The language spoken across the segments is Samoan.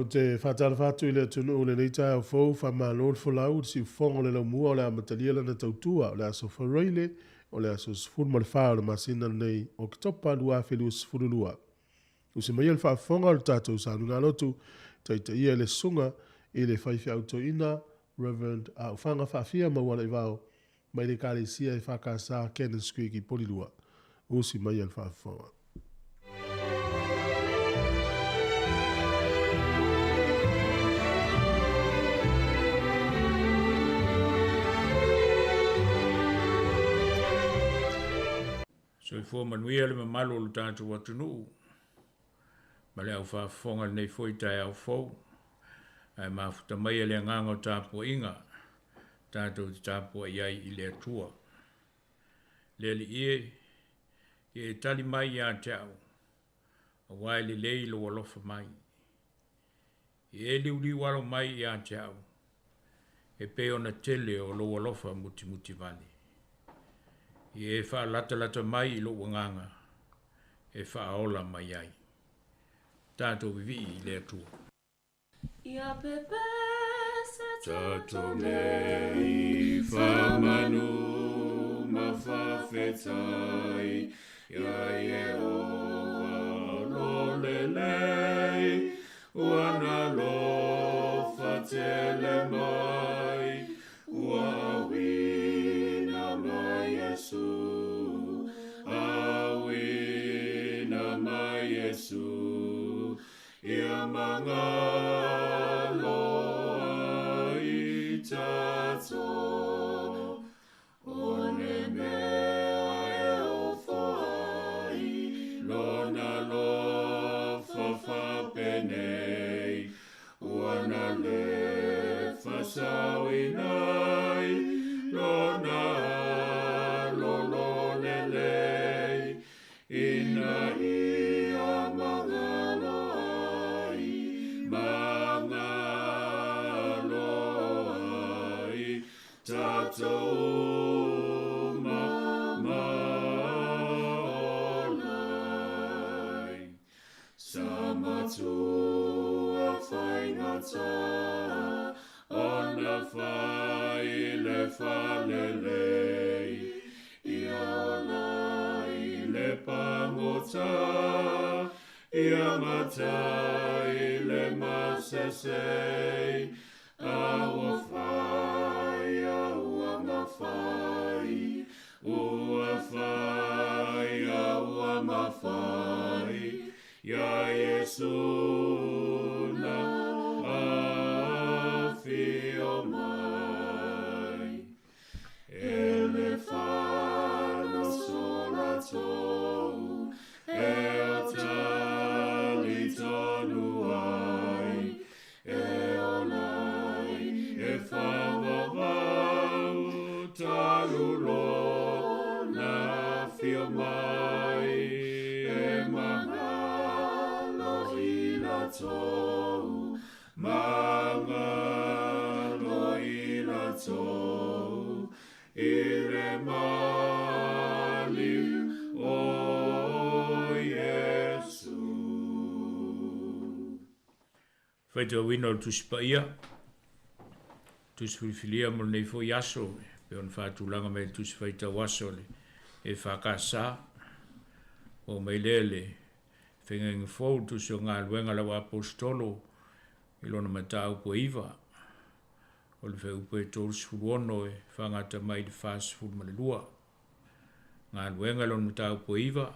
te faatalofa atu i le atunuu i lenei taeao fou, faamalo le folau i le siufofoga o le laumua o le a amatalia lana tautua o le aso Faraile o le aso 14 o le masina lenei o Oketopa 2022. Usi maia le faafofoga o le tatou sauniga lotu, taitaia e le susuga i le faifeau toeaina Reverend Aufaga Faafia Maualaivao mai le Ekalesia EFKS Cannons Creek i Polilua. Usi maia le faafofoga. Soifua manuia le mamalu o lo tatou atunuu ma le aufaafofoga i lenei foi taeao fou. Ae mafuta maia le agaga o tapuaiga tatou te tapuai ai i le Atua. Le Alii e, ia e tali mai ia te au, aua e lelei lou alofa mai. Ia e liuliu alo mai ia te au, e pei ona tele o lou alofa mutimutivale. Ia e faalatalata mai i lou agaga, e faaola mai ai. Tatou vivii i le Atua. Ia pepese Tatou nei faamanu ma faafetai iā Iehofa o lo lelei, ua na alofa tele mai, ua auina mai Iesu, auina mai Iesu. Ia magalo ai tatou, o le mea e ofo ai lona alofa faapenei, ua na le faasaoina ai lona Alo lelei, ina ia magalo ai, magalo ai tatou uma ma ola ai. Sa matua faigata ona fai le faalelei, ia ola i le pagota, ia matai le masesei, a ua fai a ua mafai, ua fai a ua mafai, iā Iesu na afio mai. E le fano latou e o talitonu ai, e ola ai, e faavavau talu lona afio mai, e magalo i latou, magalo i latou, i le maliu o Iesu. Faitauina o le Tusi Paia, Tusi Filifilia mo lenei foi aso, e pei ona faatulaga mai le Tusi Faitau Aso le EFKS, ua mai lea le Feagaiga Fou, le Tusi o Galuega a lau Aposetolo i lona mataupu e 9, o le fuaiupu e 36 e faagata mai i le 42. Galuega i lona mataupu e 9,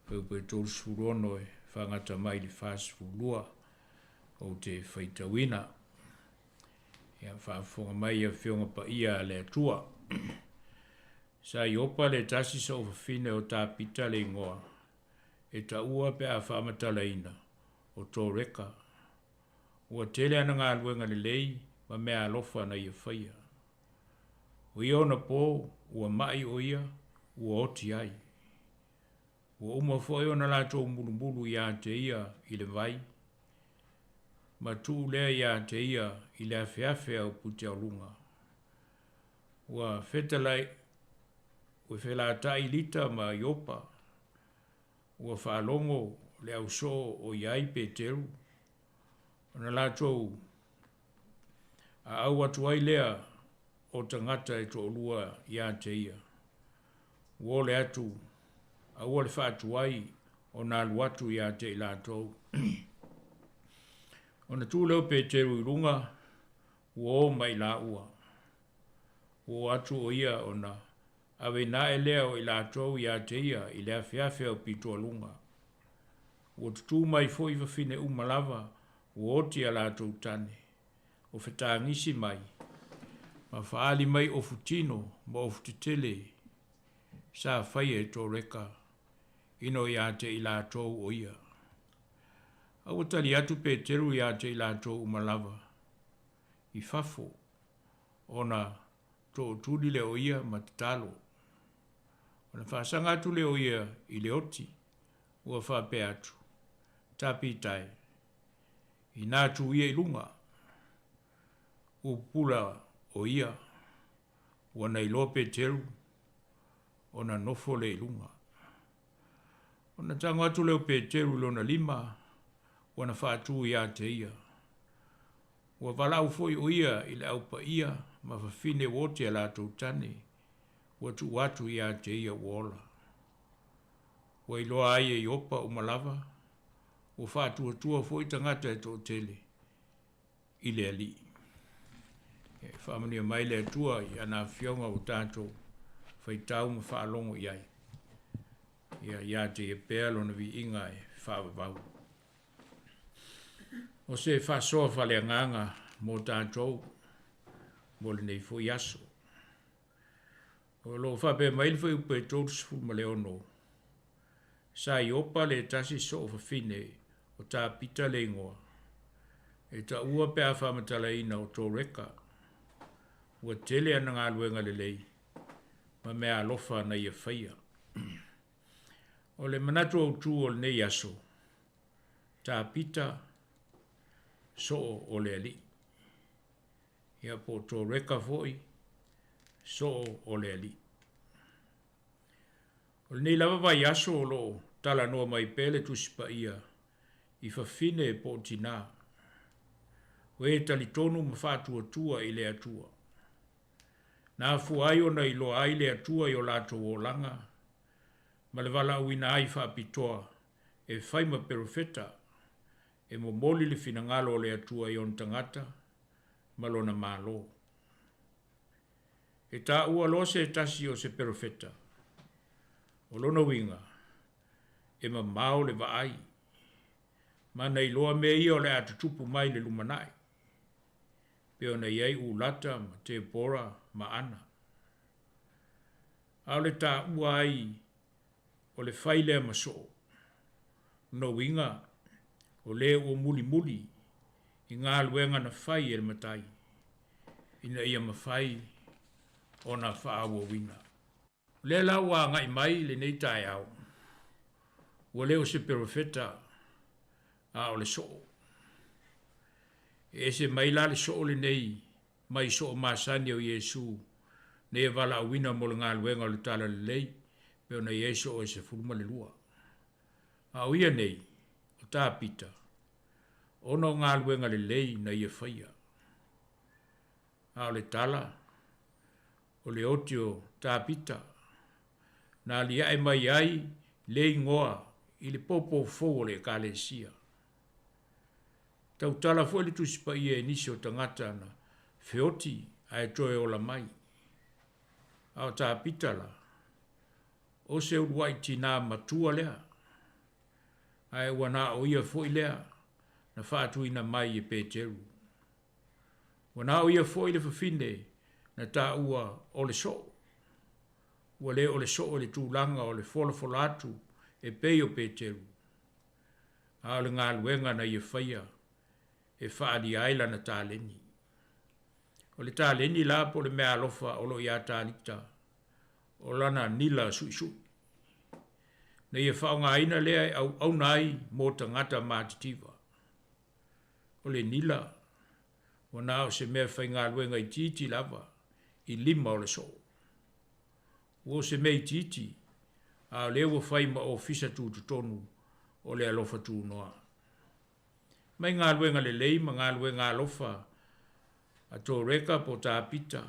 fuaiupu e 36 e faagata mai i le 42, ou te faitauina. Ia faafofoga mai afioga paia a le Atua. Sa Iopa le tasi soofafine o Tapita le igoa, e taua pe a faamatalaina o Toreka. Ua tele ana galuega lelei ma mea alofa na ia faia. O ia ona po, ua mai o ia, ua oti ai. Ua uma foi ona latou mulumulu ia te ia i le vai, ma tuu lea ia te ia i le afeafe au putialuga. Ua fetalai, ua felatai Lita ma Iopa, ua faalogo le ausoo o iai Peteru. Ona latou aau atu ai lea o tagata e toalua ia te ia, ua ole atu, a ua le faatuai ona alu atu ia te i latou. Ona tu lea o Peteru i luga, ua o ma i laua. Ua oo atu o ia ona aveina ae lea o i latou ia te ia i le afeafe aupitoaluga. Ua tutū mai foi fafine uma lava ua oti a latou tane, o fetagisi mai, ma faaali mai ofu tino ma ofu tetele sa faia e Toreka ina o ia te i latou o ia. A ua tali atu Peteru ia te i latou uma lava i fafo, ona tootuli lea o ia ma tatalo. Ona faasaga atu lea o ia i le oti, ua faapea atu, Tapita e, inā tu ia i luga, ua pupula o ia, ua na iloa Peteru, ona nofo lea i luga. Ona tago atu lea o Peteru i lona lima, ua na faatu ia te ia. Ua valaau foi o ia i le au paia ma fafine ua oti a latou tane, ua tuu atu ia te ia ua ola. Ua iloa ai e Iopa uma lava, ua faatuatua foi tagata e toatele i le Alii. E faamanuia mai le Atua i ana afioga ua tatou faitau ma faalogo i ai. Ia ia te ia pea lona viiga e faavavau. O se faasoa faaleagaga mo tatou mo lenei foi aso. O lo o faapea mai le fuaiupu e 36, Sa Iopa le tasi soo fafine o Tapita le igoa, e taua pe a faamatalaina o Toreka, ua tele ana galuega lelei ma meaalofa na ia faia. O le manatu autu o lenei aso, Tapita, soo o le Alii. Ia po o Toreka foi, soo o le Alii. O lenei lava vaiaso o lo o talanoa mai pea le Tusi Paia i fafine po o tinā, o e talitonu ma faatuatua i le Atua. Na afua ai ona iloa ai le Atua i o latou olaga ma le valaauina ai faapitoa e fai ma perofeta e momoli le finagalo o le Atua i ona tagata ma lona Malo. E taua loa se tasi o se perofeta, o lona uiga, e mamao le vaai, ma na iloa mea ia o le a tutupu mai i le lumanai, pei ona i ai Ulata ma Tepora ma Ana. A o le taua ai o le fai lea ma soo, lona uiga, o le ua mulimuli i galuega na fai e le Matai, ina ia mafai ona faaauauina. O lea la ua agai mai lenei taeao, ua le o se perofeta, a o le soo. E ese mai la le soo lenei mai soo masani o Iesu nei e valaauina mo le galuega o le Talalelei, pei ona i ai soo e 12. A o ia nei, o Tapita, ona o galuega lelei na ia faia. A o le tala, o le oti o Tapita, na aliae mai ai le igoa i le pōpō fou o le Ekalesia. Tautala foi le Tusi Paia i nisi o tagata na feoti ae toe ola mai. A o Tapita la, o se uluai tinā matua lea, ae ua na o ia foi lea na faatuina mai e Peteru. Ua na o ia foi le fafine na taua o le soo. Ua le o le soo i le tulaga o le folafola atu e pei o Peteru, a o le galuega na ia faia e faaalia ai lana taleni. O le taleni la po o le meaalofa o lo o iā Talita, o lana nila suisui, na ia faaaogaina lea e auauna ai mo tagata matitiva. O le nila, ua na o se mea faigaluega itiiti lava i lima o le soo. Ua o se mea itiiti, a o lea ua fai ma ofisa tutotonu o le alofa tunoa. Mai galuega lelei ma galuega alofa a Toreka po o Tapita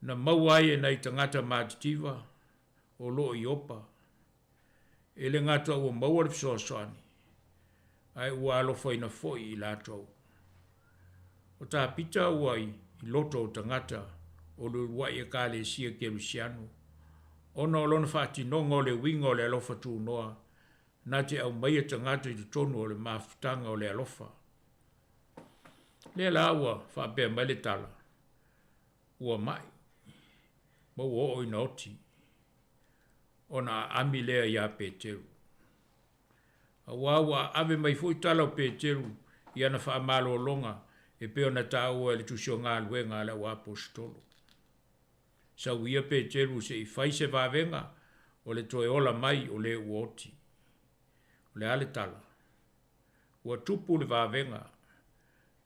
na maua ai e nai tagata matitiva o lo o i Iopa, e le gata ua maua le fesoasoani, ae ua alofaina foi i latou. O Tapita ua i loto o tagata o le uluai Ekalesia Kerisiano ona o lona faatinoga o le uiga o le alofa tunoa na te aumaia tagata i totonu o le mafutaga o le alofa. Lea la ua faapea mai le tala, ua mai ma ua oo ina oti, ona aami lea ia Peteru. Auā ua aave mai foi tala o Peteru i ana faamalologa e pei ona taua e le Tusi o Galuega a le Auaposeitolo. Sau ia Peteru se i fai se vavega o le toe ola mai o le ua oti. O le a le tala? Ua tupu le vavega.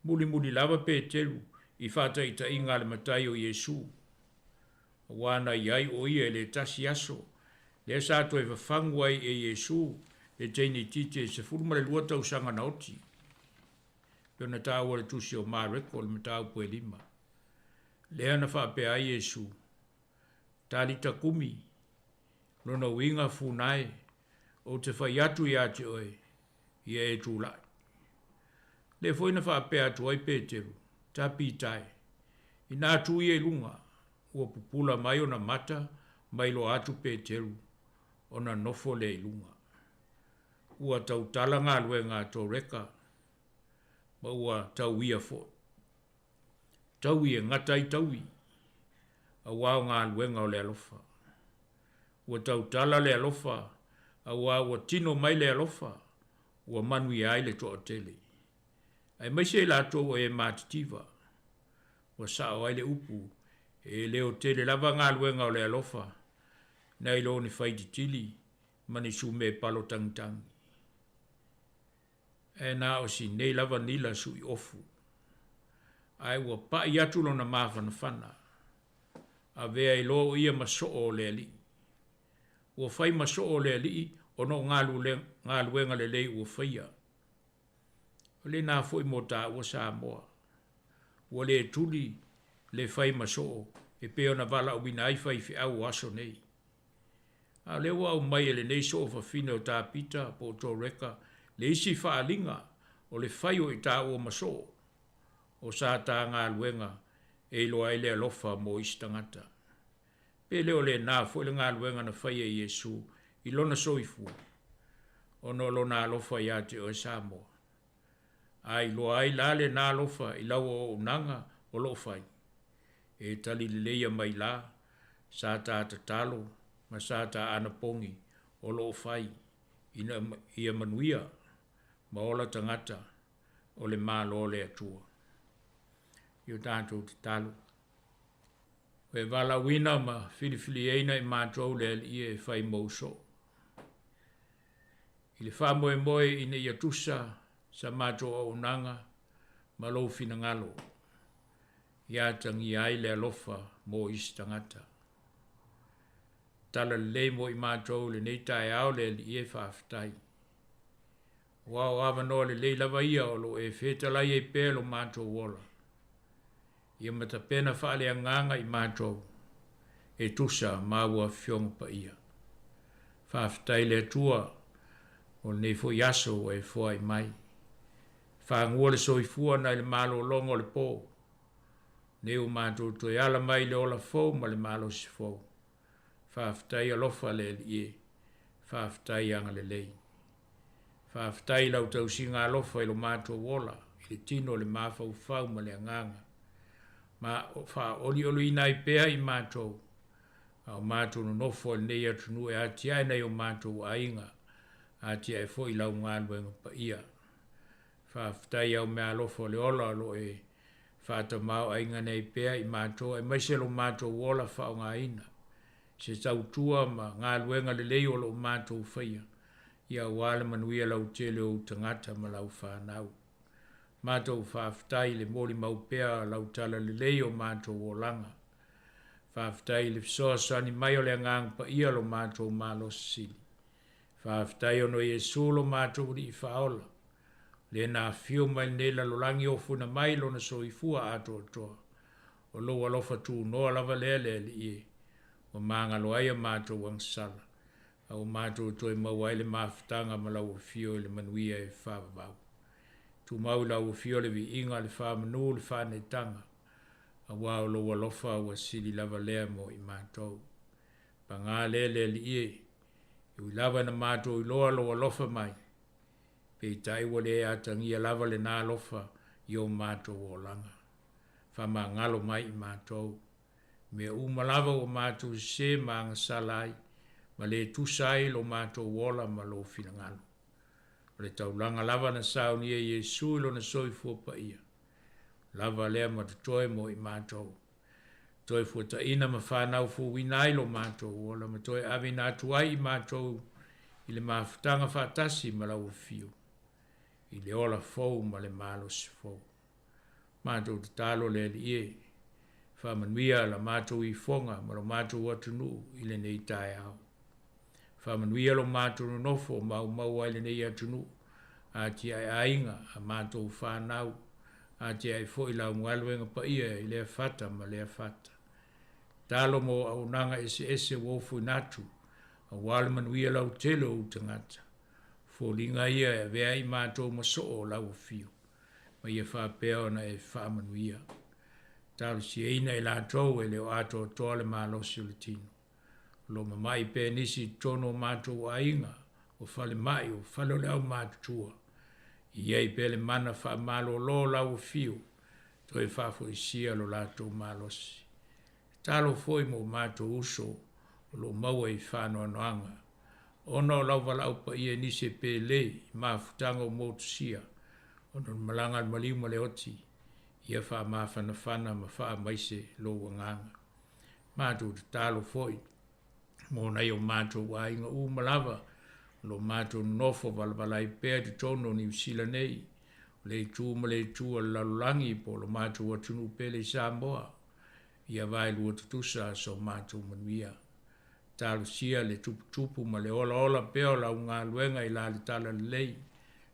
Mulimuli lava Peteru i faataitaiga a le Matai o Iesu, auā na i ai o ia i le tasi aso lea sa toe fafagu ai e Iesu le teine itiiti e 12 tausaga na oti, pei ona taua i le Tusi o Mareko i le mataupu e 5. Lea na faapea ai Iesu, Talita kumi, lona uiga funa e, ou te fai atu ia te oe, ia e tulai. Lea foi na faapea atu ai Peteru, Tapita e, inā tu ia i luga, ua pupula mai ona mata ma iloa atu Peteru, ona nofo lea i luga. Ua tautala galuega a Toreka, ma ua tauia foi. Taui e gata ai taui, auā o galuega o le alofa. Ua tautala le alofa, auā ua tino mai le alofa, ua manuia ai le toatele. Aemaise i latou o e matitiva, ua sao ai le upu, e leotele lava galuega o le alofa, nai lo ni faititili ma ni sumepalo tagitagi. Ae na o si nei lava nila sui ofu, ae ua pai atu lona mafanafana, avea ai loa o ia ma soo o le Alii. Ua fai ma soo o le Alii ona o galuega lelei ua faia. O lena foi mo taua Samoa. Ua le tuli le fai ma soo e pei ona valaauina ai faifeau o aso nei. A o lea ua aumai e lenei soo fafine o Tapita po o Toreka le isi faaaliga o le fai o i taua ma soo o sa ta galuega e iloa ai le alofa mo isi tagata. Pe le o lena foi le galuega na faia e Iesu i lona soifua, ona o lona alofa ia te oe Samoa. A iloa ai la lena alofa i lau auaunaga o lo o fai, e tali leleia mai la sa ta tatalo ma sa ta anapogi o lo o fai ina ia manuia ma ola tagata o le Malo o le Atua. I o tatou tatalo. Ua e valaauina ma filifiliaina i matou le Alii e fai mou soo. I le faamoemoe ina ia tusa sa matou auaunaga ma lou finagalo, ia atagia ai le alofa mo isi tagata. Tala lelei mo i matou i lenei taeao le Alii e faafetai. Aua o avanoa lelei lava ia o lo o e fetalai ai pea lo matou ola. Ia matapena faaleagaga i matou e tusa ma au Afioga Paia. Faafetai i le Atua mo lenei foi aso ua e foai mai. Fagua le soifua nai le malologa o le po. Nei ua matou toe ala mai i le ola fou ma le malosi fou. Faafetai alofa le Alii e. Faafetai agalelei. Faafetai i lau tausiga alofa i lo matou ola, i le tino, le mafaufau ma le agaga. Ma faaolioliina ai pea i matou, a o matou nonofo i lenei atunuu e atiae nai o matou aiga, atiae foi lau galuega paia. Faafetai i au meaalofa o le ola o lo o e faatamaoaiga nei pea i matou, aemaise lo matou ola faaaogaina i se tautua ma galuega lelei o lo o matou faia, ia aua le manuia lautele o ou tagata ma lau fanau. Matou faafetai i le molimau pea o lau talalelei o matou olaga. Faafetai i le fesoasoani mai o le Agaga Paia lo matou malosi sili. Faafetai ona o Iesu lo matou Alii Faaola. Lē na afio mai lenei lalolagi ofoina mai Lona soifua atoatoa. O Lou alofa tunoa lava lea le Alii e, ua magalo ai a matou agasala, a ua matou toe maua ai le mafutaga ma Lau Afio i le manuia e faavavau. Tumau i Lau Afio le viiga, le faamanu, le faaneetaga, aua o Lou alofa ua sili lava lea mo i matou. Paga lea le Alii e, e ui lava ina matou iloa Lou alofa mai, peitai ua le atagia lava lena alofa i o matou olaga. Faamagalo mai i matou. Mea uma lava ua matou sese ma agasala ai, ma le tusa ai lo matou ola ma Lou finagalo. O le taulaga lava na saunia e Iesu i Lona soifua paia, lava lea ma totoe mo i matou. Toe fuataina ma fanau fouina ai lo matou ola ma toe aveina atu ai i matou i le mafutaga faatasi ma Lau Afio, i le ola fou ma le malosi fou. Matou tatalo le Alii e, faamanuia la matou ifoga ma lo matou atunuu i lenei taeao. Faamanuia lo matou nonofo maumau ai lenei atunuu, atiae aiga, a matou fanau, atiae foi lau galuega paia i lea fata ma lea fata. Tatalo mo auaunaga eseese ua ofoina atu, aua le manuia lautele o ou tagata. Foliga ia e avea ai i matou ma soo o lau afio, ma ia faapea ona e faamanuia. Talosiaina i latou e le o atoatoa le malosi o le tino. O lo o mamai pea nisi i totonu o matou aiga, o falemai, o fale o le aumatutua. I ai pea le mana faamalolo o lau afio, toe faafoisia lo latou malosi. Tatalo foi mo matou uso o lo o maua i faanoanoaga, ona o lau valaau paia i nisi e pelei i mafutaga ua motusia, ona o le malaga a le maliu ma le oti, ia faamafanafana ma faamaise lou agaga. Matou tatalo foi mo nai o matou aiga uma lava o lo o matou nonofo valavala ai pea i totonu o Niu Sila nei, o le itu ma le itu o le lalolagi po o lo matou atunuu pele i Samoa, ia vaelua tutusa so matou manuia. Talosia le tuputupu ma le olaola pea o lau galuega i la le talalelei,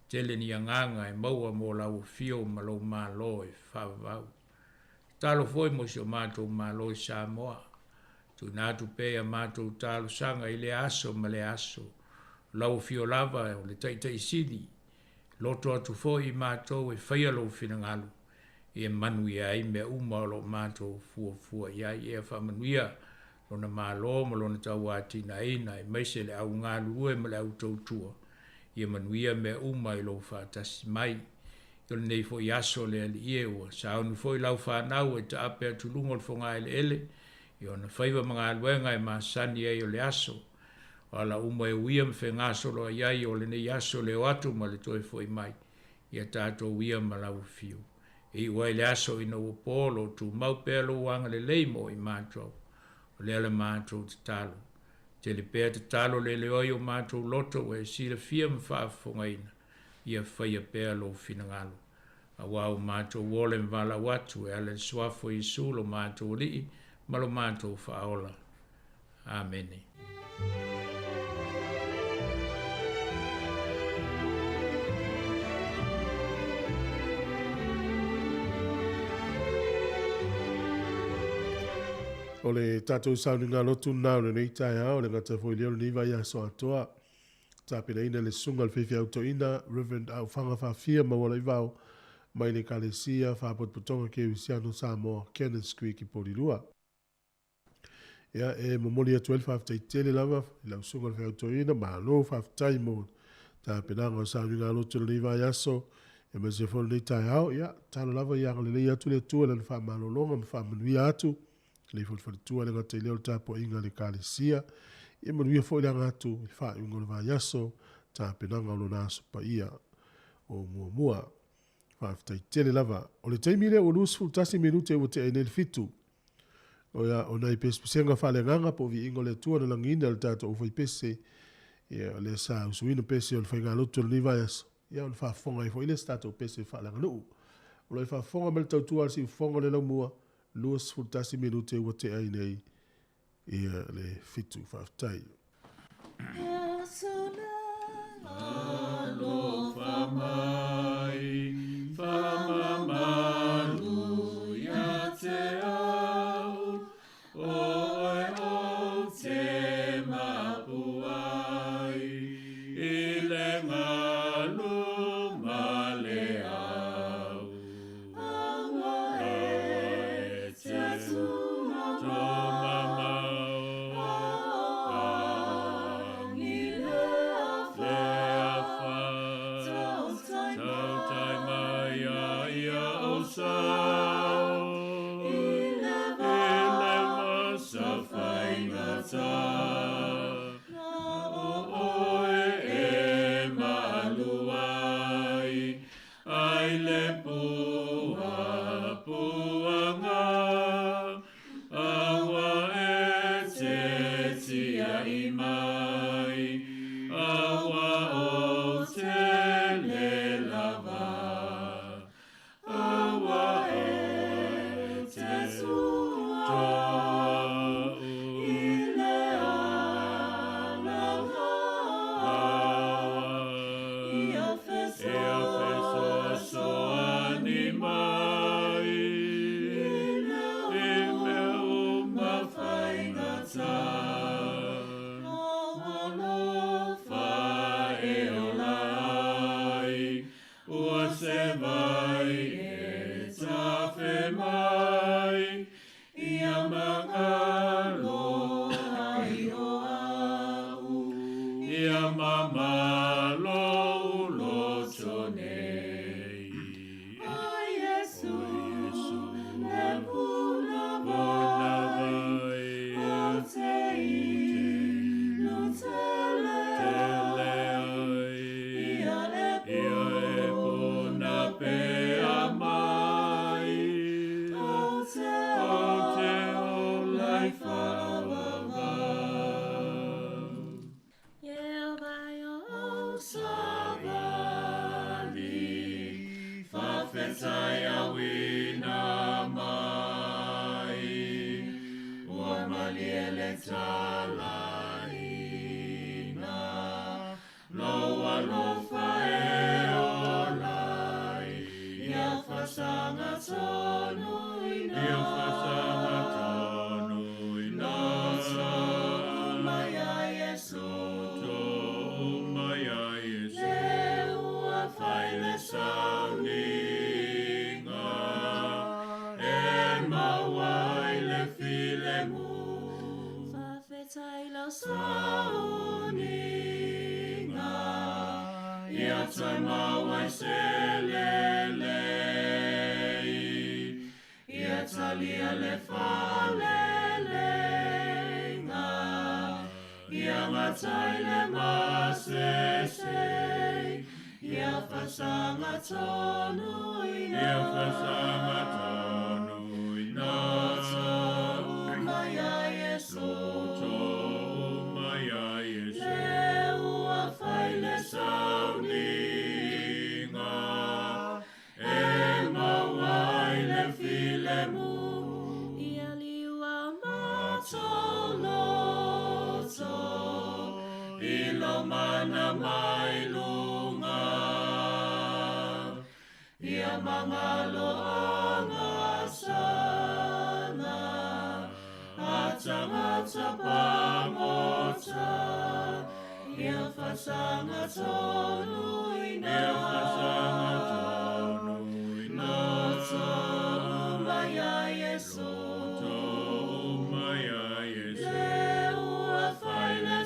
tele ni agaga e maua mo lau afio ma lou Malo e faavavau. Tatalo foi mo si o matou Malo i Samoa, tuuina atu pea ia matou talosaga i lea aso ma lea aso. O lau afio lava o le Taitaisili, loto atu foi i matou e faia lou finagalo, e manuia ai mea uma o lo o matou fuafua i ai. Ia faamanuia lona Malo ma lona tauatiaeina, aemaise le au galulue ma le au tautua, ia manuia mea uma i lou faatasi mai. O lenei foi aso le Alii e, ua sauni foi lau fanau e taape atu luga o le fogaeleele i ona faiva ma galuega e masani ai o le aso. O ala uma e uia ma fegasoloai ai o lenei aso le o atu ma le toe foi mai, ia tatou uia ma lau afio. E iu ai le aso ina ua po, lo tumau pea lou agalelei mo i matou. O lea le matou tatalo. Tele pea tatalo leleoa i o matou loto ua e silafia ma faafofogaina, ia faia pea lou finagalo. Aua ua matou ola e ma valaau atu e ala i le suafa o Iesu lo matou Alii ma lo matou Faaola. Amene. O le tatou sauniga lotu lena o lenei taeao, le gata foi lea o lenei vaiaso atoa. Tapenaina le susuga i le faifeau toeaina Reverend Aofaga Faafia Maualaivao mai le Ekalesia Faapotopotoga Kerisiano Samoa, Cannons Creek i Polilua. Ia, e momoli atu ai le faafetai tele lava i lau susuga i le faifeau toeaina, malo faafetai mo tapenaga o sauniga lotu o lenei vaiaso, aemaise foi o lenei taeao. Ia, tatalo lava ia agalelei atu le Atua i lana faamalologa ma faamanuia atu lei foi le faletua le gata i lea o le tapuaiga a le Ekalesia. Ia manuia foi le aga atu i le faaiuga o le vaiaso, tapenaga o lona aso paia o muamua. Faafetai tele lava. O le taimi lea ua 21 minute ua tea ai nei le 7. O ia, o nai pesepesega faaleagaga po o viiga o le Atua na lagiina e le tatou aufaipese. Ia, o lea sa usuina pese o le faigalotu o lenei vaiaso. Ia, ona faafofoga ai foi lea se tatou pese faaleaganuu. O lo o faafofoga mai le tautua a le siufofoga o le laumua, 21 minute ua tea ai nei ia le 7. Faafetai. Alofa mai. sauniga Ia taimau ai se lelei Ia talia le faleleiga Ia gatai le masese Ia fasaga tonuina Ia fasaga tonuina Loto uma ia Iesu Loto uma ia Iesu Le ua fai le sauniga E maua ai le filemu Ia liua matoloto I lo mana mai luga Ia mangalo agasala A tagata pagota Ia fasaga tonuina Ia fasaga tonuina Loto uma ia Iesu Loto uma ia Iesu Le ua fai le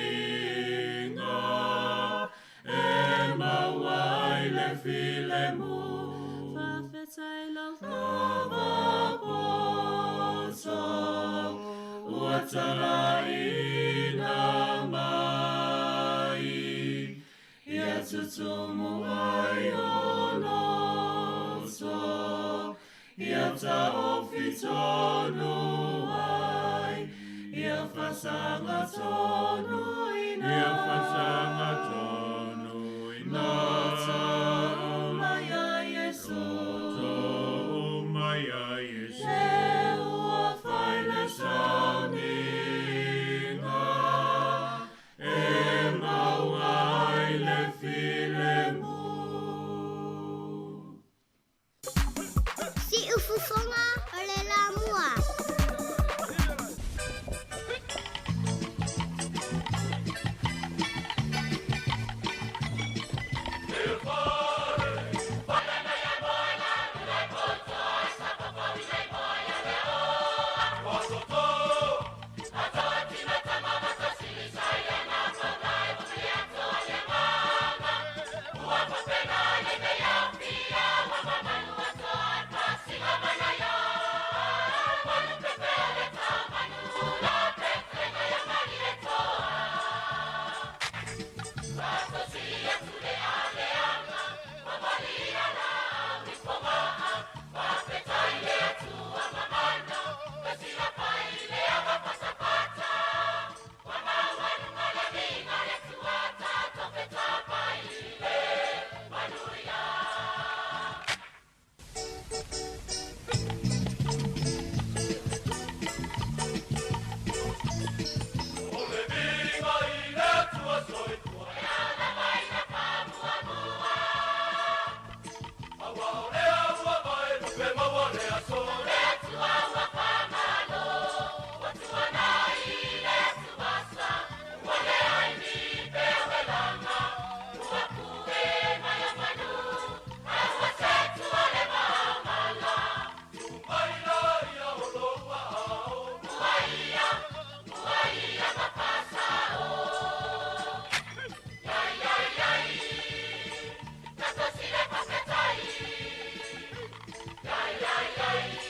sauniga E maua ai le filemu Faafetai lau lava poto Ua talaina mai Ia tutumu ai o loto Ia taofi tonu ai Ia fasaga tonuina Ia fasaga tonuina Loto uma ia Iesu Loto uma ia Iesu Le ua fai le sauniga E maua ai le filemu. Siufofoga o le lamua. Ia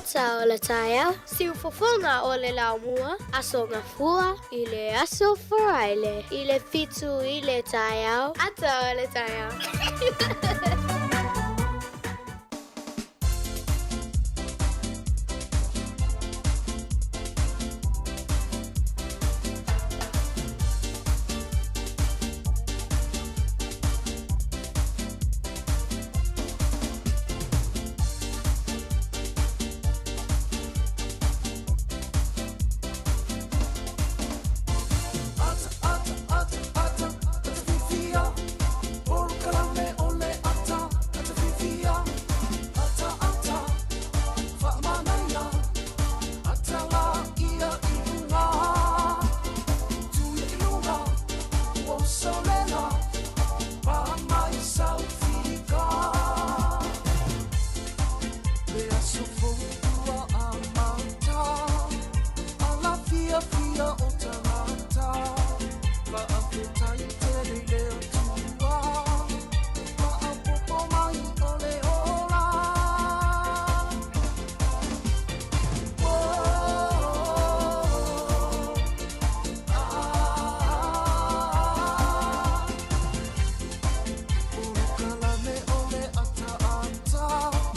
Ata o le taeao, siufofoga o le laumua, Aso Gafua i le Aso Faraile i le 7 i le taeao, Ata o le taeao.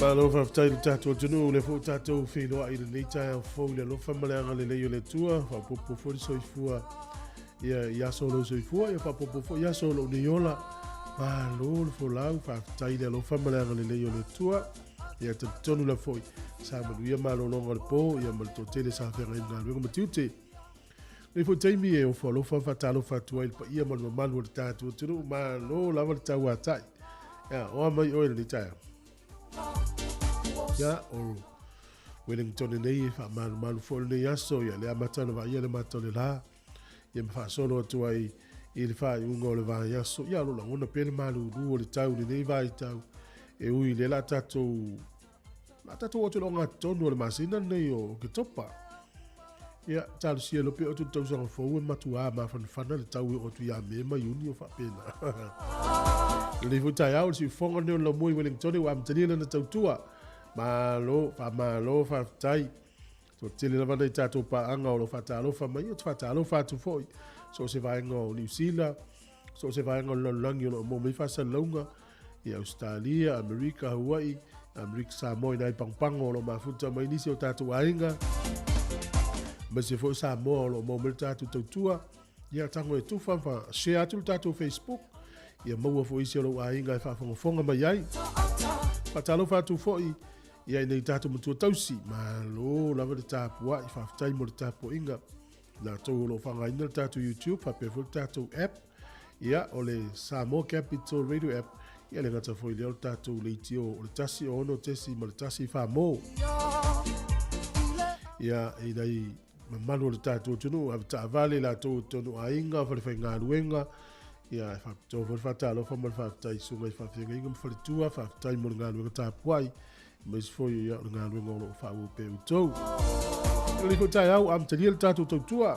Malo faafetai le tatou atunuu, lea foi ua tatou feiloai i lenei taeao fou i le alofa ma le agalelei o le Atua, faaopoopo foi le soifua ia i aso o lou soifua, ia faaopoopo foi aso o lou nei ola. Malo le folau, faafetai le alofa ma le agalelei o le Atua. Ia talitonu la foi, sa manuia malologa o le po, ia ma le toatele sa feagai ma galuega ma tiute. Lenei foi taimi e ofo alofa ma faatalofa atu ai i le paia ma le mamalu o le tatou atunuu. Malo lava le tauatai. Ia, oa mai oe i lenei taeao. Ia, o Wellington nei e faamalumalu foi lenei aso, ia le amata ona vaaia le mata o le la, ia ma faasolo atu ai i le faaiuga o le vaiaso. Ia, o lo o lagona pea le malulu o le tau i lenei vaitau, e ui i lea la tatou la tatou atu i le ogatotonu o le masina lenei o Oketopa. Ia, talosia loa pe oo atu i le tausaga fou e matuā mafanafana le tau e oo atu ia Me ma Iuni o faapena. Lenei foi taeao, le siufofoga lenei o le laumua i Wellington ua amatalia lana tautua. Malo, faamalo, faafetai. Toatele lava nai tatou paaga o lo o faatalofa mai, ou te faatalofa atu foi. So o se vaega o Niu Sila, so o se vaega o le lalolagi o lo o maua mai faasalalauga, i Ausetalia, Amerika, Hawaii, Amerika Samoa i nai pagopago o lo o mafuta mai nisi o tatou aiga, aemaise foi Samoa o lo o maua mai le tatou tautua. Ia tago e tufa ma share atu le tatou Facebook, ia maua foi isi o lou aiga e faafogafoga mai ai. Faatalofa atu foi ia i nei tatou matua tausi, malo lava le tapuai, faafetai mo le tapuaiga. Latou o lo o faaaogaina le tatou YouTube faapea foi le tatou app, ia o le Samoa Capital Radio App, ia le gata foi lea o le tatou leitio o le 1 6.1 Famo. Ia i nai mamalu o le tatou atunuu, avetaavale latou i totonu o aiga, falefaigaluega, ia e faapitoa foi le faatalofa ma le faafetai i susuga i faafeagaiga ma faletua, faafetai mo le galuega tapuai, aemaise foi ia o le galuega o lo o faaauau pea e outou. I lenei foi taeao, amatalia le tatou tautua.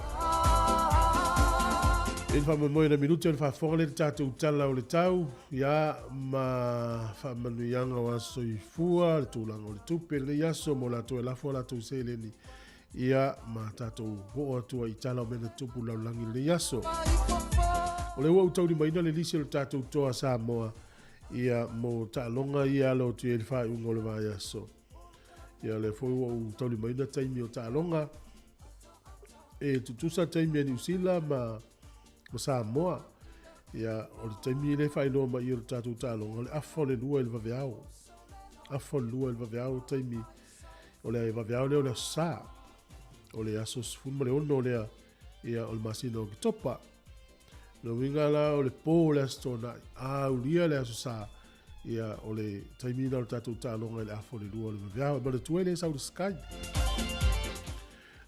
I le faamoemoe na minute o le faafofoga lea i le tatou tala o le tau, ia ma faamanuiaga o aso soifua, le tulaga o le tupe lenei aso mo latou e lafo a latou seleni, ia ma tatou oo atu ai i tala o mea na tutupu i le lalolagi i lenei aso. O lea ua ou taulimaina le lisi o le tatou toa Samoa ia mo taaloga ia alo atu i ai le faaiuga o le vaiaso. Ia lea foi ua ou taulimaina taimi o taaloga e tutusa taimi a Niu Sila ma, ma Samoa. Ia o le taimi lea e faailoa mai o le tatou taaloga o le afa o le 2 i le vaveao. Afa o le 2 i le vaveao taimi o le vaveao lea o le aso Sa. O le aso 16 lea ia o le masina o Oketopa. Lona uiga la o le po o le Aso Toonai, a aulia le Aso Sa, ia o le taimi lena o le tatou taaloga i le afa o le 2 o le vaveao. E manatua e le sau le Sky.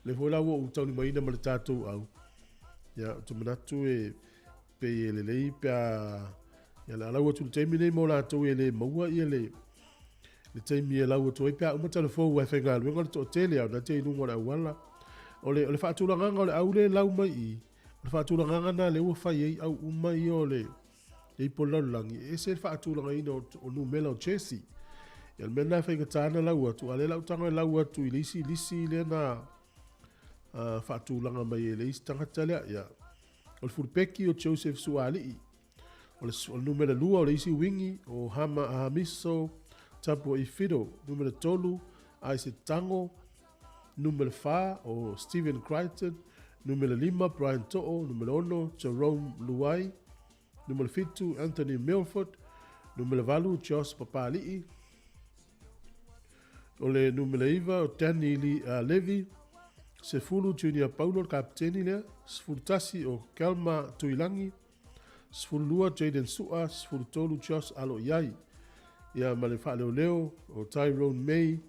Le foi la ua ou taulimaina ma le tatou au, ia ou te manatu e pei e lelei pe a ia le a lau atu i le taimi nei mo latou e le maua ia le le taimi e lau atu ai pe a uma telefou aua e faigaluega le toatele a o na te i luga o le auala. O le, o le faatulagaga o le au lea e lau mai i, o le faatulagaga lena lea ua fai ai au uma ia o le ipo o le lalolagi, e ese le faatulagaina o, o numera o jersey. Ia o le mea lena e faigata ana lau atu, a o lea la a ou tago e lau atu i le isi lisi lea na faatulaga mai e le isi tagata lea. Ia, o le fulupeki o Joseph Suaalii. O le, o le numera 2 o le isi wingi o Hama Hamiso Tapua'i Fido. Numera 3, Isaac Tango. Numera 4 o Stephen Crichton. Numera 5, Brian To'o. Numera 6, Jerome Luai. Numera 7, Anthony Milford. Numera 8, Josh Papali'i. O le numera 9 o Danny Lee, Levy. 10, Junior Paulo, le kapiteni lea. 11 o Kelma Tuilagi. 12 Jayden Su'a, 13 Josh Aloiai. Ia ma le faaleoleo o Tyrone May,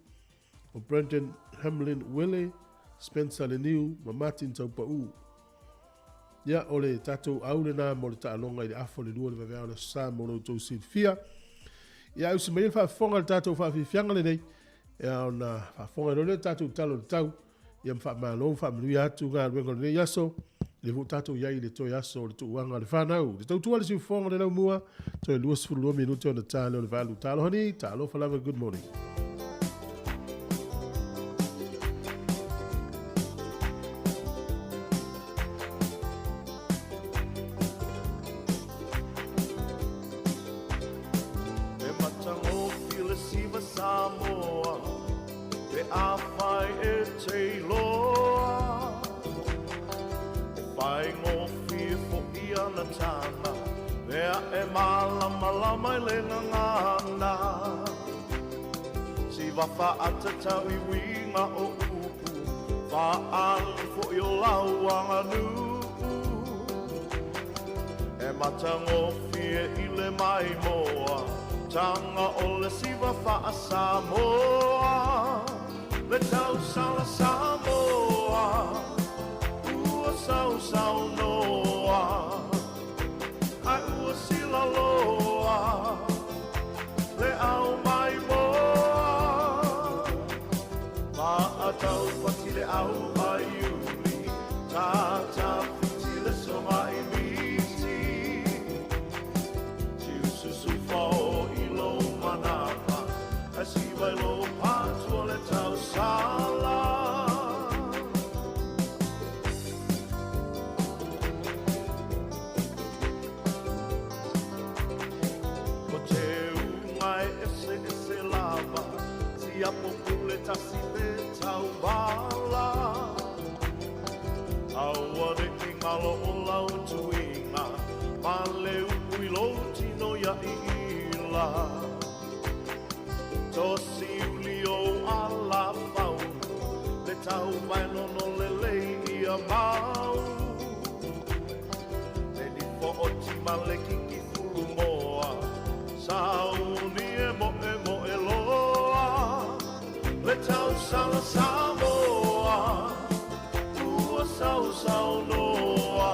o Brandon Hamlin Wele, Spencer Leniu ma Martin Taupa'u. Ia, o le tatou au lena mo le taaloga i le afa o le 2 o le vaveao o le Aso Sa mo lo outou silafia. Ia, ausi mai le faafofoga i le tatou faafiafiaga lenei, ia ona faafofoga ai loa lea o le tatou tala o le tau, ia ma faamalo ma faamanuia atu galuega o lenei aso, lea foi ua tatou i ai i le toe aso o le tuuaga o le fanau. Le tautua a le siufofoga o le laumua, toe 22 minute ona ta lea o le 8. Talofa ni, talofa lava, good morning. E matagofie le siva Samoa Pe afai e te iloa E faigofie fo'i ana tama Mea e malamalama i le gagana Siva faatatau i uiga o upu Faaali fo'i o lau aganuu E matagofie i le maimoa Taga o le siva faa-Samoa Le tausala Samoa Ua sausaunoa Ae ua silaloa Le au maimoa Maataupati le au a Iuli Tatafiti le soga i miti Tiususu fao i lou manava Ae siva i lou patu o le tausala. Ko te unga e eseese lava, Tiapo pule tasi te tauvala. Aua ne i ngalo o lau tuiga, Ma le upu i lou tino ia iila. Tosi uli ou ala faunu, Le tau vaenono lelei ia mau. Le nifo o tima le kiki fulu moa, Sauni e moemoe loa. Le tausala Samoa, Ua sausaunoa,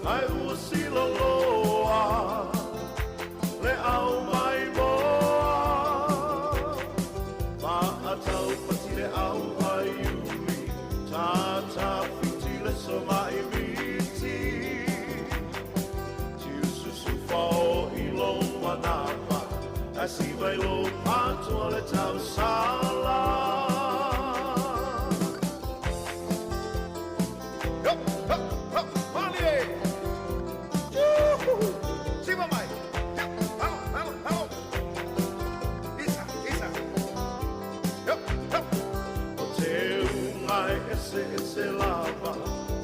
Ae ua siloloa, Le au maimoa. Maataupati le au a Iuli, Tatafiti le soga i miti. Tiususu fao i lou manava, Ae siva i lou patoa le tausala. Yo, ho, ho, malie! Juhu! Siva mai! Yo, vamos, vamos, vamos! Isa, isa! Yo, ho! O te unga e eseese lava,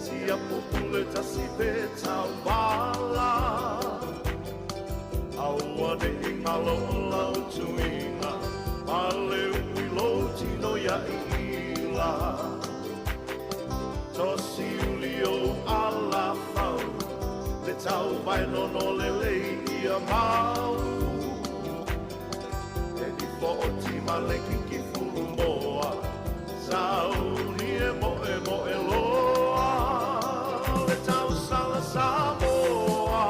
Siapo pule tasi pe tauvala. Aua ne i ngalo o lau tuiga, Ma le upu i lou tino ia iila. Tosi uli ou ala fau, Le tau vaenono lelei ia mau. E nifo o tima le kiki fulu moa, Sauni e moemoe loa. Le tausala Samoa,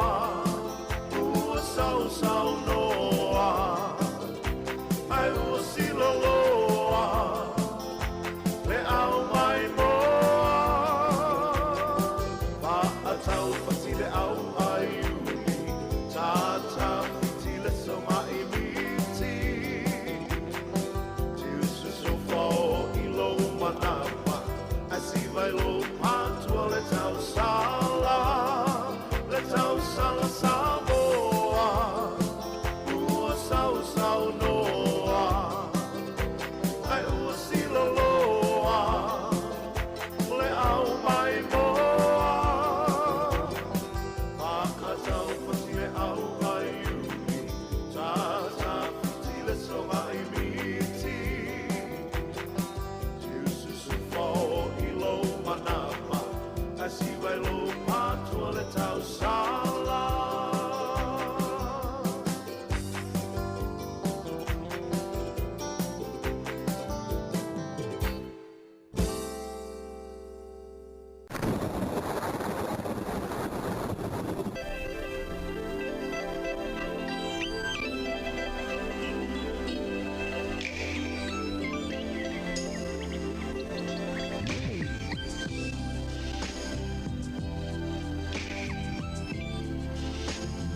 Ua sausaunoa, Ae ua siloloa, Le au maimoa. Maataupati le au a Iuli, Tatafiti le soga i miti.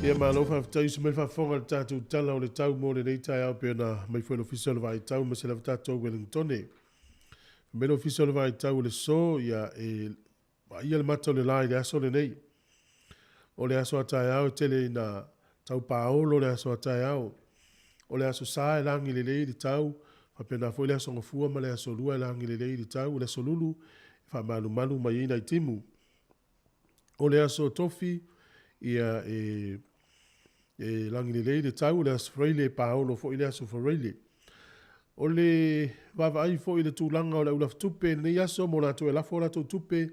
Ia malo faafetai usu mai le faafofoga i le tatou Tala o le Tau mo lenei taeao pei ona aumai foi e le Ofisa o le Vaai Tau aemaise lava tatou Wellingtone. Fai mai le Ofisa o le Vaai Tau o le so, ia e vaaia le mata o le la i le aso lenei. O le aso a taeao e tele ina tau paolo le aso a taeao. O le aso Sa e lagi lelei le tau, faapena foi le aso Gafua ma le aso Lua e lagi lelei le tau, o le aso Lulu e faamalumalu mai ai nai timu. O le aso Tofi, ia e e lagi lelei le tau, o le aso Faraile e paolo foi le aso Faraile. O le vaavaai foi i le tulaga o le aulafotupe i lenei aso mo latou e lafo a latou tupe,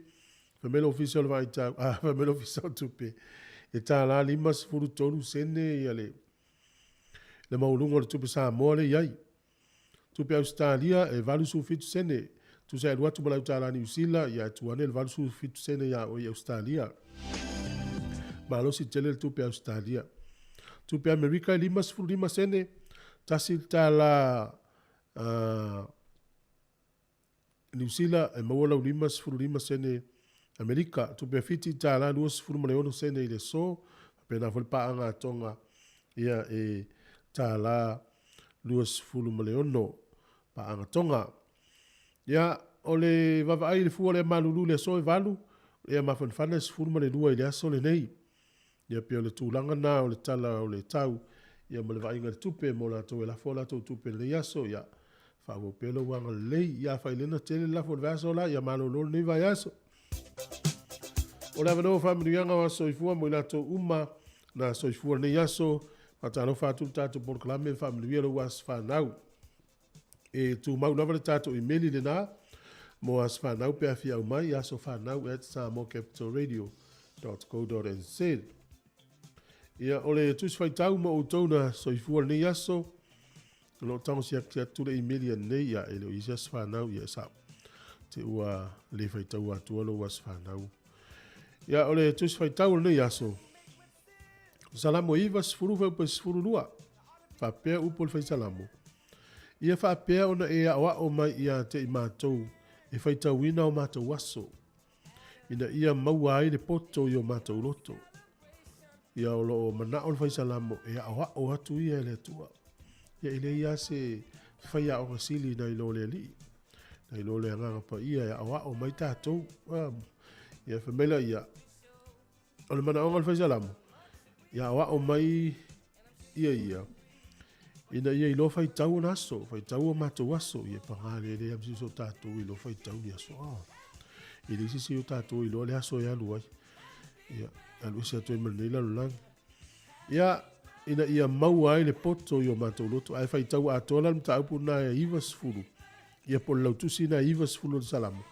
fai mai le Ofisa o le Vaai Tau, ah, fai mai le Ofisa o Tupe, e $1 53 sene ia le le maualuga o le tupe Samoa lea e i ai. Tupe Ausetalia e 87 sene, tusa e alu atu ma lau tala Niu Sila, ia e tuu ane le 87 sene ia oe i Ausetalia. Malosi tele le tupe Ausetalia. Tupe Amerika e 55 sene, tasi le tala Niu Sila e maua lau 55 sene Amerika. Tupe a Fiti tala 26 sene i le aso, faapena foi le paaga a Tonga ia e tala 26 paaga Tonga. Ia, o le vaavaai i le fua o le ea malulu i le aso e 8, o le ea mafanafana e 12 i le aso lenei. Ia pei o le tulaga na o le tala o le tau ia ma le vaaiga i le tupe mo latou e lafo a latou tupe i lenei aso. Ia faaauau pea lou agalelei. Ia afai lena tele le lafo i le vaiaso la, ia malolo lenei vaiaso. O le avanoa o faamanuiaga o aso soifua mo i latou uma na soifua lenei aso. Faatalofa atu le tatou polokalame ma faamanuia lou aso fanau. E tumau lava le tatou imeli lena mo aso fanau pe a fia aumai, asofanau@samoacapitalradio.co.nz. Ia, o le tusi faitau mo outou na soifua lenei aso, o lo o tago siaki atu le imeli anei, ia, e le o i ai se aso fanau, ia e sao. Te ua le faitau atua lou aso fanau. Ia, o le tusi faitau o lenei aso, Salamo 90 fuaiupu 12, faapea upu o le Fai Salamo, Ia faapea ona e aoao mai ia te i matou e faitauina o matou aso, ina ia maua ai le poto i o matou loto. Ia o lo o manao le Fai Salamo e aoao atu ia e le Atua. Ia e leai lava se faiaoga sili nai lo le Alii, nai lo le Agaga Paia e aoao mai tatou. Ia fai mai laia, O le manaoga o le Fai Salamo, ia aoao mai ia ia, ina ia iloa faitau ona aso, faitau o matou aso, ia paga lea e leai lava se isi o tatou e iloa faitau ni aso. Ah, e leai se isi o tatou e iloa le aso e alu ai. Ia, alu ese atu ai ma lenei lalolagi. Ia, ina ia maua ai le poto i o matou loto, ae faitau atoa la le mataupu lena e 90, ia po o le lautusi lena e 90 o le Salamo,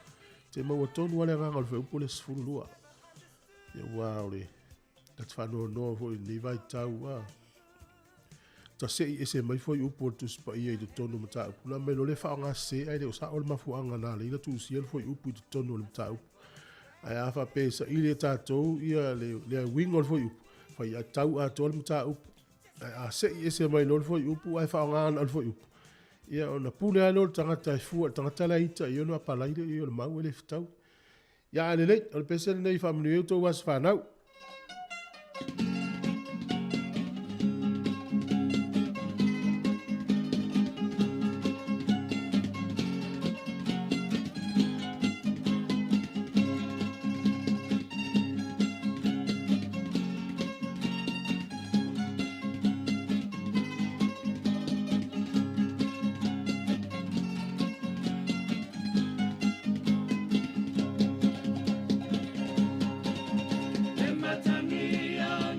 te maua tonu lava le agaga o le fuaiupu lea 12. Ia aua o le ta te faanoanoa foi i lenei vaitau a ta se'i ese mai foi upu o le Tusi Paia i totonu o mataupu na aumai loa lea faaaoga sese ae le o sao le mafuaaga na ala ai ona tuusia le fuaiupu i totonu o le mataupu. Ae a faapea e saili e tatou ia le le uiga o le fuaiupu, faitau atoa le mataupu. Ae a se'i ese mai loa le fuaiupu ae faaaoga na o le fuaiupu, ia ona pule lava lea o le tagata e fua i le tagata la e ita i ai ona apalai lea i ai o le mau e le fetaui. Ia ae lelei, o le pese lenei e faamanuia ai outou aso fanau. E matangia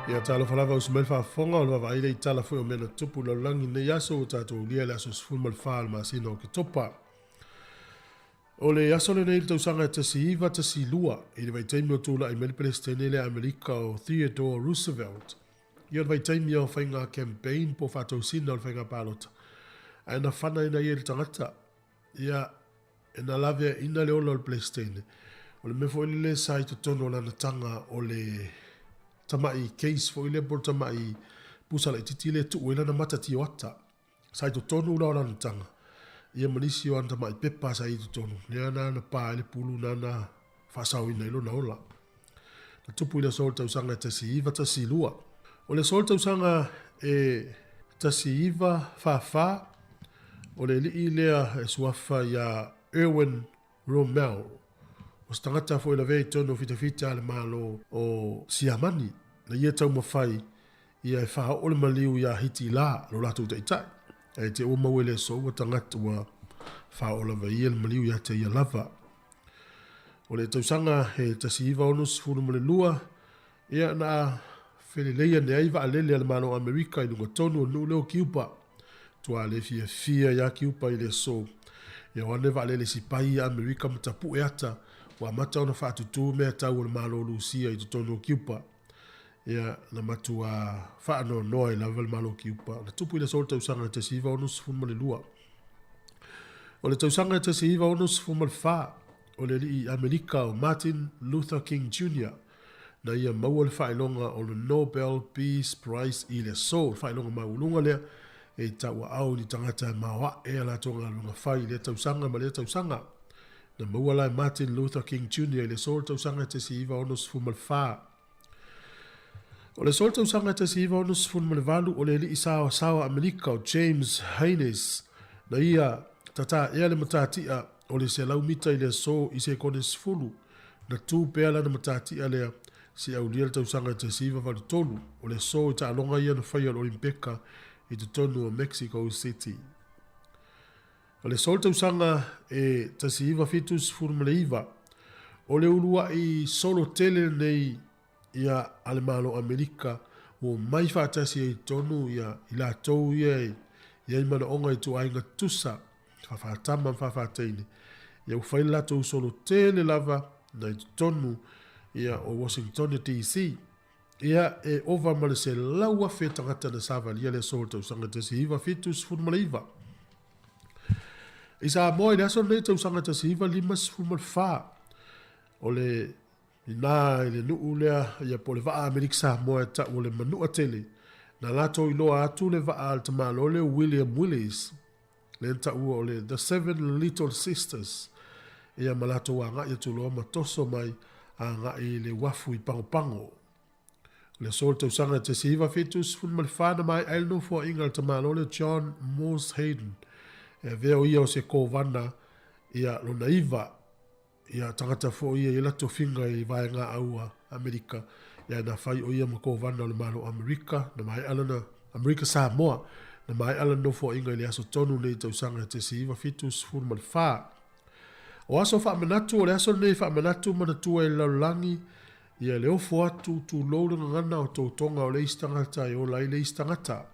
Ia talofa lava uso mai le faafofoga o le vaavaai lea i tala foi o mea na tutupu i le lalolagi i lenei aso ua tatou aulia i le aso 14 o le masina o Oketopa. O le aso lenei i le tausaga e 1912 i le vaitaimi o tulai mai le Peresetene lea a Amerika o Theodore Roosevelt. Ia o le vaitaimi o faiga campaign po o faatosina o le faiga palota ae na fana ina ia i le tagata. Ia, e na laveaiina le ola o le Peresetene. O le mea foi lele sa i totonu o lana taga o le tamai case foi lea po o le tamai pusa laitiiti lea e tuu ai lana mata tioata. Sa i totonu la o lana taga, ia ma nisi o ana tamai pepa sa i totonu, lea na na pa ai le pulu na na faasaoina ai lona ola. Na tupu i le aso o le tausaga e 1912. O le aso o le tausaga e 1944, o le alii lea e suafa iā Erwin Rommel, o se tagata foi lavea i totonu o fitafita a le Malo o Siamani, na ia taumafai ia e faaoo le maliu iā Hitila, lo latou taitai. Ae te ua maua i le aso ua tagata ua faaoo lava ia le maliu iā te ia lava. O le tausaga e 1962, ia na felelei ane ai vaalele a le Malo o Amerika i luga tonu o le nuu lea o Kiupa. Tua le fiafia iā Kiupa i le aso. Ia o ane vaalele sipai ia Amerika ma tapu'e ata ua amata ona faatutū mea tau a le Malo o Lusia i totonu o Kiupa. Ia na matuā faanoanoa ai lava le Malo o Kiupa. Na tupu i le aso o le tausaga e 1962. O le tausaga e 1964, o le alii Amerika o Martin Luther King Jr. na ia maua le faailoga o le Nobel Peace Prize i le aso. O le faailoga maualuga lea e tauaau i ni tagata e maoae a latou galuega fai i lea tausaga ma lea tausaga. Na maua la e Martin Luther King Jr. i le aso o le tausaga e 1964. O le aso o le tausaga e 1968, o le alii saoasaoa Amerika o James Haines na ia tataea le matatia o le 100 mita i le aso i sekone 10. Na tū pea lana matatia lea seia aulia le tausaga e 1983, o le aso i taaloga ia na faia o le Olimpeka i totonu o Mexico City. O le aso o le tausaga e 1979, o le uluaʻi solo tele lenei ia a le Malo o Amerika ua omai faatasi ai i totonu ia i latou ia e i ai manaoga i ituaiga tutusa, faafaatama ma faafaataine, ia ua fai le latou solo tele lava na i totonu ia o Washingtone DC. Ia e ova ma le 100,000 tagata na savalia le aso o le tausaga 1979. I Samoa i le aso lenei tausaga 1954, o le Inā i le nuu lea, ia po o le vaa Amerika Samoa e tau o le Manua Tele, na latou iloa atu le vaa a le tamaloa lea o William Willis, lea na taua o le The Seven Little Sisters, ia ma latou agai atu loa ma toso mai agai i le uafu i Pagopago. O le aso o le tausaga e 1974 na maea ai le nofoaiga a le tamaloa lea John Morse Hayden, e avea o ia o se Kovana ia lona iva, Ia, tagata foi ia i la tofiga i vaega au a Amerika, ia na fai o ia ma Kovana o le Malo o Amerika, na maea lana, Amerika Samoa, na maea lana nofoaiga i le aso tonu nei tausaga e 1974. O aso faamanatu, o le aso lenei e faamanatu manatua e le lalolagi, ia le ofo atu, tulou le gagana o totoga o le isi tagata e ola ai le isi tagata.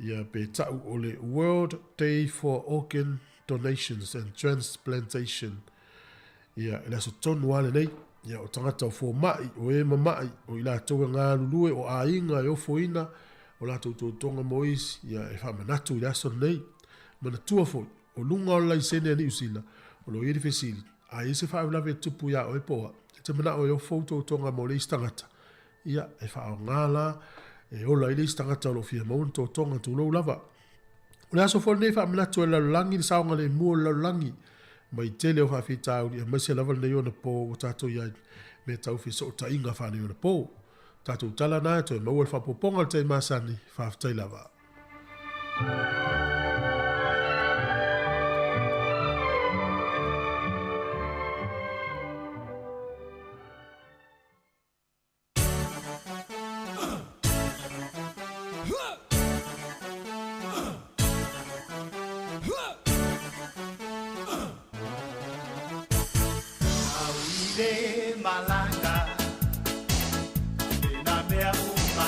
Ia pe tau o le World Day for Organ Donations and Transplantation. Ia, i le aso tonu lava lenei, ia, o tagata o fomai, o e mama'i, o i latou e galulue, o aiga e ofoina o latou totoga mo isi, ia, e faamanatu i le aso lenei. Manatua foi, o luga o le laisene a Niu Sila, o lo o i ai le fesili, a i ai se faalavelave e tupu iā oe po o a, e te manao e ofo ou totoga mo le isi tagata, Ia, e faaaoga la, e ola ai le isi tagata o lo o fia maua ni totoga tulou lava. O le aso foi lenei e faamanatu ai le lalolagi le saogalemu o le lalolagi mai tele o faafitauli aemaise lava lenei ona po ua tatou i ai mea tau fesootaiga faaneionapo. Tatou tala na e toe maua le faaopoopoga o le tai masani. Faafetai lava. Au i le malaga, e nā mea uma.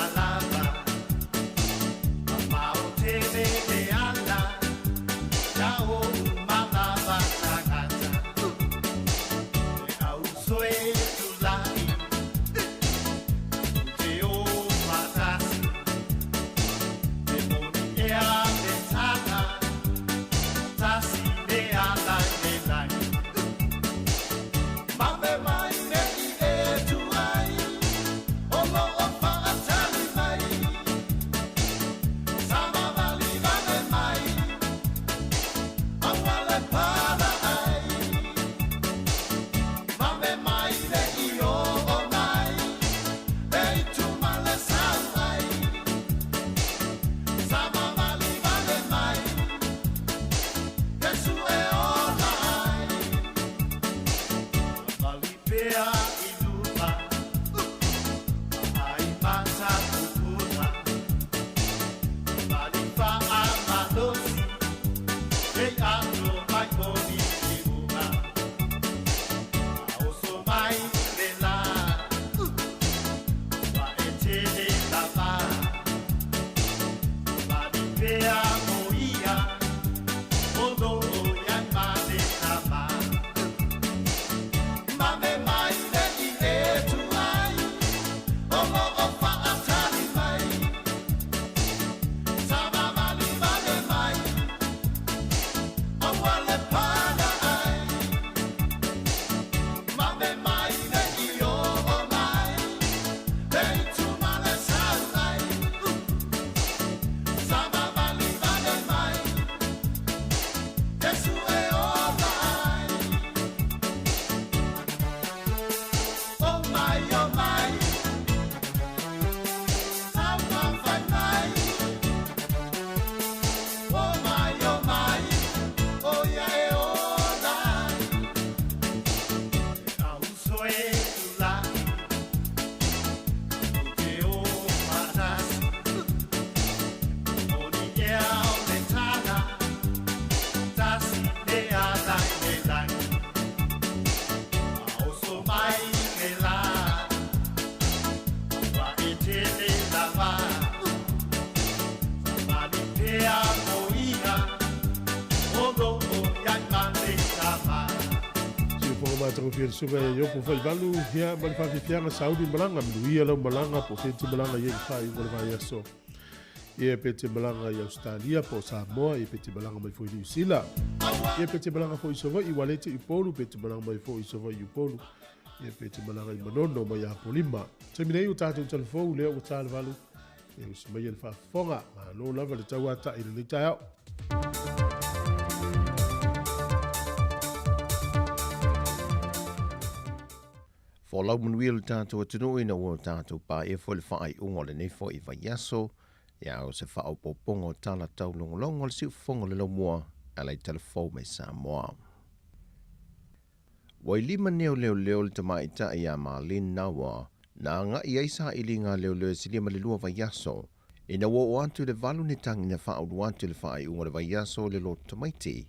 matagofie le susuga ia Iopu Faivalu, ia, ma le faafiafiaga sauni malaga, manuia lau malaga po o fea e te malaga i ai i le faaiuga o le vaiaso. Ia, pe te malaga i Ausetalia po o Samoa, ia pe te malaga mai foi i Niu Sila. Ia pe te malaga foi i Savaii, ua le te i Upolu, pe te malaga mai foi i Savaii i Upolu. Ia pe te malaga i Manono ma Apolima. Taimi nei o tatou talafou lea ua ta le valu. Ia usi mai le faafofoga. Malo lava le tauata'i i lenei taeao. Folau manuia lo tatou atunuu ina ua tatou paia foi le faaiuga o lenei foi vaiaso, ia o se faaopoopoga o tala taulogologo o le siufofoga o le laumua e ala i talafou mai Samoa. Ua i lima nei o leoleo le tamaitai ia Marlene Nawa na agai ai sailiga a leoleo e silia ma le 2 vaiaso ina ua oo atu i le 8 ni tagi na faaulu atu i le faaiuga o le vaiaso o le loto tamaiti.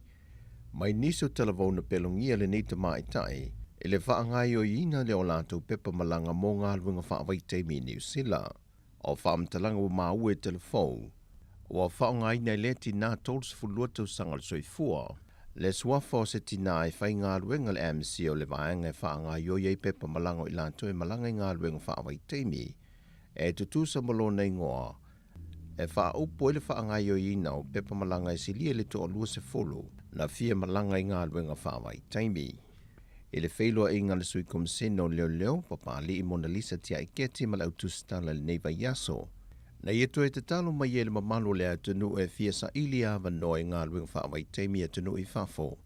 Mai nisi o talavou na pelogia lenei tamaitai i le faagaoioiina lea o latou pepa malaga mo galuega faavaitaimi i Niu Sila. O faamatalaga ua maua e Telefou, ua faaaogaina e lea tinā 32 tausaga o le soifua, le suafa o se tinā e faigaluega i le MC o le vaega e faagaoioi ai pepa malaga o i latou e malaga i galuega faavaitaimi e tutusa ma lona igoa, e faaupu ai le faagaoioiina o pepa malaga e silia i le toalua sefulu na fia malaga i galuega faavaitaimi. I le feiloaiga a le Sui Komisena o Leoleo, Papali'i Monalisa Tiaiketi ma le au tusitala i lenei vaiaso, na ia toe tatalo mai ai le mamalu o le atunuu e fia saili avanoa i galuega faavaitaimi i atunuu i fafo,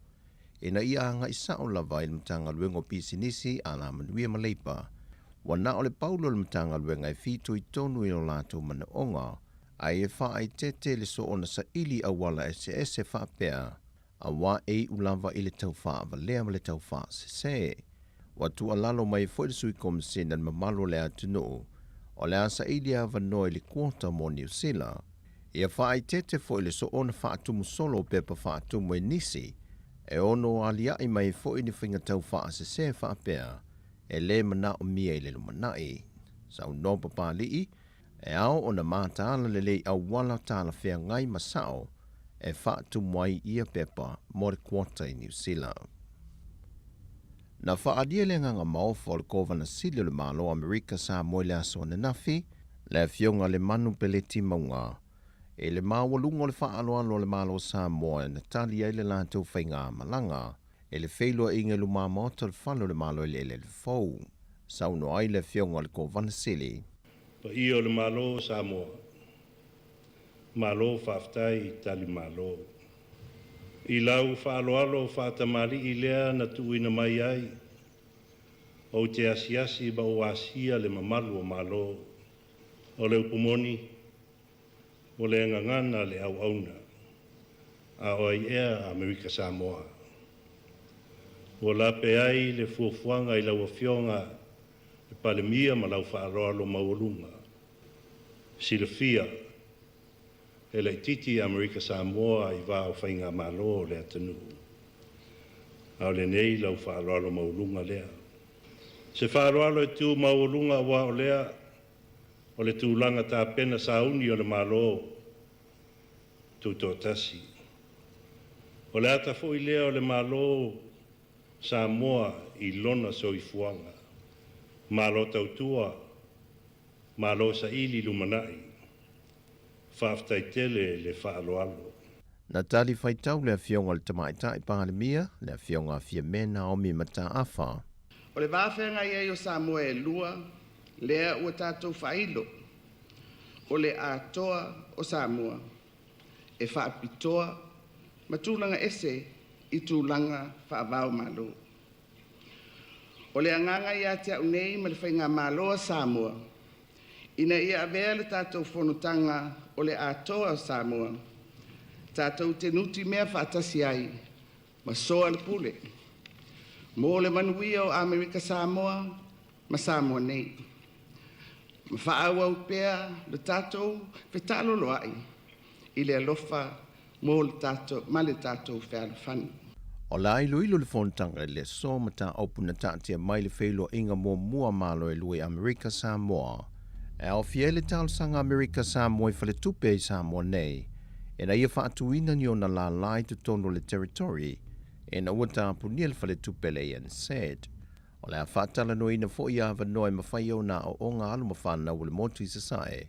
ina ia agai sa'o lava i le Matagaluega o Pisinisi, Alamanuia ma Leipa, ua na o le pau lea o le Matagaluega e fitoitonu i o latou manaoga, ae e faaeteete le soona saili auala eseese faapea, auā e iu lava i le tau faavalea ma le tau faasese. Ua tuualalo mai foi le Sui Komisena i le mamalu o le atunuu, o le a saili avanoa i le quota mo Niu Sila. Ia faaeteete foi le soona faatumu solo o pepa faatumu e nisi, e ono aliaʻi mai foi ni faiga tau faasese faapea e lē manaomia i le lumanai. Saunoa Papali'i, e ao ona mataala lelei auala talafeagai ma sao e faatumu ai ia pepa mo le quota i Niu Sila. Na faaalia le agaga maofa o le Kovana Sili o le Malo o Amerika Samoa i le aso ananafi, le Afioga Lemanu Peleti Mauga, i le maualuga o le faaaloalo a le Malo o Samoa na tali ai le latou faigamalaga i le feiloaiga i lumamaota o le Fale o le Malo Eleele Fou. Saunoa ai le Afioga i le Kovana Sili. Paia o le Malo o Samoa, malo faafetai i tali malo. I lau faaaloalo faatamalii lea na tuuina mai ai, ou te asiasi ma ou asia le mamalu o Malo. O le upu moni, ua le gagana le auauna, a o ai ea Amerika Samoa. Ua lape ai le fuafuaga i lau Afioga le Palemia ma lau faaaloalo maualuga. Silafia, e laitiiti Amerika Samoa i va o faigamalo o le atunuu, a o lenei lau faaaloalo maualuga lea. Se faaaloalo e tu maualuga aua o lea o le tulaga tapena sauni o le Malo Tutoatasi. O le ata foi lea o le Malo Samoa i lona soifuaga. Malo tautua, malo saili lumanai. Faafetai tele le faaaloalo. Na tali faitau le Afioga i le Tamaitai Palemia, le Afioga a Fiame Naomi Mataafa. O le va feagai ai o Samoa e lua, lea ua tatou faailo, o le atoa o Samoa e faapitoa ma tulaga ese i tulaga faava-o-Malo. O le agaga ia te au nei ma le Faigamalo a Samoa, ina ia avea le tatou fonotaga o le atoa o Samoa, tatou te nutimea faatasi ai ma soa le pule mo le manuia o Amerika Samoa ma Samoa nei, ma faaauau pea le tatou fetaloloai i le alofa mo le tatou ma le tatou fealofani. O le a iloilo le fonotaga i le aso mataupu na taatia mai le feiloaiga muamua a Malo e lua i Amerika Samoa. E aofia ai le talosaga a Amerika Samoa i faletupe i Samoa nei ina ia faatuina ni ona lālā i totonu o le territory. ina ua tapunia le faletupe a le ANZ. O le a faatalanoaina foi avanoa e mafai ona aooga alo ma fanau a le motu i Sasae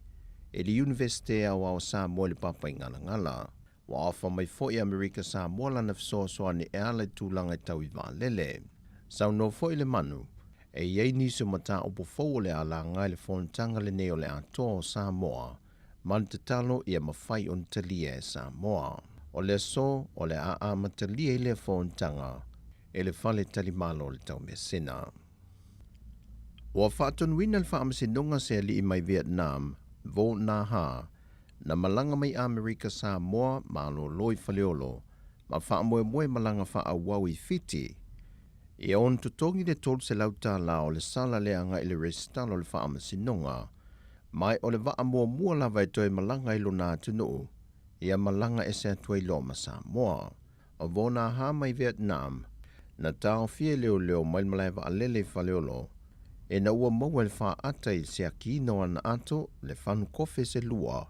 i le Iunivesite Aoao o Samoa i le Papaigalagala. Ua ofa mai foi e Amerika Samoa lana fesoasoani e ala i tulaga tau i vaalele. Saunoa foi Lemanu, e i ai nisi o mataupu fou o le a laga i le fonotaga lenei o le Atoa o Samoa ma le tatalo ia mafai ona talia e Samoa. O le aso o le a amatalia ai lea fonotaga e le Fale Talimalo o le Taumeasina. Ua faatonuina le Faamasinoga se alii mai Vietnam, Vo Na Ha, na malaga mai Amerika Samoa malolo i Faleolo ma faamoemoe malaga faaauau i Fiti, ia ona totogi le $300 tala o le sala lea agai i le resitala o le Faamasinoga, ma o le vaa muamua lava e toe malaga i lona atunuu, ia malaga ese atu ai loa ma Samoa. O Vo Na Ha mai Vietnam, na taofia e leoleo mai le malae vaalele i Faleolo, ina ua maua e le faata i le siakiina o ana ato le fanu kofe se lua,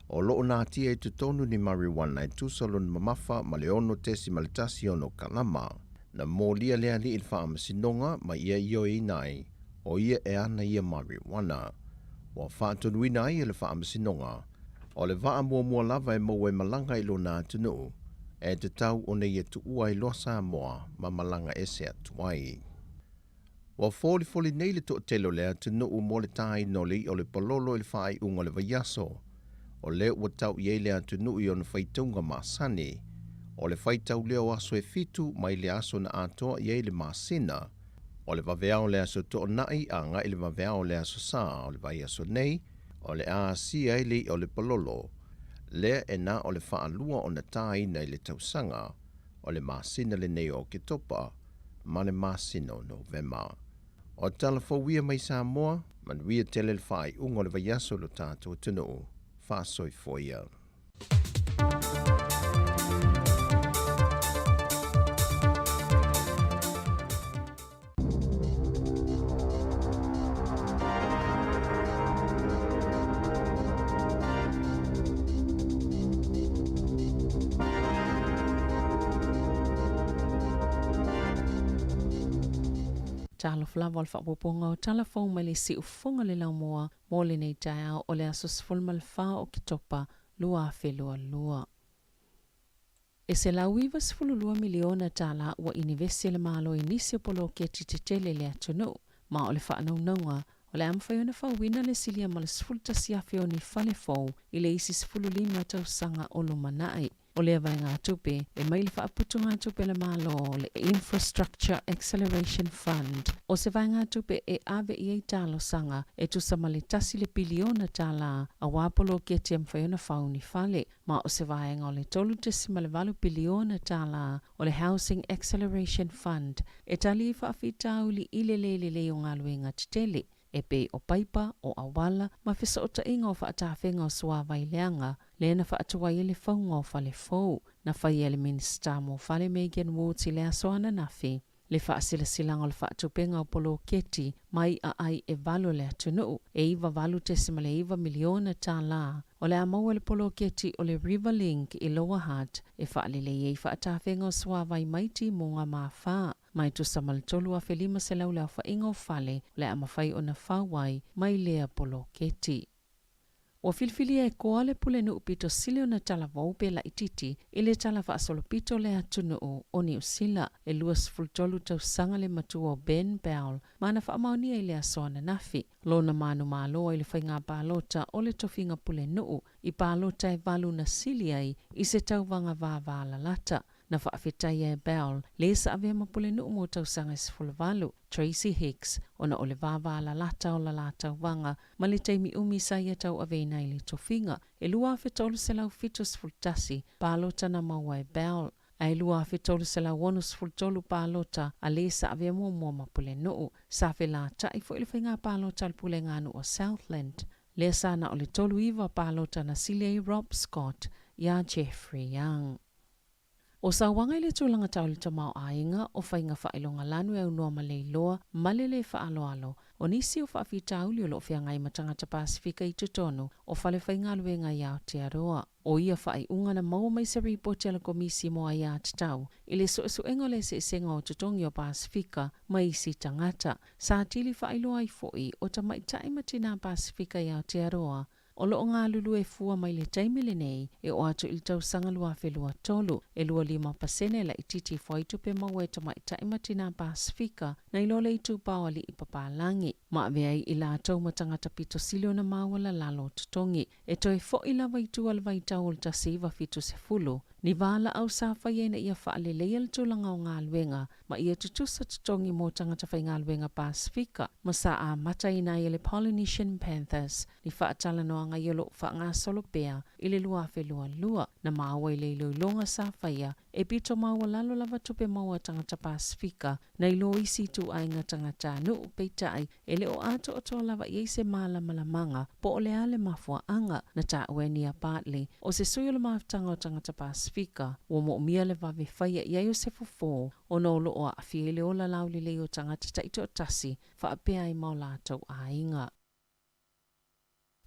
o loo natia i totonu ni marijuana e tusa lona mamafa ma le 6.16 kalama. Na molia le alii i le Faamasinoga ma ia ioeina ai, o ia e ana ia marijuana. Ua faatonuina ai e le Faamasinoga, o le vaa muamua lava e maua e malaga i lona atunuu, e tatau ona ia tuua ai loa Samoa ma malaga ese atu ai. Ua folifoli nei le toatele o le atunuu mo le taina o le i'a o le palolo i le faaiuga o le vaiaso. O lea ua tau i ai le atunuu i ona faitauga masani. O le faitau lea o aso e 7 mai le aso na atoa i ai le masina. O le vaveao o le aso Toonai agai i le vaveao o le aso Sa o le vaiaso nei, o le a asia ai le i'a o le palolo. Lea e na o le faalua ona taina i le tausaga, o le masina lenei o Oketopa ma le masina o Novema. O tala fou ia mai Samoa, manuia tele le faaiuga o le vaiaso i lo tatou atunuu. Faasoifua ia. Talofa lava o le faaopoopoga o tala fou mai le siufofoga le laumua mo lenei taeao o le aso 14 o Oketopa 2022. E $192 miliona tālā ua inivesi e le Malo i nisi o poloketi tetele i le atunuu, ma o le faanaunauga o le a mafai ona fauina le silia ma le 11,000 o ni fale fou i le isi 15 tausaga o lumanai. O lea vaegatupe e mai le faaputugatupe a le Malo, le Infrastructure Acceleration Fund, o se vaegatupe e ave i ai talosaga e tusa ma le tasi le piliona tālā auā poloketi e mafai ona fau ni fale, ma o se vaega o le $3.8 piliona tālā o le Housing Acceleration Fund e tali ai faafitauli i le lē lelei o galuega tetele e pei o paipa, o auala, ma fesootaiga o faatafega o suāvai leaga, lea na faatuai ai le fauga o fale fou. Na faia e le Minisita mo Fale Megan Woods i le aso ananafi le faasilasilaga o le faatupega o poloketi mai aai e 8 o le atunuu, e $98.9 miliona tālā. O le a maua le poloketi o le Riverlink i Lower Hutt e faalelei ai faatafega o suāvai mai timuga ma afa. Mai tusa ma le 3,500 le aofaiga o fale o le a mafai ona fau ai mai lea poloketi. Ua filifilia e koa le pulenuu pito sili ona talavou pe laitiiti i le tala faasolopito o le atunuu o Niu Sila. E 23 tausaga le matua o Ben Bell ma na faamaonia i le aso ananafi lona manumalo ai le faiga palota o le tofiga pulenuu i palota e 8 na sili ai i se tauvaga vavalalata. Na faafetaia e Bell le sa avea ma pulenuu mo tausaga e 18, Tracy Hicks, ona o le vavalalata o la la tauvaga ma le taimi umi sa ia tauaveina ai le tofiga. E 2,371 palota na maua e Bell, ae 2,363 palota a le sa avea muamua ma pulenuu. Sa felatai foi le faiga palota a le puleganuu o Southland, lea sa na o le 39 palota na sili ai Rob Scott iā Jeffrey Young. O sauaga i le tulaga tau le tamaoaiga, o faiga faailogalanu e aunoa ma le iloa ma le lē faaaloalo, o nisi o faafitauli o lo o feagai ma tagata Pasefika i totonu o falefaigaluega i Aotearoa. O ia faaiuga na maua mai se ripoti a le Komisi mo Aiā Tatau i le suesuega o le eseesega o totogi o Pasefika ma isi tagata. Sa atili faailoa ai foi o tamaitai ma tinā Pasefika i Aotearoa o lo o galulue fua mai le taimi lenei e oo atu i le tausaga 2023, e 25% laitiiti ifo ai tupe maua e tamaitai ma tinā Pasefika nai lo le itupa o alii papalagi, ma avea ai i latou ma tagata pito sili ona maualalalo o totogi. E toe fo'i lava i tua le vaitau o le 1970, ni valaau sa faia ina ia faaleleia le tulaga o galuega ma ia tutusa totogi mo tagata faigaluega Pasefika ma sa amataina ai e le Polynesian Panthers ni faatalanoaga ia o lo o faagasolo pea i le 2022. Na maua i le iloiloga sa faia e pito maualalo lava tupe maua a tagata Pasefika nai lo isi ituaiga tagatanuu, peitai e le o atoatoa lava i ai se malamalamaga po o le a le mafuaaga. Na taua e Nia Bartley, o se sui o le Mafutaga o Tagata Pasefika, ua moomia le vave faia i ai o se fofo ona o lo o aafia i le ola laulelei o tagata taitoatasi faapea ai ma o latou aiga.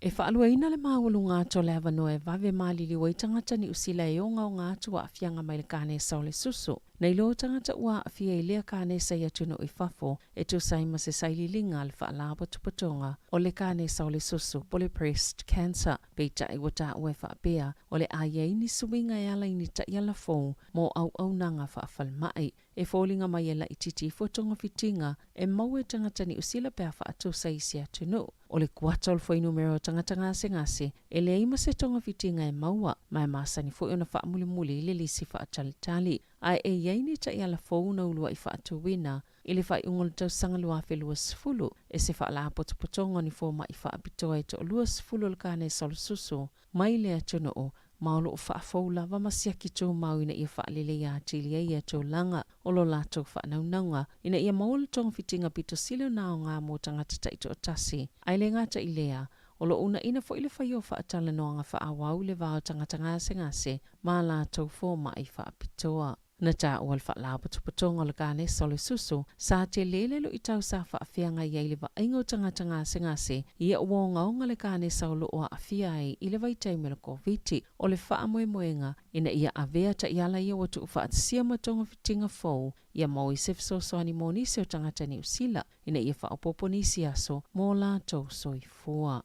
E faaluaina le maualuga atu o le avanoa e vave maliliu ai tagata Niu Sila e ogaoga atu aafiaga mai le kanesa o le susu. Nai lo tagata ua aafia i lea kanesa i atunuu i fafo e tusa ai ma se sailiiliga a le Faalapotopotoga o le Kanesa o le Susu po o le Breast Cancer. Peitai ua taua e faapea, o le a i ai ni suiga e ala i ni taiala fou mo auaunaga faafalemai. E foliga mai e laitiiti ifo togafitiga e maua e tagata Niu Sila pe a faatusa i isi atunuu. O le kuata o le fuainumera o tagata gasegase e leai ma se togafitiga e maua, ma e masani foi ona faamulimuli i le lisi faatalitali. Ae e i ai ni taiala fou na uluai faatuina i le faaiuga o le tausaga 2020 e se faalapotopotoga o ni fomai faapitoa e toa-20 o le kanesa o le susu mai le atunuu ma o lo o faafou lava ma siaki tumau ina ia faaleleia atili ai ia tulaga o lo latou faanaunauga ina ia maua le togafitiga pito sili ona aoga mo tagata taitoatasi. Ae le gata i lea, o lo o uunaina foi le faia o faatalanoaga faaauau i le va o tagata gasegase ma a latou fomai faapitoa. Na taua le Faalapotopotoga o le Kanesa o le Susu, sa tele le luitau sa faafeagai ai le vaaiga o tagata gasegase ia ua ogaoga le kanesa o lo o aafia ai i le vaitaimi o le Koviti. O le faamoemoega ina ia avea taiala ia ua tuufaatasia ma togafitiga fou ia maua i se fesoasoani mo nisi o tagata Niu Sila ina ia faaopoopo nisi aso mo latou soifua.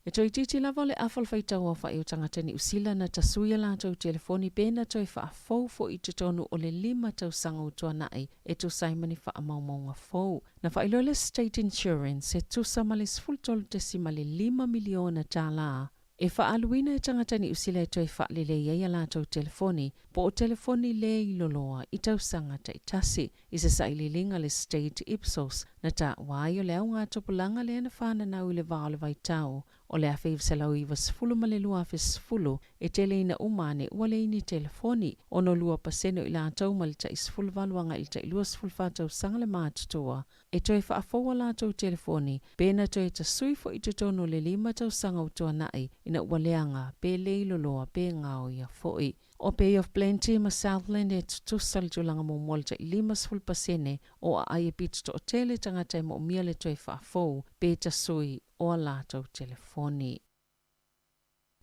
E toeitiiti lava o le afa o le faitau aofa'i o tagata Niu Sila na tasui a latou telefoni pe na toe faafou fo'i i totonu o le lima tausaga ua tuana'i e tusa ai ma ni faamaumauga fou. Na faailoa le State Insurance e tusa ma le $13.5 miliona tālā e faaaluina e tagata Niu Sila e toe faalelei ai a latou telefoni po o telefoni le iloloa i tausaga taitasi. I se sailiiliga a le State Ipsos, na taua ai o le augatupulaga lea na fananau i le va o le vaitau o le 1990 ma le 2010, e tele ina uma ane ua leai ni telefoni. 62% o i latou mai le tai 18 agai i le tai 24 tausaga le matutua e toe faafou a latou telefoni pe na toe tasui foi i totonu o le lima tausaga ua tuanai ina ua leaga pe le iloloa pe gaoia foi. O Bay of Plenty ma Southland e tutusa le tulaga muamua le tai 50% o aai e pito toatele tagata e moomia le toe faafou pe tasui o a latou telefoni.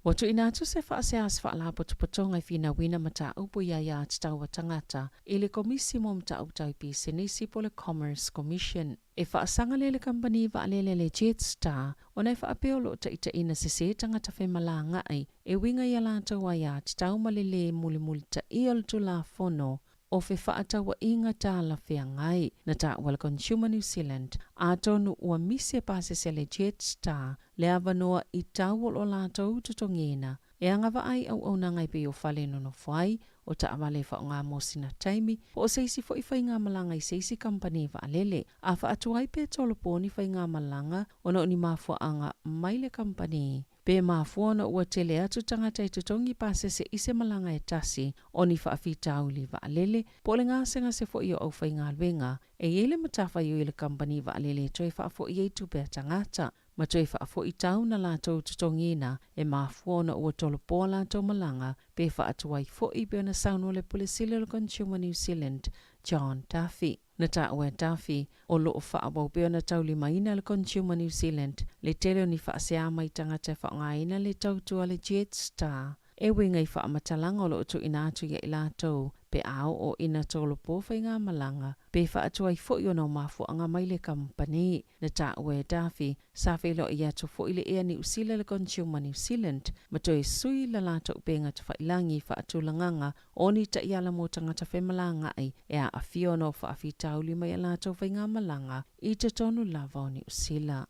Ua tuuina atu se faasea a se Faalapotopotoga e finauina mataupu i aiā tatau a tagata i le Komisi mo Mataupu Tau Pisinisi po o le Commerce Commission. E faasaga lea le kamupani vaalele le Jetstar ona e faapea o lo o taitaiina sesē tagata femalagaai e uiga i a latou aiā tatau ma le lē mulimulitaia o le Tulafono o Fefaatauaiga Talafeagai na taua le Consumer New Zealand, atonu ua misi e pasese le Jetstar le avanoa i tau o lo latou totogiina e agavaa ai auaunaga e pei o fale e nonofo ai, o taavale e faaaoga mo sina taimi, po o se isi foi faigamalaga i se isi kamupani vaalele. A faatuai pe tolopo ni faigamalaga ona o ni mafuaaga mai le kamupani. Pe mafua ona ua tele atu tagata e totogi pasese i se malaga e tasi o ni faafitauli vaalele, po o le gasegase foi o aufaigaluega, e i ai le matafaioi a le kamupani vaalele e toe faafo'i ai tupe a tagata. ma toe faafo'i tau na latou totogiina e mafua ona ua tolopoa latou malaga pe faatuai fo'i pei ona saunoa le Pule Sili o le Consumer New Zealand, John Duffy. Na taua e Duffy, o lo o faaauau pea ona taulimaina e le Consumer New Zealand le tele o ni faasea mai tagata e faaaogaina le tautua a le Jetstar e uiga i faamatalaga o lo o tuuina atu ia i latou pe a oo ina tolopo faigamalaga pe faatuai foi ona o mafuaaga mai le kamupani. Na taua e Duffy, sa feiloai atu foi le Ea Niu Sila le Consumer New Zealand ma toe sui la latou upega tafailagi i faatulagaga o ni taiala mo tagata femalagaai e aafia ona o faafitauli mai a latou faigamalaga i totonu lava o Niu Sila.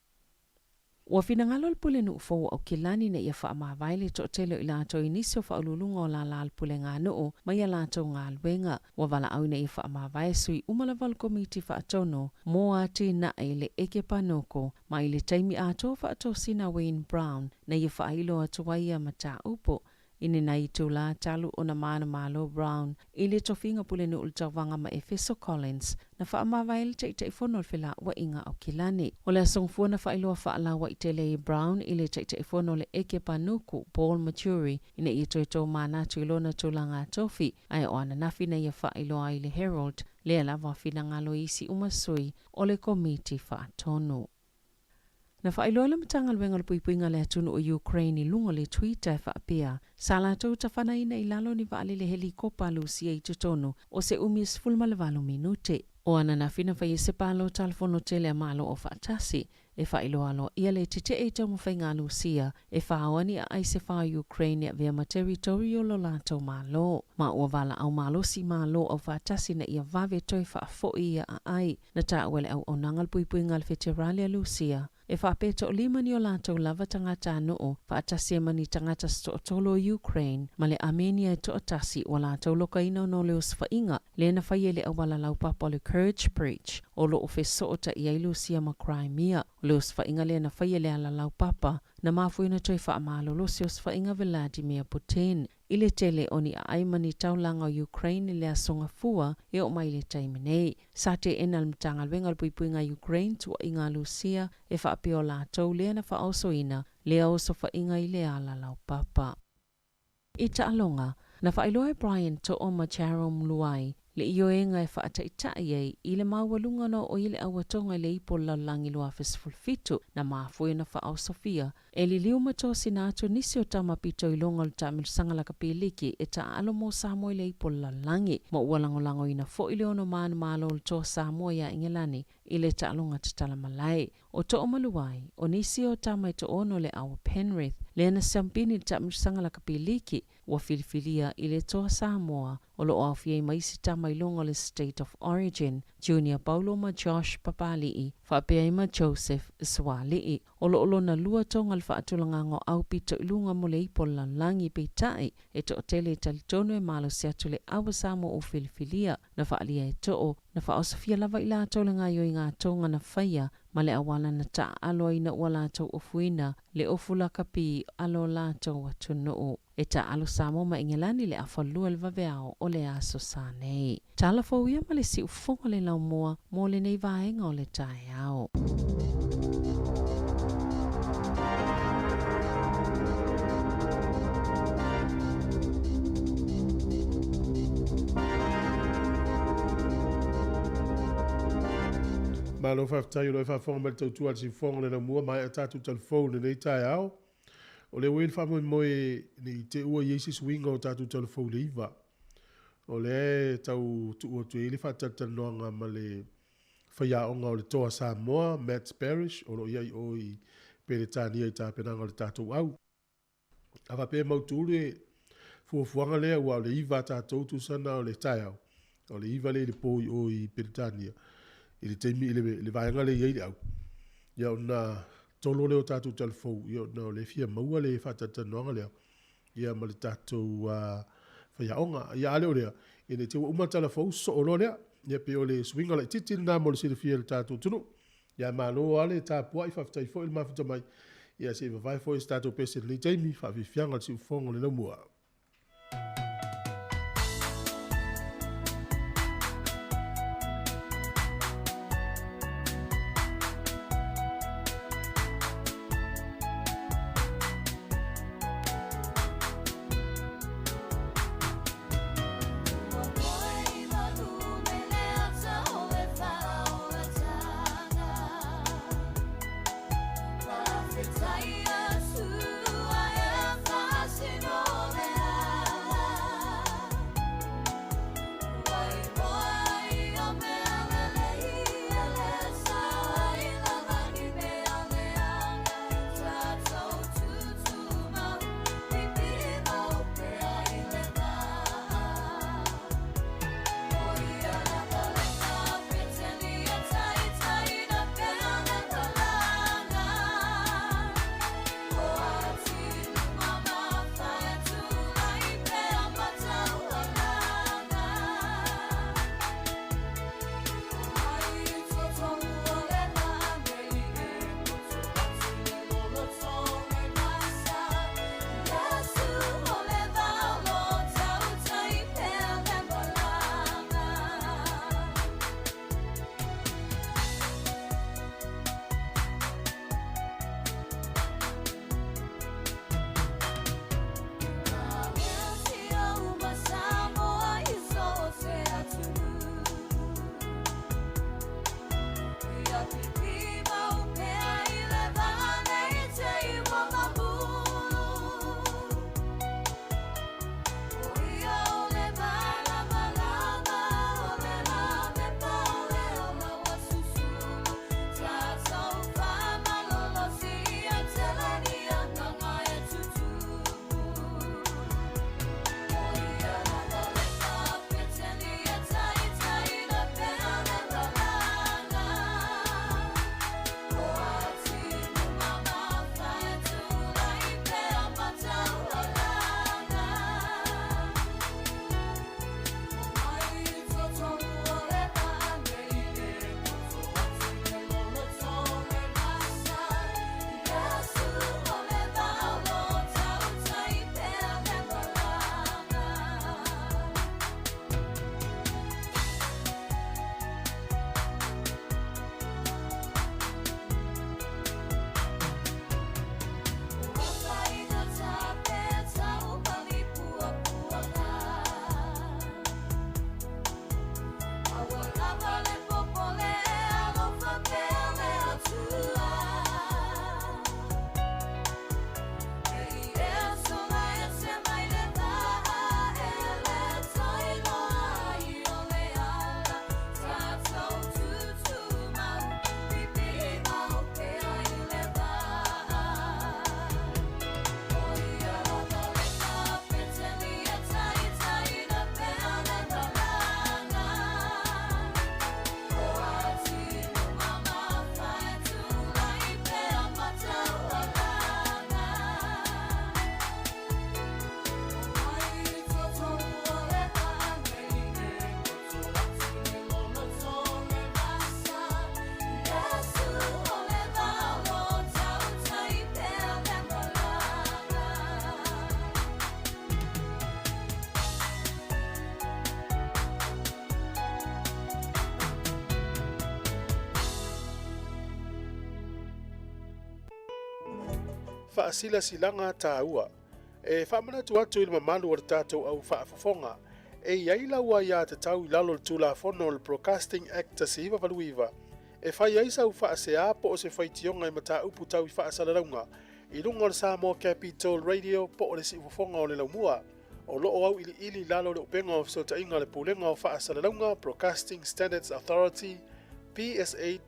Ua finagalo le Pulenuu fou o Aukilani ina ia faamavae le toatele o i latou i nisi o faauluuluga o lala le puleganuu mai a latou galuega. Ua valaau ina ia faamavae sui uma lava o le Komiti Faatonu mo Atinae le Eke Panoko mai le taimi atoa faatosina a Wayne Brown na ia faailo atu ai ia mataupu I lenei itulā talu ona manumalo Brown i le tofiga pulenuu le tauvaga ma Efeso Collins na faamavae le Taitaifono o le Felauaiga Aukilani. O le aso Gafua na faailoa faalaua'i tele ai Brown i le Taitaifono o le Eke Panuku, Paul Majurey, ina ia toe tomanatu i lona tulaga tofi, ae o ananafi na ia faailoa ai i le Herald lea lava finagalo i isi uma sui o le Komiti Faatonu. Na faailoa le Matagaluega o le Puipuiga o le Atunuu o Ukraine i luga o le Twitter e faapea, sa latou tafanaina i lalo ni vaalele helikopa a Lusia i totonu o se umi e 18 minute. O ananafi na fai ai se palota a le Fono Tele a Malo Aufaatasi e faailoa aloaia le tetee i taumafaiga a Lusia e faoa ni aai se fa o Ukraine e avea ma teritori o lo latou Malo. Ma ua valaau malosi Malo Aufaatasi ina ia vave toe faafoi ia aai. Na taua e le auaunaga le puipuiga a le Feterale a Lusia, e faapea toalima ni o latou lava tagatanuu, faatasi ai ma ni tagata se toatolu o Ukraine ma le Armenia e toatasi ua latou lokaina ona o le osofaiga lea na faia i le auala laupapa o le Kerch Bridge o lo o fesootai ai Lusia ma Crimea. O le osofaiga lea na faia i le ala laupapa na mafua ai ona toe faamalolosi osofaiga Vladimir Putin i le tele o ni aai ma ni taulaga o Ukraine i le Aso Gafua e oo mai i le taimi nei. Sa teena le Matagaluega o le Puipuiga Ukraine tuuaiga a Lusia e faapea o latou lea na faaosoina lea osofaiga i le ala laupapa. I taaloga, na faailoa e Brian To'o ma Jerome Luai le ioega e faataitai ai i le maualuga ona oo i le auatoga i le ipu o le lalolagi 2017 na mafua ai ona faaosofia E liliu ma tosina atu nisi o tama pito i luga o le taamilosaga lakapi liki e taaalo mo Samoa i le ipu o le lalolagi, ma ua lagolagoina foi le ono manumalo o le Toa Samoa iā Igelani i le taaloga tatala malae. O Toomalu ai, o nisi o tama e toono le au o Penrith, lea na siampini i le taamilosaga lakapi liki, ua filifilia i le Toa Samoa o lo o aofia ai ma isi tama i luga o le State of Origin, Junior Paulo ma Josh Papali'i, faapea ai ma Joseph Suali'i. O lo o lona lua toga le faatulagaga o au pito i luga mo le ipu o le lalolagi, peitai, e toatele e talitonu e malosi atu le au a Samoa ua filifilia, na faaalia e too, na faaosofia lava i latou le gaoioiga toga na faia ma le auala na taaalo ai ina ua latou ofuina le ofu lakapi a lo latou atunuu. E taaalo Samoa ma Ingelani i le afa lua i le vaveao o le aso sa nei. Tala fou ia ma le siufofoga le laumua mo lenei vaega o le taeao. Malo faafetai o lo o e faafofoga mai le tautua a le siufofoga o le laumua maea tatou talafou i lenei taeao. O lea ua i ai le faamoemoe ne i te i ua i ai se suiga o tatou talafou i le 9. O lea e tau tuu atu ai le faatalatalanoaga ma le faiaoga o le Toa Samoa, Matt Parrish, o lo o i ai i o i Peretania i tapenaga o le tatou au. A faapea e mautu le fuafuaga lea, aua o le 9 a tatou tusa na o le taeao, o le 9 lea i le po i o i Peretania, i le taimi i le vaega lea e i ai le au, ia ona tolo lea o tatou talafou, ia ona o lea e fia maua le faatalatalanoaga lea, ia ma le tatou faiaoga. Ia a le o lea, ia ne i te i ua uma le tala fou sosoo loa lea. Ia pei o le suiga laitiiti lena mo le silafia e le tatou atunuu. Ia malo lava le tapuai, faafetai foi le mafuta mai. Ia se i vavae foi se tatou pese i lenei taimi, faafiafiaga o le siufofoga o le laumua. Faasilasilaga taua. E faamanatu atu i le mamalu o le tatou au faafofoga, e i ai lau aiatatau i lalo o le Tulafono o le Broadcasting Act 1989 e fai ai sau faasea po o se faitioga i mataupu tau i faasalalauga i luga o le Samoa Capital Radio po o le Siufofoga o le Laumua. O lo o auiliili i lalo o le Upega o Fesootaiga a le Pulega o Faasalalauga, Broadcasting Standards Authority, psa.govt.nz.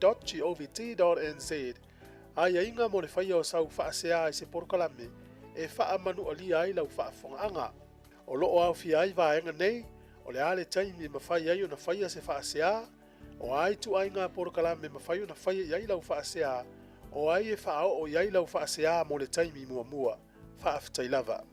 Aiaiga mo le faia o sau faasea i se polokalame e faamanualia ai lau faafofogaaga. O lo o aofia ai vaega nei, o le a le taimi e mafai ai ona faia se faasea, o a ituaiga polokalame e mafai ona faia i ai lau faasea, o ai e faaoo i ai lau faasea mo le taimi muamua. Faafetai lava.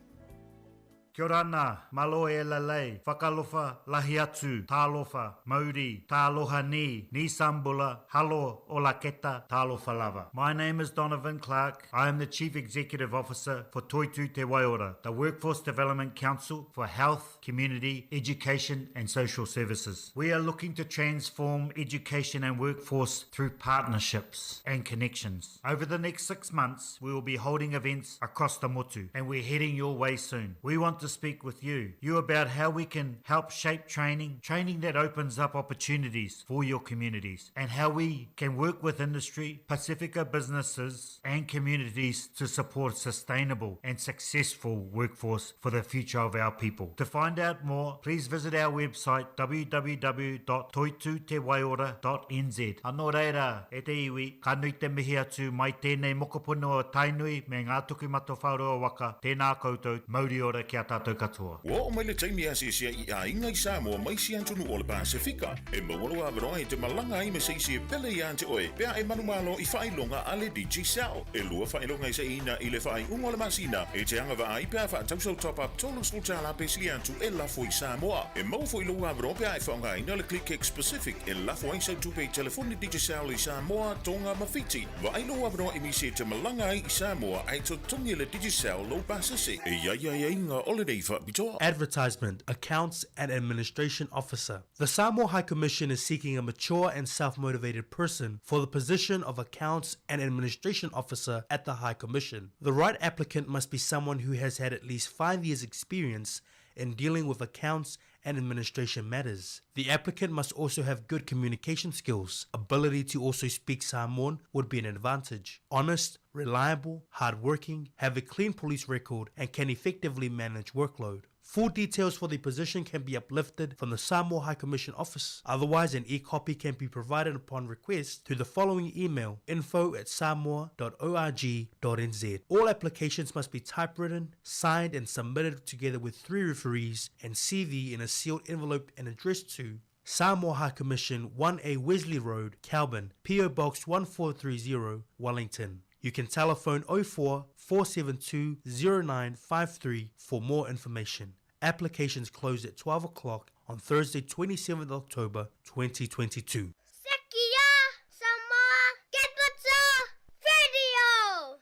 Kia ora ana, malo e lalei, whakalofa, lahi atu, tālofa, mauri, tāloha ni, ni sambula, halo, ola keta, tālofa lava. My name is Donovan Clark. I am the Chief Executive Officer for Toitu Te Waiora, the Workforce Development Council for Health, Community, Education and Social Services. We are looking to transform education and workforce through partnerships and connections. Over the next 6 months, we will be holding events across the motu, and we're heading your way soon. We want to speak with you about how we can help shape training, training that opens up opportunities for your communities, and how we can work with industry, Pacifica businesses and communities to support sustainable and successful workforce for the future of our people. To find out more, please visit our website www.toitutewaiora.nz. Anō reira, e te iwi, ka nui te mihi atu mai tēnei mokopuna o Tainui me ngā tuku matawhāroa waka, tēnā koutou, mauri ora ki a tātou katoa. Ua oo mai le taimi e asiasi ai i aiga i Samoa ma isi atunuu o le Pasefika. E maua lou avanoa e te malaga ai me se isi e pele iā te oe pe a e manumalo i faailoga a le Digicel. E lua faailoga e saʻiina i le faaiuga o le masina e te agavaa ai pe a faatau sau top-up $30 pe sili atu e lafo i Samoa. E maua foi lou avanoa pe a e faaaogaina le ClickX Pacific e lafo ai sau tupe i telefoni Digicel i Samoa, Tonga ma Fiti. Vaai lou avanoa e misi e te malaga ai i Samoa ae totogi e le Digicel lou pasese. E i ai aiaiga o lenei faapitoa. Advertisement, Accounts and Administration Officer. The Samoa High Commission is seeking a mature and self-motivated person for the position of Accounts and Administration Officer at the High Commission. The right applicant must be someone who has had at least 5 years' experience in dealing with accounts and administration matters. The applicant must also have good communication skills. Ability to also speak Samoan would be an advantage. Honest, reliable, hardworking, have a clean police record, and can effectively manage workload. Full details for the position can be uplifted from the Samoa High Commission office. Otherwise, an e-copy can be provided upon request to the following email, info@samoa.org.nz. All applications must be typewritten, signed and submitted together with 3 referees and CV in a sealed envelope and addressed to Samoa High Commission, 1A Wesley Road, Kelburn, P.O. Box 1430, Wellington. You can telephone 04 472 0953 for more information. Applications close at 12 o'clock on Thursday, 27th October 2022. Sekia Samoa Capital Radio!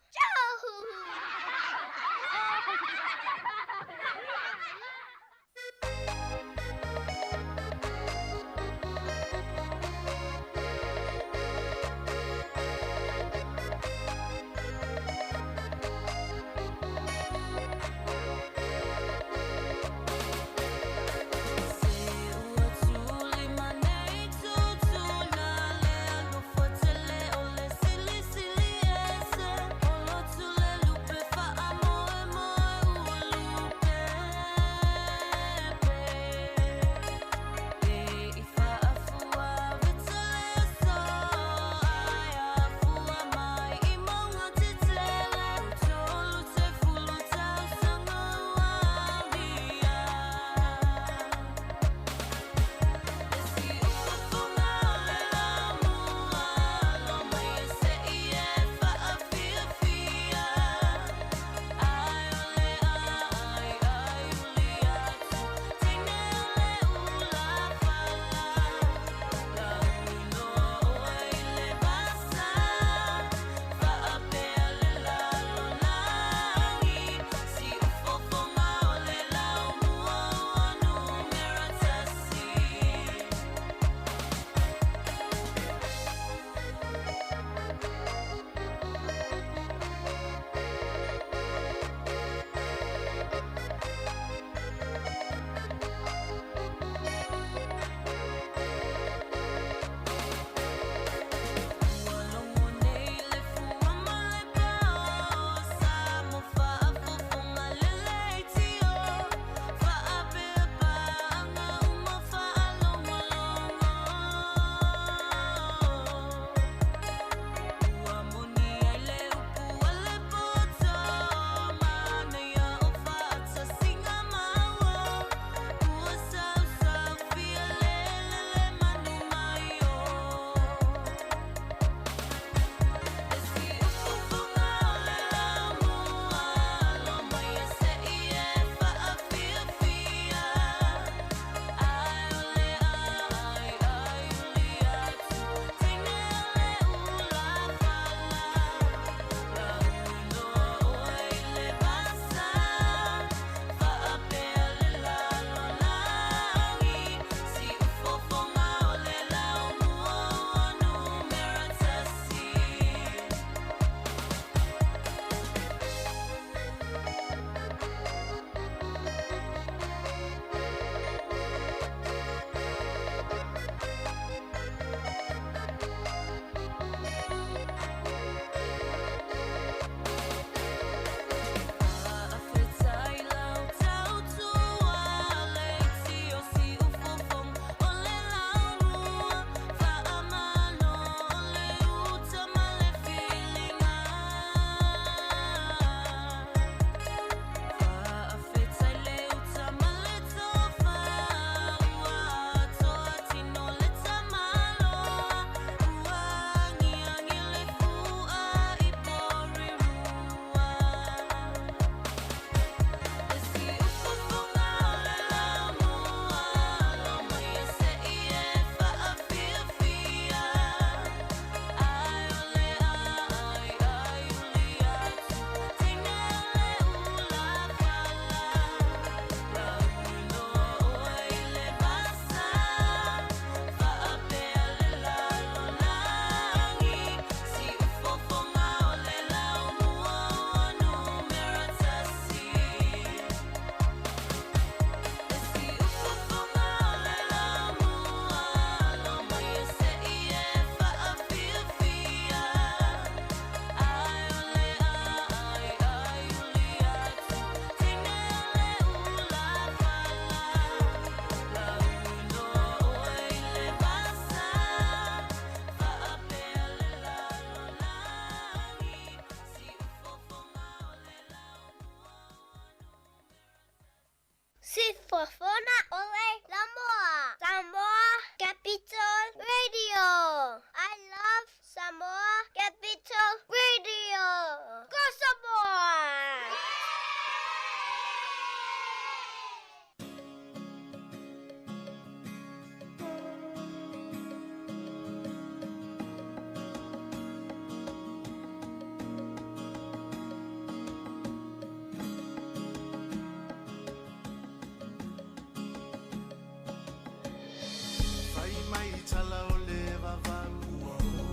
tala o le vavau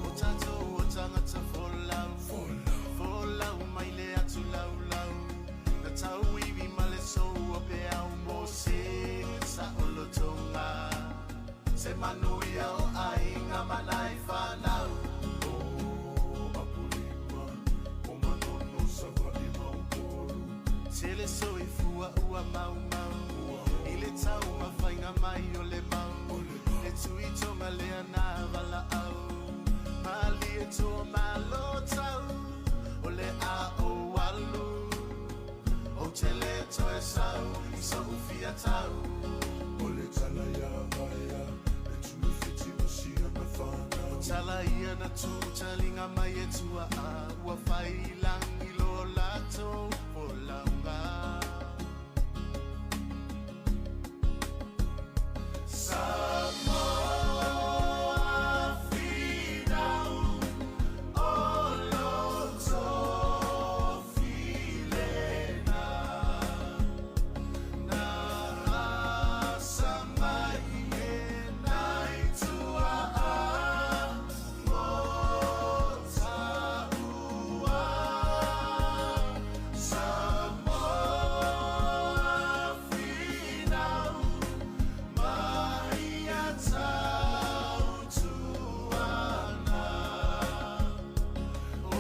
O tatou o tagata folau Folau mai le atu laulau Na tauivi ma le sou o peau mo se saolotoga Se manuia o aiga ma nai fanau O Apolima o Manono Savaii ma Upolu Tele soifua ua maumau I le taumafaiga mai o le mau Le tuitoga lea na valaau Malie toa malo tau O le a ou alu Ou te le toe sau I so'u fia tau O le tala ia vaea Le tuifiti ma siana whanau O tala ia na tūtaliga mai e tua'a Ua fai lagi lo latou folauga Samoa finau o lo tofilena Na asa mai e nai tua'a mo ta'ua Samoa finau mai ia tautuana O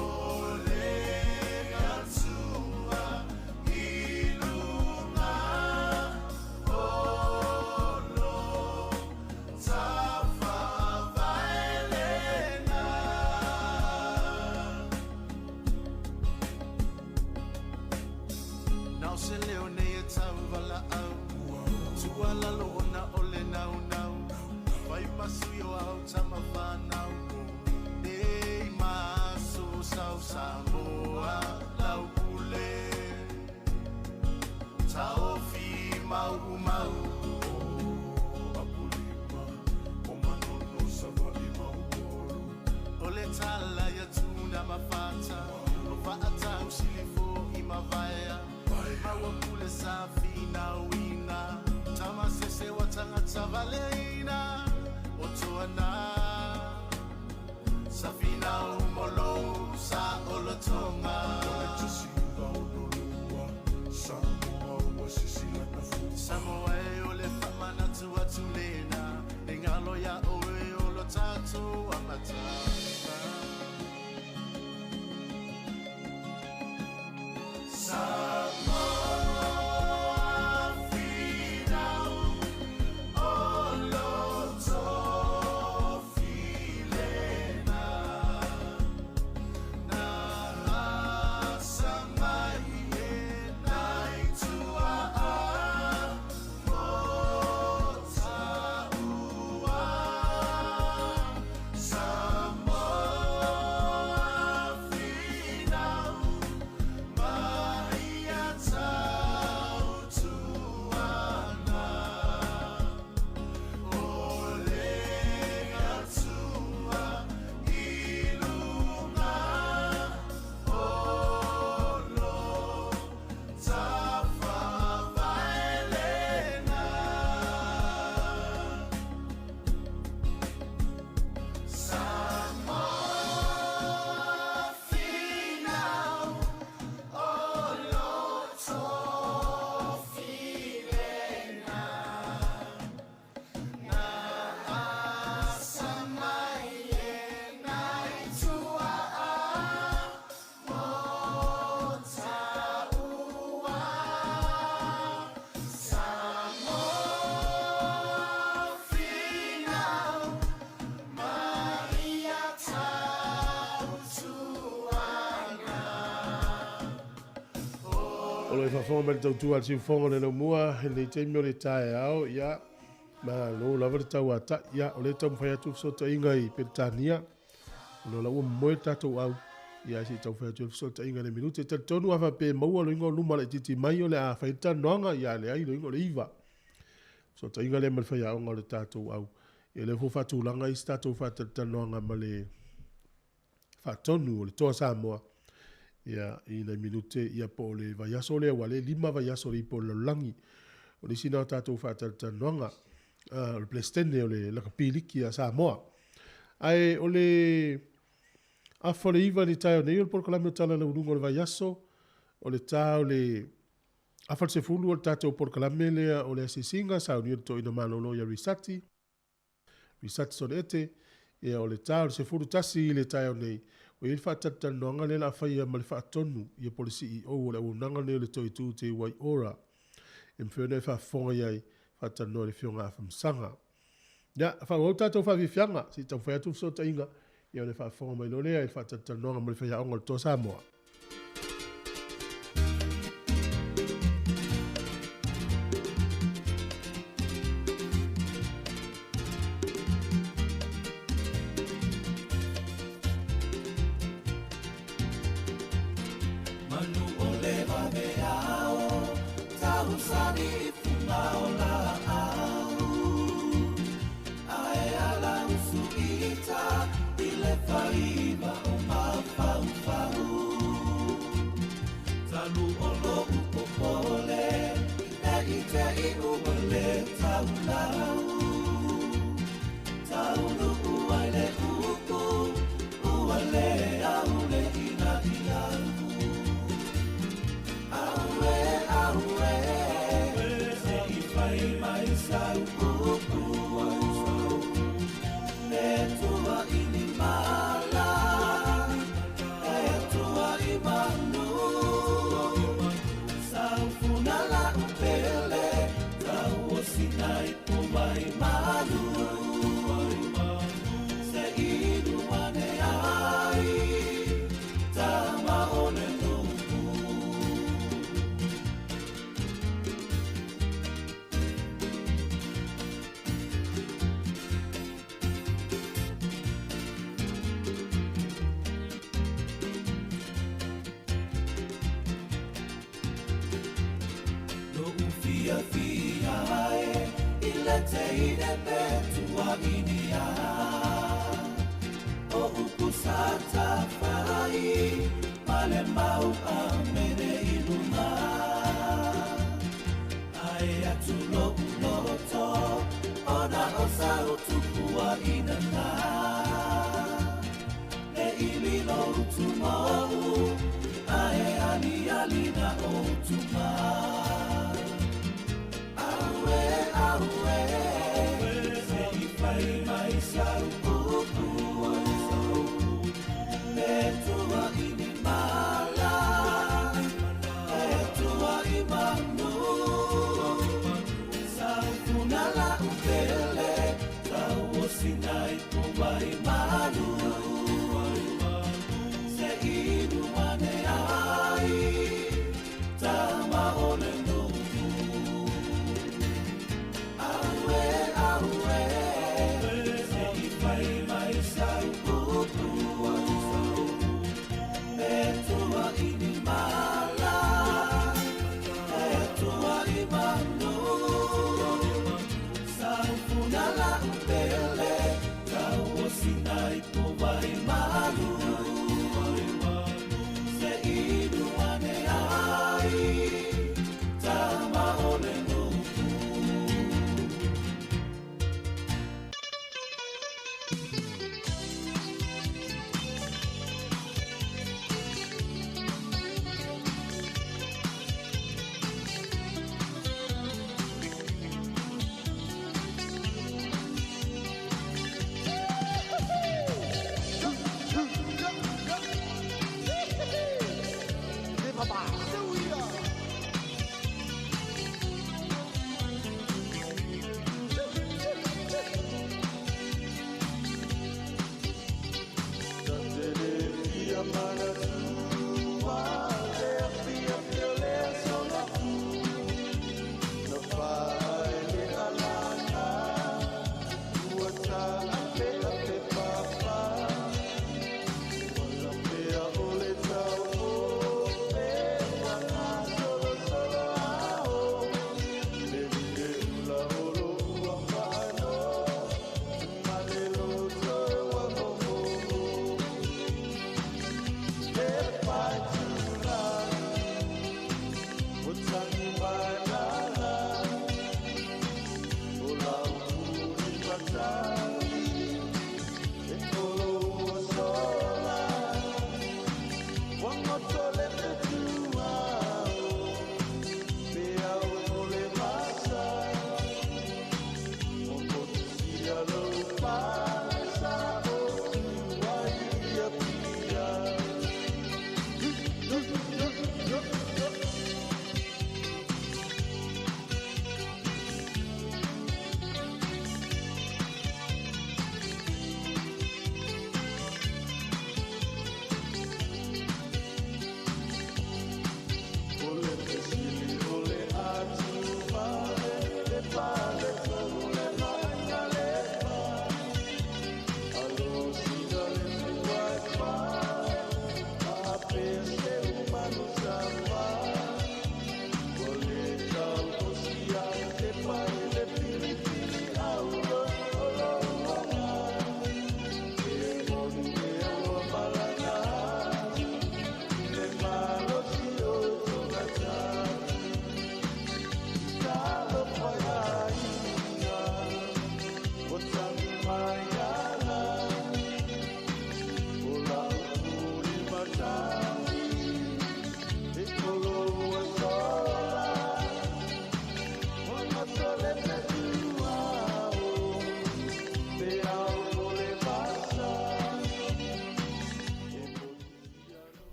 le Atua i luga o lo tafavaelena. Na o se leo nei e tauvalaau Tualalo ona o le naunau Fai masui o au tamafanau Nei maso sau Samoa lau pule Taofi mau mau Apolima o Manono Savaii ma Upolu O le tala ia tuna mafata O faatau silifo i mavaea Maua pule sa finauina Tamasese wa tagata valeina O toana Sa finau molo sa olotoga O le tusi vaonolua Samoa ua sisila na fua Samoa e o le faamanatu atu lena E galo ia oe o lo tatou amataga Samoa finau o lo tofilena Na asa mai e nai tua'a mo ta'ua Samoa finau mai ia tautuana O le Atua i luga o lo tafavaelena Samoa finau o lo tofilena Na asa mai e nai tua'a mo ta'ua Samoa finau mai ia tautuana O lo e faafofoga mai le tautua a le siufofoga o le laumua i lenei taimi o le taeao, ia, malo lava le tauata'i, ia, o lea e taumafai atu fesootaiga i Peretania, ona o la ua momoe le tatou au, ia, ae se i taumafai atu ai le fesootaiga i le minute. E talitonu a faapea e maua loiga o luma laitiiti mai o le a fai ai le talanoaga, ia, leai loiga o le 9. Fesootaiga lea ma le faiaoga o le tatou au. Ia, o lea foi ua faatulaga isi tatou faatalatalanoaga ma le faatonu o le Toa Samoa, ia, i nai minute, ia, po o le vaiaso lea, aua o lea e 5 vaiaso o le ipu o le lalolagi. O le isi lena o tatou faatalatalanoaga. o le Peresetene o le Lakapi Liki a Samoa. Ae o le afa o le 9 i le taeao nei o le polokalame o Tala Lauuluga o le Vaiaso, o le ta o le afa o le 10 o le tatou polokalame lea o le asiasiga, saunia le toeaina malolo ia Risati, Risati Soniete, ia o le ta o le 11 i le taeao nei, ua i ai le faatalatalanoaga lea o le a faia ma le faatonu ia po o le CEO o le auaunaga lenei o le Toitu Te Wai Ora e mafai ona e faafofoga i ai faatalanoa i le Afioga Afamasaga. Ia, faaauau tatou faafiafiaga, se i taumafai atu fesootaiga, ia ona faafofoga mai loa lea i le faatalatalanoaga ma le faiaoga o le Toa Samoa. Manu o le vaveao, tausani i fuga o laau. Ae ala usuita i le faiva o mafaufau. Talu o lo'u popole, ne i te i ua le taulau. Taunuu ai le upu, ua le au le ina'inau. Auē, auē, se i fai mai sau upu. E tua i ni mala, e tua i manu. Saufuna la'u pele, tauosina i po vai malu. Se inu ane ai, tama o le nu'u. Lo'u fiafia e i le teine pe tuaʻinia. O upu sa tafai ma le mau a mene i luga. Ae atu lo'u loto, ona o sau tupuaʻina na. E ili lo utumo'u, ae aliali na o utuma. Auē, auē, se i fai mai sau upu. E tua i ni mala, e tua i manu. Saufuna la'u pele, tauosina i po vai malu. Se inu ane ai, tama o le nu'u. Auē, auē, se i fai mai sau upu. E tua i ni mala, e tua i manu. Saufuna la'u pele, tauosina i po vai malu. Se inu ane ai, tama o le nu'u.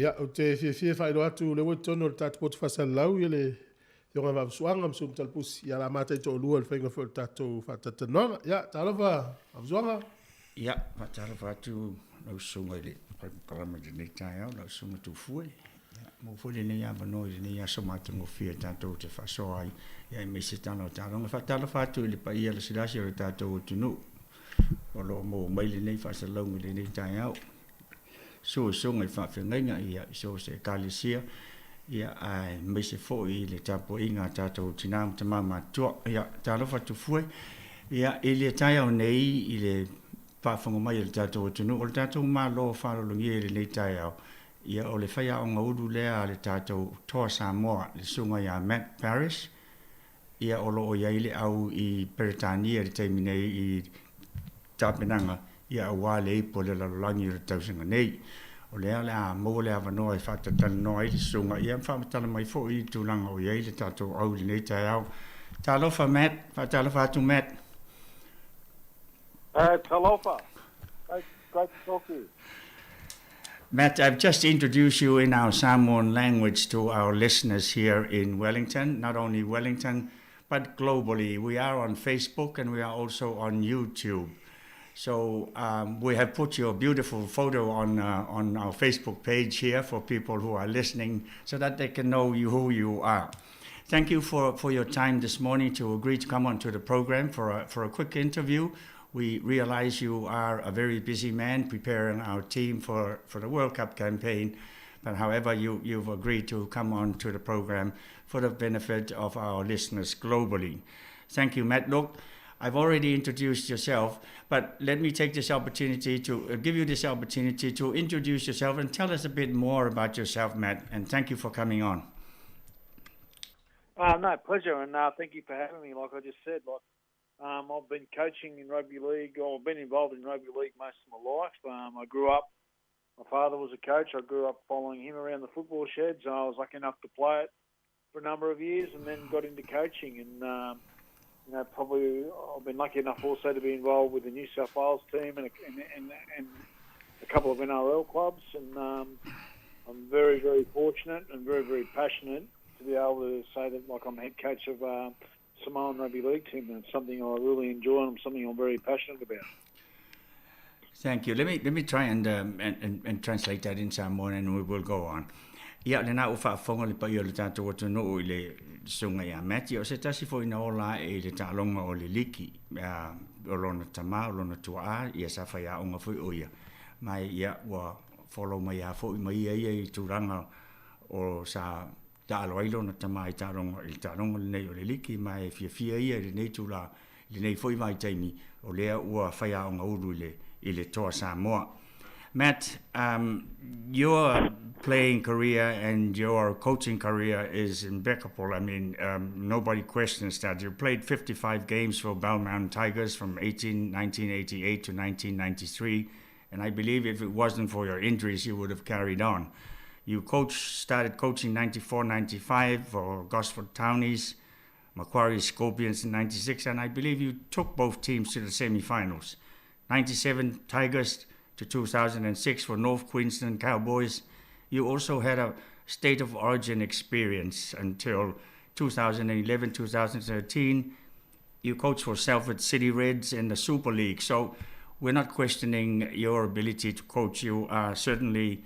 Ia, ou te fiafia e faailoa atu o lea ua i totonu o le tatou poto faasalalau ia le Afioga ia Vaafusuaga ma Sui Talapusi, ia o le a matai toalua i le faiga foi o le tatou faatalatalanoaga. Ia, talofa Vaafusuaga. Ia, faatalofa atu lau susuga i le Paepakalama i lenei taeao, lau susuga Tufue. Ia, maua foi lenei avanoa i lenei aso matagofie tatou te faasoa ai, ia aemaise tala o taaloga. Faatalofa atu i le paia lasilasi o le tatou atunuu o lo o maua mai lenei faasalalauga i lenei taeao. Susu susuga i faafeagaiga ia i so o se ekalesia ia aemaise foi i le tapuaiga a tatou tina ma tama matutua. Ia talofa Tufue ia i le taeao nei i le faafofoga mai a le tatou atunuu o le tatou Malo faaaloalogia i lenei taeao ia o le faiaoga ulu lea a le tatou Toa Samoa le susuga ia Matt Parris ia o lo o i ai le au i Peretania i le taimi nei i tapenaga ia aua le ipu o le lalolagi o le tausaga nei. O lea o le a maua le avanoa e faatalatalanoa ai le susuga ia ma faamatala mai foi i le tulaga o i ai le tatou au i lenei taeao. Talofa Matt, faatalofa atu Matt. Talofa. Great, great to talk to you. Matt, I've just introduced you in our Samoan language to our listeners here in Wellington, not only Wellington, but globally. We are on Facebook and we are also on YouTube. So we have put your beautiful photo on on our Facebook page here for people who are listening so that they can know you, who you are. Thank you for, for your time this morning to agree to come onto the program for a, for a quick interview. We realize you are a very busy man preparing our team for, for the World Cup campaign. But however, you, you've agreed to come on to the program for the benefit of our listeners globally. Thank you, Matt. Look, I've already introduced yourself, but let me take this opportunity to give you this opportunity to introduce yourself and tell us a bit more about yourself, Matt. And thank you for coming on. No, pleasure, and thank you for having me. Like I just said, like I've been coaching in rugby league, or I've been involved in rugby league most of my life. I grew up, my father was a coach. I grew up following him around the football sheds. I was lucky enough to play it for a number of years and then got into coaching. And you know, probably I've been lucky enough also to be involved with the New South Wales team and and, and, a couple of NRL clubs. And I'm very, very fortunate and very, very passionate to be able to say that, like, I'm head coach of Samoan Rugby League team, and it's something I really enjoy and something I'm very passionate about. Thank you. Let me let me try and and, and, translate that in Samoan and we will go on. Ia, lena ua faafofoga le paia o le tatou atunuu i le susuga ia Matty, o se tasi foi na ola ae i le taaloga o le liki, o lona tama, o lona tuaa, ia sa faiaoga foi o ia, ma ia ua follow mai lava foi ma ia ia i tulaga o sa taalo ai lona tama i taaloga i le taaloga lenei o le liki, ma e fiafia ia i lenei itula i lenei foi vaitaimi o lea ua faiaoga ulu i le i le Toa Samoa. Matt, your playing career and your coaching career is impeccable. I mean, nobody questions that. You played 55 games for Belmont Tigers from 18, 1988 to 1993, and I believe if it wasn't for your injuries, you would have carried on. You coach started coaching 94 95 for Gosford Townies, Macquarie Scorpions in 96, and I believe you took both teams to the semi finals. 97 Tigers to 2006 for North Queensland Cowboys. You also had a state of origin experience until 2011 2013. You coached for Salford City Reds in the Super League. So we're not questioning your ability to coach. You are certainly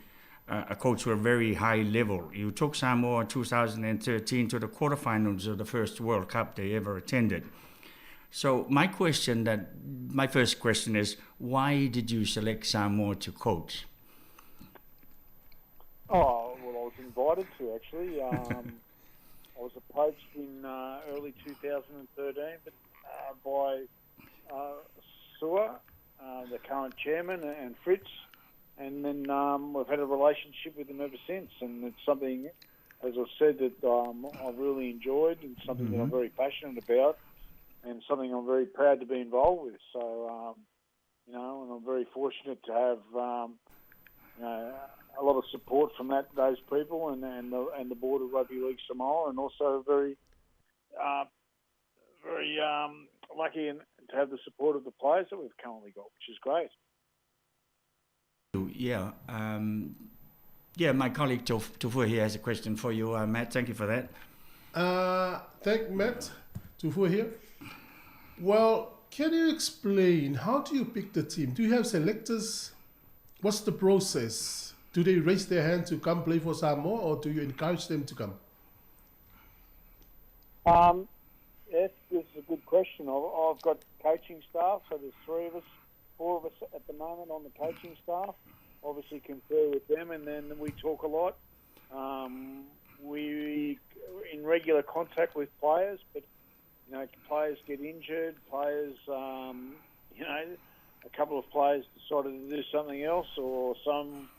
a coach to a very high level. You took Samoa in 2013 to the quarterfinals of the first World Cup they ever attended. So my question that my first question is, why did you select Samoa to coach? Oh well, I was invited to actually. I was approached in early 2013, but by Sua, the current chairman, and Fritz, and then we've had a relationship with them ever since. And it's something, as I've said, that I've really enjoyed, and something that I'm very passionate about, and something I'm very proud to be involved with. So, you know, and I'm very fortunate to have, you know, a lot of support from that those people and and the, and the board of Rugby League Samoa, and also very very lucky in, to have the support of the players that we've currently got, which is great. Yeah, yeah. My colleague Tufua here has a question for you, Matt. Thank you for that. Thank Matt Tufua here. Well, can you explain how do you pick the team? Do you have selectors? What's the process? Do they raise their hand to come play for Samoa, or do you encourage them to come? Yes, this is a good question. I've got coaching staff, so there's three of us, four of us at the moment on the coaching staff. Obviously, confer with them, and then we talk a lot. We in regular contact with players, but you know, players get injured. Players, you know, a couple of players decided to do something else, or some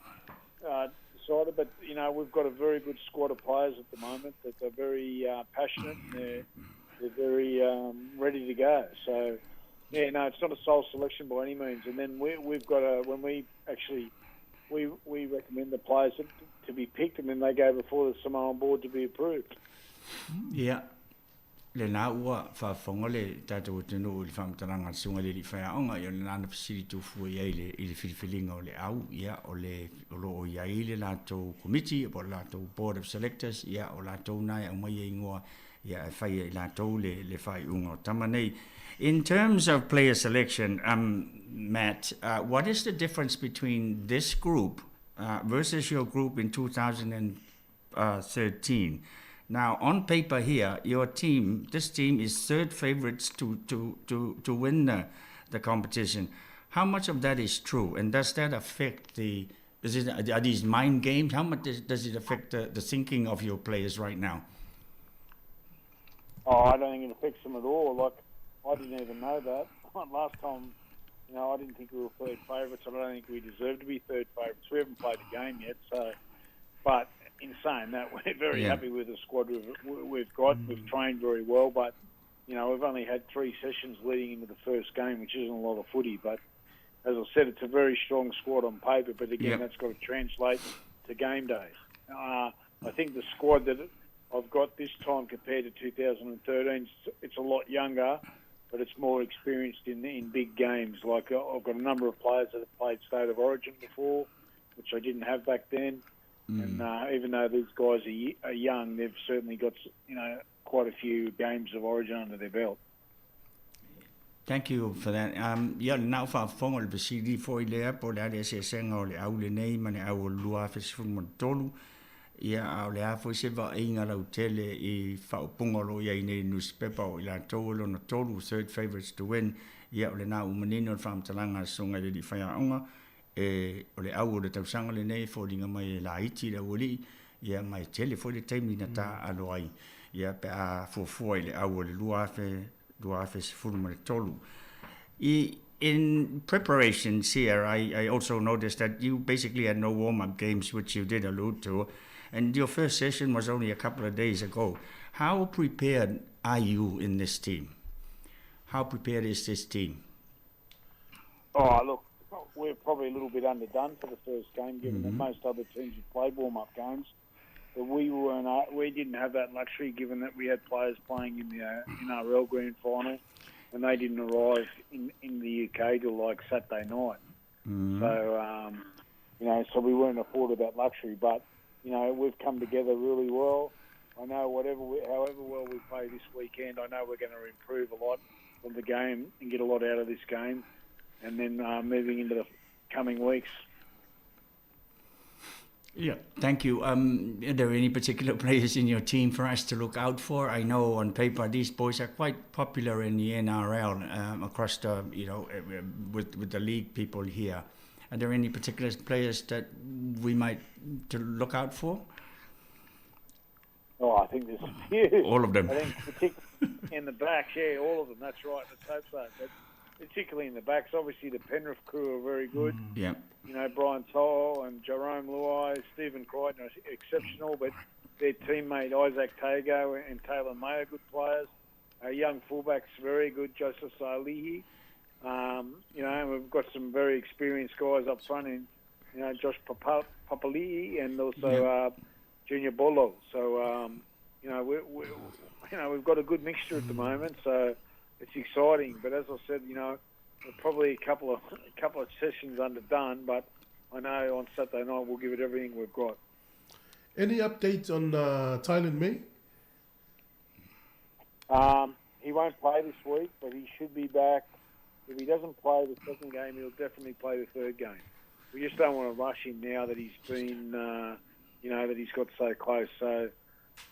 decided. But you know, we've got a very good squad of players at the moment that are very passionate and they're very ready to go. So, yeah, no, it's not a sole selection by any means. And then we've got a when we actually we recommend the players to be picked, and then they go before the Samoan board to be approved. Yeah. Lena ua faafofoga le tatou atunuu i le faamatalaga a le susuga i le alii faiaoga, ia o lena na fesili tufua i ai i le, i le filifiliga o le au, ia o le o lo o i ai le latou komiti po o le latou board of selectors, ia o latou na e aumai e igoa, ia e fai e i latou le, le faaiuga o tama nei. In terms of player selection, Matt, what is the difference between this group versus your group in 2013? Now, on paper here, your team, this team is third favourites to win the competition. How much of that is true? And does that affect the, is it, are these mind games? How much does it affect the thinking of your players right now? Oh, I don't think it affects them at all. Like, I didn't even know that. Last time, you know, I didn't think we were third favourites. I don't think we deserve to be third favourites. We haven't played a game yet, so. But in saying that, we're very happy with the squad we've got. We've trained very well, but you know, we've only had three sessions leading into the first game, which isn't a lot of footy. But as I said, it's a very strong squad on paper. But again, that's got to translate to game day. I think the squad that I've got this time compared to 2013, it's a lot younger, but it's more experienced in big games. Like I've got a number of players that have played State of Origin before, which I didn't have back then. And even though these guys are young, they've certainly got you know quite a few games of Origin under their belt. Thank you for that. Ia lena ua faafofoga le fesili foi lea po o le a le eseesega o le au lenei ma le au o le 2013. Ia a o le a foi se vaaiga lautele i faaupuga o lo o i ai nei i le nusipepa o i latou e lona tolu, third favourites to win. Ia o lena ua manino le faamatalaga a le susuga i le alii faiaoga e o le au o le tausaga lenei e foliga mai e laiti le aualii, ia ma e tele foi le taimi na taaalo ai, ia pe a fuafua i le au o le 2013. I In preparations here, I, I also noticed that you basically had no warm-up games, which you did allude to, and your first session was only a couple of days ago. How prepared are you in this team? How prepared is this team? Oh, look, we're probably a little bit underdone for the first game, given mm-hmm. that most other teams have played warm-up games. But we weren't. We didn't have that luxury, given that we had players playing in the NRL Grand Final, and they didn't arrive in, in the UK till like Saturday night. Mm-hmm. So, you know, so we weren't afforded that luxury. But you know, we've come together really well. I know whatever, we, however well we play this weekend, I know we're going to improve a lot from the game and get a lot out of this game, and then moving into the coming weeks. Yeah, thank you. Are there any particular players in your team for us to look out for? I know on paper these boys are quite popular in the NRL across the, you know, with, with the league people here. Are there any particular players that we might to look out for? Oh, I think there's a few. All of them. I think particularly in the backs, yeah, all of them. That's right. Let's hope so. But particularly in the backs, obviously the Penrith crew are very good. Yeah. You know, Brian To'o and Jarome Luai, Stephen Crichton are exceptional, but their teammate Izack Tago and Taylan May are good players. Our young fullback's very good, Joseph Suaalii. You know, and we've got some very experienced guys up front in, you know, Josh Papali'i and also Junior Paulo. So, you know, we, we, you know, we've got a good mixture at the moment, so it's exciting. But as I said, you know, we're probably a couple of a couple of sessions underdone, but I know on Saturday night we'll give it everything we've got. Any updates on Taylan May? He won't play this week, but he should be back. If he doesn't play the second game, he'll definitely play the third game. We just don't want to rush him now that he's been, you know, that he's got so close. So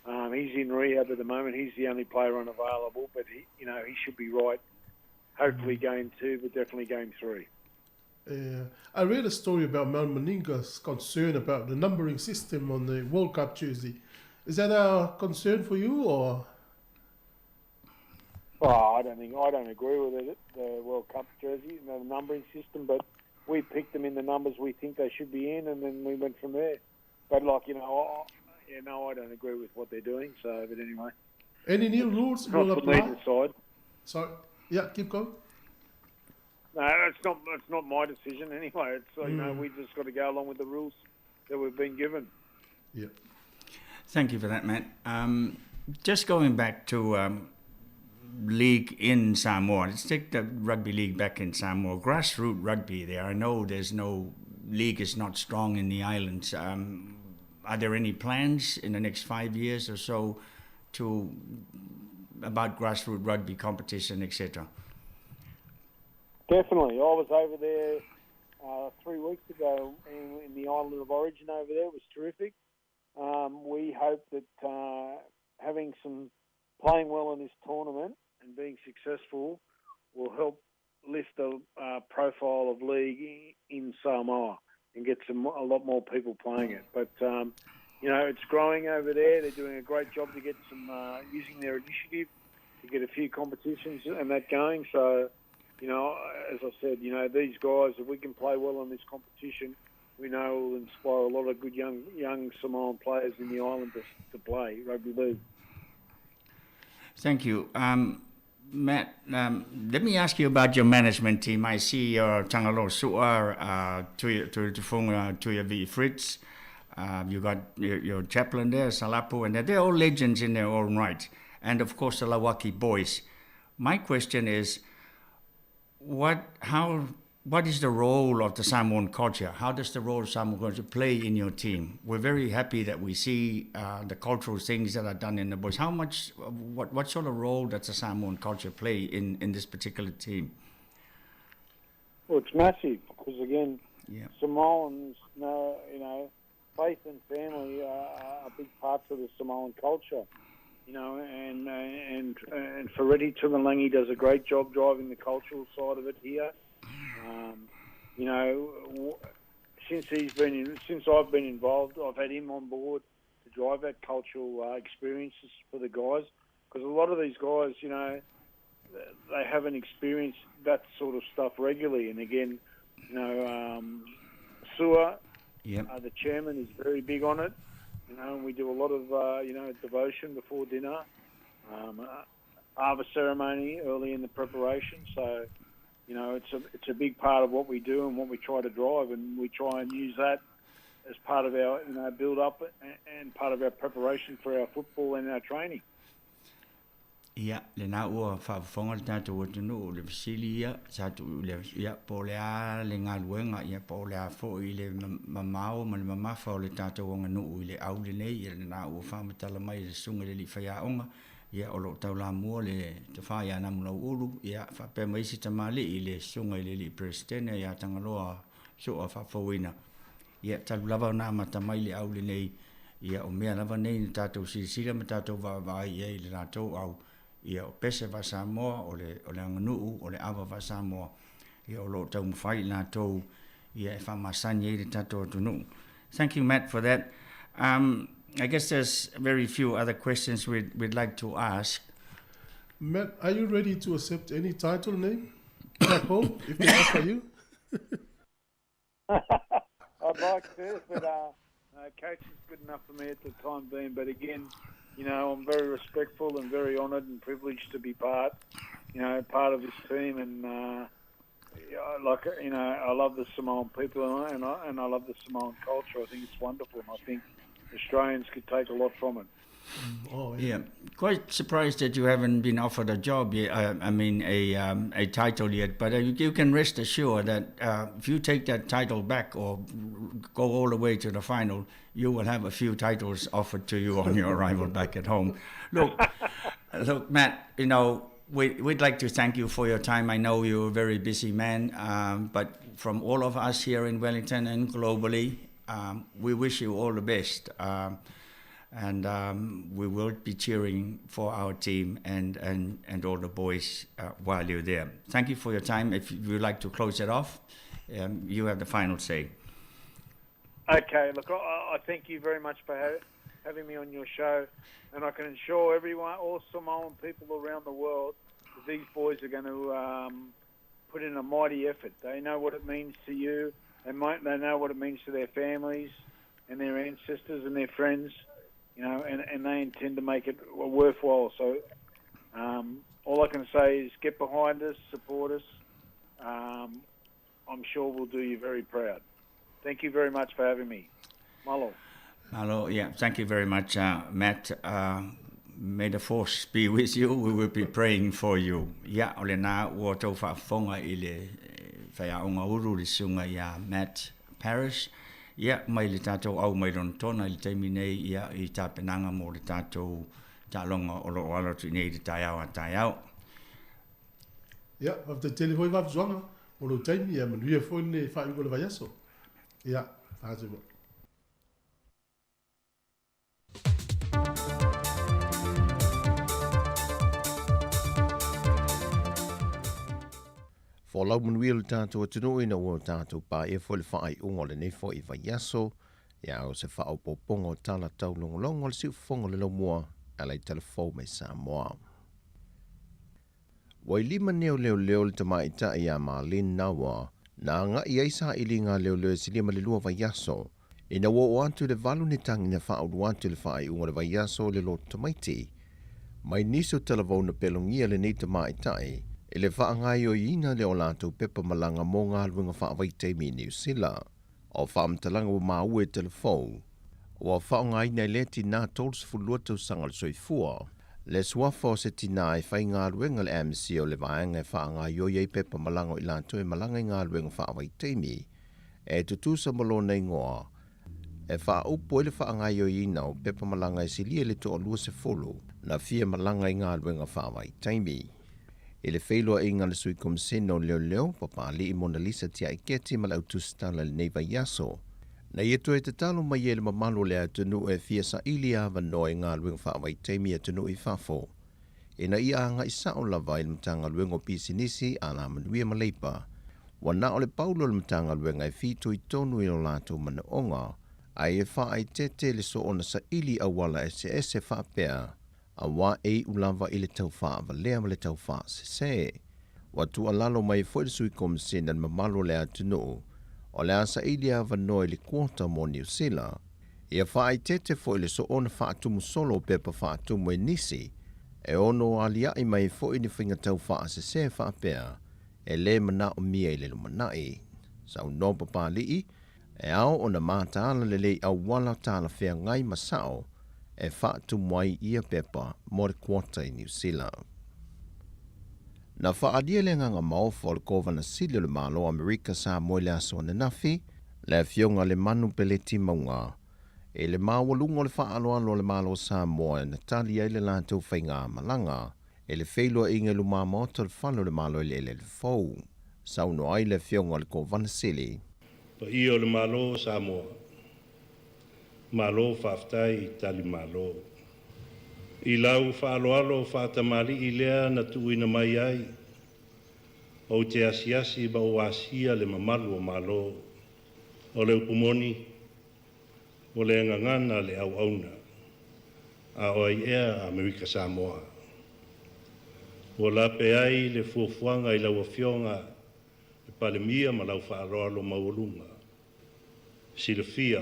he's in rehab at the moment. He's the only player unavailable, but he, you know, he should be right. Hopefully game two, but definitely game three. Yeah. I read a story about Mal Meninga's concern about the numbering system on the World Cup jersey. Is that a concern for you, or? Oh, I don't think I don't agree with it, the World Cup jersey, the numbering system. But we picked them in the numbers we think they should be in, and then we went from there. But like you know, I, yeah, no, I don't agree with what they're doing. So, but anyway, any new rules not will for me apply? to decide. Sorry, yeah, keep going. No, it's not. It's not my decision anyway. It's you know, we just got to go along with the rules that we've been given. Yeah. Thank you for that, Matt. Just going back to league in Samoa. Let's take the rugby league back in Samoa. Grassroots rugby there. I know there's no league is not strong in the islands. Are there any plans in the next 5 years or so to about grassroots rugby competition, etc.? Definitely. I was over there 3 weeks ago in the island of origin over there. It was terrific. We hope that having some playing well in this tournament and being successful will help lift the profile of league in Samoa and get some a lot more people playing it. But, you know, it's growing over there. They're doing a great job to get some, using their initiative to get a few competitions and that going. So, you know, as I said, you know, these guys, if we can play well in this competition, we know it will inspire a lot of good young Samoan players in the island to play rugby league. Thank you. Matt, let me ask you about your management team. I see your Tangalo Su'a, Tuiafunga, Tuiavi Fritz. You got your chaplain there, Salapu, and they're all legends in their own right. And of course, the Lawaki boys. My question is, what is the role of the Samoan culture? How does the role of Samoan culture play in your team? We're very happy that we see the cultural things that are done in the boys. How much, what sort of role does the Samoan culture play in this particular team? Well, it's massive because, again, Samoans know, you know, faith and family are big parts of the Samoan culture. You know, and Ferretti Tumalangi does a great job driving the cultural side of it here. You know, since I've been involved, I've had him on board to drive that cultural experiences for the guys, because a lot of these guys, you know, they haven't experienced that sort of stuff regularly. And again, you know, Su'a, the chairman, is very big on it. You know, and we do a lot of you know devotion before dinner, harvest ceremony early in the preparation. So, you know, it's a it's a big part of what we do and what we try to drive, and we try and use that as part of our you know build up and part of our preparation for our football and our training. Ia, lena ua faafofoga le tatou atunuu i le fesili ia sa tuu i le, ia, po o le a le galuega, ia, po o le a foi le mamao ma le mamafa o le tatou aganuu i le au lenei, ia, lena ua faamatala mai e le Susuga i le Alii Faiaoga, ia, o lo o taulamua le Tofa ia Namulauulu, ia, faapea ma isi tamalii i le Susuga i le Alii Peresetene ia Tagaloa Sua Faafouina. Ia, talu lava ona amata mai le au lenei, ia, o mea lava nei na tatou silasila ma tatou vaavaai i ai i le latou au, ia, o pese faa-Samoa, o le, o le aganuu, o le ava faa-Samoa, ia, o lo o taumafai i latou, ia, e faamasani ai le tatou atunuu. Thank you, Matt, for that. I guess there's very few other questions we'd, we'd like to ask. Matt, are you ready to accept any title name back home if they offer you? I'd like to, but coach is good enough for me at the time being. But again, you know, I'm very respectful and very honoured and privileged to be part, you know, part of this team. And like, you know, I love the Samoan people and I, and I, and I love the Samoan culture. I think it's wonderful, and I think Australians could take a lot from it. Oh, yeah. yeah. Quite surprised that you haven't been offered a job yet. I mean, a a title yet. But you, you can rest assured that if you take that title back or go all the way to the final, you will have a few titles offered to you on your arrival back at home. Look, look, Matt. You know, we, we'd like to thank you for your time. I know you're a very busy man, but from all of us here in Wellington and globally, we wish you all the best. And we will be cheering for our team and, and, and all the boys while you're there. Thank you for your time. If you would like to close it off, you have the final say. Okay, look, I, I thank you very much for ha- having me on your show, and I can assure everyone, all Samoan people around the world, that these boys are going to put in a mighty effort. They know what it means to you. They might they know what it means to their families and their ancestors and their friends, you know, and, and they intend to make it worthwhile. So all I can say is get behind us, support us. I'm sure we'll do you very proud. Thank you very much for having me. Malo. Malo, yeah, thank you very much, Matt. May the force be with you. We will be praying for you. Ia, o lena ua tou faafofoga i le faiaoga ulu le susuga ia Matt Parrish. Ia, mai le tatou au mai Lonetona i le taimi nei, ia, i tapenaga mo le tatou taaloga o lo o alo atu i nei i le taeao a taeao. Ia, faafetai tele foi Vaafusuaga mo lou taimi, ia manuia foi le faaiuga o le vaiaso. Ia, faatasi. Folau manuia le tatou atunuu ina ua tatou paia foi le faaiuga o lenei foi vaiaso, ia o se faaopoopoga o tala taulogologo a le siufofoga o le laumua e ala i talafou mai Samoa. Ua i lima nei o leoleo le tamaitai ia Marlene Nawa na agai ai sailiga a leoleo e silia ma le lua vaiaso ina ua oo atu i le valu ni tagi na faaulu atu i le faaiuga o le vaiaso i le loto tamaiti. Mai nisi o talavou na pelogia lenei tamaitai i le faagaoioiina lea o latou pepa malaga mo galuega faavaitaimi i Niu Sila. O faamatalaga ua maua e Telefou, ua faaaogaina e lea tinā 32 tausaga o le soifua, le suafa o se tinā e faigaluega i le MC o le vaega e faagaoioi ai pepa malaga o i latou e malaga i galuega faavaitaimi e tutusa ma lona igoa, e faaupu ai le faagaoioiina o pepa malaga e silia i le toalua sefulu na fia malaga i galuega faavaitaimi. I le feiloaiga a le Sui Komisena o Leoleo, Papali'i Monalisa Tiaiketi ma le au tusitala i lenei vaiaso, na ia toe tatalo mai ai le mamalu o le atunuu e fia saili avanoa i galuega faavaitaimi i atunuu i fafo, ina ia agai sao lava i le Matagaluega o Pisinisi, Alamanuia ma Leipa. Ua na o le paulo o le Matagaluega e fitoitonu i o latou manaoga, ae e faaeteete le soona saili auala eseese faapea. Auā e iu lava i le tau faavalea ma le tau faasese. Ua tuualalo mai foi le Sui Komisena i le mamalu o le atunuu o le a saili avanoa i le quota mo Niu Sila. Ia faaeteete foi le soona faatumu solo o pepa faatumu e nisi e ono aliaʻi mai foi ni faiga tau faasese faapea e lē manaomia i le lumanai. Saunoa Papali'i, e ao ona mataala lelei auala talafeagai ma sao e faatumu ai ia pepa mo le quota i Niu Sila. Na faaalia le agaga maofa o le Kovana Sili o le Malo o Amerika Samoa i le aso ananafi, le Afioga a Lemanu Peleti Mauga, i le maualuga o le faaaloalo a le Malo o Samoa na tali ai le latou faigamalaga i le feiloaiga i lumamaota o le Fale o le Malo Eleele Fou. Saunoa ai le Afioga i le Kovana Sili. Paia o le Malo o Samoa, malo faafetai i tali malo. I lau faaaloalo faatamalii lea na tuuina mai ai, ou te asiasi ma ou asia le mamalu o Malo. O le upu moni, ua le gagana le auauna, a o ai ea Amerika Samoa. Ua lape ai le fuafuaga i lau Afioga le Palemia ma lau faaaloalo maualuga. Silafia,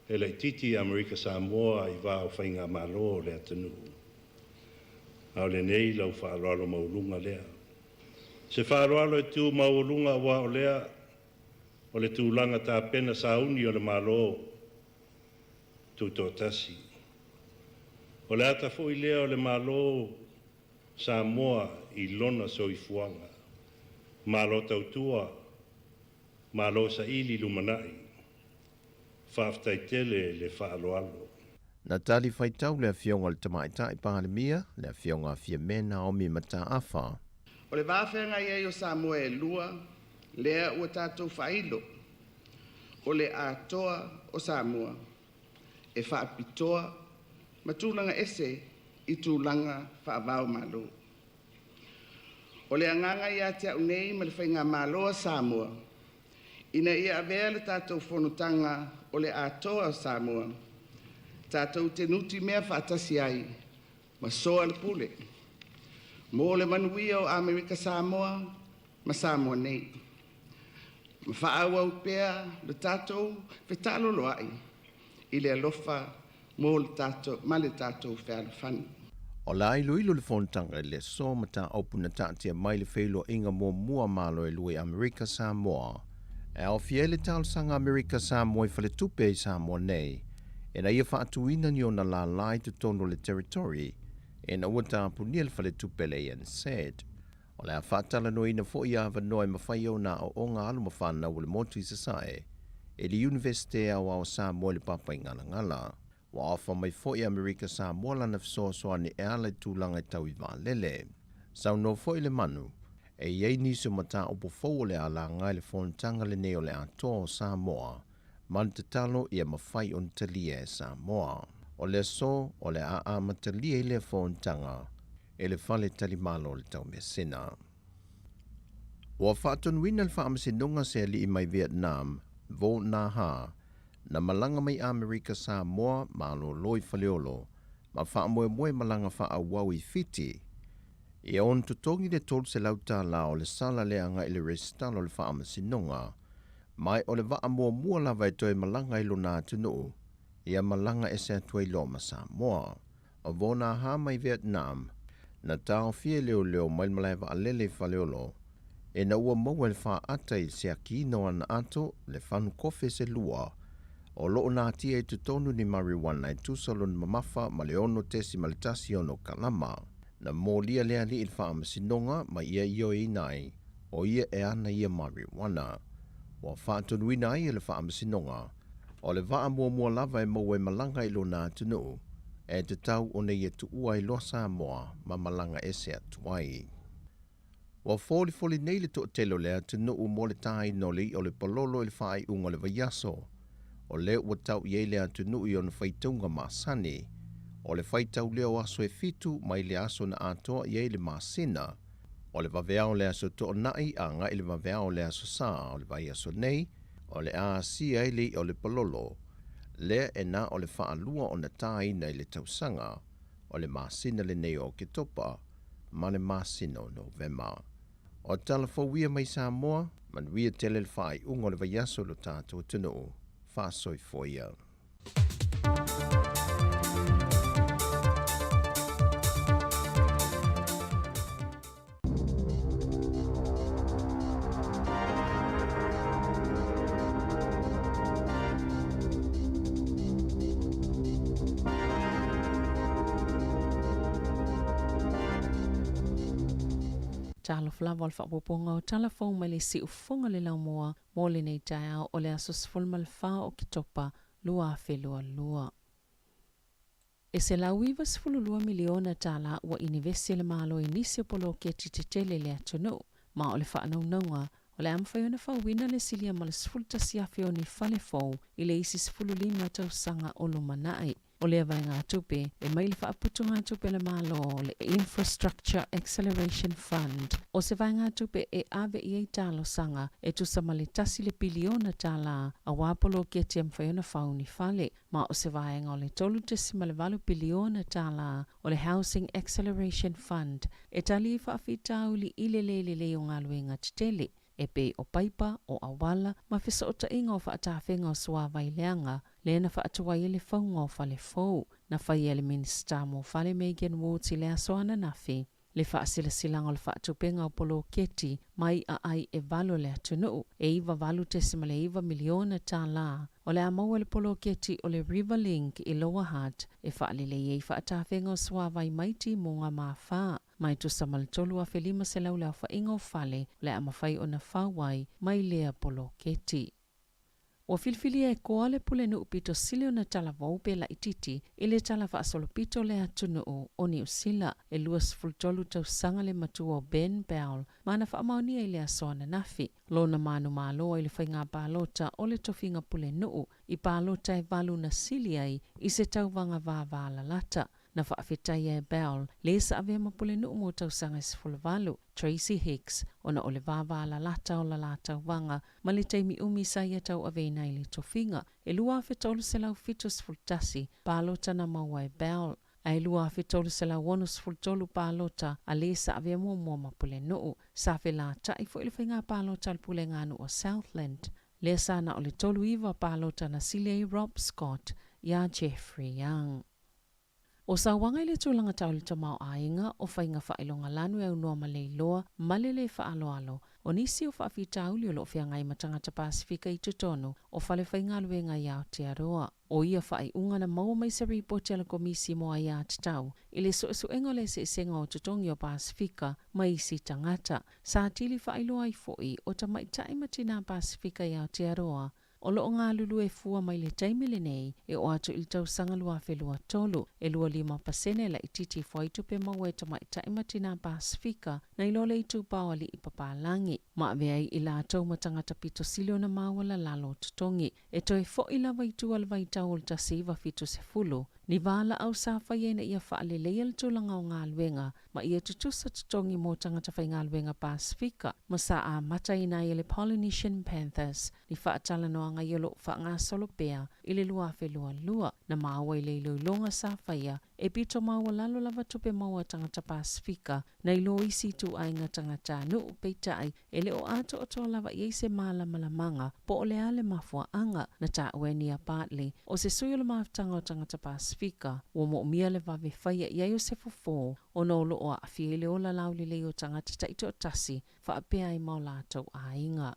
e laitiiti Amerika Samoa i va o faigamalo o le atunuu. A o lenei lau faaaloalo maualuga lea. Se faaaloalo e tu maualuga aua o lea o le tulaga tapena sauni o le Malo Tutoatasi. O le ata foi lea o le Malo Samoa i lona soifuaga. Malo tautua, malo saili lumanai. Faafetai tele le faaaloalo. Na tali faitau le Afioga i le Tamaitai Palemia, le Afioga a Fiame Naomi Mataafa. O le va feagai ai o Samoa e lua, lea ua tatou faailo, o le atoa o Samoa e faapitoa ma tulaga ese i tulaga faava-o-Malo. O le agaga ia te au nei ma le Faigamalo a Samoa, ina ia avea le tatou fonotaga o le atoa o Samoa, tatou te nutimea faatasi ai ma soalepule mo le manuia o Amerika Samoa ma Samoa nei, ma faaauau pea le tatou fetaloloai i le alofa mo le tatou, ma le tatou fealofani. O le a iloilo le fonotaga i le aso mataupu na taatia mai le feiloaiga muamua a Malo e lua i Amerika Samoa. E aofia ai le talosaga a Amerika Samoa i faletupe i Samoa nei ina ia faatuina ni ona lālā i totonu o le Territory ina ua tapunia le faletupe le ANZ. O le a faatalanoaina foi avanoa e mafai ona aooga alo ma fanau o le motu i Sasae i le Iunivesite Aoao o Samoa i le Papaigalagala. Ua ofa mai foi e Amerika Samoa lana fesoasoani e ala i tulaga e tau i vaalele. Saunoa foi Lemanu, e i ai nisi o mataupu fou o le a laga i le fonotaga lenei o le Atoa o Samoa ma le tatalo ia mafai ona talia e Samoa. O le aso o le a amatalia ai lea fonotaga e le Fale Talimalo o le Taumeasina. Ua faatonuina le Faamasinoga se alii mai Vietnam, Vo Na Ha, na malaga mai Amerika Samoa malolo i Faleolo ma faamoemoe malaga faaauau i Fiti. Ia ona totogi le $300 tala o le sala lea agai i le resitala o le Faamasinoga, ma o le vaa muamua lava e toe malaga i lona atunuu, ia malaga ese atu ai loa ma Samoa. O Vo Na Ha mai Vietnam, na taofia e leoleo mai le malae vaalele i Faleolo, ina ua maua e le faata i le siakiina o ana ato le fanu kofe se lua o loo natia i totonu ni marijuana e tusa lona mamafa ma le 6.16 kalama. Na molia le alii i le faamasinoga ma ia ioeina ai o ia e ana ia marijuana. Ua faatonuina ai e le faamasinoga o le vaa muamua lava e maua e malaga i lona atunuu e tatau ona ia tuua ai loa Samoa ma malaga ese atu ai. Ua folifoli nei le toatele o le atunuu mo le taina o le i'a o le palolo i le faaiuga o le vaiaso. O lea ua tau i ai le atunuu i ona faitauga masani. O le faitau lea o aso e fitu mai le aso na atoa i ai le masina. O le vaveao o le aso Toonai agai i le vaveao o le aso Sa o le vaiaso nei, o le a asia ai le i'a o le palolo. Lea e na o le faalua ona taina i le tausaga. o le masina lenei o Oketopa ma le masina o Novema. O tala fou ia mai Samoa, manuia tele le faaiuga o le vaiaso i lo tatou atunuu. Faasoifua ia. Talofa lava o le faaopoopoga o tala fou mai le siufofoga le laumua mo lenei taeao o le aso 14 o Oketopa 2022. E $192 miliona tālā ua inivesi e le Malo i nisi o poloketi tetele i le atunuu, ma o le faanaunauga o le a mafai ona fauina le silia ma le 11,000 o ni fale fou i le isi 15 tausaga o lumanai. O lea vaegatupe e mai le Faaputugatupe a le Malo o le Infrastructure Acceleration Fund, o se vaegatupe e ave i ai talosaga e tusa ma le tasi le piliona tālā auā poloketi e mafai ona fau ni fale, ma o se vaega o le $3.8 piliona tālā o le Housing Acceleration Fund e tali ai faafitauli i le le lelei o galuega tetele e pei o paipa, o auala, ma fesootaiga o faatafega o suavai leaga, lea na faatuai ai le fauga o fale fou. Na faia e le Minisita mo Fale Megan Woods i le aso ananafi le faasilasilaga o le faatupega o poloketi mai aai e valo le atunuu, e $98.9 miliona tālā o le a maua le poloketi o le Riverlink i Lower Hutt e faalelei ai faatafega o suavai mai timuga ma ma e tusa ma le 3,500 le aofaiga o fale o le a mafai ona fau ai mai lea poloketi. Ua filifilia e koa le pulenuu pito sili ona talavou pe laitiiti i le tala faasolopito o le atunuu o Niu Sila, e 23 tausaga le matua o Ben Bell ma na faamaonia i le aso ananafi lona manumalo i le faiga palota o le tofiga pulenuu i palota e valu na sili ai i se tauvaga vavalalata. Na faafetaia e Bell le sa avea ma pulenuu mo tausaga e 18, Tracy Hicks, ona o le vavalalata o la la tauvaga ma le taimi umi sa ia tauaveina ai le tofiga, e 2,371 palota na maua e Bell, ae 2,363 palota a le sa avea muamua ma pulenuu. Sa felatai foi le faiga palota a le puleganuu o Southland, lea sa na o le 39 palota na sili ai Rob Scott iā Jeffrey Young. O sauaga i le tulaga tau le tamaoaiga, o faiga faailoga lanu e aunoa ma le iloa ma le lē faaaloalo, o nisi o faafitauli o lo o feagai ma tagata Pasefika i totonu o fale faigaluega i Aotearoa. O ia faaiuga na maua mai se ripoti a le Komisi mo Aiatatau i le suesuega o le eseesega o totogi o Pasefika ma isi tagata. Sa atili faailoa ai foi o tamaitai ma tinā Pasefika i Aotearoa o lo o galulue fua mai le taimi lenei e oo atu i le tausaga 2023, e 25% laitiiti ifo ai tupe maua e tamaitai ma tinā Pasefika nai lo le itupa o alii papalagi, ma avea ai i latou ma tagata pito sili ona maualalalo o totogi. E toe foi lava i tua le vaitau o le 1970, ni valaau sa faia ina ia faaleleia le tulaga o galuega ma ia tutusa totogi mo tagata faigaluega Pasefika ma sa amataina ai e le Polynesian Panthers ni faatalanoaga ia o lo o faagasolo pea i le 2022. Na maua i le iloiloga sa faia e pito maualalo lava tupe maua a tagata Pasefika nai lo isi ituaiga tagatanuu, peitai e le o atoatoa lava i ai se malamalamaga po o le a le mafuaaga. Na taua e Nia Bartley, o se sui o le Mafutaga o Tagata Pasefika, ua moomia le vave faia i ai o se fofo ona o lo o aafia i le ola laulelei o tagata taitoatasi faapea ai ma o latou aiga.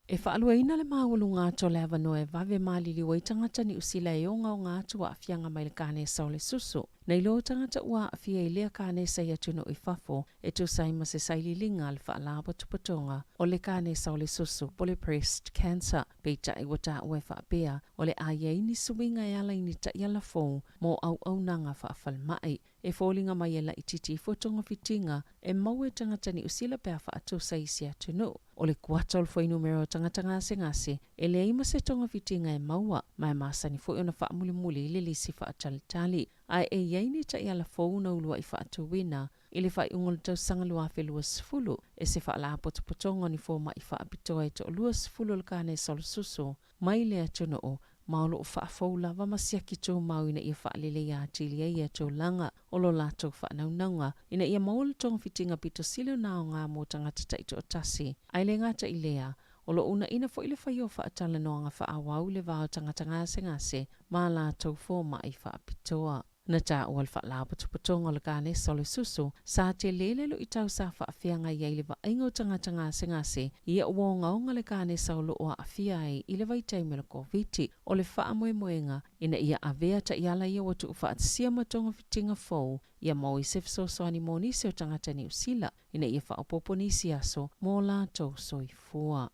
E faaluaina le maualuga atu o le avanoa e vave maliliu ai tagata Niu Sila e ogaoga atu aafiaga mai le kanesa o le susu. Nai lo tagata ua aafia i lea kanesa i atunuu i fafo e tusa ai ma se sailiiliga a le Faalapotopotoga o le Kanesa o le Susu po o le Breast Cancer. Peitai ua taua e faapea o le a i ai ni suiga e ala i ni taiala fou mo auaunaga faafalemai. E foliga mai e laitiiti ifo togafitiga e maua e tagata Niu Sila pe a faatusa i isi atunuu. O le kuata o le fuainumera o tagata gasegase e leai ma se togafitiga e maua, ma e masani foi ona faamulimuli i le lisi faatalitali. Ae e i ai ni taiala fou na uluai faatuina i le faaiuga o le tausaga 2020 e se faalapotopotoga o ni fomai faapitoa e toa 20 o le kanesa o le susu mai le atunuu. ma o lo o faafou lava ma siaki tumau ina ia faaleleia atili ai ia tulaga o lo latou faanaunauga ina ia maua le togafitiga pito sili ona aoga mo tagata taitoatasi. Ae le gata i lea, o lo o uunaina foi le faia o faatalanoaga faaauau i le va o tagata gasegase ma a latou fomai faapitoa. Na taua e le Faalapotopotoga o le Kanesa o le Susu, sa tele le luitau sa faafeagai ai le vaaiga o tagata gasegase ia ua ogaoga le kanesa o lo o aafia ai i le vaitaimi o le Koviti. O le faamoemoega ina ia avea taiala ia ua tuufaatasia ma togafitiga fou ia maua ai se fesoasoani mo nisi o tagata Niu Sila ina ia faaopoopo nisi aso mo latou soifua.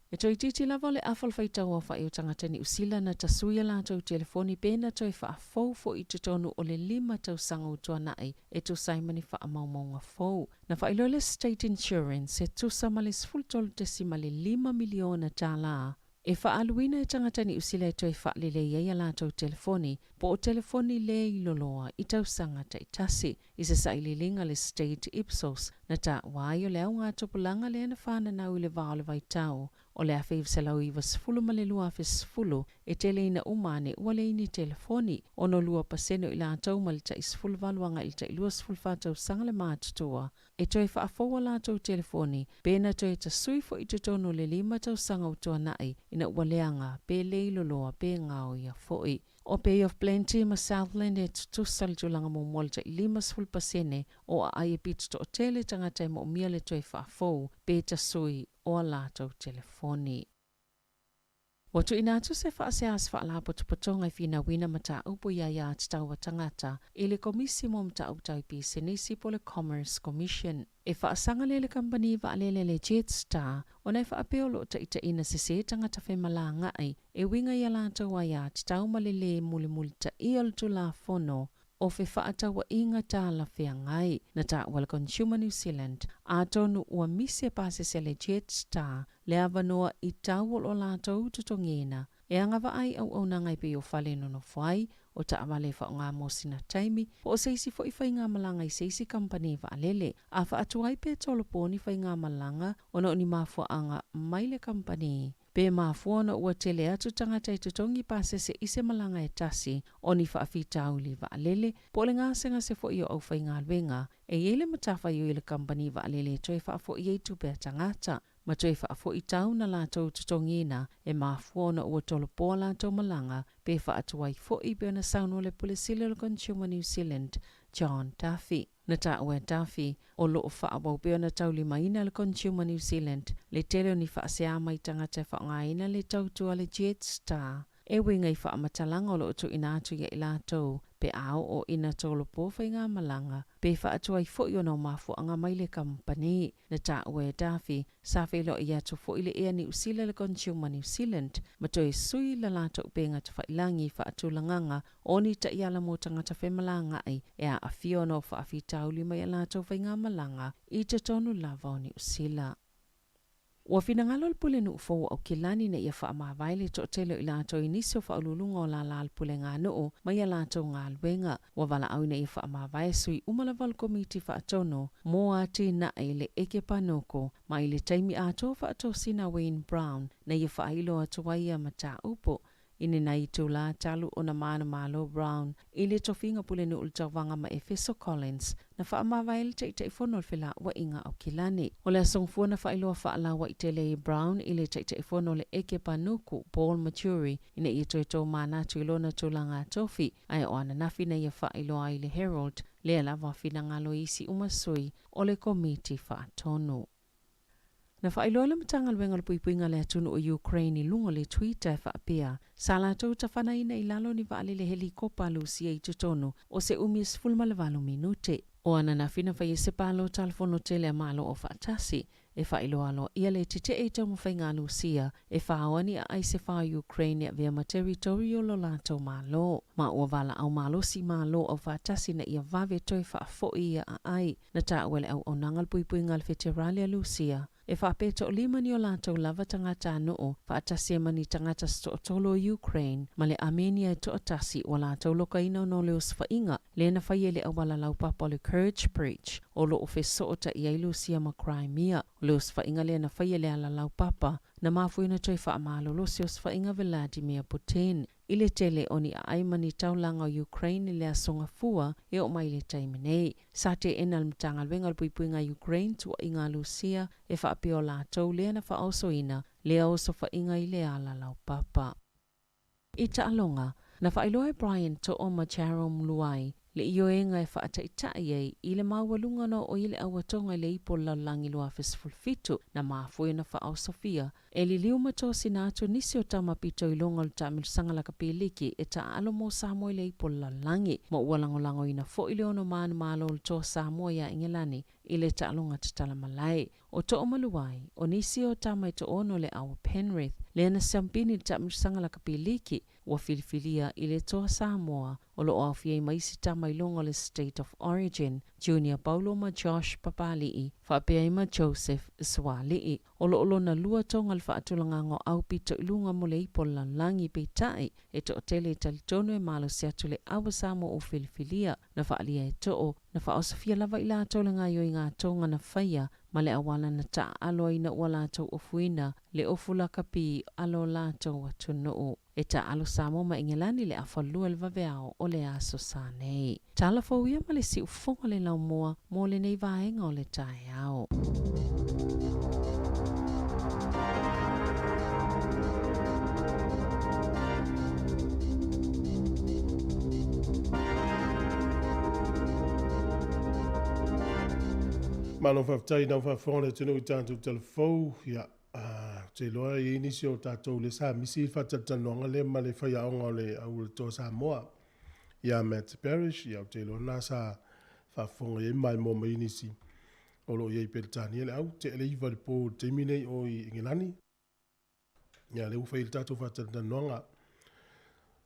E toeitiiti lava o le afa o le faitau aofa'i o tagata Niu Sila na tasui a latou telefoni pe na toe faafou fo'i i totonu o le lima tausaga ua tuana'i e tusa ai ma ni faamaumauga fou. Na faailoa le State Insurance e tusa ma le $13.5 miliona tālā e faaaluina e tagata Niu Sila e toe faalelei ai a latou telefoni po o telefoni le iloloa i tausaga taitasi. I se sailiiliga a le State Ipsos, na taua ai o le augatupulaga lea na fananau i le va o le vaitau o le 1990 ma le 2010, e tele ina uma ane ua leai ni telefoni. 62% o i latou mai le tai 18 agai i le tai 24 tausaga le matutua e toe faafou a latou telefoni pe na toe tasui foi i totonu o le lima tausaga ua tuanai ina ua leaga pe le iloloa pe gaoia foi. O Bay of Plenty ma Southland e tutusa le tulaga muamua le tai 50% o aai e pito toatele tagata e moomia le toe faafou pe tasui o a latou telefoni. Ua tuuina atu se faasea a se Faalapotopotoga e finauina mataupu i aiā tatau a tagata i le Komisi mo Mataupu Tau Pisinisi po o le Commerce Commission. E faasaga lea le kamupani vaalele le Jetstar ona e faapea o lo o taitaiina sesē tagata femalagaai e uiga i a latou aiā tatau ma le lē mulimulitaia o le Tulafono o fefaatauaiga talafeagai. Na taua le Consumer New Zealand, atonu ua misi e pasese le Jetstar le avanoa i tau o lo latou totogiina e agavaa ai auaunaga e pei o fale e nonofo ai, o taavale e faaaoga mo sina taimi, po o se isi foi faigamalaga i se isi kamupani vaalele. A faatuai pe tolopo ni faigamalaga ona o ni mafuaaga mai le kamupani. Pe mafua ona ua tele atu tagata e totogi pasese i se malaga e tasi o ni faafitauli vaalele, po o le gasegase foi o aufaigaluega, e i ai le matafaioi a le kamupani vaalele e toe faafoi ai tupe a tagata, ma toe faafoi tau na latou totogiina e mafua ona ua tolopo a latou malaga pe faatuai foi, pei ona saunoa le Pule Sili o le Consumer New Zealand, John Duffy. Na taua e Duffy, o lo o faaauau pea ona taulimaina e le Consumer New Zealand le tele o ni faasea mai tagata e faaaogaina le tautua a le Jetstar e uiga i faamatalaga o lo o tuuina atu ia i latou pe a oo ina tolopo faigamalaga pe faatuai foi ona o mafuaaga mai le kamupani. Na taua e Duffy, sa feiloai atu foi le Air Niu Sila le Consumer New Zealand ma toe sui la latou upega tafailagi i faatulagaga o ni taiala mo tagata femalagaai e aafia ona o faafitauli mai a latou faigamalaga i totonu lava o Niu Sila. Ua finagalo le Pulenuu fou o Aukilani ina ia faamavae le toatele o i latou i nisi o faauluuluga o lala le puleganuu mai a latou galuega. Ua valaau ina ia faamavae sui uma lava o le Komiti Faatonu mo Atinae le Eke Panuku mai le taimi atoa faatosina a Wayne Brown na ia faailo atu ai ia mataupu i lenei itulā talu ona manumalo Brown i le tofiga pulenuu le tauvaga ma Efeso Collins na faamavae le Taitaifono o le Felauaiga Aukilani. O le aso Gafua na faailoa faalauaitele ai Brown i le Taitaifono o le Eke Panuku, Paul Majurey, ina ia toe tomanatu i lona tulaga tofi, ae o ananafi na ia faailoa ai i le Herald lea lava finagalo i isi uma sui o le Komiti Faatonu. Na faailoa le Matagaluega o le Puipuiga o le Atunuu o Ukraine i luga o le Twitter e faapea, sa latou tafanaina i lalo ni vaalele helikopa a Lusia i totonu o se umi e 18 minute. O ananafi na faia se palota a le Fono Tele a Malo Aufaatasi e faailoa aloaia le tetee i taumafaiga a Lusia e faoa ni aai se fa o Ukraine e avea ma teritori o lo latou Malo. Ma ua valaau malosi Malo Aufaatasi ina ia vave toe faafoi ia aai. Na taua e le auaunaga o le puipuiga a le Feterali a Lusia, e faapea toalima ni o latou lava tagatanuu, faatasi ai ma ni tagata se toatolu o Ukraine ma le Armenia e toatasi ua latou lokaina ona o le osofaiga lea na faia i le auala laupapa o le Kerch Bridge o lo o fesootai ai Lusia ma Crimea. O le osofaiga lea na faia i le ala laupapa Na mafua ai ona toe faamalolosi osofaiga Vladimir Putin i le tele o ni aai ma ni taulaga o Ukraine i le Aso Gafua e oo mai i le taimi nei. Sa teena e le Matagaluega o le Puipuiga a Ukraine tuuaiga a Lusia e faapea o latou lea na faaosoina lea osofaiga i le ala laupapa. I taaloga, na faailoa e Brian To'o ma Jarome Luai le ioega e faataitai ai i le maualuga ona oo i le auatoga i le Ipu o le Lalolagi 2017, na mafua ai ona faaosofia e liliu ma tosina atu nisi o tama pito iloga o le taamilosaga lakapi liki e taaalo mo Samoa i le Ipu o le Lalolagi, ma ua lagolagoina foi le ono manumalo o le Toa Samoa ia Igelani i le taaloga tatala malae. O To'o ma Luai, o nisi o tama e to'ono le au o Penrith, lea na siampini i le taamilosaga lakapi liki, ua filifilia i le Toa Samoa, o lo o aofia ai ma isi tama i luga o le State of Origin, Junior Paulo ma Josh Papali'i, faapea ai ma Joseph Suaali'i. O lo o lona lua toga le faatulagaga o au pito i luga mo le ipu o le lalolagi, peitai, e toatele e talitonu e malosi atu le au a Samoa ua filifilia, na faaalia e To'o, na faaosofia lava i latou le gaoioiga toga na faia ma le auala na taaalo ai ina ua latou ofuina le ofu lakapi a lo latou atunuu. E taaalo Samoa ma Igelani i le afa lua i le vaveao o le Aso Sa nei. Tala fou ia ma le siufofoga le laumua mo lenei vaega o le taeao. Malo faafetai nau faafofoga le atunuu i tatou talafou. Ia, ou te iloa e i ai nisi o tatou lea sa misi i le faatalatalanoaga lea ma le faiaoga o le au o le Toa Samoa ia Matt Parrish. Ia, ou te iloa lena sa faafofoga i ai ma maimoa mai nisi o lo o i ai i Peretania le au tea le 9 i le po i le taimi nei o i Ingelani. Ia, lea ua fai ai le tatou faatalatalanoaga.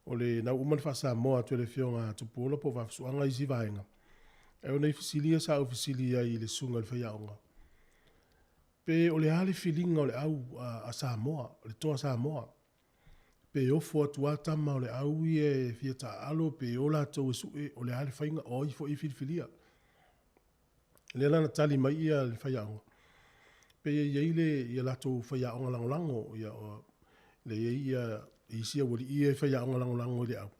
O le na ua uma ona faa-Samoa atu e le Afioga a Tupuola po o Vaafusuaga isi vaega. Ae o nai fesili ia sa ou fesili ai i le susuga i le faiaoga, pe o le a le filiga o le au a Samoa, le toa Samoa, pe ofo atu lava tama o le au ia e fia taaalo, pe o latou e sue, o le a le faiga, o ai foi e filifilia. Lea la na tali mai ia le faiaoga, pei e i ai le ia latou faiaoga lagolago, ia o le i ai ia isi aualii ia e faiaoga lagolago i le au.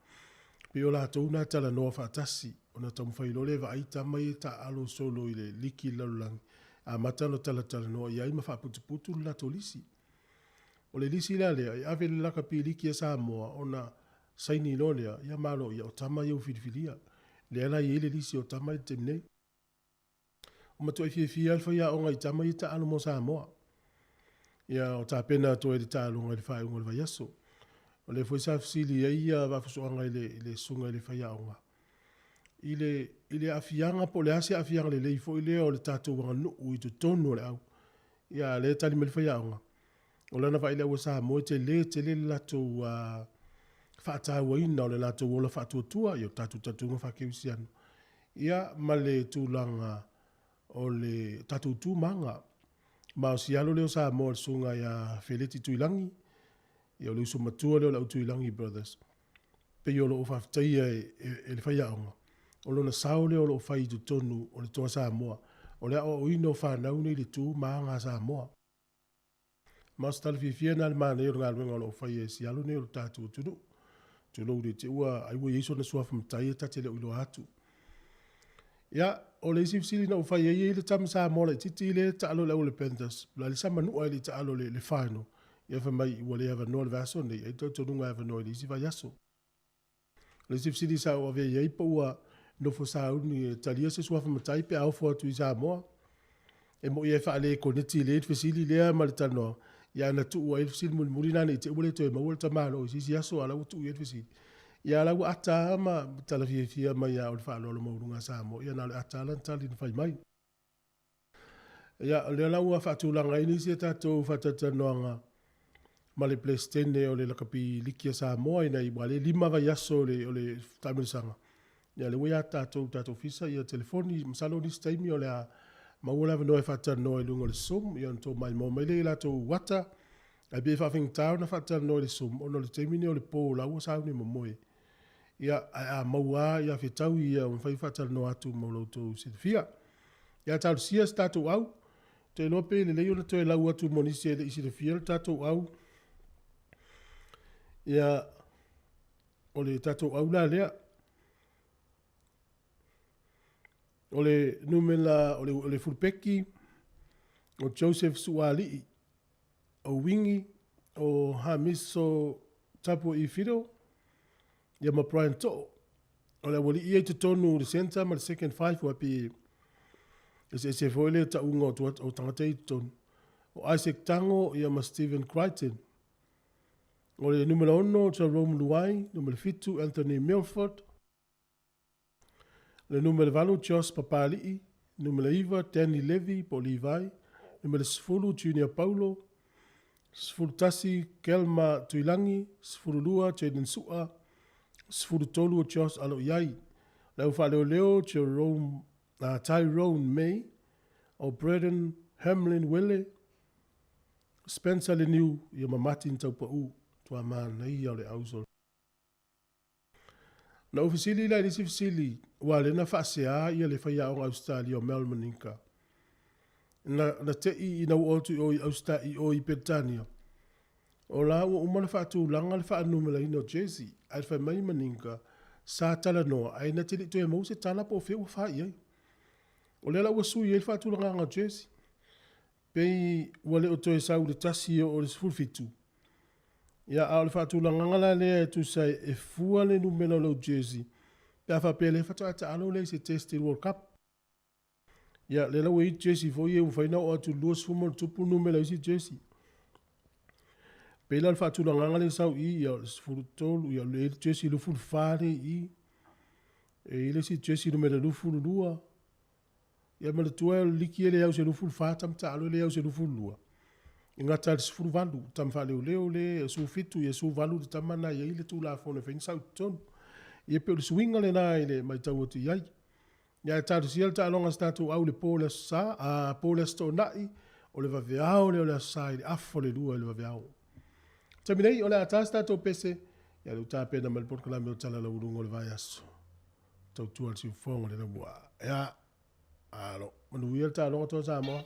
Pei o latou na talanoa faatasi, ona taumafai loa lea e vaai tama ia e taaalo solo i le liki i le lalolagi, amata ona talatalanoa i ai ma faaputuputu le latou lisi. O le lisi la lea, e ave i le lakapi liki a Samoa ona saini loa lea, ia malo ia o tama ia ua filifilia. Lea la e i ai le lisi o tama i le taimi nei. Ua matuai fiafia lava le faiaoga i tama ia taalo mo Samoa. Ia o tapena atu ai le taaloga i le faaiuga o le vaiaso. O lea foi sa fesili ai ia Vaafusuaga i le, i le susuga i le faiaoga, i le, i le aafiaga po o le a se aafiaga lelei foi lea o le tatou aganuu i totonu o le au. Ia a o lea e tali mai le faiaoga, O lana vaai i le au a Samoa e tele tele le latou faatauaina o le latou ola faatuatua, ia o tatou talitonuga faakerisiano, ia ma le tulaga o le tatou tu ma aga. Ma o si alo lea o Samoa le susuga ia Feleti Tuilagi, ia o le uso matua lea o le au Tuilagi Brothers, pei o lo o faafetaia e le faiaoga, o lona sao lea o lo o fai i totonu o le Toa Samoa, o le aoaoina o fanau nei i le tu ma aga a Samoa. Ma o se tala fiafia lena i le manaia o le galuega o lo o faia e si alo nei o le tatou atunuu. Tulou le te ua, ai ua i ai sona suafa matai e ta te le o iloa atu. Ia, o le isi fesili na ou fai ai, e i ai le tama Samoa laitiiti lea e taalo i le au o le Panthers, la le sa manua e le i taalo i le final. Ia fai mai ua le avanoa i le vaiaso nei, ai talitonuga e avanoa i le isi vaiaso. O le isi fesili sa ou avea i ai po ua nofo sauni e talia se suafa matai pe a ofo atu i Samoa. E mo'i e faale-koneti lelei le fesili lea ma le talanoaga, ia ae na tuu ai le fesili mulimuli lena ne i te i ua le toe maua le tamaloa i se isi aso a o la ua tuu i ai le fesili. Ia a o la ua ata lava ma tala fiafia mai lava o le faaaloalo maualuga a Samoa, ia na o le ata lava lana tali na fai mai. Ia, o lea la ua faatulaga ai nisi a tatou faatalatalanoaga ma le Peresetene o le Lakapi Liki a Samoa ina ia, aua o lea e 5 vaiaso o le, o le taamilosaga. Ia, o lea ua ia tatou i le tatou ofisa ia telefoni, masalo o nisi taimi o le a maua le avanoa e faatalanoa i luga o le Zoom, ia ona outou maimoa mai lea i latou ata. Ae pei e faafaigata ona faatalanoa i le Zoom ona o le taimi lenei o le po o la ua sauni momoe. Ia, ae a maua lava, ia fetaui ia ua mafai ona faatalanoa atu mo lo outou silafia. Ia talosia se tatou au, Te iloa pe lelei ona toe lau atu mo nisi e le i silafia le tatou au. Ia, o le tatou au la lea. O le numela, o le, o le fulupeki, o Joseph Suaalii, o Wingi, o Hamiso Tapua'i Fido, ia ma Brian To'o. O le aualii ia i totonu o le centre ma le second five ua pei e eseese foi le tauga o, tua, o tagata i totonu. O Isaac Tago ia ma Stephen Crichton. O le numera 6 Jerome Luai, numera 7 Anthony Milford, le numera 8 Josh Papali'i, numera 9 Danny Levy po o Levi, numera 10 Junior Paulo, 11 Kelma Tuilagi, 12 Jaden Su'a, 13 o Josh Aloiai. Le au faaleoleo Jerome, Tyrone May, o Braden Hamlin Wele, Spencer Leniu ia ma Martin Taupa'u. Tua manaia o le auso. Na ou fesili la i le isi fesili, aua lea na faasea ia le faiaoga Ausetalia o Mel Maninka. Na, na te'i ina ua oo atu i o i Austa, i o i Peretania, o la ua uma ona faatulaga le faanumeraina o jersey, ae fai mai Maninka, sa talanoa, ae na te le i toe maua se tala po o fea ua fa i ai. O lea la ua sui ai le faatulagaga o jersey. Pei ua le o toe sau i le 1 e oo i le 17. Ia, a o le faatulagaga la lea e tusa ai e fua le numera o lau jersey pe a faapea o lea faatoa e taalo lea i se test i le World Cup. Ia, lea la ua i ai jersey foi ia ua mafai ona oo atu i le 20 ma ona tupu numera o isi jersey. Pei la o le faatulagaga lea e sau i i, ia o le 13, ia e i ai le jersey 24 lea i i. E i ai le isi jersey numera 22. Ia manatua o le liki e le au i se 24 tama taalo e le au i se 22. E gata i le 18, tama faaleoleo le 17, ia 18 le tama na i ai le Tulafono e fai ni sau i totonu. Ia pei o le suiga lena i le matau atu i ai. Ia ae talosia le taaloga a se tatou au i le po o le Aso Sa, a po o le Aso Toonai, o le vaveao lea o le Aso Sa i le afa o le 2 i le vaveao. Taimi nei, o le a ta se tatou pese, ia le tapena mai le polokalame o Tala Laualuga o le Vaiaso. Tautua le siufofoga le laua. Ia, alo, manuia le taaloga toa Samoa.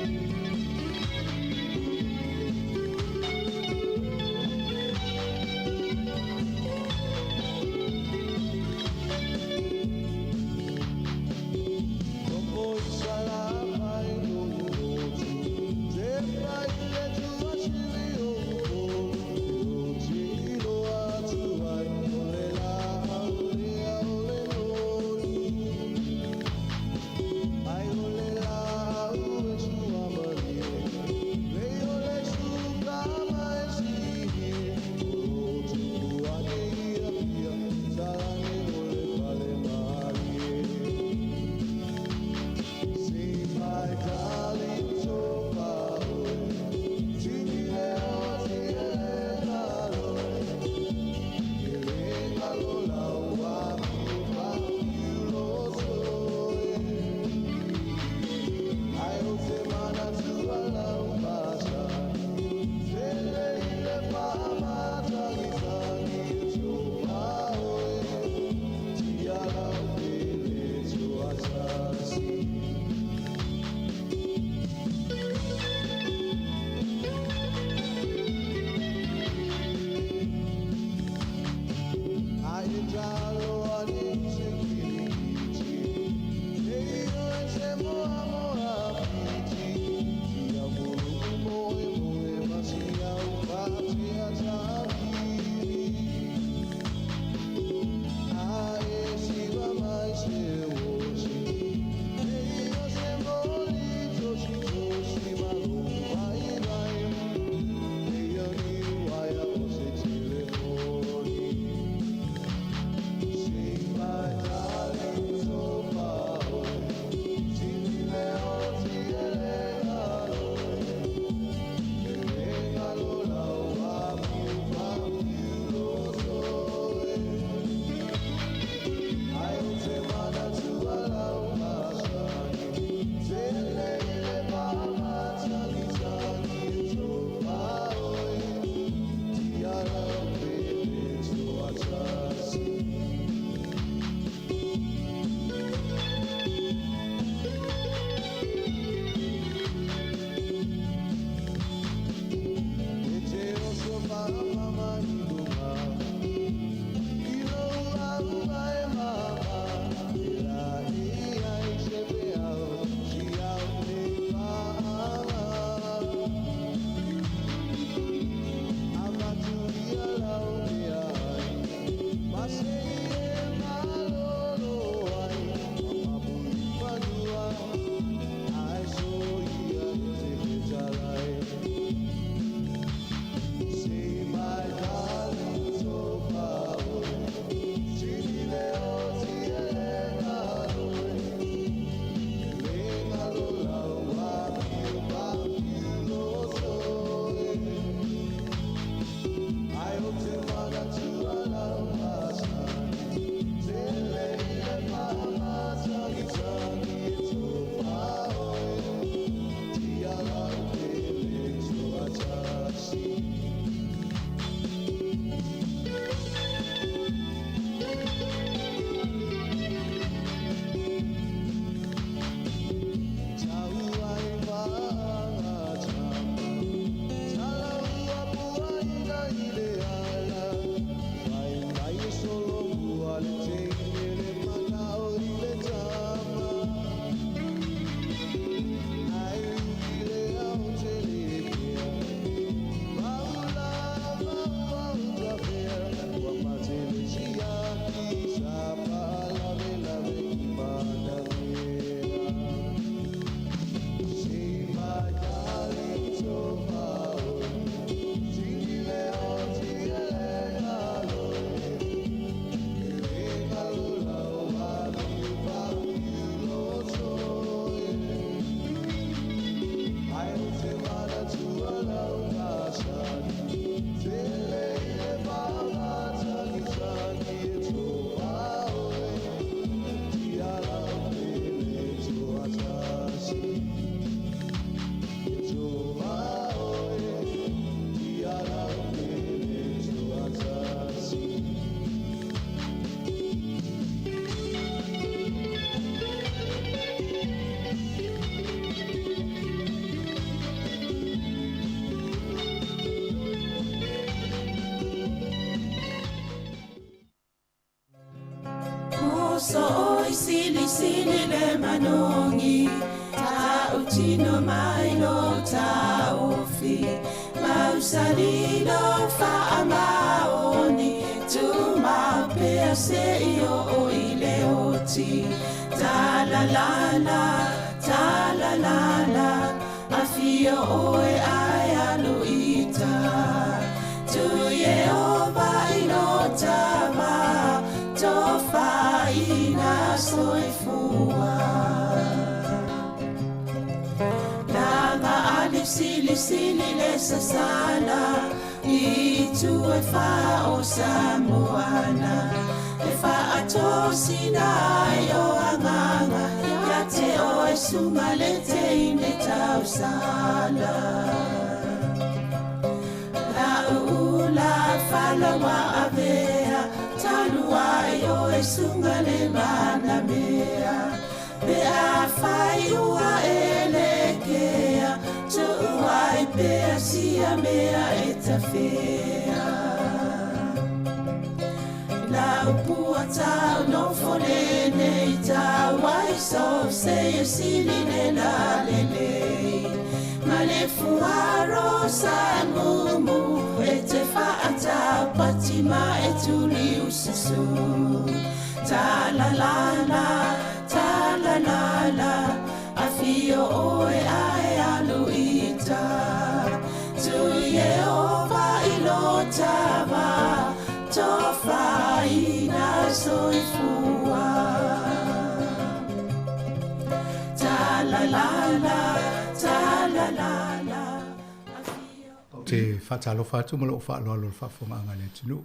Thank you. sili le manogi Tautino mai lo taofi Mausali lo faamaoni Tumau pea seia oo i le oti Talalala, talalala Afio oe ae alu i uta Tu Ieova i lo tama Tofaina soifua Laga ali sili sili le sasala I itu e fā o Samoana E faatosina ai o agaga Ia te oe suga le teine tausala La'u ula fala ua avea Talu ai oe suga le manamea Pe afai ua e lekea Tuu ai pea sia mea e tafea Lau pua tau nofo lenei tau ai so se e sili le la lelei Ma le fuaro sa mumu e te faatau pati ma e tuli ususu Ta la la la, ta la la la Afio oe ae alu i uta Tu Ieova i lo tama Tofaina soifua Ta la la la, ta la la la Ou te faatalofa atu ma lou faaaloalo i le faafofogaaga a le atunuu.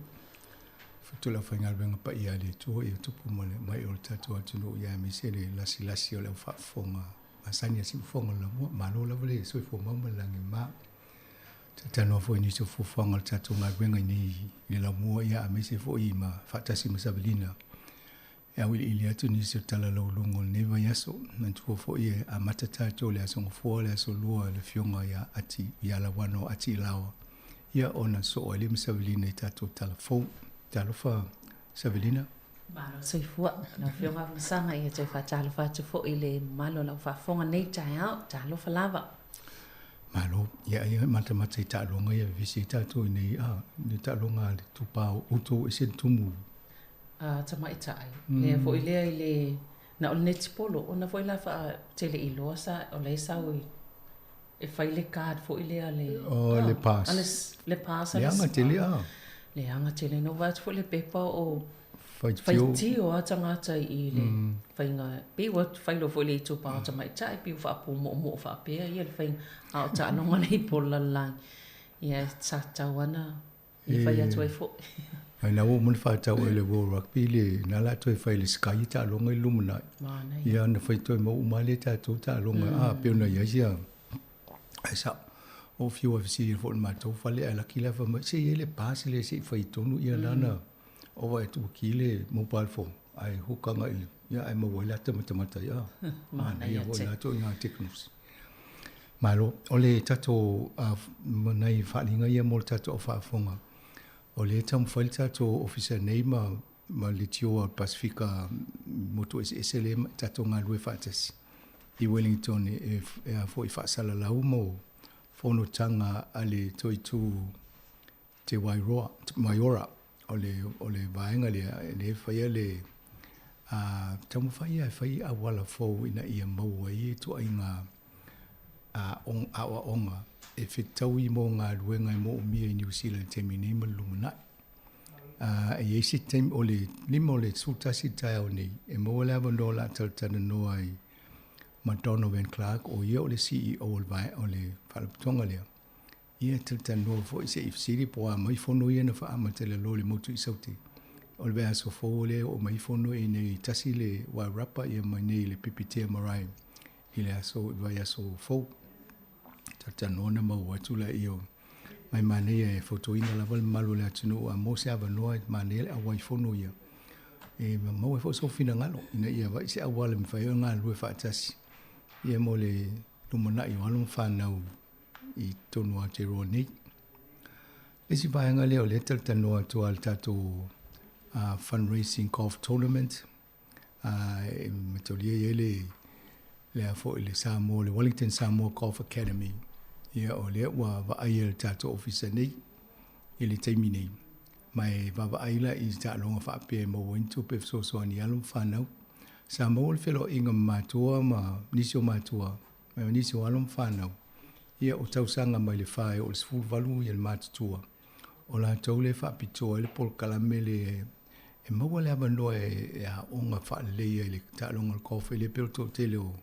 Fitu le aufaigaluega paia a le Atua ia tupu ma le mai o le tatou atunuu ia aemaise le lasilasi o le aufaafofoga masani a Siufofoga o le Laumua. Malo lava le soifua mau ma le lagi mama. Talanoa foi i nisi o fuafuaga o le tatou galuega i nei i le Laumua ia aemaise foi ma faatasi ma Savelina e auiliili atu nisi o tala lauluga o lenei vaiaso. Manatua foi e amata tatou i le Aso Gafua, le Aso Lua i le Afioga ia Ati ia Lauano Ati Ilaoa ia ona soo ai lea ma Savelina i tatou tala fou. Talofa Savelina. Malo soifua lau Afioga Afamasaga, ia toe faatalofa atu foi i le mamalu o lau faafofoga nei taeao. Talofa lava. Malo, ia ia matamata i taaloga ia vevesi ai tatou i nei a, le taaloga a le itupa o outou ese le tumu. A tamaitai, lea foi lea i le na o le netipolo ona foi la faatele iloa sa o la e sau i e fai le card foi lea le Oh, le pass. A le, le pass a le Leaga tele a. Leaga tele no vaai atu foi le pepa o Faitio. Faitio a tagata i le faiga pei ua fai loa foi le itupa o tamaitai pei ua faapumoomoo faapea ia le faiga a o taaloga nei po o le lalolagi ia sa tatau lava ona ia fai atu ai foi. Ai na ua uma ona faatau e le World Rugby le na la toe fai le Sky i taaloga i le lumanai. Ia na fai toe mau uma lea tatou taaloga a pei ona i ai sia ai sa o fiu a fesili foi le matou fale ae laki la fai mai se i ai le pass lea se i fai tonu ia lana ova e tuuki le mobile phone ae hook agai i le ia ae maua ai le ata matamata ia. Manaia foi la ituaiga technology. Malo, o le tatou nai faaaliga ia mo le tatou au faafofoga, o lea e taumafai le tatou ofisa nei ma ma le tio a Pasefika motu eseese lea e tatou galulue faatasi i Wellington e e a foi faasalalau mo fonotaga a le Toitū Te Wairoa, Waiora, o le o le vaega lea lea e faia le a taumafai ia e fai auala fou ina ia maua ai ituaiga a aoaoga e fetaui mo galuega e moomia i Niu Sila i le taimi nei ma le lumanai. A e i ai se taimi o le 5 o le 11 taeao nei e maua le avanoa o le a talatalanoa ai ma Donovan Clark, o ia o le CEO o le vae o le faalapotopotoga lea. Ia talatalanoa foi se i fesili po o a mai fono ia na faaamata i lalo o le motu i Saute. O le vaiaso fou lea e oo mai fono i nei tasi le Wairarapa ia ma nei le Pipitea Marae i le aso i le vaiaso fou. Talatalanoa ona maua atu laia o mai manaia e fautuaina lava le mamalu o le atunuu a maua se avanoa e manaia le auai fono ia e maua ai foi sou finagalo ina ia vaai se auala e mafai ai ona galulue faatasi ia mo le lumanai o alo ma fanau i totonu o Aotearoa nei. Le isi vaega lea o lea talatalanoa atu lava i le tatou fundraising golf tournament. E mataulia e i ai le le a foi le Samoa, le Wellington Samoa Golf Academy. Ia, o lea ua vaaia e le tatou ofisa nei i le taimi nei. Ma e vaavaai la i taaloga faapea e maua ai ni tupe e fesoasoani i alo ma fanau. Sa maua le feloaiga ma matua ma nisi o matua, ma nisi o alo ma fanau, ia o tausaga mai le 4 e oo i le 18 ia le matutua. O latou lea e faapitoa ai le polokalame le e maua le avanoa e aoga faalelei ai i le taaloga o le golf. E le pei o le toatele o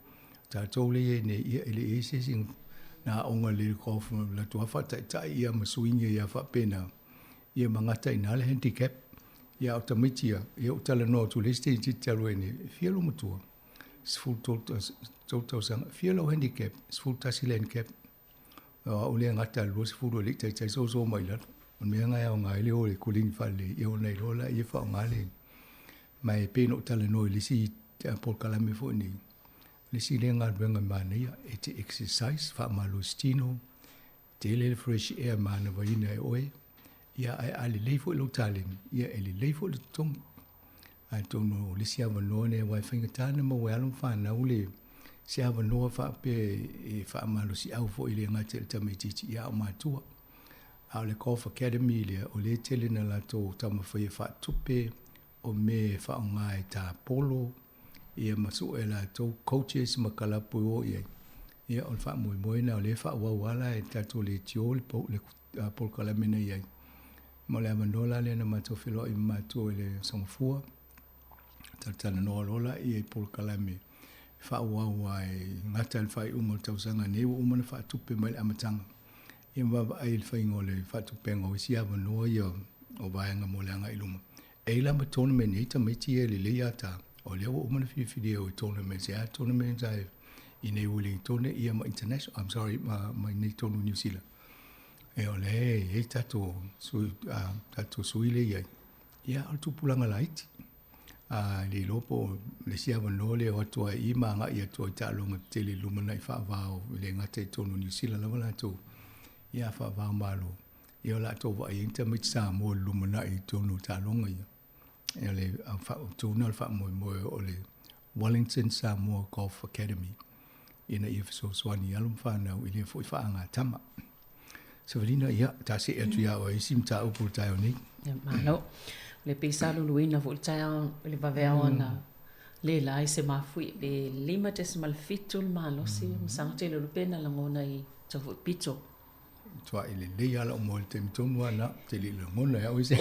tatou lea e i ai nei, ia e le i i ai se isi na aoga lelei i le golf, latou lava faataitai ia ma suiga ia faapena, ia ma gata i ina le handicap. Ia a o tamaiti ia, ia ua talanoa atu i le isi teineitiiti talu ai nei, e fia lou matua? 13 tausaga. Fia lou handicap? 11 le handicap. O au lea e gata i le 20 e le i taitai soso mai i lalo. O le mea lena e aoga ai le o i le koleni faalelei, ia ona iloa lea e faaaoga le... Ma e pei ona ou talanoa i le isi polokalame foi nei, o le isi lea galuega manaia, e te exercise, faamalosi tino, tele le fresh air e manavaina e oe, ia ae a lelei foi lou taleni, ia e lelei foi le totogi. Atonu o le isi avanoa lea aua e faigata ona maua e alo ma fanau le se avanoa faapea e faamalosiau foi e le gata i le tamaitiiti ia a o matua. A o le Golf Academy lea, o lea e tele na latou taumafai e faatupe o mea e faaaoga e tapolo ia ma sue e latou coaches ma kalapu e o i ai. Ia o le faamoemoe lena o lea e faaauau lava la e le tatou leitio le polokalame na i ai. Ma o le avanoa la lea na matou feiloai ma matou i le Sagafua, talatalanoa loa laia i polokalame e faaauau ai gata i le faaiuga o le tausaga nei ua uma ona faatupe mai le amataga. Ia ma vaavaai i le faiga o le faatupega o isi avanoa ia o vaega mo le agai i luma. E i ai la ma tournament nei tamaiti ia e lelei ata, o lea ua uma ona filifilia e o i tournaments, e a tournaments a i nei Wellington ia ma international, I'm sorry, ma i nei tonu i Niu Sila. E o lea e i ai tatou sui, tatou sui lea e i ai, ia o le tupulaga laiti. A le iloa po o le isi avanoa lea e o atu ai i ma agai atu ai i taaloga tetele i lumanai faava-o e le gata i totonu o Niu Sila lava latou, ia faava-o-Malo, ia o latou vaai ai ni tamaiti Samoa i le lumanai i totonu o taaloga ia. Ia le tuna o le faamoemoe o le Wellington Samoa Golf Academy ina ia fesoasoani i alo ma fanau i lea foi faagatama. Savalina, ia, ta see atu iā oe i isi mataupu o le taeao nei. Ia, malo. O le pei sa luluina foi le taeao i le vaveao ana le la i se mafui pe 5.7 le malosi ma saga tele o le pe na lagona i tau foi pito. Tua'i lelei lava la'u moe i le taimi tonu lava lena, ou te le i lagona e au e se.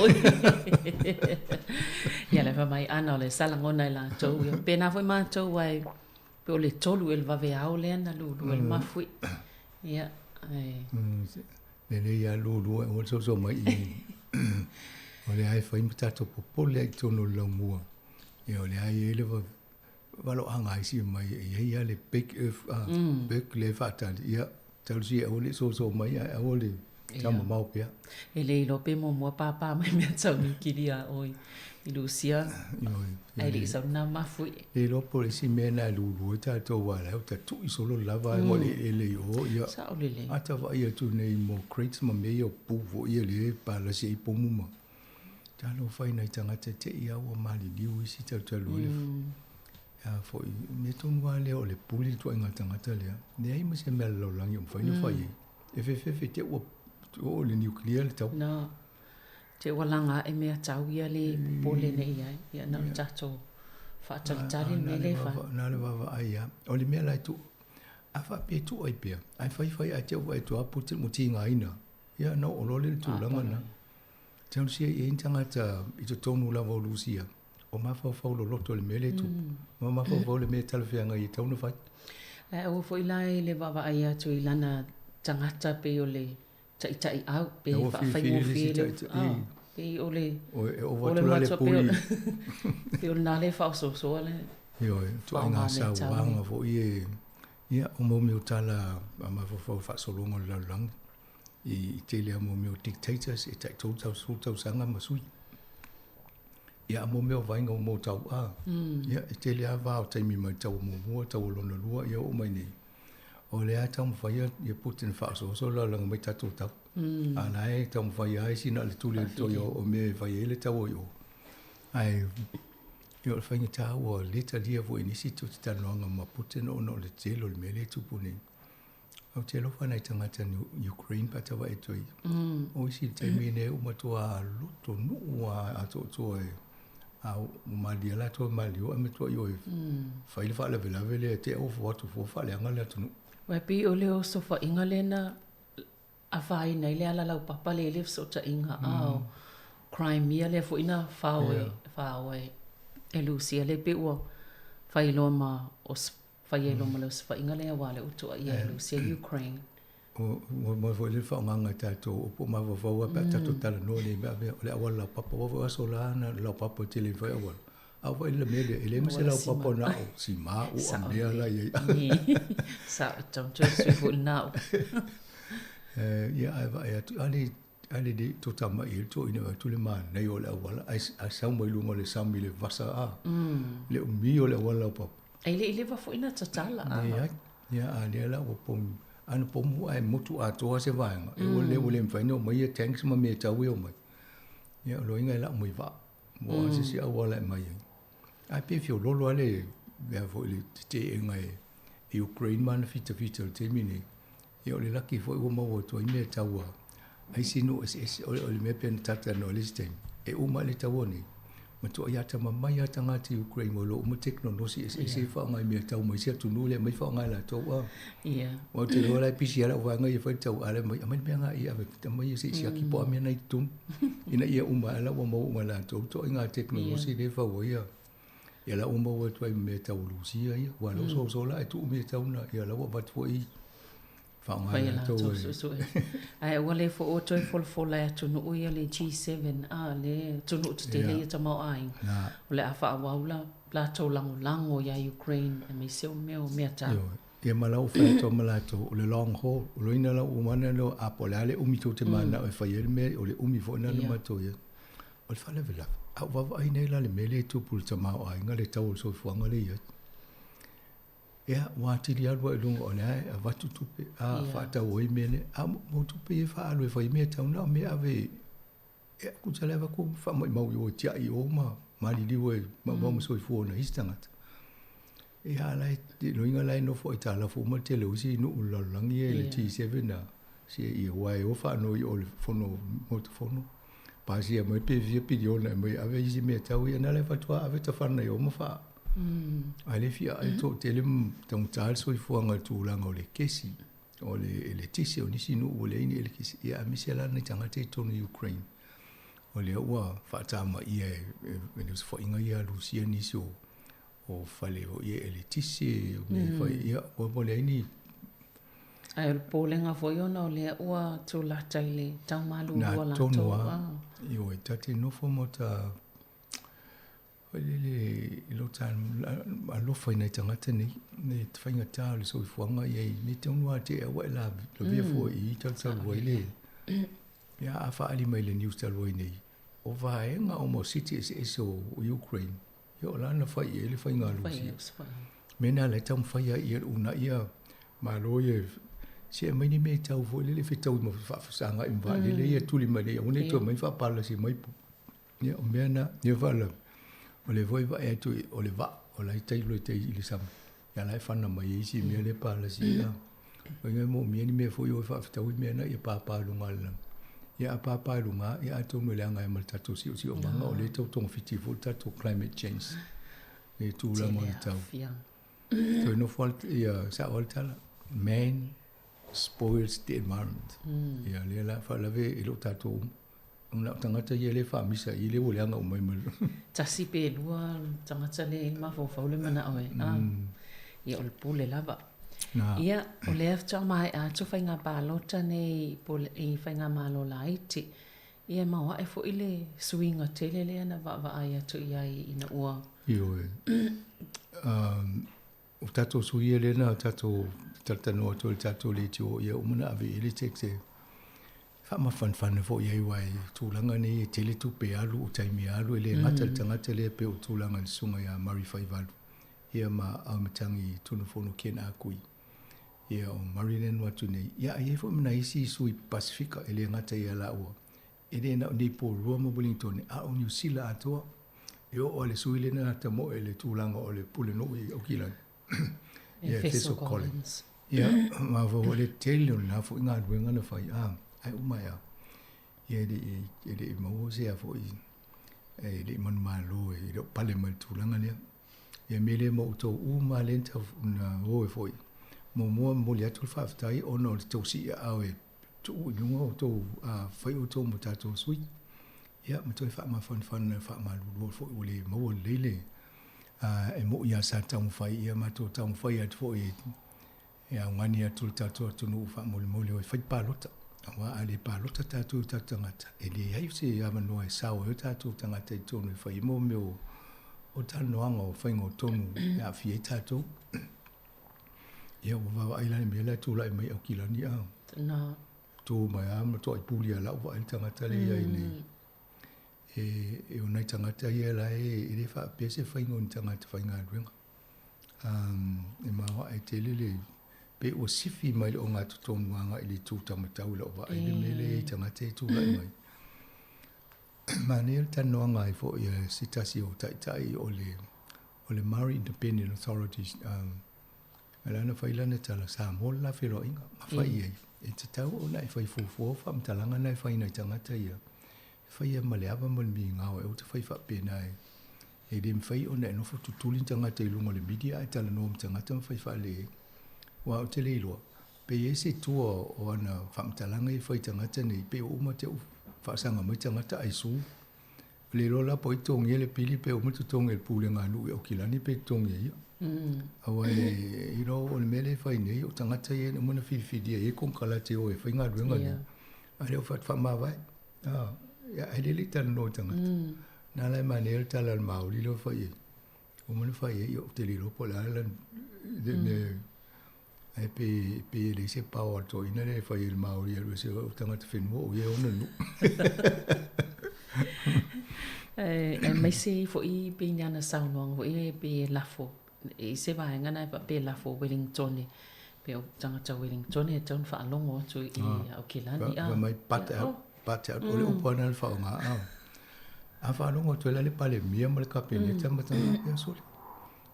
Ia leva mai ana o le sa lagona e latou. Ia pena foi matou ae pe o le 3 ea le vaveao lea na lulu ai le mafui. Ia, ae. Lelei lava lulu e aua le soso mai i i. O lea e fai ma tatou popole ai i totonu o le laumua. Ia o lea e i ai le valoaga ai si mai e i ai lava le big earth, big le faatali. Ia, talosia e aua le soso mai ae aua le taumamao pea. E le iloa pe muamua pāpā mai mea tau niukilia a oe i Lusia. Ae le i sau lena mafui. Le iloa po o le isi mea lena e lulu ai tatou aua o la e ua tatui solo lava ai mo le eleele i o. Ia, Sao lelei. A ta vaai atu nei mo crates ma mea ia o pu foi ia lea e palasi ai pomu ma Talofa i nai tagata te i a ua maliliu isi talutalu ai le a foi mea tonu lava lea o le pule le ituaiga tagata lea. Leai ma se mea a le lalolagi o mafai ona fai ai. E fefefe te ua oo i le nuclear le tau. No. Te ua laga ae mea tau ia le popole nei i ai. Ia na o le tatou faatalitali le mea lea e fai. Na o le vaavaai lava. O le mea la e tuu, a faapea e tuu ai pea, ae fai fai ae te i ua vaai atu lava Putin ua tigaina, ia ona oo loa lea i le tulaga lena. Talosia i ai ni tagata i totonu lava o Lusia o mafaufau loloto i le mea lea e tupu, ma mafaufau i le mea e talafeagai e tatau ona fai. Ae aua foi la e le vaavaai atu i lana tagata pei o le taitaiau, pe faafaigofie le, pei o le, e ova atu la le puli. Pei o lena lea e faaosoosoa le Ioe, ituaiga sauaga foi e, ia, o mau mea o tala a mafaufau i faasologa o le lalolagi. I tele lava mo mea o dictators e tai 30 tausaga ma sui. Ia a mo mea o vaega o mo tau'a. Ia e tele lava va o taimi mai taua muamua, taua lona lua, ia oo mai nei. O lea e taumafai ia Putin e faaosooso le lalolagi mai tatou tau. A la e taumafai lava isi na o le tuli o le toi o mea e fai ai le taua i o. Ae Ia o le faigata ua le talia foi e nisi tou te talanoaga ma Putin ona o le tele o le mea lea e tupu nei. Ae ou te alofa nai tagata Ukraine pe a tau vaai atu ai. O isi i le taimi lenei ua matua lotonuu lava atoatoa e a ua malilie lava latou e maliliu ae matuai o e fai le faalavelave lea te i ua ofo atu fua faaleaga le atunuu. Aua e pei o le osofaiga lea na afaina ai le ala laupapa lea i le fesootaiga a o Crimea lea foi na fao e fao e e Lusia lea pei ua fai loa ma fai ai loa ma le osofaiga lea aua lea ua tuuaia e Lusia Ukraine. Ua moe foi le faaaogaga e tatou upu mafaufau lava pe a tatou talanoa nei mea avea o le auala laupapa. Aua foi o aso la na laupapa e tele ai fai auala. A ua vaai le mea lea, e leai ma se laupapa na o simā ua mea la i ai. Sao, e tau toe sui foi lena upu. Ia, ae vaai atu, a le, a le le to tama'i ai le toeaina vaai atu le manaia o le auala, ae, ae sau mai luga o le sami i le vasa a, le umi o le auala laupapa. Ae le i leva foi na tatala a. Leai, ia, a lea la ua pomu, a na pomu ae motu atoa se vaega, e ua le, ua le mafai ona omai ia tanks ma mea e tau e omai. Ia, o loiga e lau mai vaa. Ua mm. se isi auala e mai ai. Ae pe fiololo lava le mea foi le tete'ega e e Ukraine ma ana fitafita i le taimi nei. Ia o le laki foi ua maua atu ai mea tau a isi nuu eseese. O le mea pei ona talatalanoa i le isi taimi, e uma ai le taua nei, matuai atamamai lava tagata Ukraine ua iloa uma tekonolosi eseese e faaaoga i mea tau mai isi atunuu lea aumai faaaoga e latou a. Aua ou te iloa la e pisi lava lau vaega ia fai le tau a le aumai aumai le mea lena ia ave aumai ia se i siaki po o a mea na i totonu ina ia uma ae la ua maua uma e latou le ituaiga tekonolosi lea e fau ai ia ia la ua maua atu ai ma mea tau Lusia ia aua la ua soso la e tuu mea tau na ia la ua avatu foi faaaoga e latou e. Ae ua le foi ua toe folafola e atunuu ia le G7 a le atunuu tetele ia tamaoaiga o le a faaauau la latou lagolago ia Ukraine aemaise o mea o mea tau. Ia ma la ua fai atu ma latou, o le long haul, o loina la ua mana leo a po o le a le umi tou te mananao e fai ai le mea, o le umi foi lena na matou i ai. O le faalavelave, a ou vaavaai nei la i le mea lea e tupu i le tamaoaiga, le tau o le soifuaga lea e i ai. Ia, ua atili alu ai i luga o lea e avatu tupe, a faatau ai mea nei, a mo tupe ia e faaalu e fai ai mea tau na o mea e ave Ia, tusa le avatu faamaumau i o e tiai i o ma maliliu ai maumau ma soifua o nai isi tagata. Ia, a la e, loiga la e nofo aitalafu uma le tele o isi nuu o le lalolagi ia i le G7 na, se ia aua e o faanoi i o i le fono, Maota Fono, pasia mai pe fia piliona e aumai e ave isi mea tau ia, na la e faatoa ave tafana i o ma faa. Ae le fia ai toatele ma taugata le soifuaga i le tulaga o le kesi. O le eletise, o nisi nuu ua leai ni eletise, ia aemaise la nai tagata i totonu o Ukraine. O lea ua faatamaia e, e, e le osofaiga ia a Lusia nisi o, o fale o ia eletise, o mea mm. fai, ia, ua, ua leai ni Ae o le popolega foi ona o lea ua tulata i le tau malulu a latou. Nā tonu a, ioe, ta te nofo ma ta Foi lele i lo ta alofa i nai tagata nei, nei te faigata o le soifuaga i ai, nei tonu lava te aua e lavea fua i i talu ai le. Ia a faaali mai le news talu ai nei, o vaega uma o city eseese o Ukraine, ia o la na fai i ai le faiga a Lusia. Mea na la e taumafai ai ia uunai ia Malo ia se aumai ni mea e tau foi lele fetaui ma faafesagai ma vaalele ia tuli mai nei aua ne i toe aumai faapalasi mai. Ia, o mea na, ia faalavelave, o lea foi e vaai atu o le vaa, o la e tailo i tai i le sami, ia la e fana mai ai isi mea lea e palasi ai. O lona uiga e moomia ni mea foi o e faafetaui mea na ia pāpā i luga o le lagi. Ia a pāpā i luga, ia atonu e leaga ai ma le tatou siosiomaga, o lea e tau togafiti foi le tatou climate change, le tulaga o le tau. Toe nofo lava, ia sao lava le tala, man spoils the environment. Ia lea la faalavelave e le o tatou uma. Na o tagata ia lea e faamisa i lea ua leaga uma ai ma le. Tasi pe lua tagata lea e i ai le mafaufau le manao e, a, ia o le pule lava. Na. Ia, o lea faatoa maea atu faiga palota nei i faigamalo laiti. Ia e maoae foi le suiga tele lea na vaavaai atu i ai ina ua. Ioe. O tatou sui ia lea na tatou talatalanoa atu ai i le tatou leitio ia uma ona ave i ai le tax e faamafanafana foi i ai aua i tulaga nei e tele tupe alu, o taimi alu, e le gata i le tagata lea pei o tulaga i le susuga ia Murray Faivalu ia ma Auimatagi Tunufono Ken Akui. Ia o Murray lea na atu nei, ia a i ai foi ma nai isi sui Pasifika e le gata ia laua, e le na o nei Porirua ma Wellington a o Niu Sila atoa. E oo lava i le sui lea na tamoe i le tulaga o le pulenuu i Aukilani, ia Efeso Collins. Ia, mafaufau foi le tele o lena foi galuega na fai, a, ae uma ai lava, ia e le i, e le i maua se a foi, e le i manumalo e le o pale mai i le tulaga lea. Ia mea lea ma outou uma lava lea na o ai foi. Muamua momoli atu le faafetai ona o le tou siiaao e tuu i luga outou, fai outou ma tatou sui. Ia ma toe faamafanafana faamalulu foi ua le maua lelei le e mo'i lava sa taumafai ia matou taumafai atu foi e augani atu le tatou atunuu faamolemole o e fai palota. Aua a le palota tatou i tatou tagata, e leai se avanoa e sao ai o tatou tagata i totonu e fai ai mo mea o talanoaga o faiga o tonu e aafia ai tatou. Ia ua vaavaai la i le mea la e tulai mai Aukilani a. Na. Tu mai lava ma toaipuli ia lau vaai le tagata lea e i ai nei. E o nai tagata ia la e le faapea se faiga o ni tagata faigaluega. E maoae tele le pe ua sifi mai le ogatotonu agai i le itu taumatau i lau vaai le mea lea i tagata e tulai mai. Manaia le talanoaga ai foi a se tasi o taitai o le o le Māori Independent Authority o lana fai lana tala Samoa le la feiloaiga ma fai i ai. E tatau ona e fai fuafua faamatalaga na e fai nai tagata ia. E faia ma le ava ma le migao e aua te fai faapena e e le mafai ona e nofo tutuli ni tagata i luga o le media ae talanoa ma tagata ma fai faale aua ou te le iloa pe i ai se tua o ana faamatalaga ia e fai i tagata nei pe ua uma te faasaga mai tagata ae su. Le iloa la po o ai totogia le pili pe uma totogi e le Pulega a Nuu i Aukilani pe totogi e ia. Aua e iloa o le mea lea e fai nei o tagata ia na uma ona filifilia i ai konekarate e o e fai galuega nei. A lea ua faamavae. Ae le le i talanoa i tagata. Na ala e manaia le tala a le Māori lea ua fai i ai. Ua uma ona fai i ai, ou te le iloa po o le a le mea ae pe pe e leai se pao a le toeaina lea e fai ai le Māori e alu ese o tagata whenua o ia e ona nuu. Aemaise foi pei ni ana saunoaga foi lea pei e lafo i se vaega na e faapea e lafo Wellingtone pei o tagata Wellingtone e tatau ona faalogo atu i Aukilani a. Fai mai butt out, butt out o le upu lava lena na faaaoga a. A faalogo atu ai la le Palemia ma le Kapeneta ma tagata ia sole.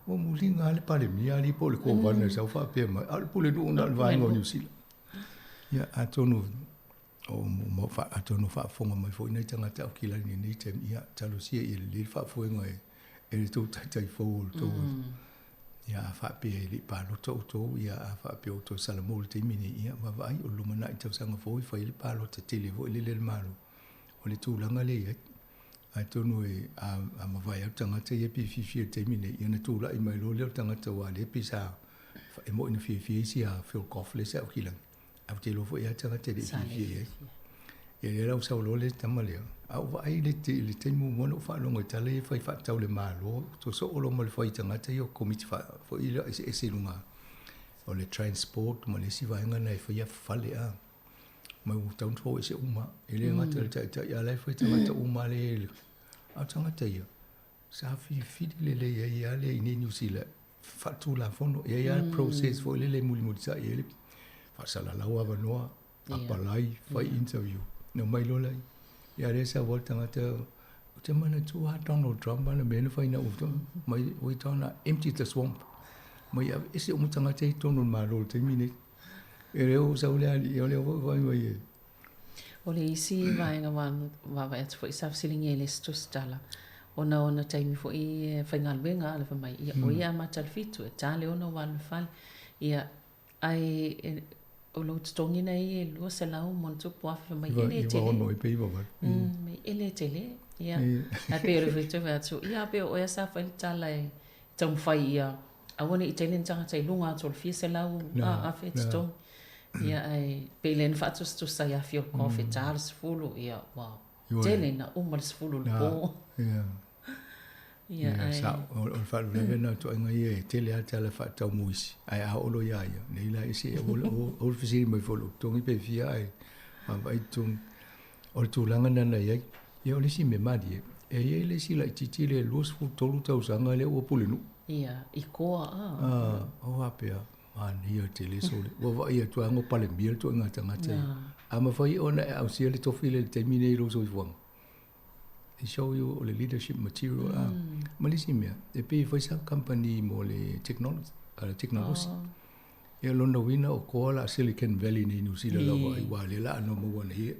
Ua muliga lava le Palemia alii po o le Kovana e sau faapea mai, a o le pulenuu na o le vaega o Niu Sila. Ia, atonu o mo atonu faafofoga mai foi nai tagata Aukilani i lenei taimi, ia, talosia ia lelei le faafoega e e le tou taitai fou o le tou ia a faapea e le i palota outou, ia a faapea ua toe salamo i le taimi lenei, ia vaavaai o le lumanai tausaga fou e fai ai le palota tele foi lele a le Malo. O le tulaga lea e i ai. Atonu e a mavae atu tagata ia pe fiafia i le taimi lenei, ia ona tulai mai loa lea o le tagata aua o lea pei sa e moni na fiafia isi ia Phil Goff lea sa Aukilani, ae ou te iloa foi lava tagata e le i fiafia i ai. Ia lea la ua sau loa le tama lea, a ou vaai i le, i le taimi muamua na ou faalogo i tala ia fai faatatau i le Malo, toe soo loa ma le fai tagata ia o komiti faa, foi lea eseese i luga o le transport ma le isi vaega na e faia fale a. Mai ua tatau ona toese uma. E le gata i le taitai, a o la e fai tagata uma lea. A o tagata ia, sa filifili lelei ai lava lea i inei i Niu Sila, faatulafono. E i ai lava le process foi lele e mulimulitai ai le faasalalau avanoa, apalai, fai interview, ona omai loa lea. Ia a o lea e sau lava le tagata, ou te manatua lava Donald Trump ana mea na fai ina ua mai, ua empty the swamp. Mai aveese uma tagata ia i totonu o le Malo i le taimi lenei. E le o sau le alii, o le fai mai e. O le isi vaega ua vaavaai atu foi sa fesiligia i le isi tusitala, ona o ona taimi foi e faigaluega a le fai mai, ia o ia e amata i le 7, e ta le 6 ua alu i le fale. Ia, ae o lou totogi na i e 200 ma ona tupu afe, fai mai, e le tele. 96 pe 98. E le tele. Ia, ae pei o le foi toe fai atu, ia pei o oe sa fai le tala e taumafai ia aua ne i tele ni tagata i luga atu o le fia selau afe totogi. Ia ae pei lea na faatusatusa ia Phil Goff e ta le 10, ia ua tele ina uma le 10 i le po. Ia ae o le faalavelave lena o ituaiga ia e tele lava tala faatatau mo isi, ae a oo loa ia ia, nei la ese o le fesili mai foi o lou totogi pe fia ae vaavaai totogi. O le tulaga lena na i ai. Ia o le isi mea malie, e i ai le isi laitiiti lea 23 tausaga lea ua pulenuu. Ia, i koa a. A, o faapea, manaia tele sole. Ua vaai atu lava ua palemia le ituaiga tagata ia. A mafai ona e ausia le tofi lea i le taimi lenei i lou soifuaga. They show you o le leadership material a. Ma le isi mea, e pei e fai sa company mo le technology, technology. Ia lona uiga o koa la Silicon Valley nei Niu Sila lava ai ua lea la ano maua nei ia.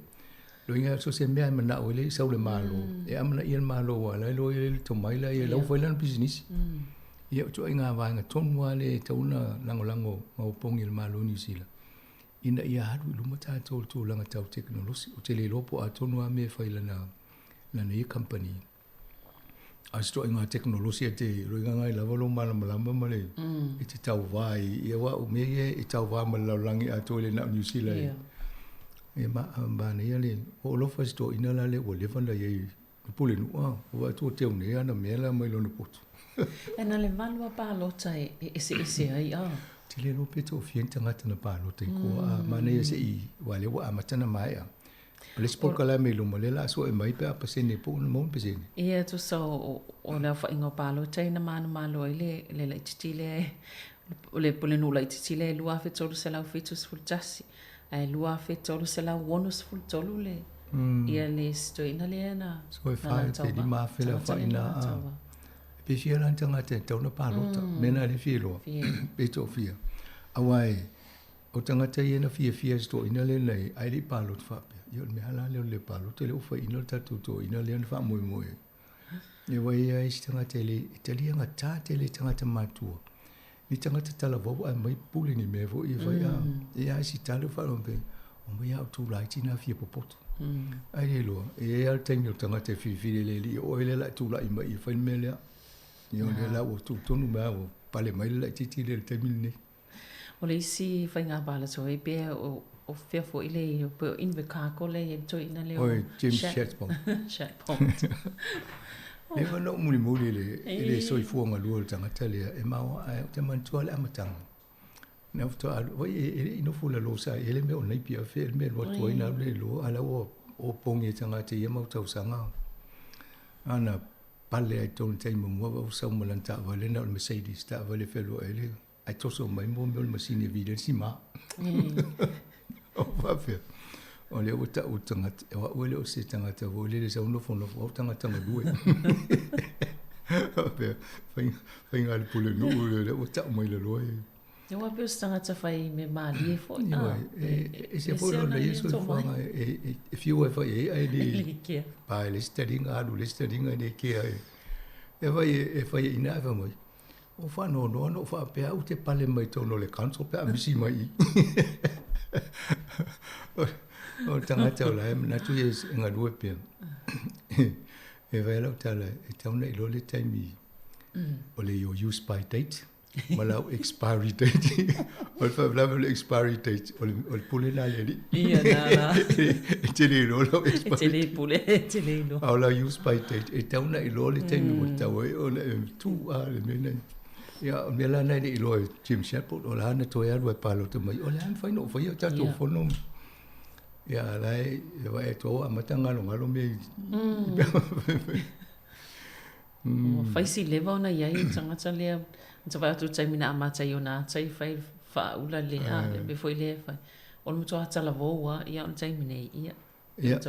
Loiga so se mea e manao ai le sau le Malo, e amanaia le Malo aua la e iloa i ai le tomai la ia lau fai lana pisinisi. Ia o ituaiga vaega tonu lava lea e tatau ona lagolago ma opogi e le Malo o Niu Sila ina ia alu i luma tatou i le tulaga tau tekonolosi. Ou te le iloa po o a tonu lava mea e fai i lana ia kamupani. A o se ituaiga tekonolosi e te loiga ai lava lou malamalama ma le e te tauva ai ia aua o mea ia e tauva ma le lalolagi atoa e le na o Niu Sila e e manaia le hoʻolofa i se toeaina la lea ua leva ona i ai le pulenuu a ua vaai atu ua teu nei ana mea la mai lona potu. E na le valu a palota e eseese ai a. Te le iloa pe toafia ni tagata na palota i koa a manaia se i aua lea ua amata ona maea. O le isi polokalame i luma lea o le a sue mai pe a pasene po o maua ni pasene. Ia tusa o o le aofaiga o palota ia na manumalo ai le le laitiiti lea o le pulenuu laitiiti lea e 2,371 ae 2,363 le ia le isi toeaina lea na So e fa pe 5,000 le aofaiga a. Pe fia la ni tagata e tatau ona palota. Mea na lea e fia iloa pe toafia. Aua e O tagata ia na fiafia i se toeaina lea na i ai, ae le i palota faapea, ia o le mea lava la lea o le le palota lea ua faiina le tatou toeaina lea na faamoemoe ai. Ia aua e i ai isi tagata e le, e taliagata tele i tagata matutua, ni tagata talavou ae aumai pule ni mea foi e fai a. E i ai si tala ua faalogo mai, omai lava outou laiti na fia popoto. Ae le iloa, e i ai lava le taimi o le tagata e filifili e le alii o oe lea o le a e tulai mai e fai le mea lea. Ia o lea la ua tutonu mai lava ua pale mai le laitiiti lea i le taimi lenei. O le isi faiga palota foi pe o fea foi le pe o Invercargill le i ai le toeaina lea o Oi, James Chatbolt. Chatbolt. Leva na ou mulimuli i le, i le soifua galue o le tagata lea e maoae, ou te manatua le amataga. Na faatoa alu, oi e le i nofo i lalo sa i ai le mea o Napier fea le mea e alu atu ai na alu le iloa, a la ua opogi e tagata i ia mau tausaga. Ana pale ai tonu i le taimi muamua ua sau ma lana taavale na o le Mercedes, taavale e fealuai ai le Ae toso mai mo mea o le masini e vili ai le sima. O faapea, o lea ua tau le tagata, o au e le o se tagata foi lele e sau nofonofo, au tagata galue. Faapea, faiga a le pulenuu lea ua tau mai laloa e. Aua pei o se tagata fai mea malie foi. E ese foi lona ia soifuaga e fiu ai fai ai, ae le pa i le isi taliga, alu i le isi taliga, e le kea e. E fai e fai ina ae fai mai, Ua faanoanoa na ou faapea au te pale mai totonu o le council pe a misi mai i. O le tagata o la e manatu ia e galue pea. E fai lau tala, e tatau ona iloa le taimi o le your use by date ma lau expiry date. O le faalavelave o le expiry date, o le pule lena a le alii. Ia na la. E te le iloa lau expiry date. E te le pule, e te le iloa. A o lau use by date, e tatau ona iloa le taimi ua tatau ai ona e tu a le mea lena. Ia, o le mea la lena e le i iloa e Jim Shepherd, o la na toe alu ai palota mai, o le a mafai ona ou faia o tatou fono. Ia, a la e vaai atu ua amata galogalo mea i. Ua fai si leva ona i ai le tagata lea, ta vaai atu i le taimi na amata ai ona ata i fai faaula lea, le mea foi lea e fai. O le matua talavou lava, ia o le taimi nei, ia, Ia,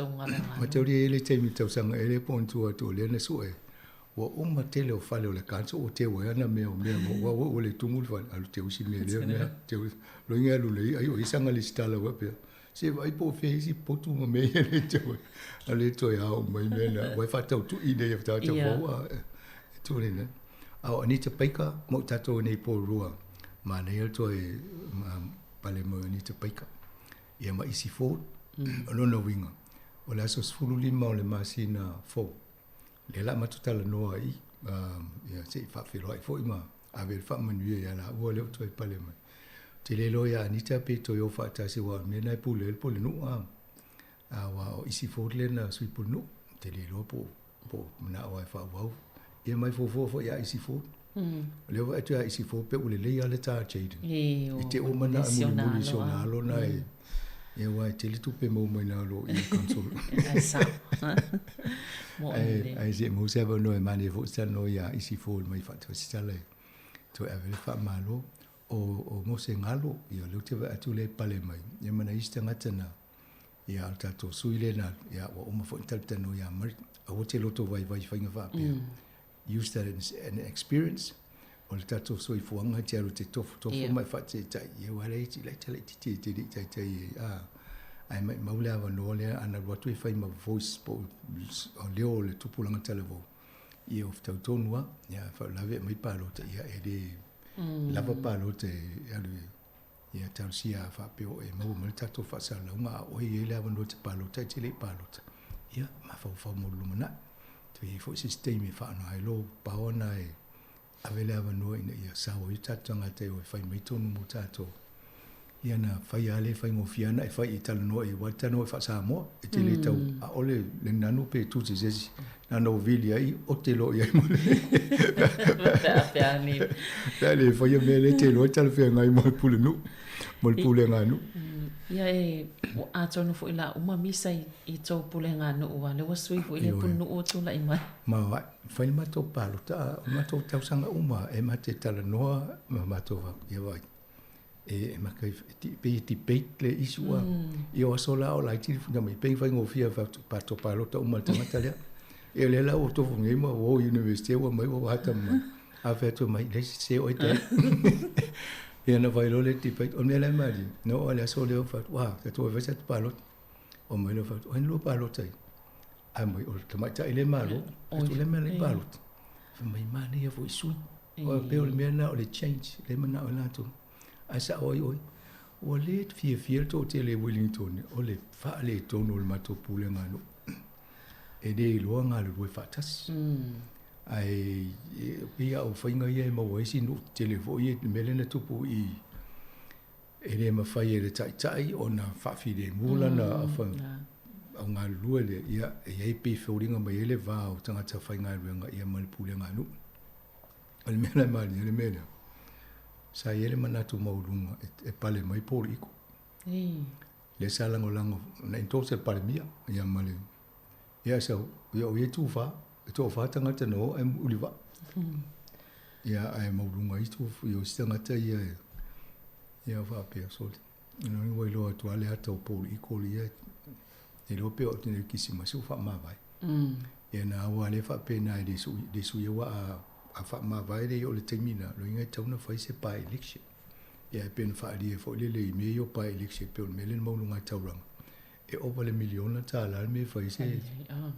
mataulia e i ai le taimi tausaga ea lea po o ni tua atu o lea na sue, ua uma tele o fale o le council ua teu ai ana mea o mea mo ua ua le tumu le fale, alu teu isi mea lea mea, teu loiga e alu lei ai o i sanga lesitala ua pea. Se vaai po o fea isi potu ma mea ia le teu ai. A le toe ao mai mea na, ua e faatautui nei e tagata fou a e tuli nei. A o Anita Baker mo i tatou nei Porirua, manaia le toe pale mai o Anita Baker. Ia ma isi fou, o lona uiga, o le aso 15 o le masina fou, lea la matou talanoa ai, ia se i faafeiloai foi ma ave le faamanuia ia laua lea ua toe pale mai. Ou te le iloa ia Anita pe toe o faatasi aua o le mea lena e pule ai le pulenuu a, aua o isi fou lea na sui pulenuu, ou te le iloa po o manao lava e faaauau. Ia mai fuafua foi ia isi fou. O lea ua vaai atu ia isi fou pei ua lelei lava le ta Jayden. I te ua manao e mulimuli i si ona alo na e Ia aua e tele tupe maua mai na alo i le council. Ai sao. Ai ai se mo se avanoa e manaia foi se talanoa ia isi fou mai faatasi tala e toe ave le faamalo. O o Mose Galo, ia lea ou te vaai atu lea e pale mai. Ia ma nai isi tagata na ia o le tatou sui lea na ia ua uma foi ona talatalanoa ia Murray. Aua te loto vaivai i faiga faapea. Use that as an experience. O le tatou soifuaga e te alu e te tofotofo ma e faataitai, ia aua e laiti laitiiti e te le i taitai ai, a, ae maimau le avanoa lea ana alu atu e fai ma voice po o leo o le tupulaga talavou, ia o fetau tonu lava, ia faalavelave e aumai palota, ia e le lava palota e alu e Ia talosia a faapea o e maua mai le tatou faasalalauga a o oe e i ai le avanoa e te palota ai e te le i palota, ia mafaufau mo le lumanai. Toe i ai foi se isi taimi e faaaoga ai lou power na e ave le avanoa ina ia sao ai o tatou tagata e o e fai mai tonu mo tatou. Ia na fai lava le faigofie lava na e fai i talanoa i ai, aua e te talanoa i faa-Samoa, e te le tau, ʻaʻole le nanu pe tusi se isi, na ona ou vili ai, ote loa i ai ma le pe a le faia mea lea e te iloa e talafeagai mo le pulenuu, mo le puleganuu. Ia e, atonu foi la uma misa i tou puleganuu aua lea ua sui foi le pulenuu ua tulai mai. Ma fai le matou palota, o le matou tausaga uma e ma te talanoa ma matou ia vaai. E maka e pei e debate le issue a. Ia o aso la o laiti le funa mai pei faigofie pato palota uma le tagata lea. Ia lea la ua tofu nei ma ua o i university ua mai ua hata mai. A fai atu mai le se oi te. Ia na fai loa le debate o le mea la e malie. Na oo lava i le aso lea ua fai atu, ua, tatou e fai sa palota. O mai loa fai atu, o ai na lua palota ai? Ae mai o le tamaitai le malo, atu le mea le palota. Fai mai manaia foi sui. O pei o le mea lena o le change lea e manao ai latou. Ae sao ai oe, ua le fiafia le toatele i Wellington o le faaletonu o le matou pulega nuu. E le iloa galulue faatasi. Ae pei lava o faiga ia e maua ai isi nuu tetele foi ia i le mea lea na tupu i E le mafai e le taitai ona faafilemu lana au galulue lea, ia, e i ai pei foliga mai ai le va o tagata faigaluega ia ma le pulega a nuu. O le mea la e malie le mea lea, sa i ai le manatu maualuga e pale mai Paul Iko. Lea sa lagolago na endorse e le Palemia ia ma le ia sau ia o ia tufa e toafa tagata na o ae ulivaa. Ia ae maualuga ai tu ia o isi tagata ia e ia faapea sole. Ina ua iloa atu lava le ata o Paul Iko ia e iloa pe oo atu nei i le Kisimasi ua faamavae. Ia na aua lea faapena e le sui le sui aua a faamavae le o le taimi lena, lona uiga e tatau ona fai se by election. Ia e pei ona faaalia foi lele i mea ia o by election e pei o le mea lea na maualuga ai taulaga. E ova le miliona $1 le mea e fai ai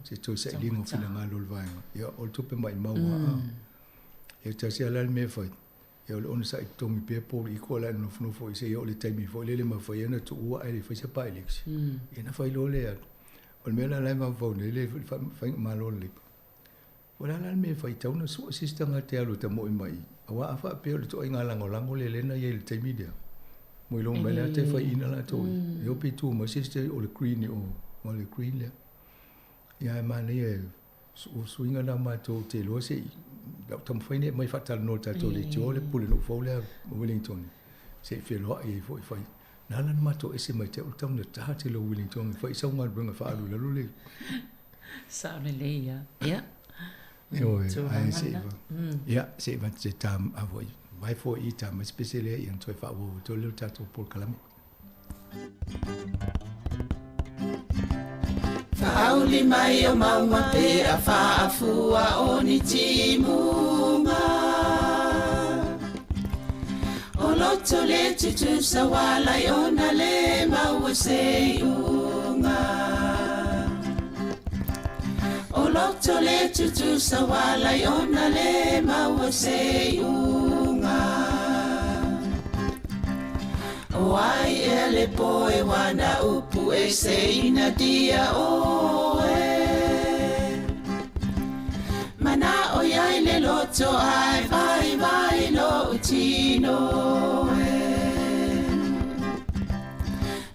se toe sailiga o finagalo o le vaega. Ia o le tupe maimau lava. Ia tasi lava la le mea e fai, ia o le onosai totogi pea Paul Iko la e nofonofo i seia oo i le taimi foi lele e mafai ai ona tuua ae le fai se by-election. Ia ona fai loa lea. O le mea la la e mafaufau nei le faigamalo a le Labour, o le a la le mea e fai, e tatau ona sue se isi tagata e alu e tamoe mai i i, aua a faapea o le ituaiga lagolago lea lea na i ai i le taimi lea, mo iloa mai le ata e faiaina latou i, e o pe tu mai se isi o le Green i o, o le Green lea. Ia ae manaia e O suiga na matou te iloa se i lau taumafai nei e aumai faatalanoa i le tatou leitio le pulenuu fou lea o Wellington se i feloai ai foi fai. Na ala ona matou ese mai te au le taugata tele o Wellington e fai i sau galuega e faaalu i lalo le Sao lelei ia. Ia. Ioe, ae se i ia se i se ta a foi vai foi i ta mai se pese lea ia ona toe faaauau atu ai lea o le tatou polokalame. Faauli mai o mauga pe a faafua o ni timuga O loto le tutusa walai ona le maua se iuga O loto le tutusa walai ona le maua se iuga O ai ea le poe wana upu e se ina dia oe Mana o iai le loto ai vai vai lo tino e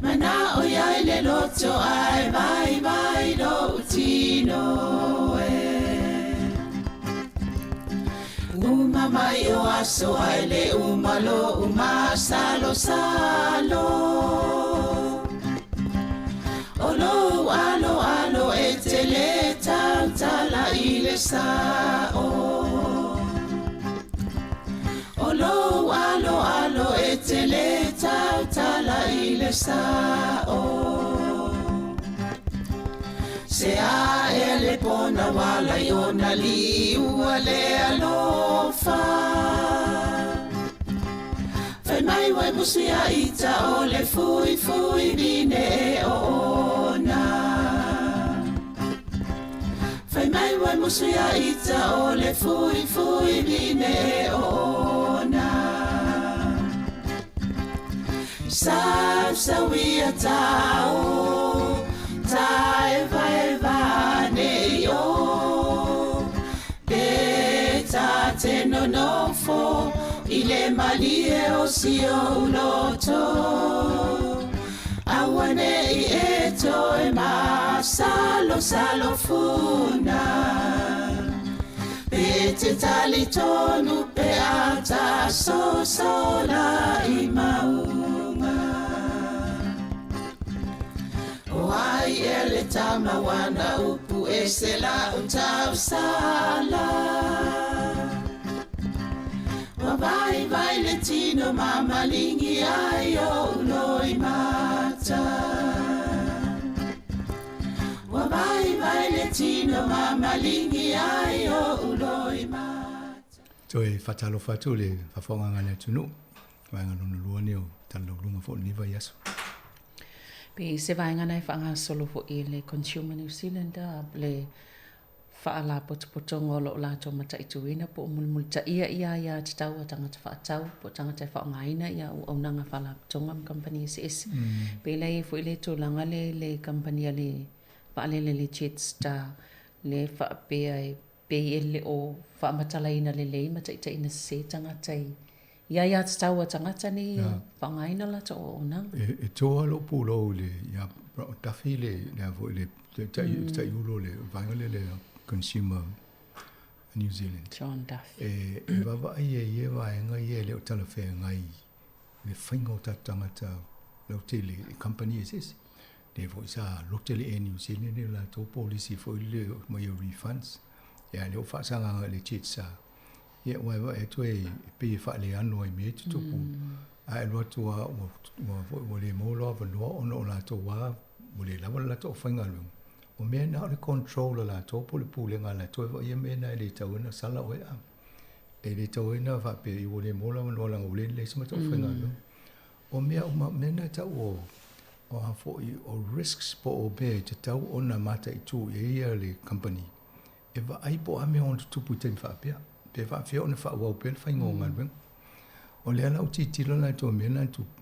Mana o iai le loto ai vai vai lo tino e Uma mai o aso ai le uma lo uma salo salo O lou alo alo e te le tautala i le sao O lou alo alo e te le tautala i le sao Se a ea le pona wala i ona liua le alofa. Fai mai wai musia ita o le fui fui vine e o ona. Fai mai wai musia ita o le fui fui vine e o ona. Sau sau ia tau, ta e vai va ne o. Pe ta te no no fo, i le malie o si o uloto. Aua ne i e toe ma salo salo funa. Pe te tali tonu pe ata so so la i maunga. O ai e le tama wana upu e se la utau sala. Wa vai vai le tino mamalingi ai o uloi mata. Wa vai vai le tino mamalingi ai o uloi mata. Toe whatalofa atu le whawhaonga le atunuu. Vaega lona lua nei o talalauluga foi o lenei vaiaso. Pe se vaega na e faagasolo foʻi le Consumer New Zealand a le faalapotopotoga o loo latou mataituina po o mulimulitaia ia iā tatau a tagata faatau po o tagata e faaaogaina ia auaunaga faalapotoga ma kamupani eseese. Pe la i ai foʻi le tulaga le le kamupani a le vaalele le Jetstar le faapea e pei e le o faamatalaina lelei ma taʻitaʻina sesē tagata i ia iā tatau a tagata nei e faaaogaina latou auaunaga. E toa lou pulou i le ia Duffy le le a foi le tai tai ulo le vaega le le Consumer New Zealand. John Duffy. E vaavaai e ia vaega ia e le o talafeagai le faiga o tatou tagata lautele i company eseese. Le foi sa lote le Air New Zealand le latou policy foi le mai o refunds. Ia le o faasagaga i le Jetstar. Ia ua e vaai atu e pei e faaleano ai mea e tutupu. Ae alu atu lava ua ua foi ua le maua lou avanoa ona o latou lava ua le lava le latou aufaigaluega. O mea na o le control a latou po o le pulega a latou e vaaia mea na e le tatau ai ona sala oe a. E le tatau ai ona faapea ua le maua le avanoa leaga ua le lelei se matou aufaigaluega. O mea uma, mea na e tau o o a foi o risks po o mea e tatau ona mataitu i ai ia le company e vaai po o a mea e ono tutupu i taimi faapea, pe faafefea ona faaauau pea le faiga o galuega. O lea la ua tilotilo latou i mea na tupu,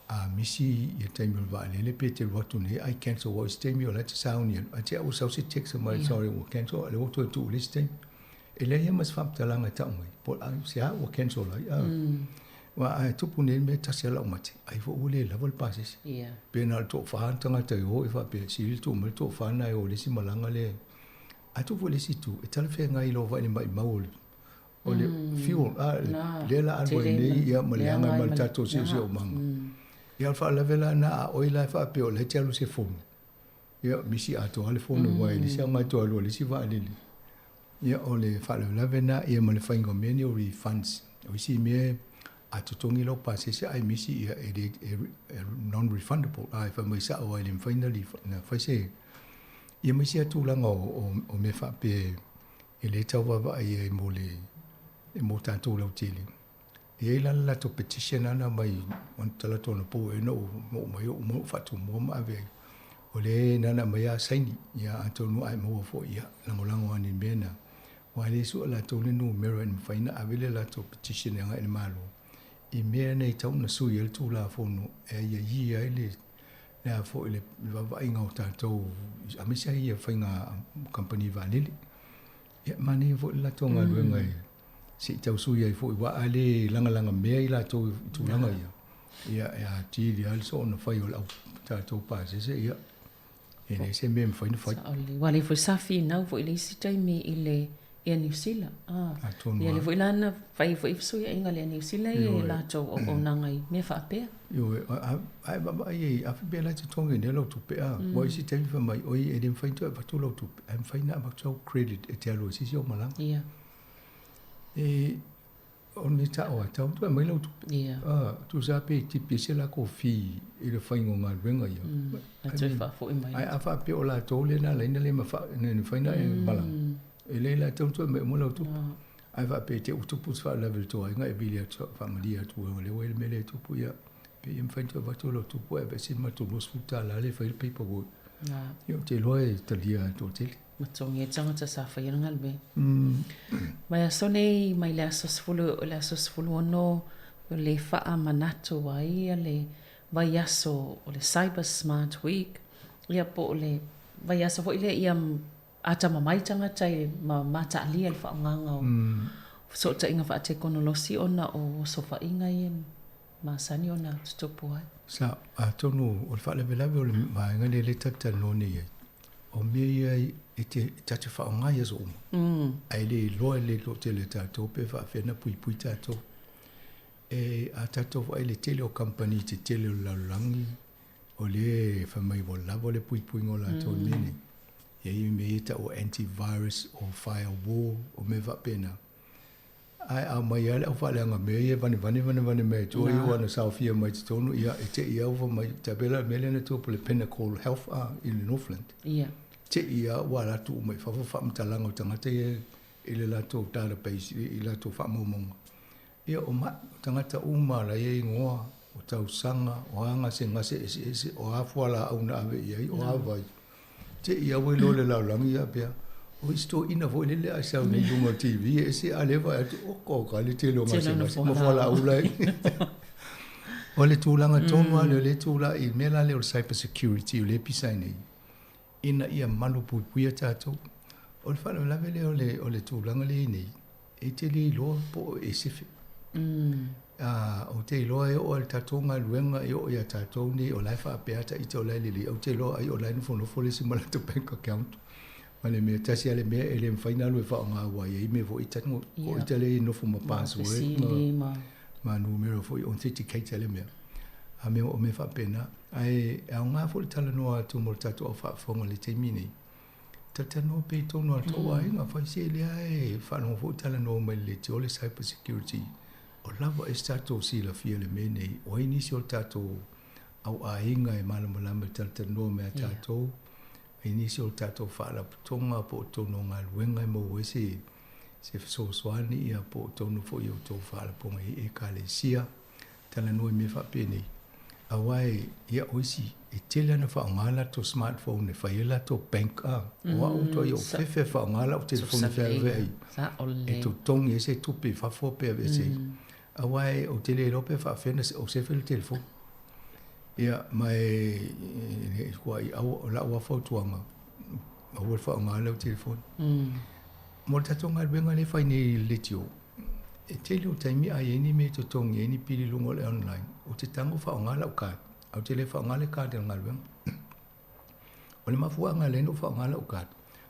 a misi ia taimi o le vaalele pe te alu atu nei ai cancel aua o isi taimi o la e te sauni alu, ae te au ua sau se text mai sorry ua cancel a o lea ua toe tuu i le isi taimi. E leai lava ma se faamatalaga e tau mai, po o se a ua cancel ai. Aua a tupu nei le mea e tasi lava lau mate, ai foi ua le lava le pasese. Pe na o le toafa tagata e o e faapea, sili le tuu mai le toafa lena e o i le isi malaga lea. A tupu foi i le isi itu, e talafeagai i lou vaai i le maimau o le o le fuel, a lea la alu ai nei ia ma leaga ai ma le tatou siosiomaga. Ia o le faalavelave la lena, a oi la e faapea o la e te alu i se fono, ia misi atoa lava le fono aua e leai se aoga e toe alu ai i le isi vaalele. Ia o le faalavelave lena ia ma le faiga o mea nei o refunds. O isi mea a totogi lau pasese ae misi ia e le e non refundable, a e fai mai sao lava e le mafai ona fai se ia ma isi lava tulaga o mea faapea e le tau vaavaai ai mo le mo tatou lautele. E i ai la le latou petition lana mai ona talaatu anapo ea na ou aumai ou uma ou faatumua ma ave ai. O lea na ona aumai lava saini, ia atonu a e maua foi, ia lagolago ane i mea na. Aua e le sue latou le numera e mafai ona ave le latou petition e agai i le Malo i mea nei e tatau ona sui ai le Tulafono e aiaia ai le le a foi le vaavaaiga o tatou aemaise ai ia faiga kamupani vaalele. Ia manaia foi le latou galuega e se i tau sui ai foi aua a le lagalaga mea i latou i tulaga ia, ia e atili lava le soona fai o le au tatou pasese, ia e leai se mea e mafai ona fai. Sao lelei. Ua le foi sa finau foi i le isi taimi i le Air New Zealand. Ah, Atonu ia lava. lea foi la na fai ai foi fesuiaiga a le Air New Zealand i Ioe. latou auaunaga i mea faapea. Ioe, a e vaavaai i ai, a faapea la e totogi nei lau tupe, a, ua isi taimi fai mai, oi e le mafai ona toe avatu lau tupe, ae mafai ona avatu sau credit e te alu ai i se isi au malaga. Ia. E, O le mea ta'o a tau toe mai lau tupe. Ia. Tusa pe tipi ai se latou fee i le faiga o galuega ia. Ae toe faafo'i mai. Ae a faapea o latou lea na ala ai ona le mafai ona e malaga, e le la tatau ona toe aumai uma lau tupe. Ae faapea te i ua tupu se faalavelave i le tou aiga e vili atu faamalie atu o lea ua i ai le mea lea e tupu, ia pe ia mafai ona toe avatu lau tupe ae aveese le matou $20 lea e fai ai le paperwork. Ia ou te iloa e talia e le toatele. Ma totogi ai tagata sa faia le galuega. Mai aso nei mai le aso 10, le aso 16 o le faamanatu ai le vaiaso o le Cyber Smart Week, ia po o le vaiaso foi lea ia atamamai tagata i ma mataalia le faaaogaga o fesootaiga faatekonolosi ona o osofaiga ia masani ona tutupu ai. Sa, atonu o le faalavelave o le vaega lea lea ta te talanoa nei ai, o mea ia e te, ta te faaaoga i aso uma. Ae le iloa e le toatele o tatou pe faapefea ona puipui tatou. E, a tatou vaai i le tele o kamupani tetele o le lalolagi, o lea e fai mai ua lava le puipuiga o latou i mea nei. E i ai mea ia e tau o antivirus, o firewall, o mea faapena. Ae a aumai lava le aufaaleaga mea ia e vanevane vanevane mai tua ia ua na saofia mai totonu, ia e te i lava ua fai mai, tai pei la o le mea lea na tupu i le Pinnacle Health i le Northland. Ia. Te i lava ua alu atu uma i fafo faamatalaga o tagata ia i le latou database, i latou faamaumauga. Ia o mai, o tagata uma la e i ai igoa, o tausaga, o a gasegase eseese, o a fualaau na ave i ai, o a vai. Te i lava ua iloa i le lalolagi ia pea, o isi toeaiina foi lele a sau nei i luga o le TV e ese a lea vaai atu, oka oka le tele o gasegase ma fualaau la e. O le tulaga tonu lava lea o lea e tulai i le mea la lea o le cyber security o lea e pisa ai nei, ina ia malupuipuia tatou. O le faalavelave lea o le tulaga lea e i ai nei, e te le iloa po o e sefe. Ou te iloa e oo lava i le tatou galuega e oo ia tatou nei o la e faapea ta ita o la e lelei, ou te iloa ai o la e nofonofo le isi ma latou bank account. Ma le mea tasi lava le mea e le mafai ona alu e faaaoga aua e i ai mea foi ita, o ita lea e nofo ma password ma numera foi authenticate le mea. A mea o mea faapena. Ae aoga foi le talanoa atu mo le tatou au faafofoga i le taimi nei. Talatalanoa pea i totonu o le tou aiga, fai se lea e faalogo foi talanoa mai le leitio le cyber security. O lava e se tatou silafia i le mea nei, o ai nisi o le tatou au aiga e malamalama i le talatalanoa mai a tatou, ai nisi o le tatou faalapotopotoga po o totonu o galuega e maua ai se se fesoasoani ia po o totonu foi o tou faalapotopotoga i ekalesia. Talanoa i mea faapenei, aua e, ia, o isi, e tele lava ina faaaoga latou smartphone e fai ai latou bank, a. O au matua ou fefe e faaaoga lau telefoni e feaveai e totogi ai se tupe i fafo pe aveese ai. Aua ou te le iloa pe faapefea ona ou sefe le telefoni. Ia, ma e, o lau lava fautuaga, aua le faaaoga lau telefoni. Mo le tatou galuega lea e fai nei i le leitio, e tele o taimi a i ai ni mea e totogi ai ni pili i luga o le online, ou te tago faaaoga lau card, ae ou te le faaaoga le card a le galuega. O le mafuaaga e ala ai ona ou faaaoga lau card,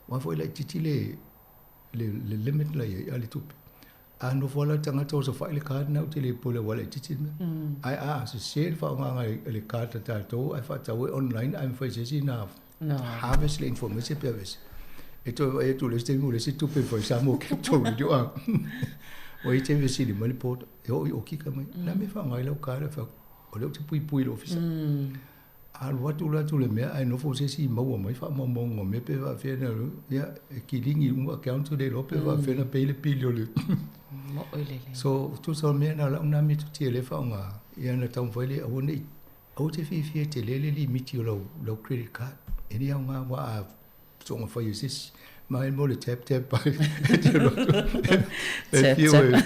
aua foi e laitiiti le, le, le limit la i ai a le tupe. A nofo lava le tagata o osofai le card lena, ou te le pule aua e laitiiti le mea. Ae a sese le faaaogaga e le card a tatou ae faatau ai online ae mafai e se isi ona harvest le information pe aveese. E toe vaai atu i le isi taimi ua leai se tupe e fai Samoa Capital Radio a. Ua i ai taimi e fesili mai le board, e oo i okika mai, o le a le mea e faaaoga ai lau card? Ou fai atu, o lea ou te puipui i le ofisa. Alu atu alu atu le mea ae nofo se isi maua mai faamaumauga o mea pe faapefea ona, ia, e kiligi uma accounts ua le iloa pe faapefea ona pay le pili o le. So, tusa o le mea lena, o lau lena metotia lea e faaaoga, ia ona taumafai lea aua ne i, aua te fiafia e tele le limiti o lau credit card. E le aoga aua a soona fai e se isi, ma e mo le tap tap ai. E te alu atu, e fiu e,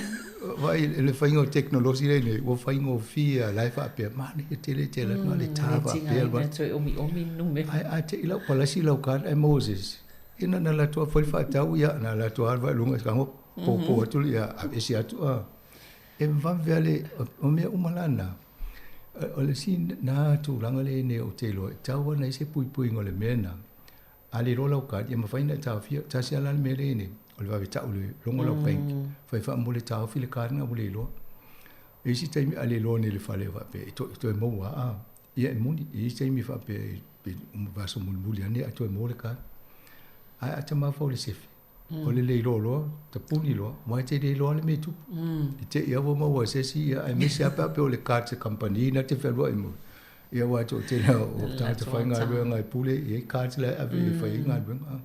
vaai i le faiga o tekonolosi lea nei, ua faigofie lava, la e faapea, manaia tele te alu atu na o le ta faapea. E toe omiomi numera. Ae a te i lau palasi lau card ae maua e se isi, ia na ona alu atu lava fai le faatau, ia na alu atu lava i luga tago popo atu, ia aveese atu. E vave lava le, o mea uma la na, o le isi na tulaga lea nei ou te iloa, e tatau lava ona i ai se puipuiga o le mea lena. A le iloa lau card, ia mafai ona e taofia. Tasi lava la le mea lea e i ai nei, o le vave tau i le logo o lau bank, fai faamuli taofi le card lena ua le iloa. E i ai isi taimi a le iloa nei i le fale faapea e toe maua lava a. Ia e moni, e i ai isi taimi faapea e vaiaso mulimuli ane ae toe maua le card. Ae a ta mafaufau i le sefe. O le le iloa loa, tapuni loa, aua e te le iloa le mea e tupu. I te i lava ua maua e se isi, ia aemaise lava pe a pei o le card a se kamupani na te fealuai mai. Ia aua e toatele lava o tagata faigaluega e pule, e i ai cards la e ave e fai ai galuega.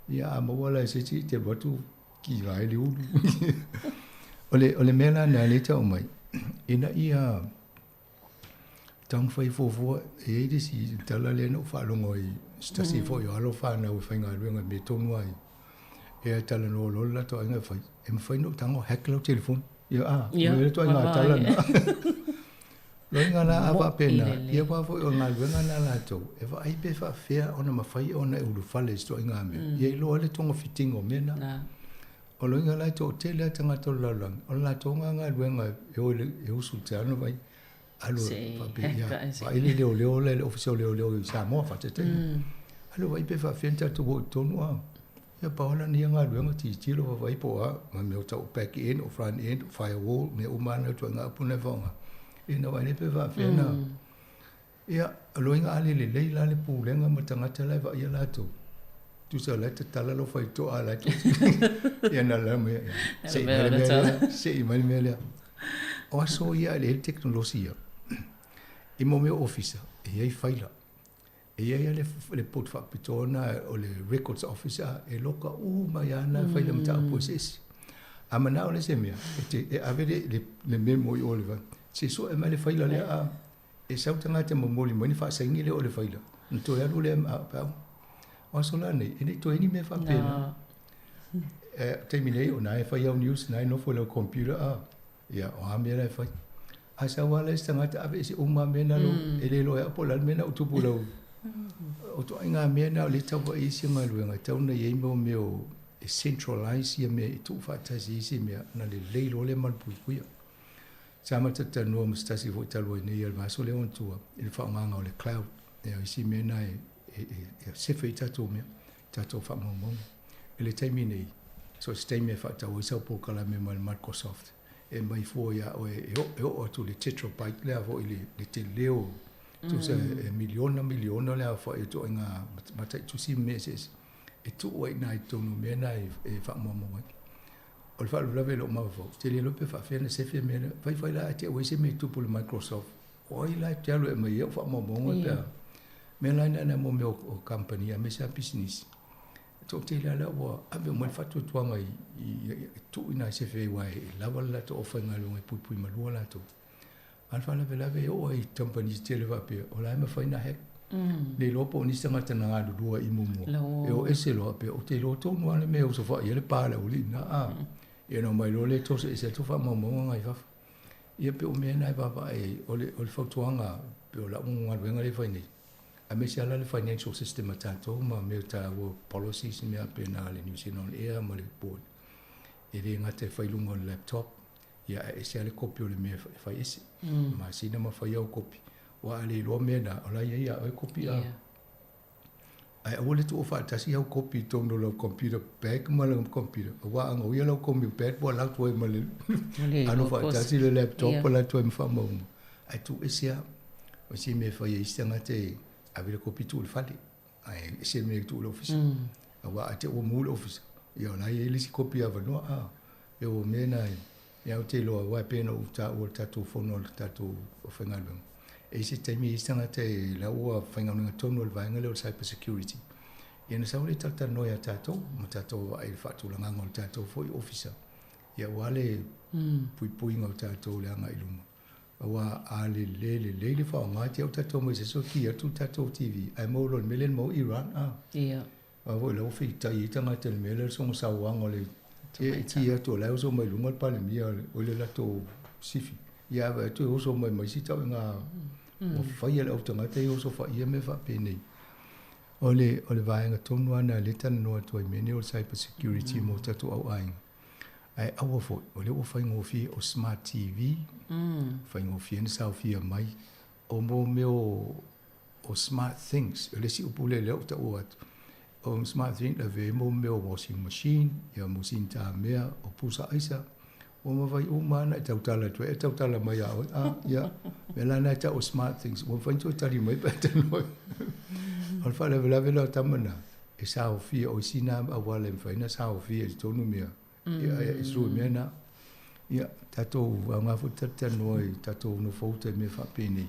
Ia a maua la e se isi e te alu atu kiga ai le ulu. O le, o le mea la lena lea e tau mai, ina ia taumafai e fuafua, e i ai le isi tala lea na ou faalogo ai i se tasi foi o alo fanau e faigaluega i mea tonu lava ia, e talanoa loa le latou aiga e fai, e mafai ona ou tago hack lau telefoni. Ia, a, o le ituaiga tala lena. Loiga la a faapena, ia aua foi o le galuega lena a latou, e vaai pe faapefea ona mafai ona e ulufale i se ituaiga mea, ia iloa ai le togafitiga o mea na. O loiga la e toatele lava tagata o le lalolagi, o le latou lena galuega e o e usu i le taeao ona vaai, alu faapea, ia, vaai le leoleo la i le Ofisa o Leoleo i Samoa, faataitaiga. Alu vaai pe faapefea ona tatou o i totonu a. Ia pau lava lena ia galuega tilotilo vaavaai po o a ma mea o tau o back end o front end o firewall mea uma lava na ituaiga upu na e faaaoga. Ia na vaai nei pe faapefea na Ia loiga a le lelei la le pulega ma tagata la e vaaia latou. Tusa o la e tatala lou faitoa a la e Ia na la mai se i mai le mea lea, se i mai le mea lea. O aso ia e leai le tekonolosi ia. I mo mea o ofisa, e i ai faila. E i ai lava le poto faapitoa lena o le records officer e loka uma ai lava nai faila mataupu eseese. A manao le isi mea, e te e ave le le memo i o i le se sue mai le faila lea a e sau tagata e momoli mai ona faasaini lea o le faila ona toe alu lea ma au. O aso la nei, e le i toe i ai ni mea faapena. E taimi nei o na e fai au news, na e nofo i lau computer a, ia o a mea la e fai. A sau lava la isi tagata aveese uma lava mea na lou, e le iloa e au po o le a le mea na ua tupu i lau. O ituaiga mea na o lea e tau vaai ai isi galuega, e tatau ona i ai mea o e centralize ia mea e tuufaatasi ai isi mea ona lelei loa lea malupuipuia. Sa matou talanoa ma se tasi foi talu ai nei i le vaiaso lea ona tua i le faaaogaga o le cloud. Ia o isi mea na e sefe ai tatou mea, tatou faamaumauga. I le taimi nei, so o se taimi e faatau ai sau polokalame mai le Microsoft, e aumai fua ia oe e oo atu i le tetrabyte lea foi le tele o tusa e miliona miliona le aofai o ituaiga mataitusi ma mea eseese e tuu ai i ina i totonu o mea na e faamaumau ai. O le faalavelave i lou mafaufau, ou te le iloa pe faapefea ona sefe mea na. Faifai la ae te i ua i ai se mea e tupu i le Microsoft, o ai la e te alu e aumai ai au faamaumauga pe a. Mea la na mo mea o kamupani aemaise lava pisinisi. E toatele lava la ua ave uma i ai le faatuatuaga i tuu i ina e sefe ai aua e lava le latou aufaigaluega e puipui malua latou. A o le faalavelave e oo ai i kamupani tetele faapea, o la e mafai ona hack. Le iloa po o nisi tagata na galulue ai i muamua, e o ese loa pea, ou te iloa tonu lava le mea e osofai ai le pa a le aualii lena. A, ia ona omai loa lea toso ese atu faamaumauga na i fafo. Ia pei o mea na e vaavaai ai, o le, o le fautuaga, pei o lau galuega lea e fai nei, aemaise lava la le financial system a tatou ma mea taua policies ma mea faapena a le New Zealand On Air ma le board. E le gata e fai i luga o le laptop, ia ae ese lava le kopi o le mea e fai ese. Masina ma fai au kopi, aua a le iloa mea na, o la e i ai ia oe kopi a. Ae aua le tuua faatasi au kopi i totonu o lau computer bag ma lau computer, aua a gauia lau computer bag ua alu atu ai ma le alu faatasi le laptop alu atu ai ma faamaumauga. Ae tuu ese lava. O isi mea e fai e isi tagata e ave le kopi tuu i le fale, ae ese le mea e tuu i le ofisa. Aua a te i ua mu le ofisa, ia o la e i ai le isi kopi avanoa. A, e o mea na e, ia ou te iloa, aua e pei ona ou taua i le tatou fono a le tatou aufaigaluega, e i ai se taimi e i ai se tagata e la ua faigaluega tonu i le vaega lea o le cyber security, ia ona sau lea e talatalanoa ia tatou ma tatou vaai i le faatulagaga o le tatou foi ofisa, ia aua le puipuiga o tatou i le agai i luma. Aua a le lelei le faaaoga, te i ua tatou omai i se aso ki atu le tatou TV ae maua loa i le mea lea na maua Iran. A. Ia. Aua foi la ua feitai ai tagata i le mea lea o le soona sauaga o le e ki atu o la e oso mai luga le Palemia o le latou sifi. Ia ae vaai atu e oso mai ma isi tauiga ua faia e le au tagata ia oso faia mea faapenei. O le o le vaega tonu lava lena lea e talanoa atu ai i mea nei o le cyber security mo tatou au aiga. Ae aua foi, o lea ua faigofie o smart TV, faigofie ona saofia mai, o mo mea o, o smart things, o le isi upu lea lea ua taua atu, o smart things lavea ai mo mea o washing machine, ia masini tamea, o pusa aisa, ua mafai uma lava ona e tautala atu ai, e tautala mai ia oe, a, ia, mea la na e tau o smart things, ua mafai ona toe tali mai pe a talanoa. O le faalavelave la o tama na, e saofia o isi na auala e mafai ona saofia i totonu mea ia e sui mea na. Ia tatou aoga foi talatalanoa i tatou nofouta i mea faapenei.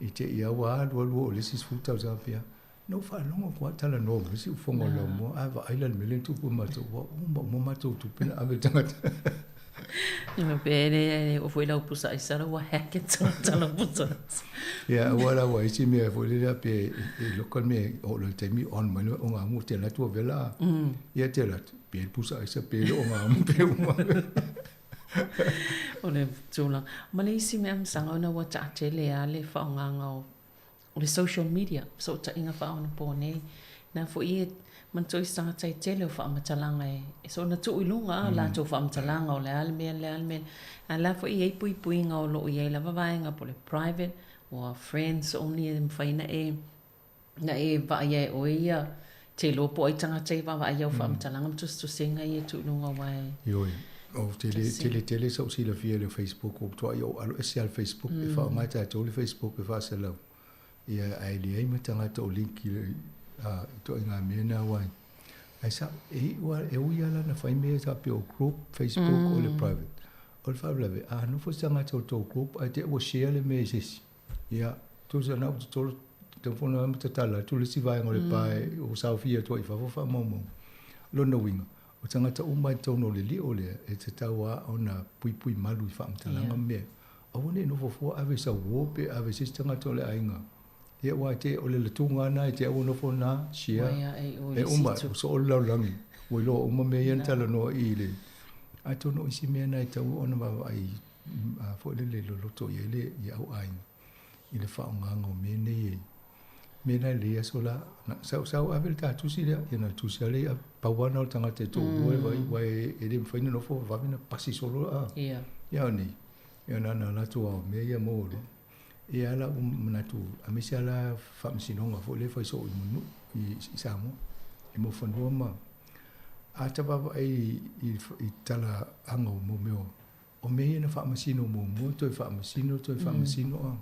I te i ua alu alu oo i le isi 10 tausaga pea, na ou faalogo atu lava talanoa mai siufofoga o le laumua, ae vaai la i le mea lea na tupu ia matou, ua uma uma matou tupe na ave i le tagata. Pe le oo foi lau pusa aisa la ua hack e tagata lau pusa aisa. Ia, aua la ua i ai si mea foi lele pe e loka le mea oo loa i le taimi on mai le ogamu e te alu atu ua vela a. Ia te alu atu, pe le pusa aisa pe le ogamu pe uma. O le tulaga. Ma le isi mea masaga ona ua taatele lava le faaaogaga o o le social media, fesootaiga faaonaponei. Na foi e manatua isi tagata e tele o faamatalaga e soona tuu i luga a latou faamatalaga o le a le mea, le a le mea. A o la foi e i ai puipuiga o lo o i ai lava vaega po o le private or friends only e mafai ona e na e vaaia e oe ia te iloa po o ai tagata ia e vaavaai i au faamatalaga ma tusitusiga ia e tuu i luga aua e Ioe, ou te le tele tele sou silafia i le Facebook, ua matuai ou alo ese lava i le Facebook, e faaaoga e tatou le Facebook e faasalau, ia ae leai ma tagata o link i le ituaiga mea na aua ae sao, e iu lava, e ui lava la ona fai mea faapea o group Facebook o le private. O le faalavelave, a nofo se tagata o le tou group ae te i ua share le mea i se isi, Ia, tusa na ou totolo telefona ma tatala atu le isi vaega o le pae o saofia atu ai i fafo faamaumauga. Lona uiga, o tagata uma i totonu o le lio lea, e tatau lava ona puipui malu i faamatalaga ma mea. Aua ne i nofo fua ave i sau uo pe ave i se isi tagata o le aiga. Ia aua e te, o le latuga lava lena e te aua nofo na share e uma, ua soo le lalolagi, ua iloa uma mea ia na talanoa i le. Atonu o isi mea na e tatau ona vaavaai a foi lele loloto i ai le i au aiga i le faaaogaga o mea nei e mea la i aso la na sa sa ave le ta tusi lea ia na tusi ale a pau lava na o le tagata e toalua e vai aua e le mafai ona nofo vavave na pasi solo a ia ia nei ia na na latou ao mea ia maua loa ia la ua manatu aemaise lava la faamasinoga foi lea e fai soo i Mulinuu i Samoa i mo fanua ma a ta vaavaai i tala aga o mo mea O mea ia na faamasino muamua, toe faamasino, toe faamasino a.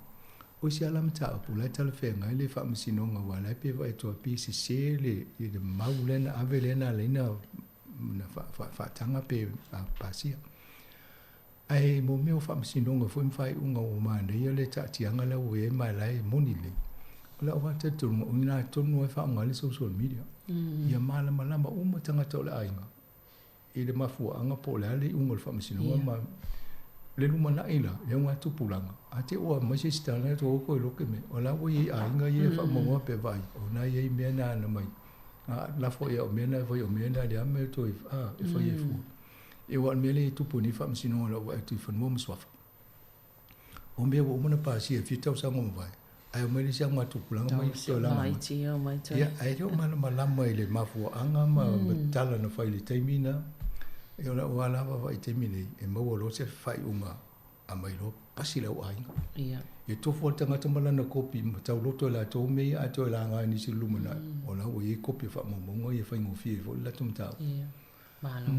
O isi lava la mataupu, o la e talafeagai le faamasinoga aua o la e pei e vaai atu lava pei e sese le le mau lea na ave lea na ala ai na faataga pe pasia. Ae mo mea o faamasinoga foi ma faaiuga ua manaia le taatiaga la ua i ai ma o la e moni lelei. O lau lava talitonuga, o i ina tonu lava e faaaoga ai le social media, ia malamalama uma tagata o le aiga i le mafuaaga po o le a le iuga o le faamasinoga ma le lumanai la, le augatupulaga, a te i ua aumai se isi tala ua oko i loke mea, o la ua i ai aiga ia e faamaumauina pe vaai, o na i ai mea na ana mai, a lafo ia o mea na e fai, o mea na le a mea toe, a, e fai ai fua. Ia aua o le mea lea e tupu i nei faamasinoga o lau vaai atu i fanua ma suafa. O mea ua uma ona pasia i fia tausaga ua mavae, ae omai le isi augatupulaga mai toe laga mai. Ia, ae le o malamalama i le mafuaaga ma tala na fai i le taimi na. Ia o lau lava la vaavaai i le taimi nei, e maua loa se faaiuga aumai loa pasi le au aiga. Ia tofu lava le tagata ma lana kopi ma tauloto e latou mea ia a toe laga e nisi i le lumanai, o la ua i ai kopi o faamaumauga ia e faigofie ai foi le latou mataupu. Malo,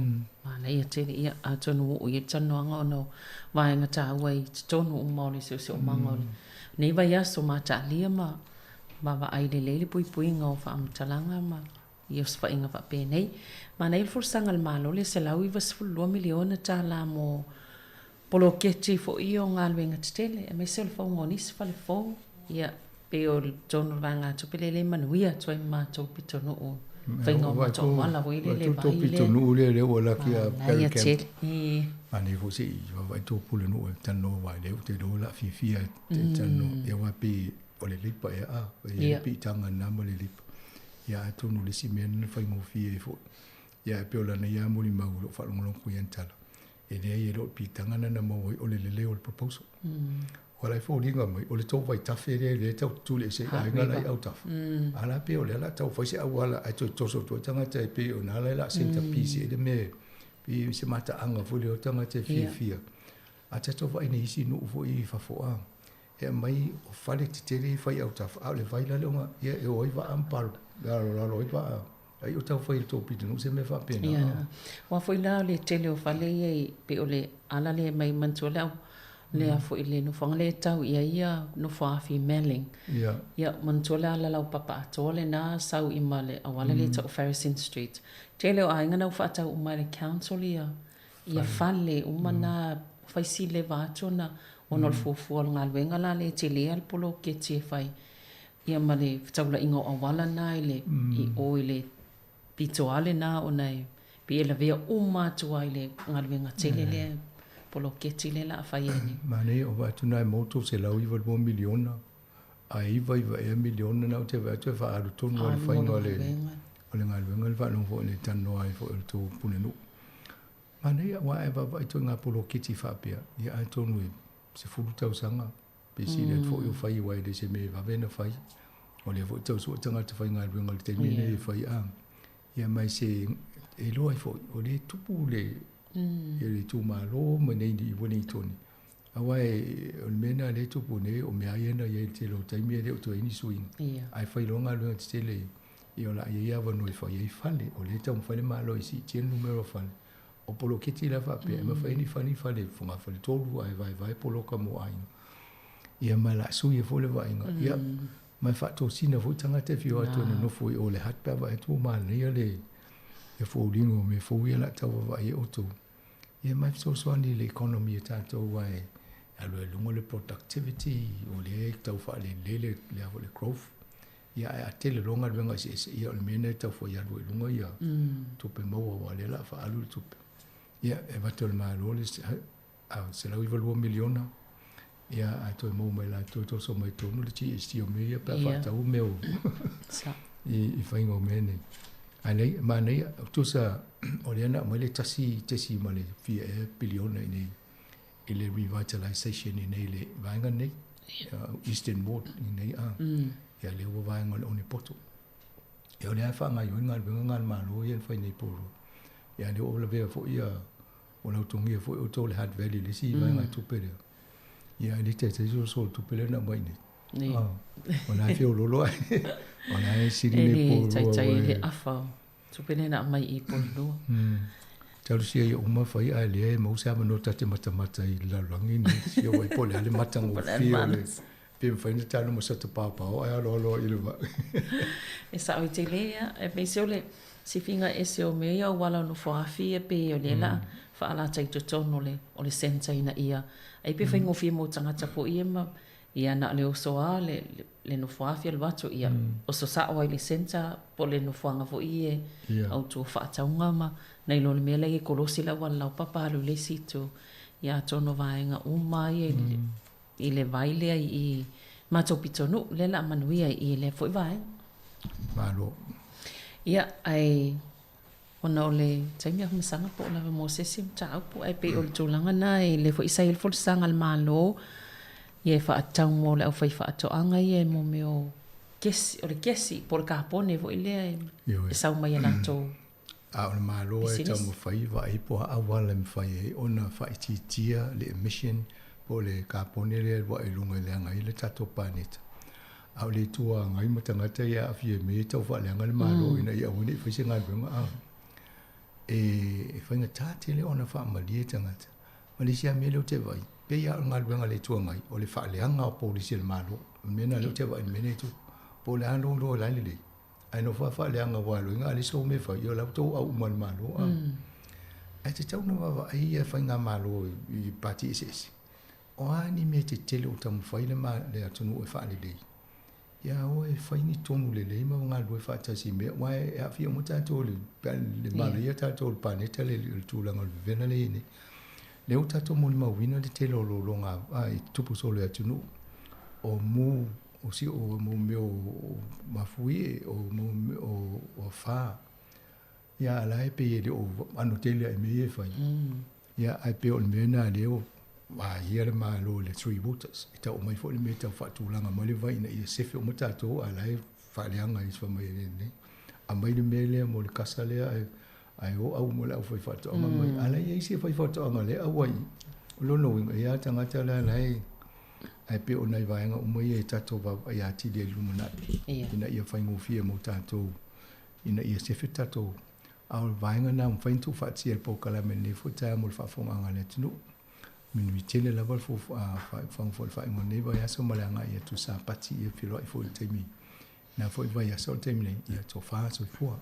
manaia tele. Ia, atonu ua oo i ai le talanoaga ona o vaega taua i totonu uma o le siosiomaga o lenei vaiaso mataalia ma vaavaai lelei le puipuiga o faamatalaga ma ia osofaiga faapenei. Manaia le folasaga a le Malo le $192 miliona tala mo poloketi foi ia o galuega tetele aemaise o le fauga o nisi fale fou. Ia, pei o totonu o le vaegatupe lea e le manuia atu ai ma matou pitonuu faiga o matou auala foi lele vai lea. Pitonuu lea lea ua laki a Manaia tele. Manaia foi se i vaavaai tou pulenuu e talanoa aua lea ou te iloa o le a fiafia e talanoa. Ia aua pei o le leipa ea a, e i ai le piitaga lena ma le leipa. Ia atonu o le isi mea lena na faigofie ai foi. Ia ae pei o lana ia molimau o lo o faalogologo i ana tala. E leai e le o le piitaga lena na maua ai, o le lelei o le proposal. Ua la e foliga mai, o le tou vaitafe lea lea e tau tutuli ese ai aiga la i autafa. A la pei o lea o le a tau fai se auala ae toe toso atu ai tagata e pei o i ina la o le a centerpiece ai le mea, pei se mataaga foi lea o tagata e fiafia. A tatou vaai nei i isi nuu foi i fafo a, e aumai o fale tetele ia e fai i autafa, a o le vai la lea o ia e o ai vaa ma palo, e lalolalo ai vaa. Ai o tau fai e le tou pitonuu se mea faapena. Ia, aua foi la o le tele o fale ia i, pei o le ala lea e mai manatua le au Le a foi le nofoaga lea e tau i ai ia nofoaafi Melling. Ia. Ia, manatua le ala laupapa atoa lena sau i ma le auala lea e tau o Farrison Street. Tele o aiga na ua faatau uma e le council ia ia fale uma na fai si leva atu ona ona o le fuafua o le galuega la lea e tele le poloketi e fai ia ma le fetaulaiga o auala na i le i o i le pito lava lena ona e pei e lavea uma atu lava i le galuega tele lea poloketi lea o le a fai ai nei. Manaia o vaai atu na e maua $392 miliona ae 99 ea miliona na ou te vaai atu e faaalu tonu lava i le faiga o le o le galuega le faalogo foi i le talanoa ai foi o le tou pulenuu. Manaia aua a e vaavaai ituaiga poloketi faapea, ia atonu e 10 tausaga pe sili atu foi o fai aua e le o se mea e vave ona fai. O lea foi e tau sue tagata faigaluega i le taimi lenei e fai a. Ia ma se e iloa ai foi o lea e tupu le ia le itumalo ma nei i ua nei toni. Aua e, o le mea lena o lea e tupu nei, o mea lava ia na i ai i le tele o taimi e le o toe i ai ni suiga. Ae fai loa galuega tetele ia, ia o le a i ai avanoa e fai ai fale. O lea e taumafai le Malo e siitia le numera o fale. O poloketi la faapea, e mafai ai ona fai ni fale fogafale tolu ae vaevae poloka mo aiga. Ia ma o le a sui ai foi le vaaiga. Ia, ma e faatosina foi tagata e fia o atu e nonofo i o i le hut pe a vaai atu ua manaia le foliga o mea fou ia o le a tau vaavaai ai outou. Ia ma e fesoasoani i le economy a tatou aua e alu ai i luga le productivity, o lea e tau faalelele le a foi le growth. Ia ae a tele loa galuega eseese, ia o le mea lena e tau fai alu ai i luga ia tupe maua aua o lea o le a faaalu le tupe. Ia e avatu e le Malo le $192 miliona, ia ae toe maua mai e latou e toso mai totonu le GST o mea ia pe a faatau mea o i faiga o mea nei. Ae leai, e manaia, tusa o lea na aumai le tasi tesi ma le fia ea piliona i inei i le revitalization i inei i le vaega lenei, Eastern Ward i inei a. Ia lea ua vaega o le Onepoto. Ia o lea e faagaoioi le galuega lena a le Malo ia na fai nei i Porirua. Ia lea ua lavea foi ia ua lautogia foi outou i le Hutt Valley i le isi vaega tupe lea. Ia e le taitai soso le tupe lea na aumai i inei. O la e feoloolo ae o la e sili nei Porirua. E le taitai le afa o tupe lea na aumai i Porirua. Talosia ia uma fai ae lea e maua se avanoa ta te matamata i le lalolagi nei. Sia wai po o le a le matagofie o le pe mafai ona talo ma sata paopao ae aloaloa i le vaa. E sao i tele ia, aemaise o le sifiga ese o mea ia o auala o Nofoafi ia pei o lea la faalata i totonu o le o le centre ina ia ai pe faigofie mo tagata foi ia ma ia na o le oso lava le le Nofoafi alu atu ia oso sao ai i le centre po o le nofoaga foi ia autu o faatauga ma nai lo le mea la e kolosi le auala laupapa alu i le isi itu ia atonu o vaega uma ia i i le vai lea i matou pitonuu lea la a manuia i lea foi vaega. Malo. Ia, ae ona o le taimi afamasaga po o lava mo se isi mataupu, ae pei o le tulaga na e lea foi sa i ai le folasaga a le Malo ia e faatatau mo le aufaifaatoaga ia e mo mea o kesi, o le kesi po o le kapone foi lea e sau mai ia latou. A o le Malo e taumafai vaai po o a auala e mafai ai ona faaitiitia le emission po o le kapone lea e alu ae i luga e leaga ai le tatou paneta. A o le Itu Agai ma tagata ia e aafia i mea ia e tau faaleaga le Malo ina ia aua ne i fai se galuega a e faigata tele ona faamalie tagata. Ma le isi lava mea lea ou te vaai, pei lava o le galuega a le Itu Agai, o le faaleaga o polisi a le Malo. O le mea lena lea ou te vaai i le mea lea e tupu. Po o le a lou iloa o la e lelei, Ae nofo lava faaleaga aua loiga a leai se mea e fai, ia o la ua tou au uma i le Malo a. Ae tatau ona vaavaai ia faigamalo i pati eseese, o a ni mea tetele o taumafai le le atunuu e faalelei, ia o e fai ni tonu lelei ma galulue faatasi i mea, aua e aafia uma tatou i le pe a le manaia tatou i le paneta le le tulaga o le vevela lea e i ai nei. Lea ua tatou molimauina le tele o lologa e tupu solo i le atunuu, o mu O si o mo mea o mafuie, o mo mea o afa. Ia a la e pei e le o ano tele ai mea ia e fai. Ia ae pei o le mea na lea ua vaia le Malo i le Three Waters. E tau aumai foi le mea e tau faatulaga mai le vai ina ia sefe uma tatou a la e faaleaga ai fai mai e le lelei. Aumai le mea lea mo le kasa lea ae ae o au mo le aufaifaatoaga mai. A la e i ai isi faifaatoaga lea e auai i. O lona uiga, e i ai lava tagata la la e Ae pei o nai vaega uma ia e tatou vaavaai atili ai i le lumanai, ina ia faigofie mo tatou, ina ia sefe tatou. A o le vaega lena ua mafai ona tuufaatasia e le polokalame i lenei foi taeao mo le faafofogaaga a le atunuu. Minui tele lava le fuafuaga foi o le faaiuga o lenei vaiaso ma le agai atu Sapati ia feloai foi i le taimi na foi vaiaso o le taimi nei ia tofa soifua.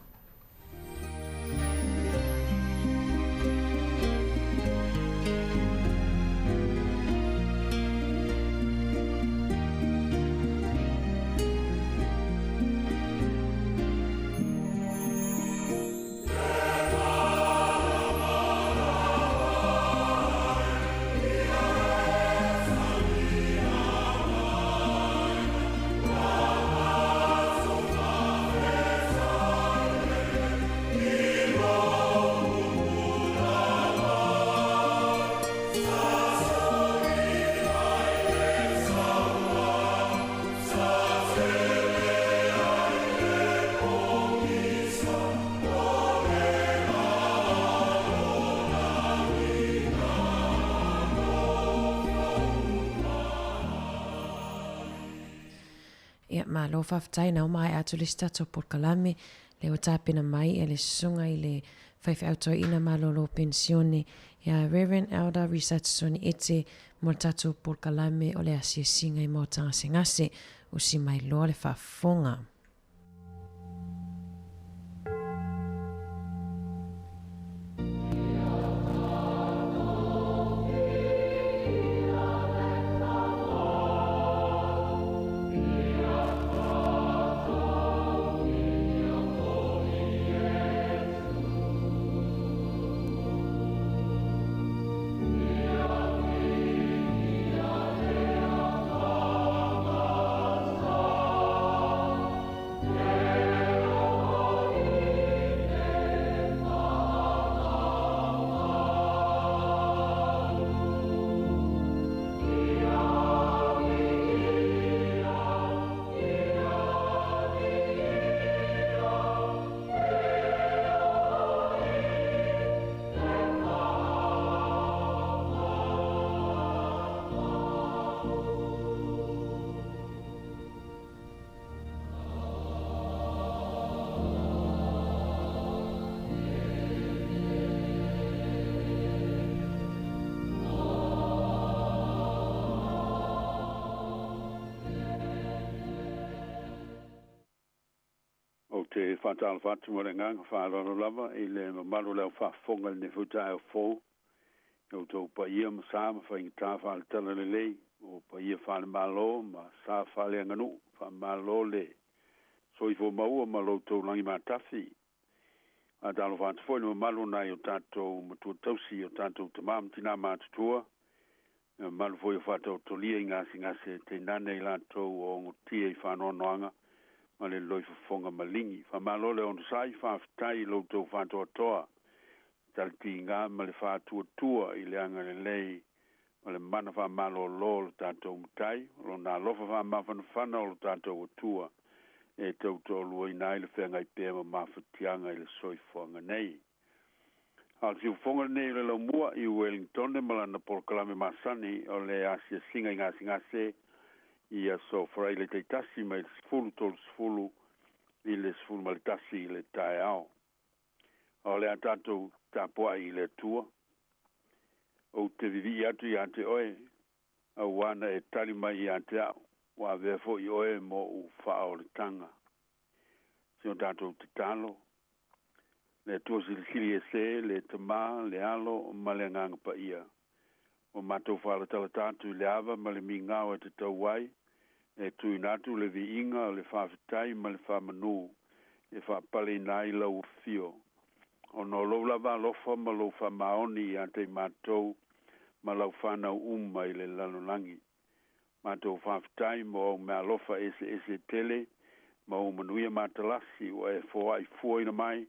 Ia, malo faafetai na uma ae atu le isi tatou polokalame lea ua tapena mai e le susuga i le faifeau toeaina malolo penisione ia Rev. Elder Risatson Ete mo le tatou polokalame o le asiasiga i Maota Gasegase. Usi mai loa le faafofoga. Ou te faatalofa atu ma le agaga faaaloalo lava i le mamalu o le au faafofoga i lenei foi taeao fou, i outou paia ma sa ma faigata faale-talalelei, o paia faale-Malo ma sa faaleaganuu. Faamalo le soifua maua ma lo outou lagi matafi. Faatalofa atu foi i le mamalu o nai o tatou matua tausi, o tatou tama ma tina matutua, le mamalu foi o faataotolia i gasegase tainane i latou o ogotia i faanoanoaga ma le loifofoga maligi. Faamalo le onosai, faafetai i lo outou faatoatoa, talitiga ma le faatuatua i le agalelei ma le mana faamalolo o lo tatou Matai, o lona alofa faamafanafana o lo tatou Atua e tautoaluaina ai le feagai pea ma mafatiaga i le soifuaga nei. A o le siufofoga lenei o le laumua i Wellington ma lana polokalame masani o le asiasiga i gasegase i aso Faraile taitasi mai le 10:30 i le 11 i le taeao. A o le a tatou tapuai i le Atua, ou te vivii atu ia te oe, auā na e tali mai ia te au, ua avea foi oe mo ou faaolataga. Si o tatou tatalo, le Atua Silisili Ese, le Tama, le Alo ma le Agaga Paia, ua matou faalatalata atu i le ava ma le migao e tatau ai, e tuuina atu le viiga, le faafetai ma le faamanu e faapaleina ai lau afio, ona o lou lava alofa ma lou faamaoni ia te i matou ma lau fanau uma i le lalolagi. Matou faafetai mo au meaalofa eseese tele ma ou manuia matalasi ua e foai fuaina mai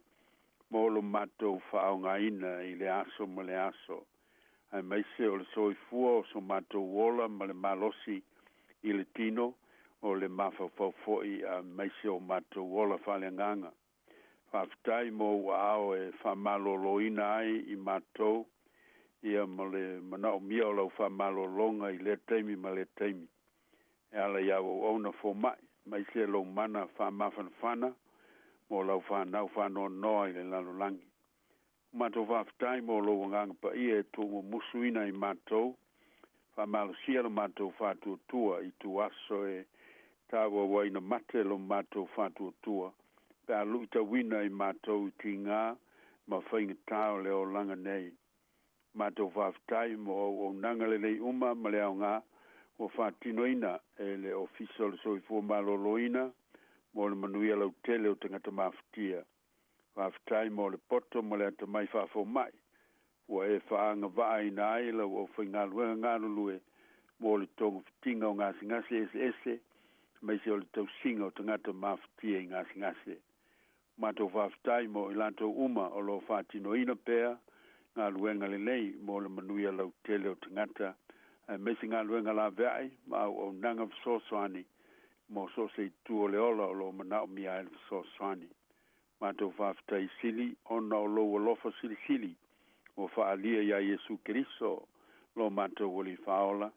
mo lo matou faaaogaina i le aso ma le aso, aemaise o le soifua o so matou ola ma le malosi i le tino, o le mafaufau foi aemaise o matou ola faaleagaga. Faafetai mo ou aao e faamaloloina ai i matou ia ma le manaomia o lau faamalologa i lea taimi ma lea taimi e ala i au auauna fomai, aemaise lou mana faamafanafana mo lau fanau faanoanoa i le lalolagi. Ua matou faafetai mo lou Agaga Paia e tuumumusuina i matou Faamalosia lo matou faatuatua i ituaso e tauauaina mate lo matou faatuatua pe a luitauina i matou i tigā ma faigatā o le olaga nei. Matou faafetai mo auaunaga lelei uma ma le aogā ua faatinoina e le Ofisa o le Soifua Maloloina mo le manuia lautele o tagata mafatia. Faafetai mo le poto ma le atamai faafoma'i ua e faaagavaaina ai lau aufaigaluega galulue mo le togafitiga o gasegase eseese aemaise o le tausiga o tagata mafatia i gasegase. Matou faafetai mo i latou uma o loo faatinoina pea galuega lelei mo le manuia lautele o tagata aemaise galuega laveai ma auaunaga fesoasoani mo so o se itu o le ola o loo manaomia ai le fesoasoani. Matou faafetai sili ona o lou alofa silisili ua faaalia iā Iesu Keriso lo matou Alii Faaola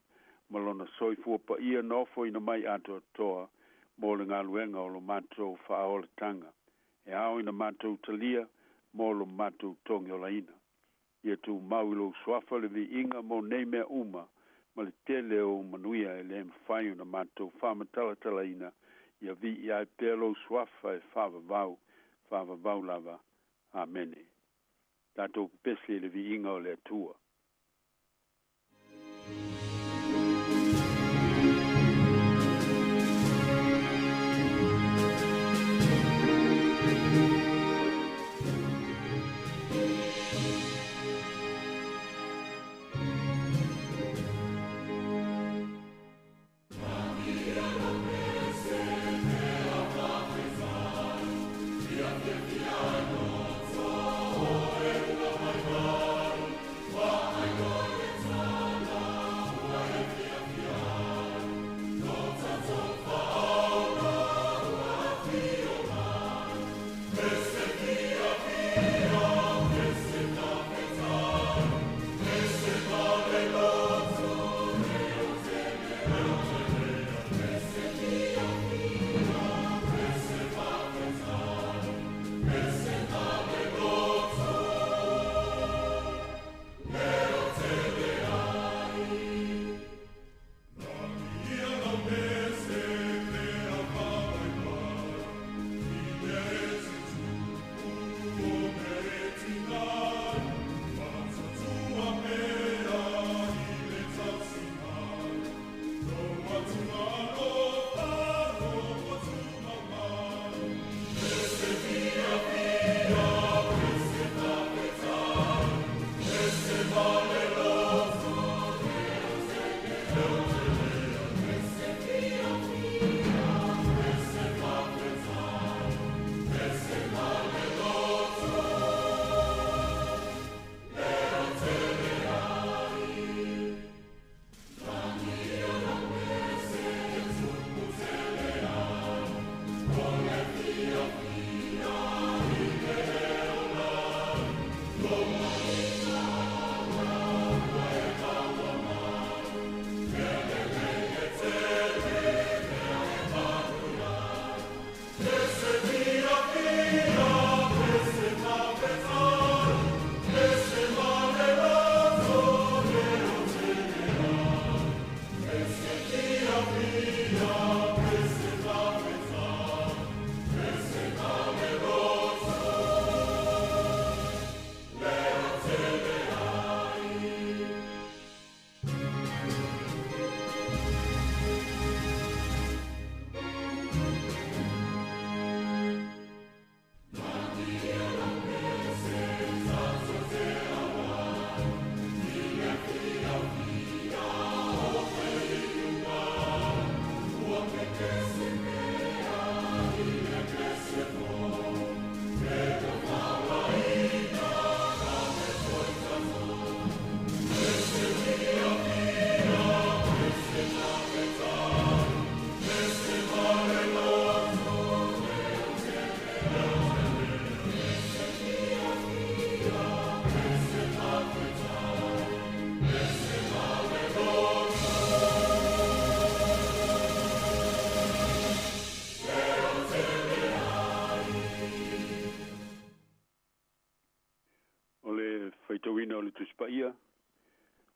ma lona soifua paia na ofoina mai atoatoa mo le galuega o lo matou faaolataga e ao ina matou talia mo lo matou togiolaina. Ia tumau i lou suafa le viiga mo nei mea uma ma le tele o ou manuia e lē mafai ona matou faamatalatalaina. Ia viia ai pea lou suafa e faavavau, faavavau lava. Amene. Tatou pepese i le viiga o le Atua. O le faitauina o le Tusi Paia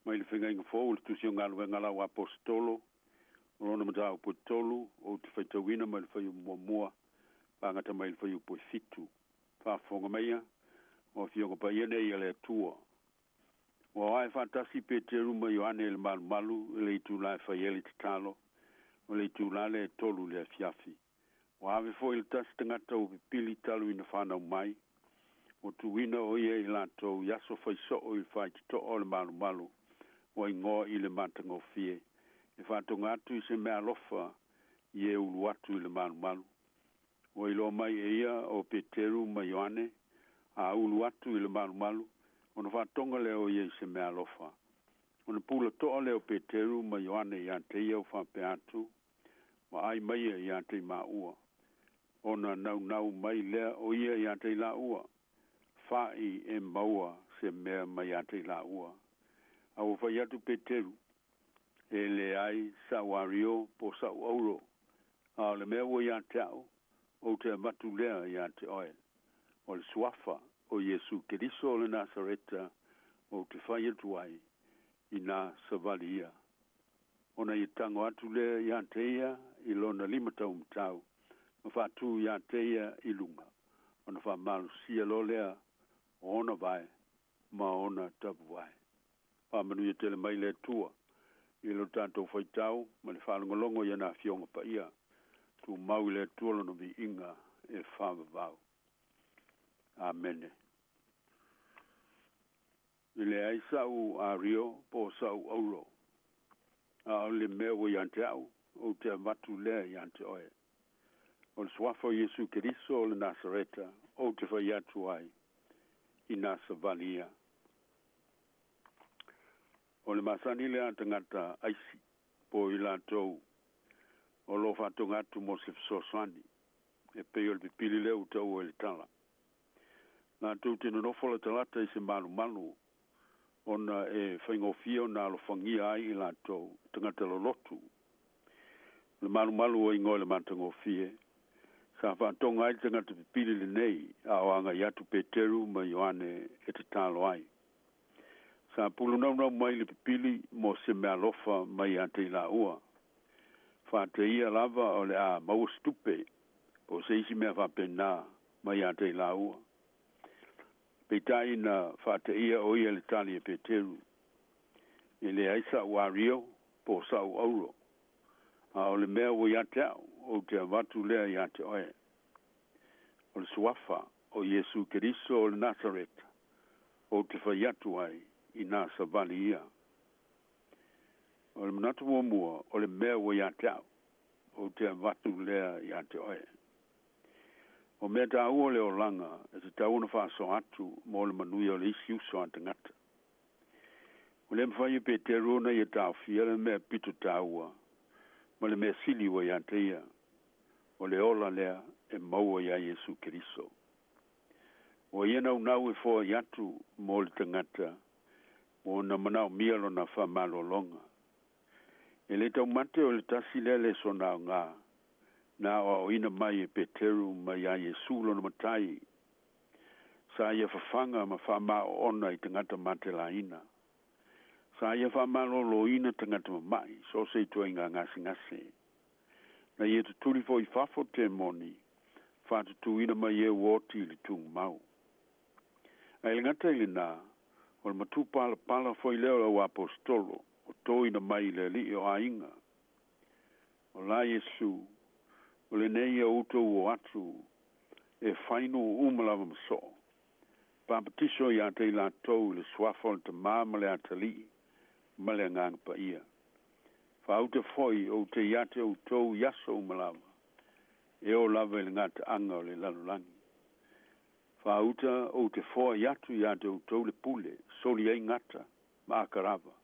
Mai le Feagaiga Fou, le Tusi o Galuega a lau Aposetolo, o lona mataupu e tolu, ou te faitauina mai le fuaiupu muamua faagata mai le fuaiupu e fitu. Faafofoga maia, o Afioga Paia nei a le Atua. Ua o ae faatasi Peteru ma Ioane i le malumalu i le itula e fai ai le tatalo, o le itula lea e tolu i le afiafi. Ua ave foi le tasi tagata ua pipili talu ina fanau mai, ua tuuina o ia i latou i aso fai soo i le faitotoa o le malumalu, ua igoa i le matagofie, e faatoga atu i se meaalofa i e ulu atu i le malumalu. Ua iloa mai e ia o Peteru ma Ioane, a ulu atu i le malumalu, ona faatoga lea o ia i se meaalofa. Ona pula toa lea o Peteru ma Ioane iā te ia ua faapea atu, Vaai maia iā te maua. Ona naunau mai lea o ia iā te laua, fa'i e maua se mea mai iā te laua. A ua fai atu Peteru, E leai sa'u ario po o sa'u auro, a o le mea ua iā te a'u, ou te avatu lea iā te oe. O le Suafa o Iesu Keriso o le Nasareta ou te fai atu ai, inā savali ia. Ona ia tago atu lea iā te ia i lona limataumatau ma faatū iā te ia i luga, ona faamalosia loa lea o ona vae ma ona tapuvae. Faamanuia tele mai le Atua i lo tatou faitau ma le faalogologo i ana Afioga Paia. Tumau i le Atua Lona viiga e faavavau. Amene. E leai sa'u ario po o sa'u auro, a o le mea ua ia te a'u, ou te avatu lea ia te oe. O le Suafa o Iesu Keriso o le Nasareta ou te fai atu ai, inā savali ia. O le masani lea a tagata aisi po o i latou o lo o faatoga atu mo se fesoasoani, e pei o le pipili lea ua taua i le tala. Latou te nonofo latalata i se malumalu ona e faigofie ona alofagia ai i latou tagata lolotu. O le malumalu ua igoa i le matagofie, sa faatoga ai le tagata pipili lenei a o agai atu Peteru ma Ioane e tatalo ai. Sa pulunaunau mai le pipili mo se meaalofa mai ia te i laua. Faateia lava o le a maua se tupe po o se isi mea faapena mai ia te i laua. Peitai na faateia o ia i le tali a Peteru, E leai sa'u ario po o sa'u auro, a o le mea ua ia te a'u, ou te avatu lea ia te oe. O le Suafa o Iesu Keriso o le Nasareta, ou te fai atu ai, inā savali ia. O le manatu muamua, o le mea ua ia te a'u, ou te avatu lea ia te oe. O mea taua o le olaga, e tatau ona faasoa atu mo le manuia o le isi uso a tagata. Ua le mafai e Peteru ona ia taofia le mea pito taua ma le mea sili ua ia te ia, o le ola lea e maua iā Iesu Keriso. Ua ia naunau e foai atu mo le tagata ua ona manaomia lona faamalologa. E le taumate o le tasi lea lesona aoga na aoaoina mai e Peteru mai iā Iesu lona Matai. Sa ia fafaga ma faamaoona i tagata matelaina. Sa ia faamaloloina tagata mama'i so o se ituaiga gasegase. Na ia tutuli foi i fafo temoni, faatutuina mai e ua oti i le tumau. Ae le gata i lenā, o le matupalapala foi lea o le auaposetolo o toina mai i le Alii o aiga. O la Iesu, o lenei ia outou o atu e fai nuu uma lava ma soo. Papatiso iā te i latou i le Suafa o le Tamā ma le Atalii ma le Agaga Paia. Faauta foi ou te ia te outou i aso uma lava, e oo lava i le gataaga o le lalolagi. Faauta ou te foai atu ia te outou le pule, soli ai gata ma akarava,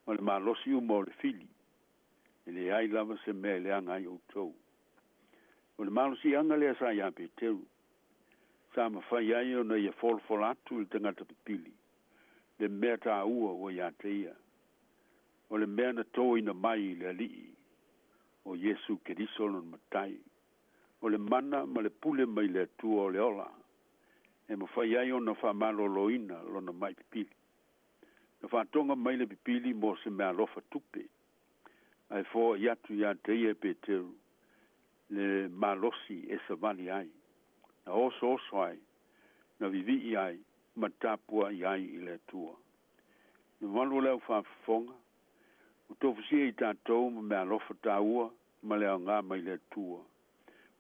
ma le malosi uma o le fili, e leai lava se mea e leaga ai outou. O le malosiaga lea sa iā Peteru, sa mafai ai ona ia folafola atu i le tagata pipili, le mea taua ua ia te ia. O le mea na toina mai i le Alii, o Iesu Keriso lona Matai. O le mana ma le pule mai le Atua o le ola, e mafai ai ona faamaloloina lona mai pipili. Na faatoga mai le pipili mo se meaalofa tupe, ae foai atu iā te ia e Peteru le malosi e savali ai, na osooso ai, na vivii ai ma tapuai ai i le Atua. Le mamalu o le aufaafofoga, ua tofusia i tatou ma meaalofa taua ma le aoga mai le Atua.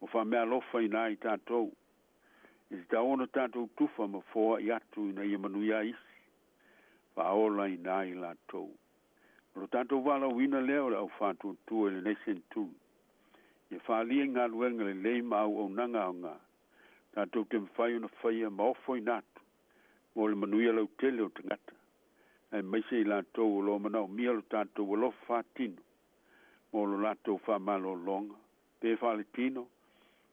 Ua faameaalofaina ai tatou. E tatau ona tatou tufa ma foai atu ina ia manuia ai isi, faaolaina ai latou. O lo tatou valaauina lea o le au faatuatua i lenei seneturi. Ia faaalia i galuega lelei ma auaunaga aoga tatou te mafai ona faia ma ofoina atu mo le manuia lautele o tagata, aemaise i latou o lo o manaomia lo tatou alofa faatino mo lo latou faamalologa, pe faaletino,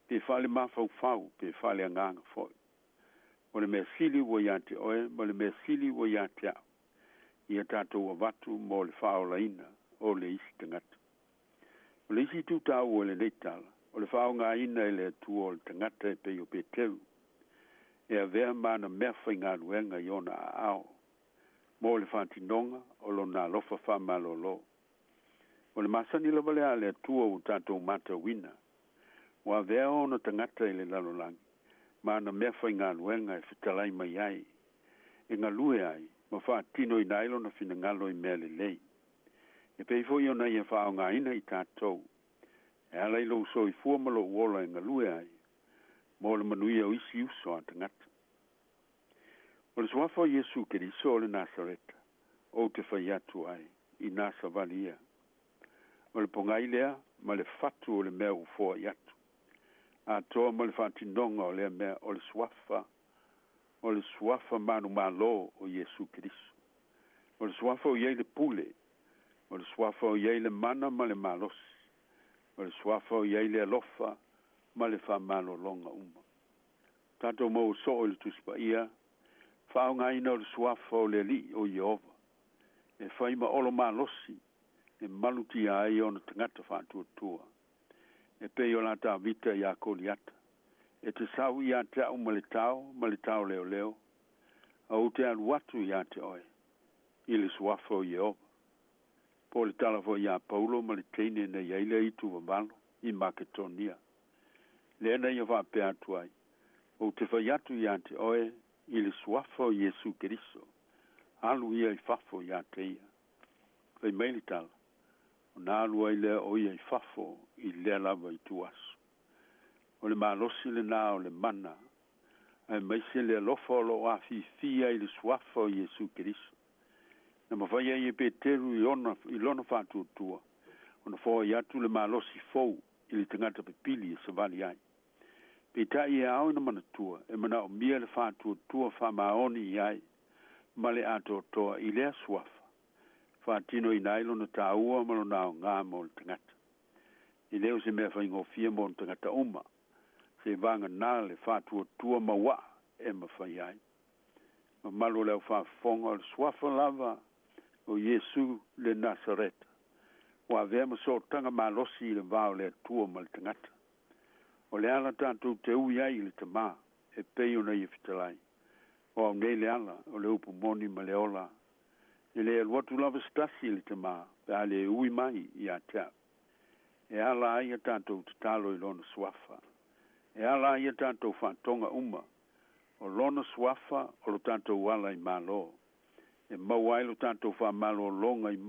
pe faalemafaufau, pe faaleagaga foi. O le mea sili ua ia te oe ma le mea sili ua ia te au, ia tatou avatu mo le faaolaina o le isi tagata. O le isi itu taua i lenei tala, o le faaaogaina e le Atua o le tagata e pei o Peteru, e avea ma ana meafaigaluega i ona aao, mo le faatinoga o lona alofa faamalolo. O le masani lava lea a le Atua ua tatou matauina, ua avea ona tagata i le lalolagi ma ana meafaigaluega e fetalai mai ai, e galue ai ma faatinoina ai lona finagalo i mea lelei. E pei foi ona ia faaaogaina i tatou, e ala i lou soifua ma lou ola e galue ai, mo le manuia o isi uso a tagata. O le suafa o Iesu Keriso o le Nasareta, ou te fai atu ai, inā savali ia. O le pogai lea ma le fatu o le mea ua foai atu. Atoa ma le faatinoga o lea mea o le suafa, o le suafa manumalo o Iesu Keriso. O le suafa o i ai le pule, o le suafa o i ai le mana ma le malosi, o le suafa o i ai le alofa ma le faamalologa uma. Tatou maua soo i le Tusi Paia, faaaogaina o le suafa o le Alii o Ieova, e fai ma olo malosi e malutia ai ona tagata faatuatua. E pei o la Tavita iā Koliata, e te sau ia te au ma le tao ma le taoleoleo, a ou te alu atu iā te oe i le suafa o Ieova. Po o le tala foi iā Paulo ma le teine na i ai le aitu vavalo i Maketonia, lea na ia faapea atu ai, Ou te fai atu ia te oe i le suafa o Iesu Keriso, alu ia i fafo ia te ia. Fai mai le tala, ona alu ai lea o ia i fafo i lea lava ituaso. O le malosi lenā o le mana, aemaise le alofa o lo o afifi ai le suafa o Iesu Keriso. Na mafai ai e Peteru i ona i lona faatuatua ona foai atu le malosi fou i le tagata pipili e savali ai. Peitai e ao ina manatua, e manaomia le faatuatua faamaoni i ai ma le atoatoa i lea suafa, faatinoina ai lona taua ma lona aoga mo le tagata. E le o se mea faigofie mo ni tagata uma, seivaganā le faatuatua mauaa e mafai ai. Mamalu o le aufaafofoga, o le suafa lava o Iesu le Nasareta, ua avea ma sootaga malosi i le va o le Atua ma le tagata. O le ala tatou te ui ai i le Tamā, e pei ona Ia fetalai, O au nei le ala, o le upu moni ma le ola. E le alu atu lava se tasi i le Tamā, pe a le ui mai ia te au. E ala ai a tatou tatalo i Lona Suafa. E ala ai a tatou faatoga uma. O Lona Suafa o lo tatou ala i Malo. E maua ai lo tatou faamalologa i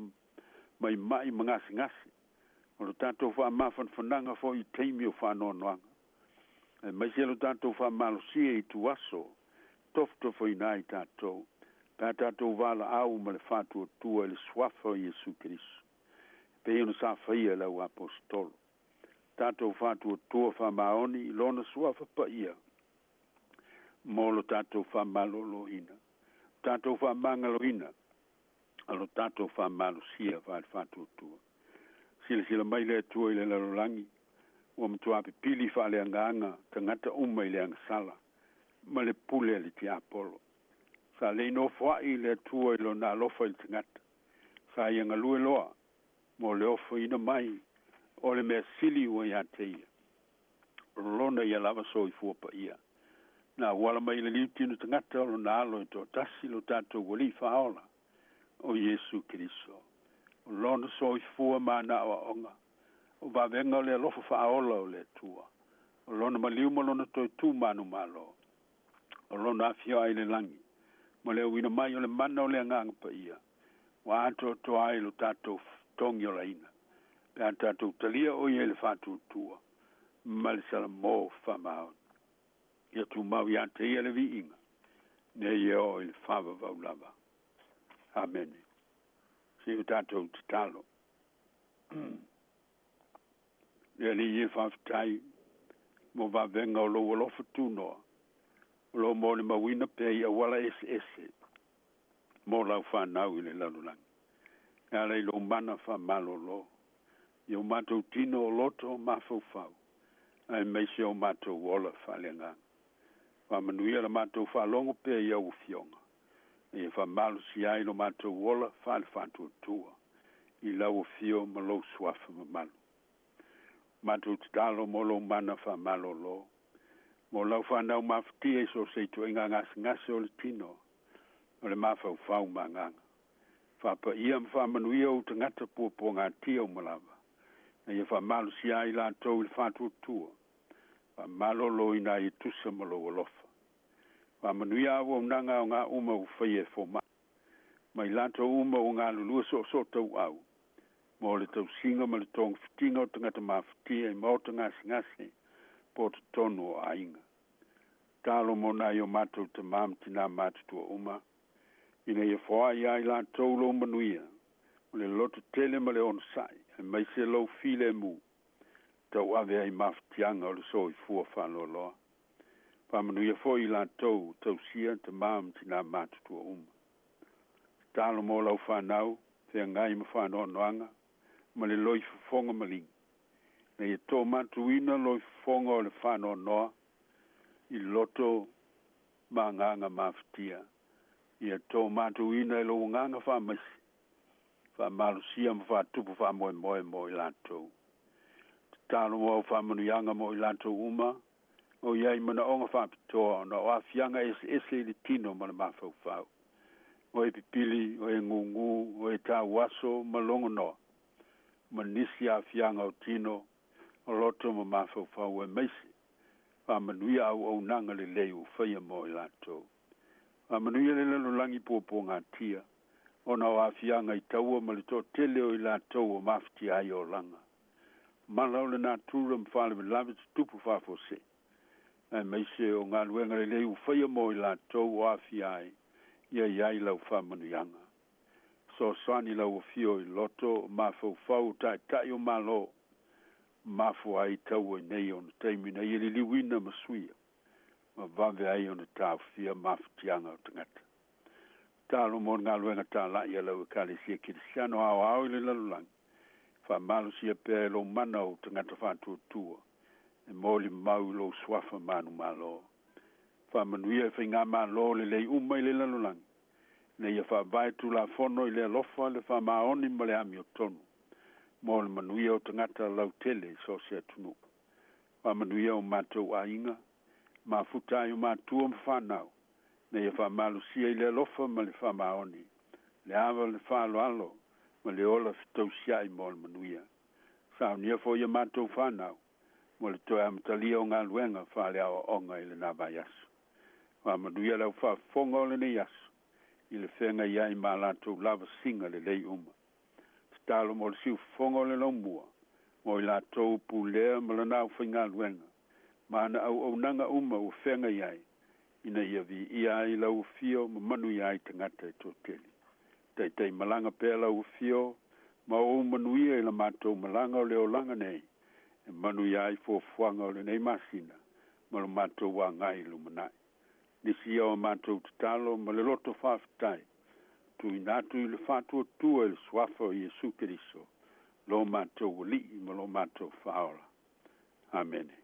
mai ma'i ma gasegase. O lo tatou faamafanafanaga foi i taimi o faanoanoaga. Aemaise lo tatou faamalosia i ituaso tofotofoina ai tatou, pe a tatou valaau ma le faatuatua i le Suafa o Iesu Keriso, e pei ona sa faia e le auaposetolo. Tatou faatuatua faamaoni i Lona Suafa paia mo lo tatou faamaloloina, tatou faamagaloina, a lo tatou faamalosia faale-faatuatua. Silasila mai le Atua i le lalolagi, ua matua pipili faaleagaga tagata uma i le agasala ma le pule a le tiapolo. Sa le nofoa'i le Atua i lona alofa i le tagata. Sa ia galue loa mo le ofoina mai o le mea sili ua ia te ia. O lona ia lava soifua paia. Na auala mai i le liutino tagata o lona Alo e toatasi lo tatou Alii Faaola, o Iesu Keriso. O lona soifua ma ana aoaoga, o vavega o le alofa faaola o le Atua, o lona maliu ma lona toe tu manumalo, o lona afioa i le lagi, ma le auina mai o le mana o le Agaga Paia, ua atoatoa ai lo tatou togiolaina, pe a tatou talia o ia i le faatuatua ma le salamo faamaoni. Ia tumau ia te ia le viiga, nei e oo i le faavavau lava. Amene. Se i o tatou tatalo. Le Alii e faafetai mo vavega o lou alofa tunoa, o lo o molimauina pea i auala eseese mo lau fanau i le lalolagi. E ala i lou mana faamalolo, i o matou tino o loto mafaufau, aemaise o matou ola faaleagaga. Faamanuia la matou faalogo pea i au afioga, ia faamalosia ai lo matou ola faale-faatuatua i lau afio ma lou suafa mamalu. Matou tatalo mo lou mana faamalolo, mo lau fanau mafatia i so o se ituaiga gasegase o le tino, o le mafaufau ma agaga. Faapaia ma faamanuia ou tagata puapuagatia uma lava, ina ia faamalosia ai latou i le faatuatua, faamaloloina ai e tusa ma lou alofa. Faamanuia auaunaga aoga uma ua faia e fomai, ma i latou uma ua galulue soosoo tauau, mo le tausiga ma le togafitiga o tagata mafatia i maota gasegase po o totonu o aiga. Talo mo nai o matou tamā ma tinā matutua uma, ina ia foai ai latou lou manuia, o le loto tele ma le onosai, aemaise lou filemu, tauave ai mafatiaga o le soifua faaloaloa. Faamanuia foi i latou tausia tamā ma tinā matutua uma. Tatalo mo lau fanau, feagai ma faanoanoaga, ma le loifofoga maligi, ina ia toomatuina loifofoga o le faanoanoa i loto ma agaga mafatia. Ia toomatuina e lou agaga faamaise, faamalosia ma faatupu faamoemoe mo i latou. Tatalo mo au faamanuiaga mo i latou uma, o i ai manaoga faapitoa ona o aafiaga eseese i le tino ma le mafaufau. O e pipili, o e gugu, o e tauaso ma logonoa, ma nisi aafiaga o tino, o loto ma mafaufau aemaise, faamanuia auaunaga lelei ua faia mo i latou. Faamanuia le lalolagi puapuagatia, ona o aafiaga i taua ma le toatele o i latou o mafatia ai olaga. Mala o le natura ma faalavelave tutupu faafuasei, aemaise o galuega lelei ua faia mo i latou o aafia ai, ia i ai lau faamanuiaga. Fesoasoani lau afio i loto o mafaufau o taitai o Malo, mafua ai taua i nei ona taimi ina ia liliuina ma suia, ma vave ai ona taofia mafatiaga o tagata. Tatalo mo le galuega talai a lau Ekalesia Kerisiano aoao i le lalolagi, faamalosia pea e lou mana ou tagata faatuatua, e molimau i lou suafa manumalo. Faamanuia i faigamalo lelei uma i le lalolagi, ina ia faavae tulafono i le alofa, le faamaoni ma le amiotonu, mo le manuia o tagata lautele i so o se atunuu. Faamanuia o matou aiga, mafuta ai o matua ma fanau, ina ia faamalosia i le alofa ma le faamaoni, le ava, le faaaloalo ma le ola fetausiai mo le manuia. Saunia foi ia matou fanau mo le toe amatalia o galuega faaleaoaoga i lena vaiaso. Faamanuia le aufaafofoga o lenei aso i le feagai ai ma latou lavasiga lelei uma. Tatalo mo le siufofoga o le laumua, mo i latou pulea ma lana aufaigaluega, ma ana auaunaga uma ua feagai ai, ina ia viia ai lau afio ma manuia ai tagata e toatele. Taitaimalaga pea lau afio ma ou manuia i la matou malaga o le olaga nei, e manuia ai fuafuaga o lenei masina ma lo matou agai i lumanai. Nisi ia o matou tatalo ma le loto faafetai, tuuina atu i le faatuatua i le suafa o Iesu Keriso, lo matou Alii ma lo matou Faaola. Amene.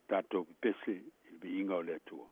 Tatou pepese i le viiga o le Atua.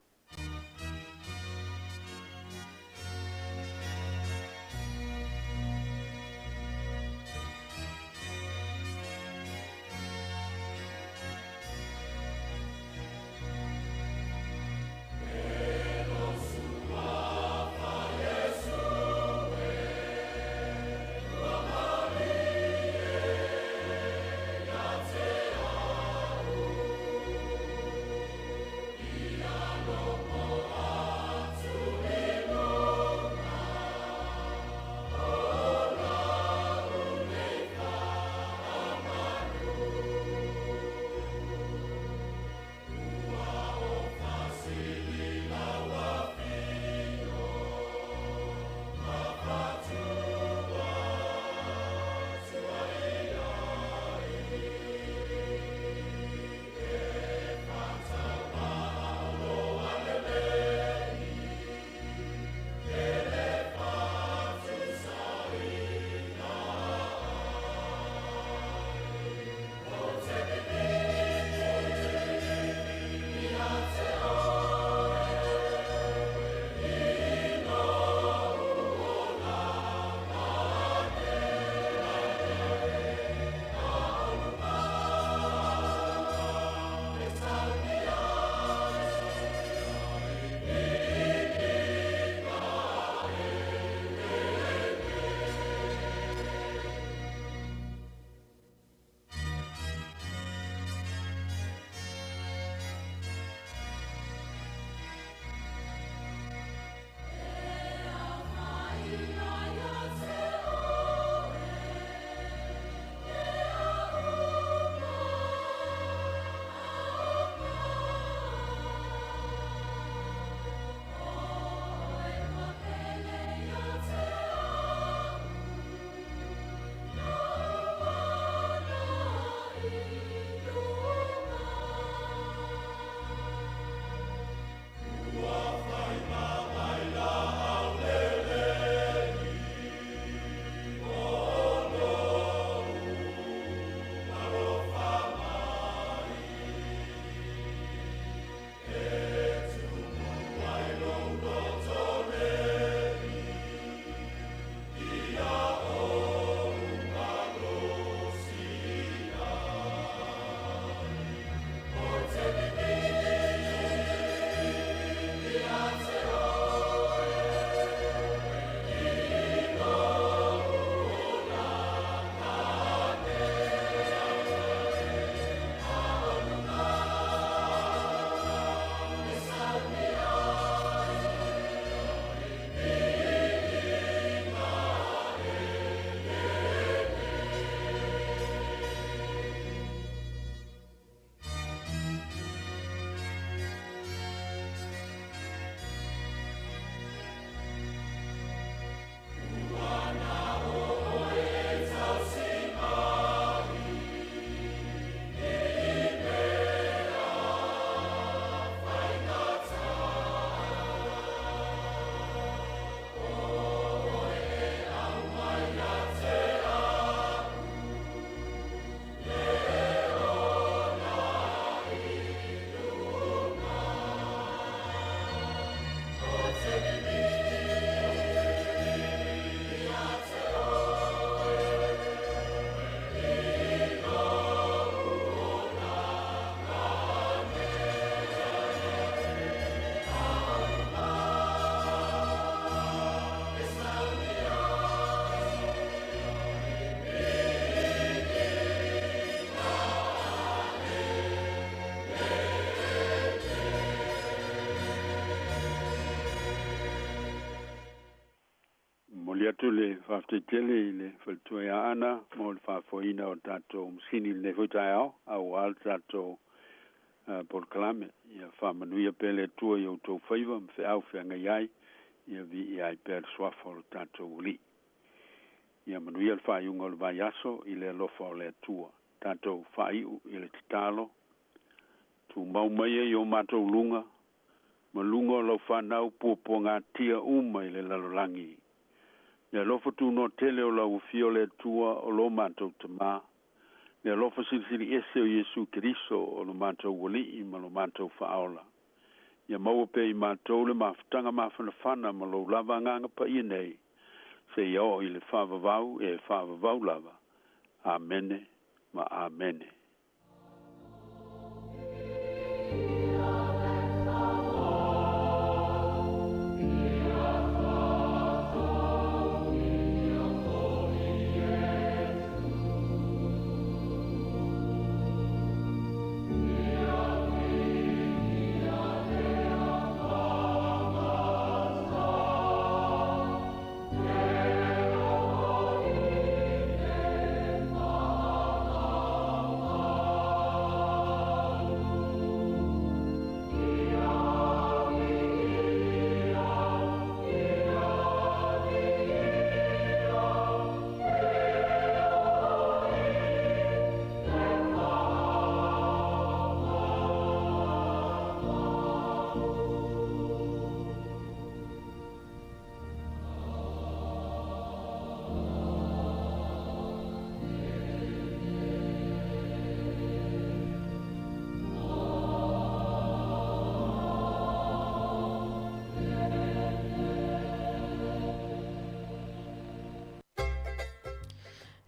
Momoli atu le faafetai tele i le faletua ia Aana mo le faafoeina o le tatou masini i lenei foi taeao auā le tatou polokalame. Ia faamanuia pea le Atua i outou faiva ma feau feagai ai, ia viia ai pea le suafa o lo tatou Alii. Ia manuia le faaiuga o le vaiaso i le alofa o le Atua. Tatou faaiu i le tatalo, Tumau maia i o matou luga, ma luga o lau fanau puapuagatia uma i le lalolagi. Le alofa tunoa tele o lau Afio le Atua o lo matou Tamā, le alofa silisili ese o Iesu Keriso o lo matou Alii ma lo matou Faaola. Ia maua pea i matou le mafutaga mafanafana ma lou lava Agaga Paia nei, seia oo i le faavavau e faavavau lava. Amene ma Amene.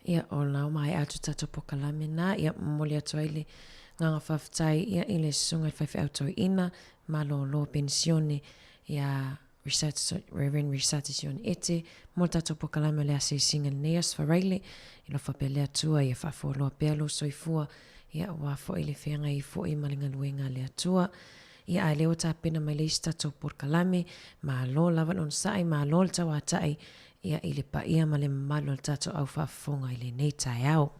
Ia, o lau mai atu tatou pokalame na, ia momoli atu ai le nganga faafetai ia i le susuga i le faifeau toeaina, malōlō penisione ia Research, Reverend Research Sione Ete, mo le tatou pokalame o le asiasiga lenei Aso Faraile, i lofa pea le Atua ia faafualoa pea lou soifua, ia aua foi le feagai ai foi ma le galuega a le Atua. Ia a lea ua tapena mai le isi tatou polokalame, malo lava le onosai, malo le tauatai, ia i le paia ma le mamalu o le tatou au faafofoga i lenei taeao.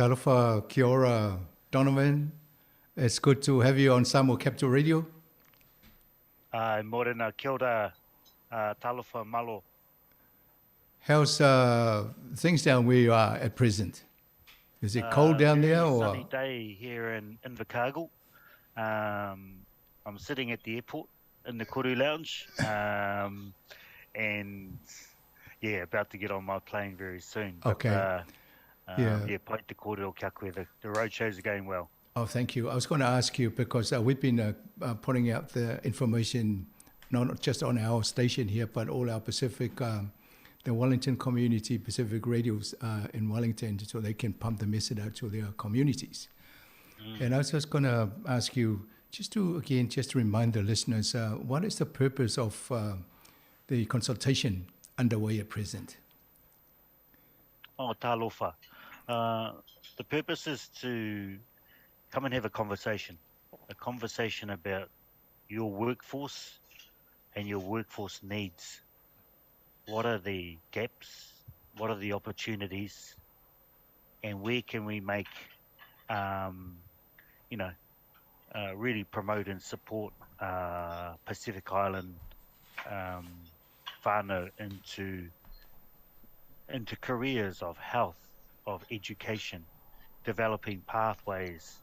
Talofa kia ora, Donovan. It's good to have you on Samoa Capital Radio. Uh, morena, kia ora, uh, talofa malo. How's uh, things down where you are at present? Is it cold down there? Or? Sunny day here in Invercargill. Um, I'm sitting at the airport in the Koru Lounge, and yeah, about to get on my plane very soon. But, okay. Yeah. Yeah, pai te kōrero kia koe. The, the road shows are going well. Oh, thank you. I was going to ask you because we've been putting out the information not just on our station here, but all our Pacific, the Wellington Community Pacific radios in Wellington, so they can pump the message out to their communities. And I was just going to ask you, just to, again, just to remind the listeners, what is the purpose of the consultation underway at present? Oh, talofa. The purpose is to come and have a conversation about your workforce and your workforce needs. What are the gaps? What are the opportunities? And where can we make, you know, really promote and support Pacific Island whānau into careers of health, of education, developing pathways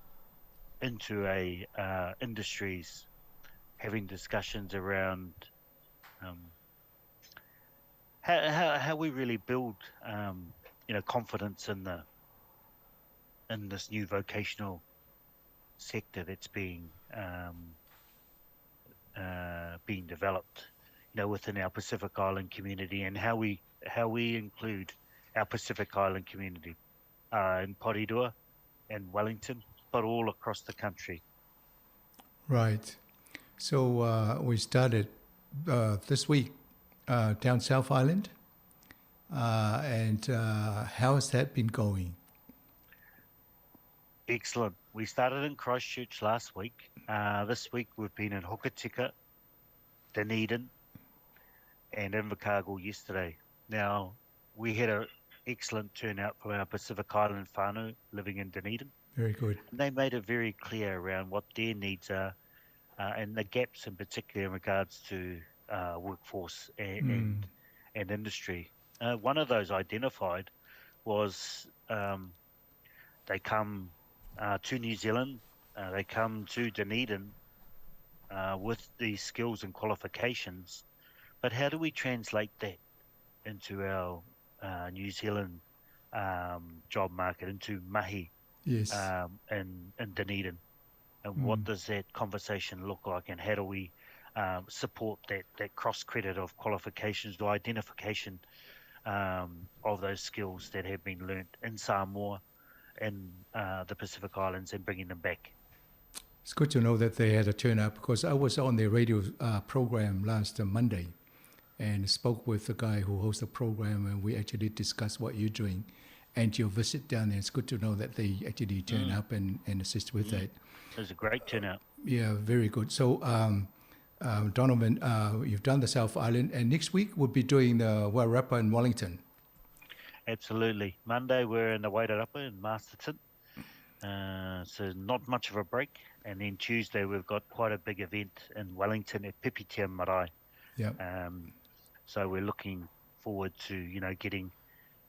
into a industries, having discussions around how we really build you know, confidence in the in this new vocational sector that's being being developed, you know, within our Pacific Island community, and how we include our Pacific Island community in Porirua and Wellington, but all across the country. Right. So we started this week down South Island, and how has that been going? Excellent. We started in Christchurch last week. This week we've been in Hokitika, Dunedin, and Invercargill yesterday. Now, we had an excellent turnout from our Pacific Island whānau living in Dunedin. Very good. And they made it very clear around what their needs are and the gaps in particular in regards to workforce and industry. One of those identified was they come to New Zealand, they come to Dunedin with these skills and qualifications, but how do we translate that into our New Zealand job market, into mahi? Yes. In Dunedin? And what does that conversation look like, and how do we support that cross-credit of qualifications or identification of those skills that have been learnt in Samoa and the Pacific Islands, and bringing them back? It's good to know that they had a turnout, because I was on their radio program last Monday and spoke with the guy who hosts the program, and we actually discussed what you're doing and your visit down there. It's good to know that they actually turn up and assist with that. It was a great turnout. Yeah, very good. So, Donovan, you've done the South Island, and next week we'll be doing the Wairarapa in Wellington. Absolutely. Monday we're in the Wairarapa in Masterton, so not much of a break. And then Tuesday we've got quite a big event in Wellington at Pipitea Marae. Yeah. So we're looking forward to, you know, getting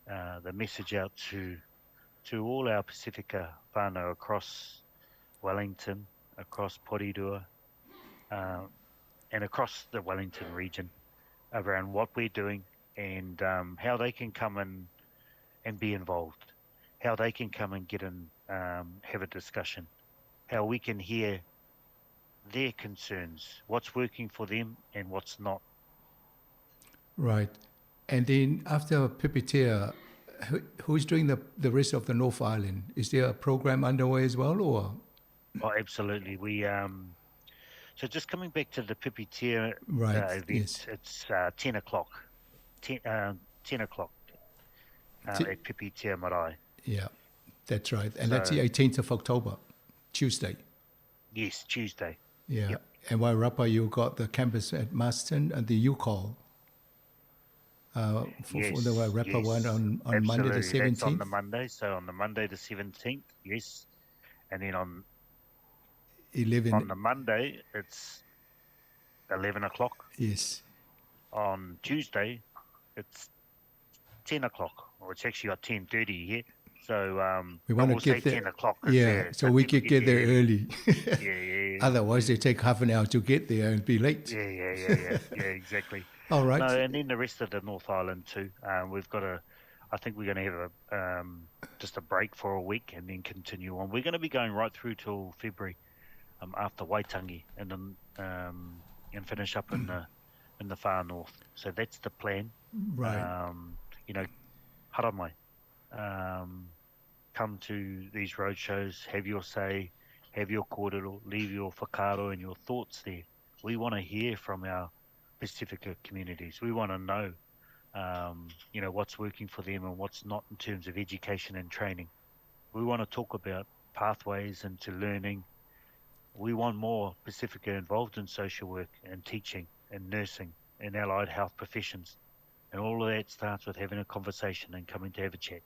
the message out to all our Pasifika whānau across Wellington, across Porirua, and across the Wellington region around what we're doing and how they can come in and be involved, how they can come and get in, have a discussion, how we can hear their concerns, what's working for them and what's not. Right. And then after Pipitea, who's doing the rest of the North Island? Is there a program underway as well, or? Oh, absolutely. We so just coming back to the Pipitea event, yes. It's 10 o'clock, 10 o'clock at Pipitea Marae. Yeah, that's right. And so, that's the 18th of October, Tuesday. Yes, Tuesday. Yeah. Yep. And Wairarapa, you got the campus at Marston and the UCOL. For, yes, for the Wairarapa yes, one on Monday the 17th? That's on the Monday. So on the Monday the 17th, yes. And then on 11. On the Monday, it's 11 o'clock. Yes. On Tuesday, it's 10 o'clock, or it's actually got 10:30 here. So we want to get there 10 o'clock. Yeah, so we could get there early. Yeah. Otherwise, they take half an hour to get there and be late. Yeah, exactly. All right. No, and then the rest of the North Island too. We've got a, I think we're going to have a just a break for a week and then continue on. We're going to be going right through till February, after Waitangi, and then and finish up in the far north. So that's the plan. Right. You know, haramai. Come to these road shows, have your say, have your kōrero, leave your whakaaro and your thoughts there. We want to hear from our Pasifika communities. We want to know, you know, what's working for them and what's not in terms of education and training. We want to talk about pathways into learning. We want more Pasifika involved in social work and teaching and nursing and allied health professions. And all of that starts with having a conversation and coming to have a chat.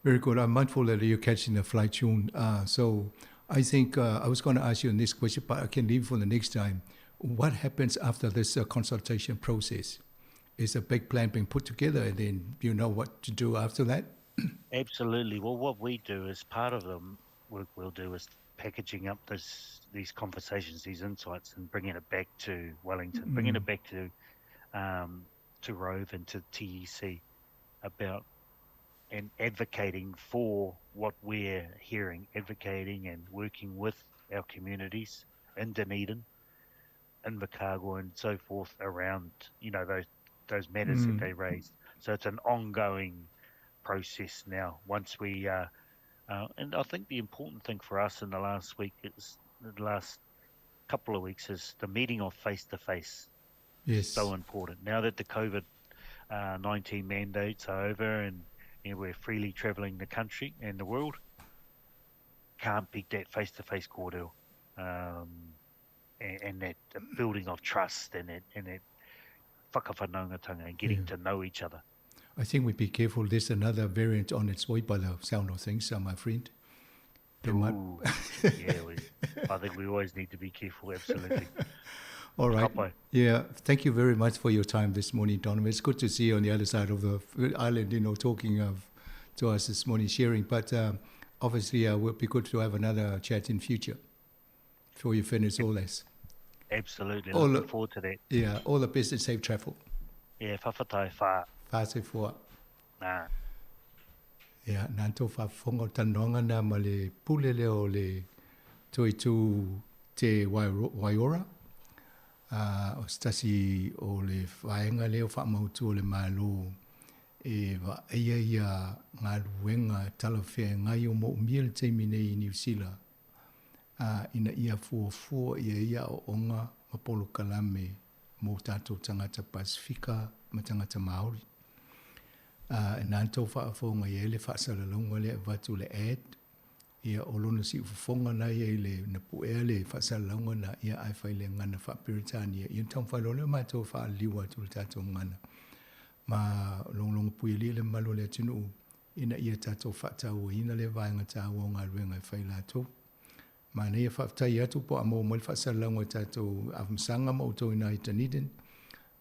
Very good. I'm mindful that you're catching the flight soon. So I think I was going to ask you this question, but I can leave for the next time. What happens after this consultation process? Is a big plan being put together and then you know what to do after that? Absolutely. Well, what we do as part of the work we'll do is packaging up these conversations, these insights, and bringing it back to Wellington, bringing it back to Rove and to TEC about and advocating for what we're hearing, advocating and working with our communities in Dunedin, in Invercargill and so forth around, you know, those matters that they raised. So it's an ongoing process now. Once we, and I think the important thing for us in the last week is the last couple of weeks is the meeting of face-to-face. Yes. So important. Now that the COVID-19 mandates are over and you know, we're freely travelling the country and the world, can't beat that face-to-face kōrero, and that building of trust and that whakawhanaungatanga and getting to know each other. I think we be careful. There's another variant on its way by the sound of things, my friend. Might... yeah, I think we always need to be careful, absolutely. All right. Yeah, thank you very much for your time this morning, Donovan. It's good to see you on the other side of the island, you know, talking to us this morning, sharing. But obviously, it would be good to have another chat in future before you finish all this. Absolutely. Looking forward to that. Yeah, all the best and safe travel. Yeah, whawhatai, wha. Wha se fua. Nā. Yeah, nā tō whawhonga tanoanga nā ma le pule leo le toitu te waiora. O stasi o le whaenga leo whaamautu o le malo e wa eia ia ngā luenga talawhea ngai o mo umia le teimi nei i New Zealand. Ina ia fuafua ia ia o onga mapolo kalame mō tātou tangata Pasifika ma tangata Māori. Nā tō whaafonga ia ele whaasalalonga le vatu le ad ia o lona si ufofonga na ia i le na puea le whaasalalonga na ia ai whai le ngana whaapiritania. Ia tau whai lole mātou whaaliwa tu le tātou ngana. Ma longlongo pui li le malo le atunu ina ia tātou whaatau ina le vaenga tāua o ngā ruenga i whai lātou. Ma nei whaatai atu po a mō mai whaasalalonga tātou awhamsanga ma o tō ina i Dunedin.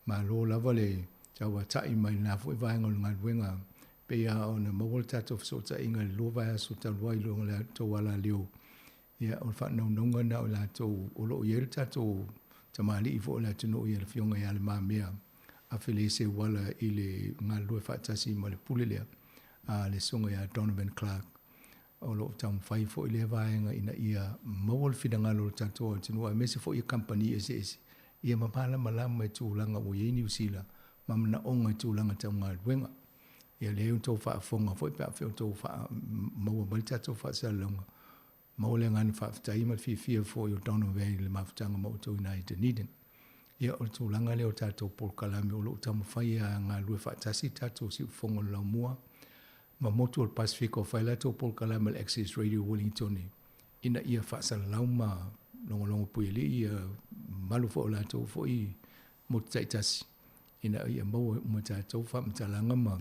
Ma lō lava le taua tai mai nā fo i vaenga o ngā ruenga pea o na mawal tātou whasota inga le lō vai aso tau wai longa le tō wala leo. Ia o whanau nā o lātou o loo ia le tātou tamali i fo o lātou no ia le whionga ia le māmea. A while se wala i le ngā lua whaatasi ma le pule lea a le songa ia Donovan Clark. O loo tau mwhai fo i le vaenga ina ia mawal whinangalo le tātou o ai mese fo ia kampani ese ese. Ia mapala malama e tūlanga o ye New Zealand mamana onga i tūlanga tau ngā luenga. Ia leo tō whaafonga foi pea whio tō wha maua mai tātou whaasalonga. Maua le ngana whaaftai ma whiwhia fo i o Donovan le mafutanga ma o tō ina i Dunedin. Ia o tūlanga leo tātou polokalame o loo taumawhai a ngā lua whaatasi tātou si ufonga o laumua. Ma motu o le Pasifika o whai lātou polokalame le Access Radio Wellington ina ia whaasalalau ma longolongo pui li ia malu fo o lātou fo i motu taitasi. ina ia maua uma tatou faamatalaga ma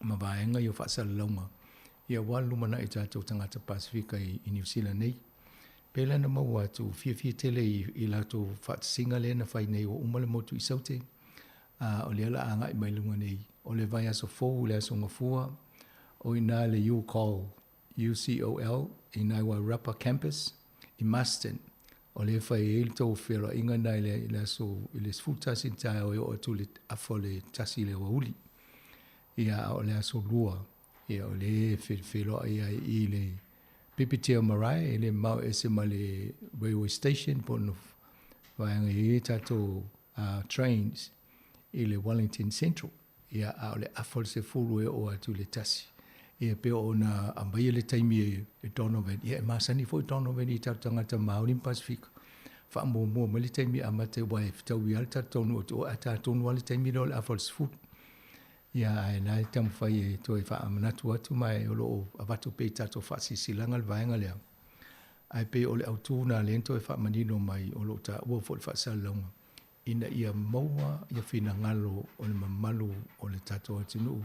ma vaega ia o faasalalauga ia aua le lumanai o tatou tagata Pasefika i, i Niu Sila nei. Pei la na maua atu fiafia tele i, i latou faatasiga lea na fai nei ua uma le motu i Saute, a o lea la agai mai luga nei. O le vaiaso fou le Aso Gafua, o i ina le UCOL, UCOL, i ina i Wairarapa Campus i Marston. O lea e fai ai le tou feoloaiga lena i le, i le aso i le 11 i le taeao e oo atu i le afa o le 1 i le aoauli. Ia, a o le aso lua, ia o lea e feloai ai i le Pipitea Marae, e le mamao ese ma le railway station po o vaega e i ai tatou trains i le Wellington Central. Ia, a o le afa o le 10 e oo atu i le 1. Ia, pei ona aumaia le taimi e Donovan, ia e masani foi Donovan i tatou tagata Māori ma Pasefika. Faamuamua mai le taimi e amata ai, aua e fetaui lava le tatou taunuu atu, ae ta tonu lava le taimi lea o le afa o le 10. Ia, ae na e taumafai e toe faamanatu atu ma o lo o avatu pea i tatou faasilasilaga le vaega lea. Ae pei o le autu lena lea na toe faamanino mai o lo o taua foi i le faasalalauga ina ia maua ia finagalo o le mamalu o le tatou atunuu,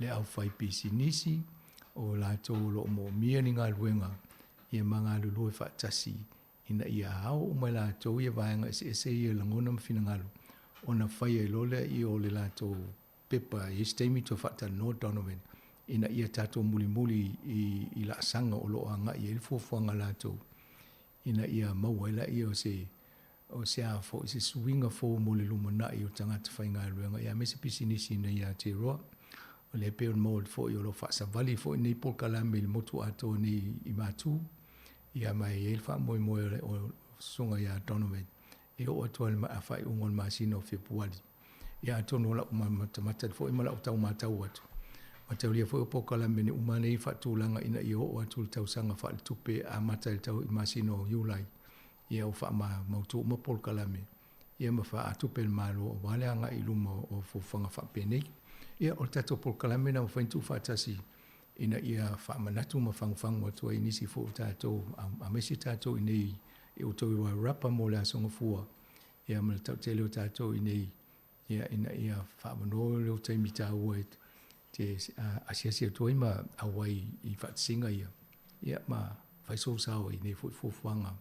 le aufaipisinisi, o latou o lo o moomia ni galuega, ia ma galulue faatasi ina ia ao uma e latou ia vaega eseese ia e lagona ma finagalo, ona fai ai loa lea o le latou pepa i isi taimi toe faatalanoa Donovan ina ia tatou mulimuli i, i laasaga o lo o agai ai le fuafuaga a latou ina ia maua ai lea o se o se a foi se suiga fou mo le lumanai o tagata faigaluega ia aemaise pisinisi ina ia Aotearoa. O lea pei ona maua foi o lo o faasavali foi nei polokalame i le motu atoa nei i Matu ia ma e i ai le faamoemoe o le susuga ia Donovan e oo atu ai i le faaiuga o le masina o Fepuari. Ia atonu o lau matamata foi ma lau tau matau atu, mataulia foi o polokalame nei uma nei faatulaga ina ia oo atu i le tausaga faaletupe amata i le tau i masina o Iulai, ia ua faamautu uma polokalame ia ma faatupe e le Malo aua le agai i luma o fuafuaga faapenei. Ia o le tatou polokalame na mafai ona tuufaatasi ina ia faamanatu ma fagufagu atu ai i nisi foi o tatou, aemaise tatou i nei i outou i Wairarapa mo le Aso Gafua, ia ma le tautele o tatou i nei, ia ina ia faaavanoa lou taimi taua e te asiasi atu ai ma auai i faatasiga ia, ia ma fai sou sao i nei foi fuafuaga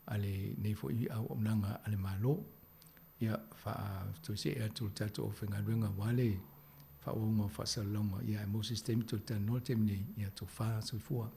a lenei foi auaunaga a le Malo. Ia faatoe see atu le tatou aufaigaluega aua le faaauauga o faasalalauga, ia ae maua se isi taimi toe talanoa le taimi nei, ia tofa soifua.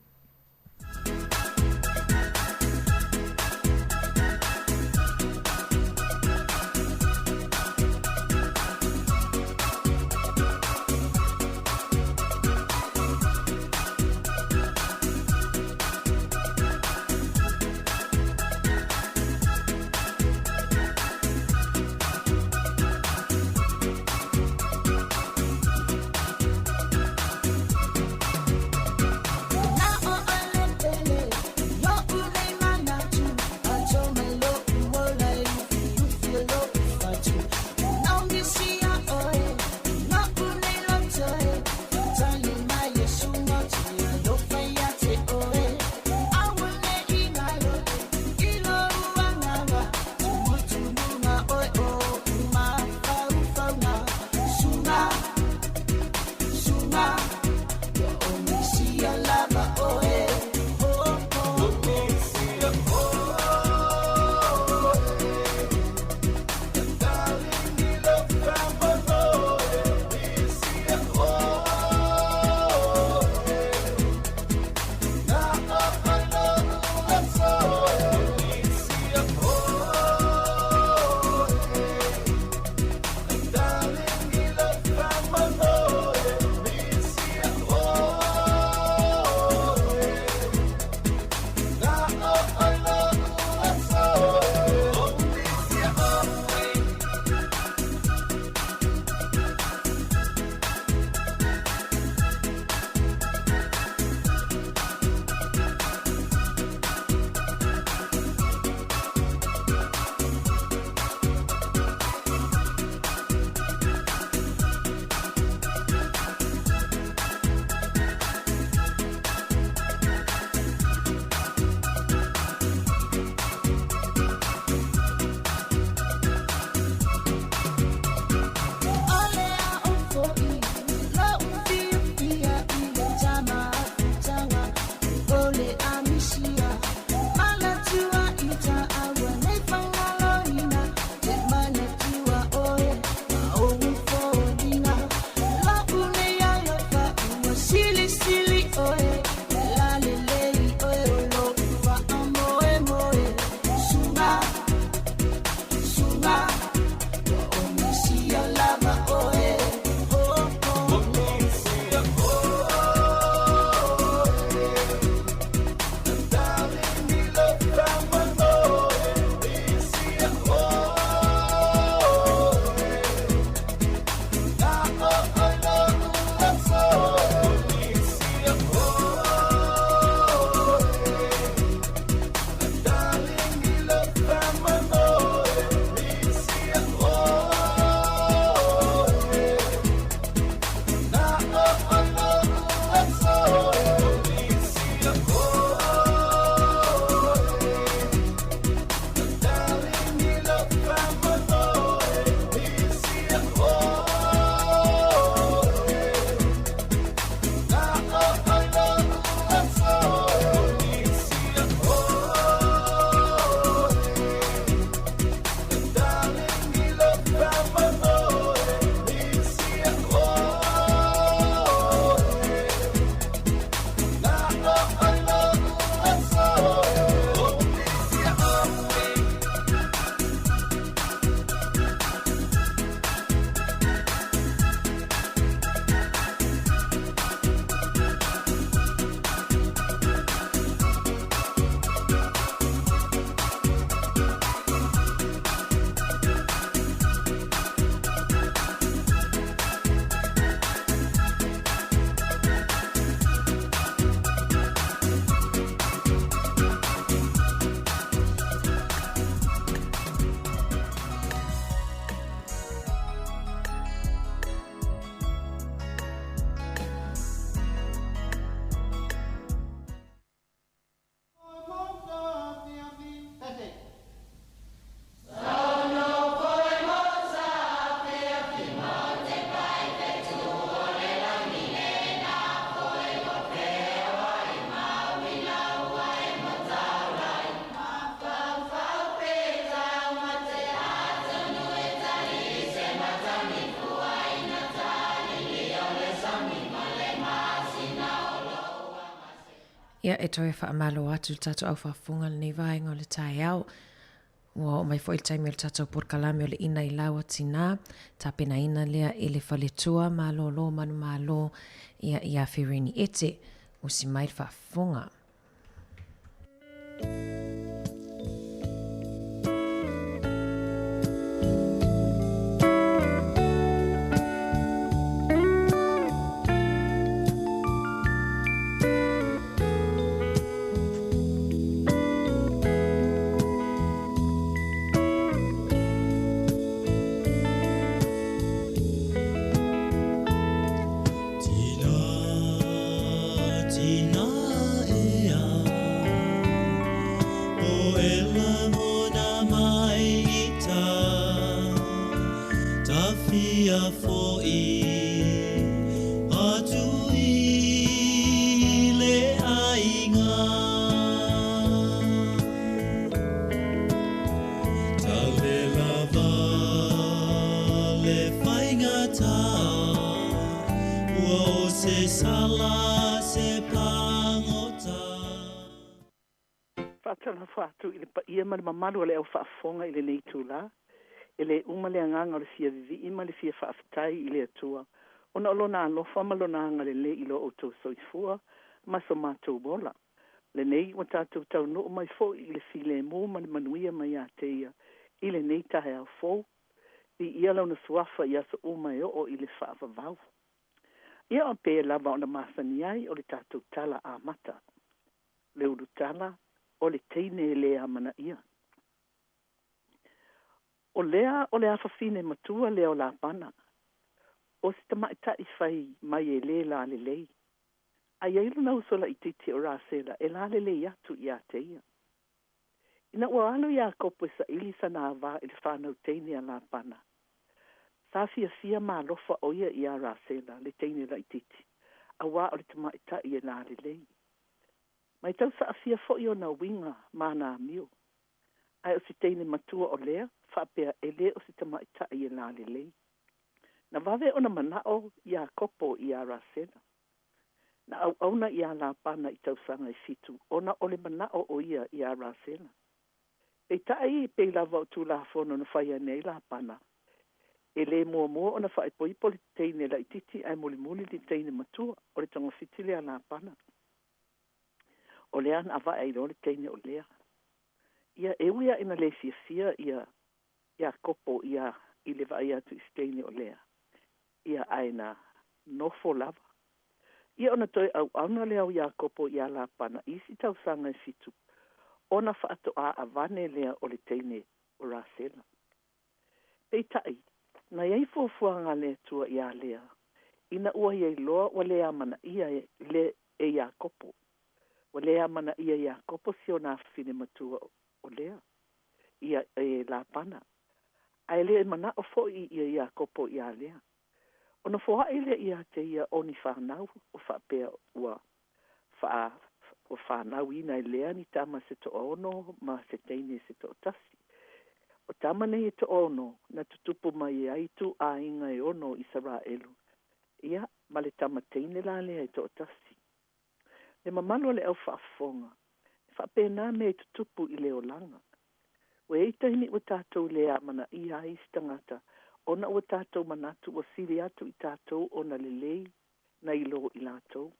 Ia, e toe faamalo atu i le tatou au faafofoga i lenei vaega o le taeao. Ua oo mai foi le taimi o le tatou polokalame o le Ina i Lau a Tinā, tapenaina lea e le Faletua Malolo Manumalo ia ia Ferini Ete. Usi mai le faafofoga. Faatalofa atu i le paia ma le mamalu o le au faafofoga i lenei itulā. E le uma le agaga o le fia vivii ma le fia faafetai i le Atua ona o Lona alofa ma Lona agalelei i lo outou soifua ma so matou ola. Lenei ua tatou taunuu mai foi i le filemu ma le manuia mai ia te Ia i lenei taeao fou. Viia Lona Suafa i aso uma e oo i le faavavau. Ia o pei lava ona masani ai o le tatou tala amata. Le ulutala o le teine e le amanaia. O Lea o le afafine matua lea o Lapana, o se tamaitai fai mai e le lalelei. A i ai lona uso laitiiti o Rasela e lalelei atu ia te ia. Ina ua alu Iakopo e saili sana ava i le fanau teine a Lapana, sa fiafia ma alofa ʻo ia iā Rasela, le teine laitiiti, auā o le tamaitai e lalelei. Matau saafia foi ona uiga ma ana amio. Ae o si teine matua o Lea, faapea e le o se tamaitai e lalelei. Na vave ona manao Iakopo iā Rasela. Na auauna iā Lapana i tausaga e fitu ona o le manao o ia iā Rasela. Peitai, pei lava o Tulafono na fai ane ai Lapana, e le muamua ona faaipoipo le teine laitiiti ae mulimuli le teine matua, o le togafiti lea a Lapana. O lea na avae ai loa le teine o Lea. Ia, e ui lava ina le fiafia ia Iakopo ia i le vaai atu i se teine o Lea, ia ae na nofo lava. Ia ona toe auauna lea o Iakopo iā Lapana i isi tausaga e fitu, ona faatoa avane lea o le teine o Rasela. Peitai, na i ai fuafuaga a le Atua iā Lea, ina ua ia iloa ua le amanaia e le e Iakopo. Ua le amanaia Iakopo si ona afafine matua o Lea, ia e Lapana. Ae le manao foi ia Iakopo iā Lea. Ona foai lea ia te ia o ni fanau, o faapea ua faa ua fanauina e Lea ni tama se toaono ma se teine se toatasi. O tama nei e toaono na tutupu mai ai ituaiga e ono o Isaraelu, ia, ma le tama teine la lea e toatasi. Le mamalu o le au faafofoga, e faapena mea e tutupu i le olaga. Ua i ai taimi ua tatou le amanaia ai isi tagata ona ua tatou manatu ua sili atu i tatou ona lelei nai lo i latou.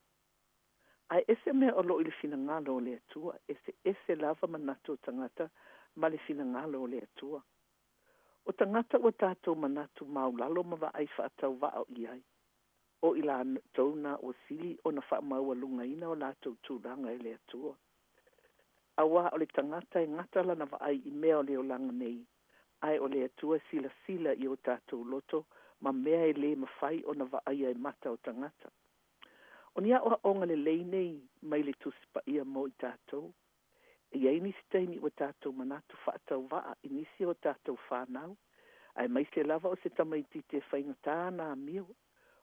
Ae ese mea o lo o i le finagalo o le Atua, eseese lava manatu o tagata ma le finagalo o le Atua. O tagata ua tatou manatu maulalo ma vaai faatauvaa i ai, o i latou na ua sili ona faamaualugaina o latou tulaga e le Atua. Auā o le tagata e gata lana vaai i mea o le olaga nei, ae o le Atua e silasila i o tatou loto ma mea e lē mafai ona vaaia e mata o tagata. O ni aoaoga lelei nei mai le Tusi Paia mo i tatou. E i ai nisi taimi ua tatou manatu faatauvaa i nisi o tatou fanau, aemaise lava o se tamaitiiti e faigata ana amio,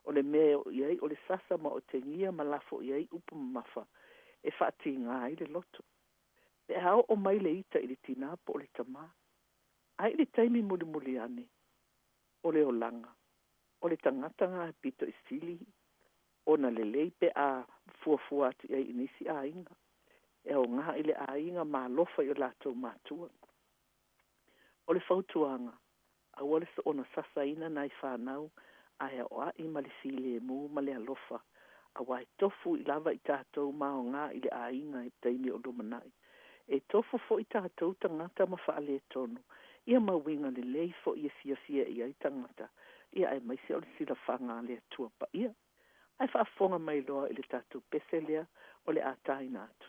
o le mea e oo i ai o le sasa ma otegia ma lafo i ai upu mamafa e faatigā ai le loto. Pe a oo mai le ita i le tinā po o le tamā. Ae i le taimi mulimuli ane o le olaga, o le tagata gā e pito i sili ona lelei pe a fuafua atu i ai i nisi aiga. e aogā i le aiga ma alofa i o latou matua. O le fautuaga, aua le soona sasaina nai fanau ae aoai ma le filemu ma le alofa, auā e tofu lava i tatou ma aogā i le aiga i taimi o lumanai. E tofu foi tatou tagata ma faaletonu, ia ma uiga lelei foi e fiafia i ai tagata, ia aemaise o le silafaga a le Atua Paia. Ae faafofoga mai loa i le tatou pese lea o le a taina atu.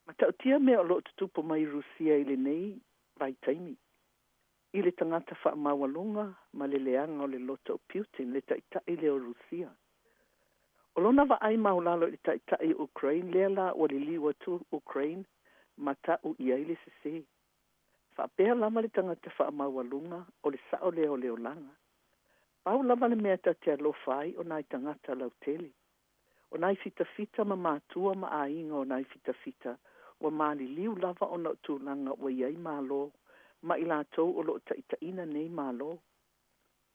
Matautia mea o loo tutupu mai Rusia i lenei vaitaimi i le tagata faamaualuga ma le leaga o le loto o Putin, le taitai lea o Rusia. O lona vaai maualalo i le taitai o Ukraine, lea la ua liliu atu Ukraine ma ta'u i ai le sesē. Faapea lava le tagata faamaualuga, o le sa'o lea o le olaga. Pau lava le mea ta te alofa ai o nai tagata lautele. O nai fitafita ma matua ma aiga o nai fitafita ua maliliu lava ona o tulaga ua i ai Malo ma i latou o lo o taitaiina nei Malo.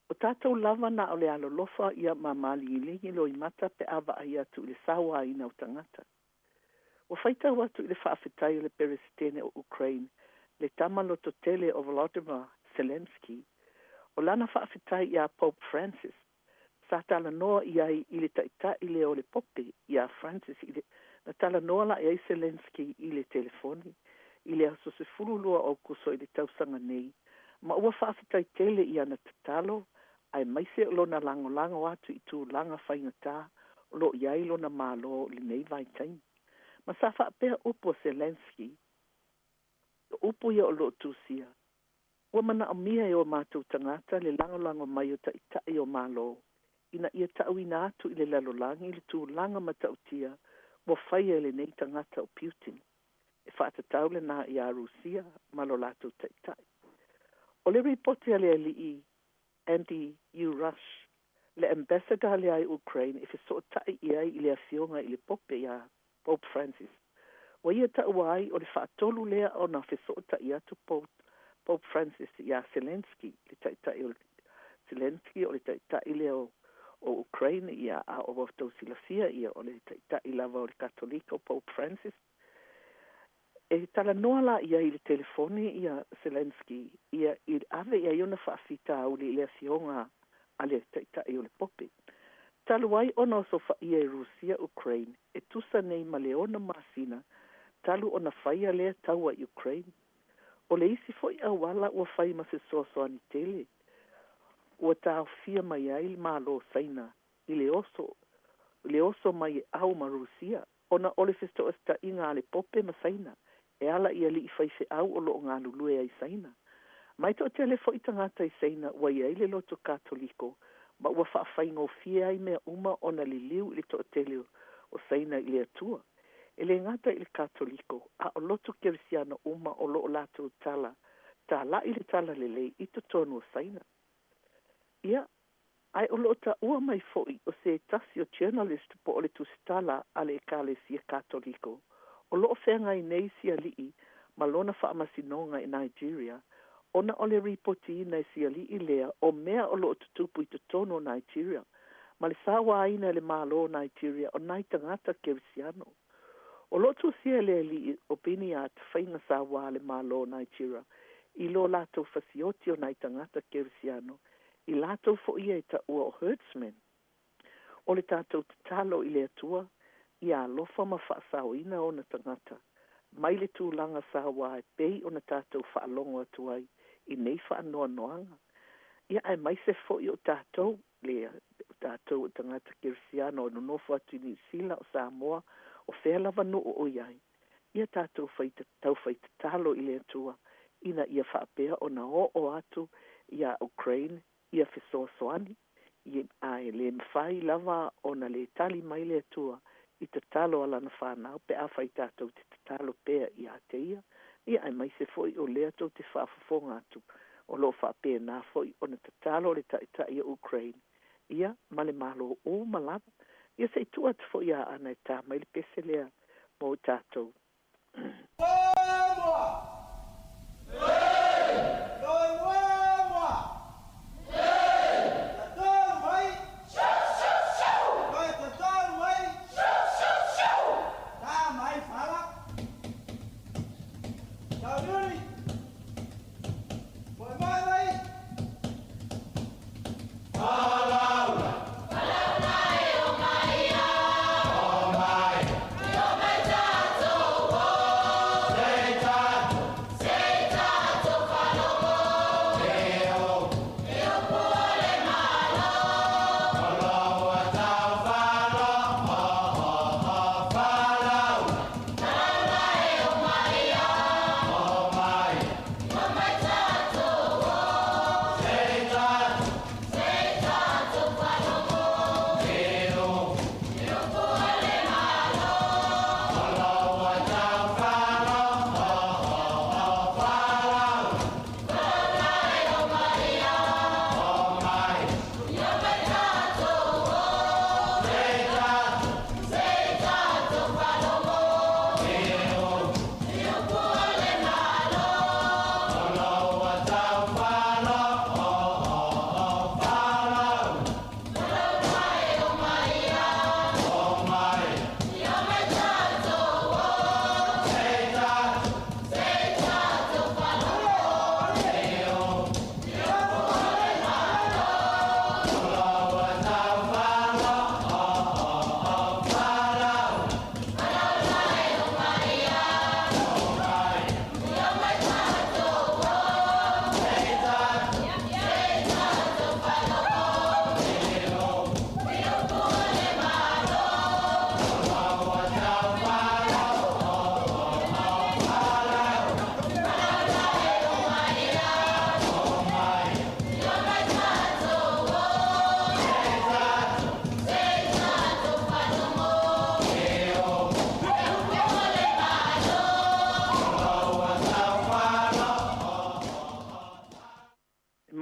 O tatou lava na o le alolofa ia ma māligiligi loimata pe a vaai atu i le sauaina o tagata. Ua faitau atu i le faafetai a le Peresetene o Ukraine, le tama lototele o Volodymyr Zelensky, o lana faafetai iā Pope Francis, sa talanoa i ai i le taitai lea o le Pope iā Francis i le Na talanoa la i ai Zelensky i le telefoni i le aso 12 o Aokuso i le tausaga nei, ma ua faafetai tele i ana tatalo aemaise o lona lagolago atu i tulaga faigata o lo o i ai lona Malo i lenei vaitaimi. Ma sa faapea upu a Zelensky, o upu ia o lo o tusia, Ua manaomia e o matou tagata le lagolago mai o taitai o Malo ina ia ta'uina atu i le lalolagi le tulaga matautia ua faia e lenei tagata o Putin, e faatatau lenā iā Rusia ma lo latou taitai. O le ripoti a le alii Andy U. Rush, le ambassador lea i Ukraine e fesootai i ai i le afioga i le Pope iā Pope Francis, ua ia taua ai o le faatolu lea ona fesootai atu Pope Francis iā Zelensky, le taitai o le Zelensky o le taitai lea o Ukraine, ia, a ua outou silafia, ia, o le taitai lava o le Katolika o Pope Francis. E talanoa la i ai i le telefoni ia Zelensky, ia, i ave i ai ona faafitauli i le afioga a le taitai o le Pope. Talu ai ona osofaia e Rusia Ukraine, e tusa nei ma le ono masina talu ona faia lea taua i Ukraine. O le isi foi auala ua fai ma fesoasoani tele ua taofia mai ai le Malo o Saina i le oso i le oso mai e au ma Rusia ona o le fesootaiga a le Pope ma Saina e ala i alii faifeau o lo o galulue ai Saina. Ma e toatele foi tagata i Saina ua i ai le loto Katoliko ma ua faafaigofie ai mea uma ona liliu i le toatele o Saina i le Atua. E lē gata i le Katoliko, a o lotu Kerisiano uma o loo latou tala tala'i le Talalelei i totonu o Saina. Ia, ae o loo taua mai fo'i o se tasi o journalist po o le tusitala a le Ekalesia Katoliko o loo feagai nei si ali'i ma lona faamasinoga i Nigeria ona o le ripotiina e si ali'i lea o mea o loo tutupu i totonu o Nigeria ma le sauāina e le Malo o Nigeria o nai tagata Kerisiano. O loo tusia e le ali'i o Biniat faiga sauā a le Malo o Nigeria i lo latou fasioti o nai tagata Kerisiano i latou fo'i ia e taua o herdsmen. O le tatou tatalo i le Atua ia alofa ma faasaoina ona tagata mai le tulaga sauā e pei ona tatou faalogo atu ai i nei faanoanoaga. Ia aemaise fo'i o tatou, le o tatou o tagata Kerisiano o nonofo atu i Niu Sila, o Samoa, o fea lava nuu o i ai, ia tatou fai taufai tatalo i le Atua ina ia faapea ona oo atu iā Ukraine ia fesoasoani, ae lē mafai lava ona lē tali mai le Atua i tatalo a Lana fanau pe afai tatou te tatalo pea ia te Ia, ia aemaise foi o lea tou te faafofoga atu o lo o faapena foi ona tatalo le Taitai o Ukraine, ia, ma le Malo uma lava. Ia se i tuu atu foi ia Ana e ta mai le pese lea mo tatou.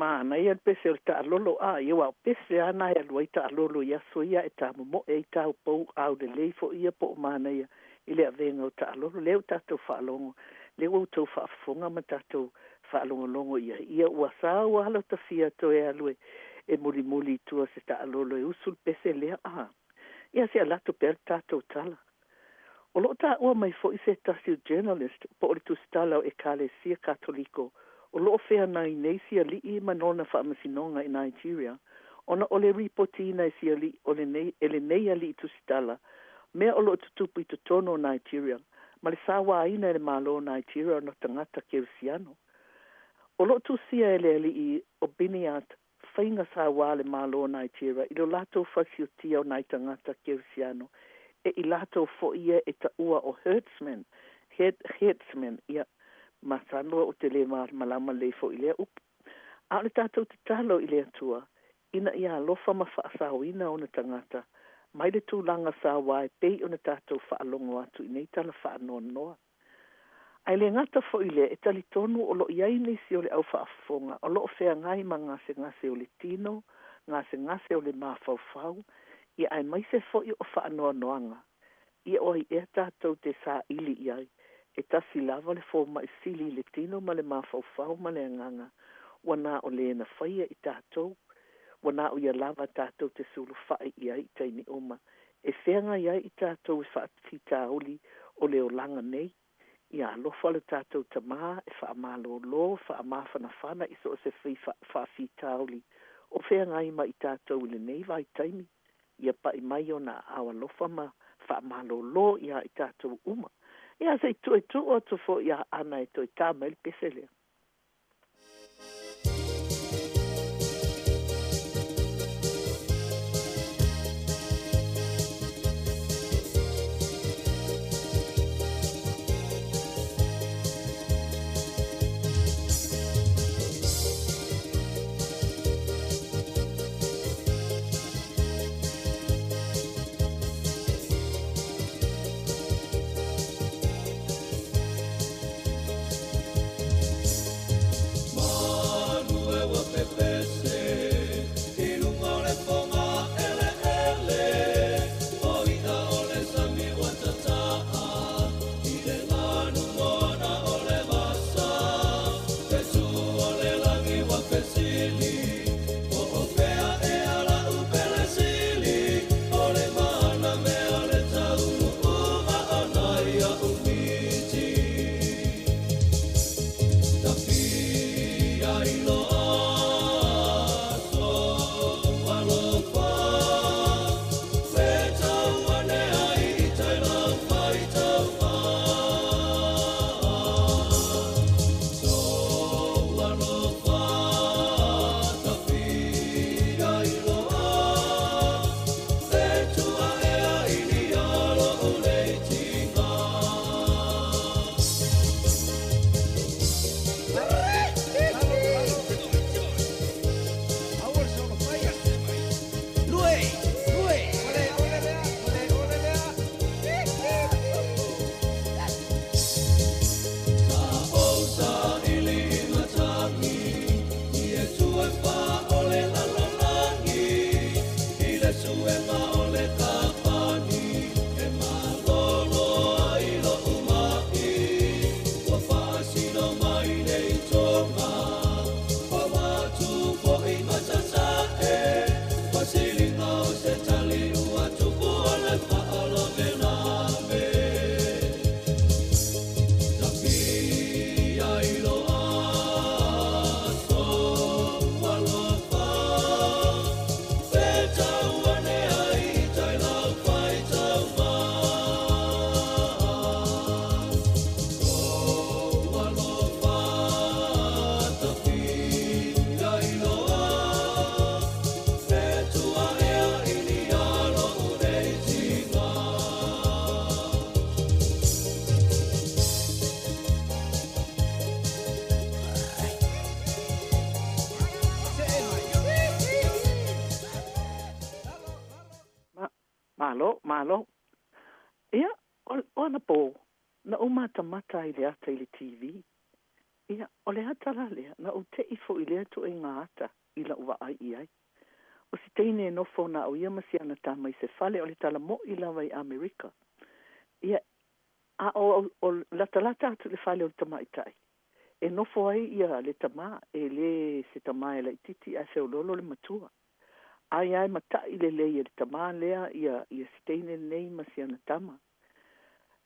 Manaia le pese o le taalolo a ia, aua o pese lava na e alu ai taalolo i aso ia e tamomoe ai taupou aulelei foi ia po o manaia i le avega o taalolo. Lea ua tatou faalogo, lea ua outou faafofoga ma tatou faalogologo i ai, ia ua sau lava lota fia toe alu e e mulimuli i tua se taalolo e usu le pese lea a. Ia se i alu atu pea le tatou tala. O lo o taua mai foi se tasi o journalist po o le tusitala o Ekalesia Katoliko o lo o feagai nei si ali'i ma lona faamasinoga i Nigeria ona o le ripotiina e si ali'i o lenei e lenei ali'i tusitala mea o lo o tutupu i totonu o Nigeria ma le sauāina e le Malo o Nigeria ona tagata Kerisiano. O lo o tusia e le ali'i o Biniat faiga sauā a le Malo o Nigeria i lo latou fasiotia o nai tagata Kerisiano e i latou foi ia e taua o herdsmen, head, herdsmen, ia, masalo ou te le malamalama lelei foi i lea upu. A o le tatou tatalo i le Atua, ina ia alofa ma faasaoina ona tagata mai le tulaga sauā e pei ona tatou faalogo atu i nei tala faanoanoa. Ae le gata foi i lea, e talitonu o lo o i ai nisi o le au faafofoga o lo o feagai ma gasegase o le tino, gasegase o le mafaufau, ia aemaise foi o faanoanoaga. Ia o ai ea tatou te saili i ai? E tasi lava le fomai sili i le tino ma le mafaufau ma le agaga, ua na o le na faia i tatou, ua na o ia lava tatou te sulufai i ai i taimi uma e feagai ai i tatou i faafitauli o le olaga nei. Ia alofa lo tatou Tamā e faamalōlō, faamafanafana i so o se faafitauli o feagai ma i tatou i lenei vaitaimi. Ia pai mai ona aao alofa ma faamalōlō iā i tatou uma. Ia se i toe tuu atu foi iā Ana e toe tā mai le pese lea. Malo, malo. Ia, o, o anapō, na ou matamata ai i le ata i le TV. Ia, o le ata la lea, na ou te'i foi i lea ituaiga ata i la'u vaai i ai. O si teine e nofo na o ia ma si ana tama i se fale o le tala mo'i lava i Amerika. Ia, a o, o latalata atu i le fale o le tamaitai, e nofo ai ia le tamā, e lē se tamā e laitiiti ae feoloolo le matua. Ai a e mata'i lelei e le tamā lea ia, ia si teine lenei ma si ana tama.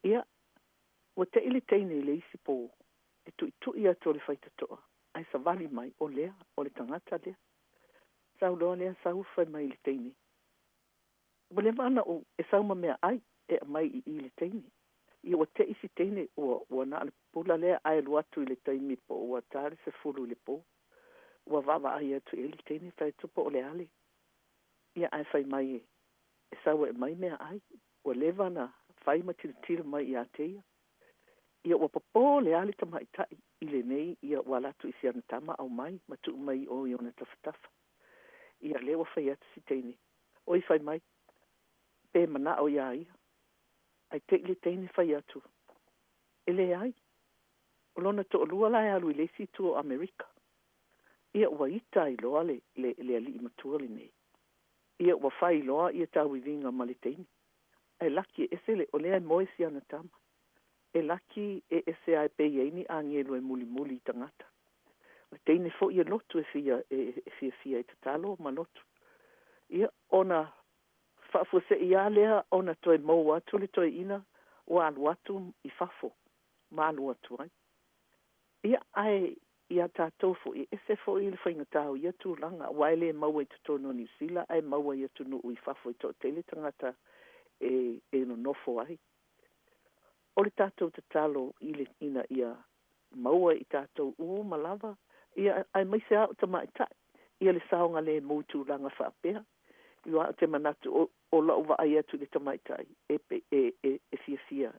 Ia, ua te'i le teine i le isi pō, e tu'itu'i atu o le faitoto'a, ae savali mai, o lea, o le tagata lea. Sau loa lea sau fai mai i le teine, Ua leva ona ou, e sau ma meaai e aumai i i le teine. Ia ua te'i si teine, ua, ua na o le pula lea ae alu atu i le taimi po ua ta le 10 i le pō. Ua vaavaai atu i ai le teine, fai atu po o le a le. Ia ae fai mai e, e sau e aumai meaai. Ua leva ona fai ma tilotilo mai ia te ia. Ia ua popō le a le tamaitai i lenei, ia ua alu atu i si ana tama aumai ma tuu mai i o i ona tafatafa. Ia lea ua fai atu si teine, Oi fai mai, pe mana'o iā ia. Ae te'i le teine fai atu, E leai. O lona to'alua la e alu i le isi itu o Amerika. Ia ua ita ai loa le, le, le ali'i matua lenei. Ia ua fai loa ia tauiviga ma le teine. Ae laki e ese le, o lea e moe si ana tama. E laki e ese a e pei ai ni agelu e mulimuli i tagata. O le teine fo'i e lotu e fia, e, e fiafia e tatalo ma lotu. Ia, ona faafuase'i lava lea ona toe mou atu le toeaina ua alu atu i fafo ma alu atu ai. Ia, ae iā tatou fo'i, e ese fo'i le faigata o ia tulaga, aua e le maua i totonu o Niu Sila ae maua i atunuu i fafo e toatele tagata e, e nonofo ai. O le tatou tatalo i le, ina ia maua i tatou uma lava, ia, aemaise lava o tamaitai, ia le saogalemu i tulaga faapea. Ia, ou te manatu, o, o la'u vaai atu i le tamaitai, e, e, e, e fiafia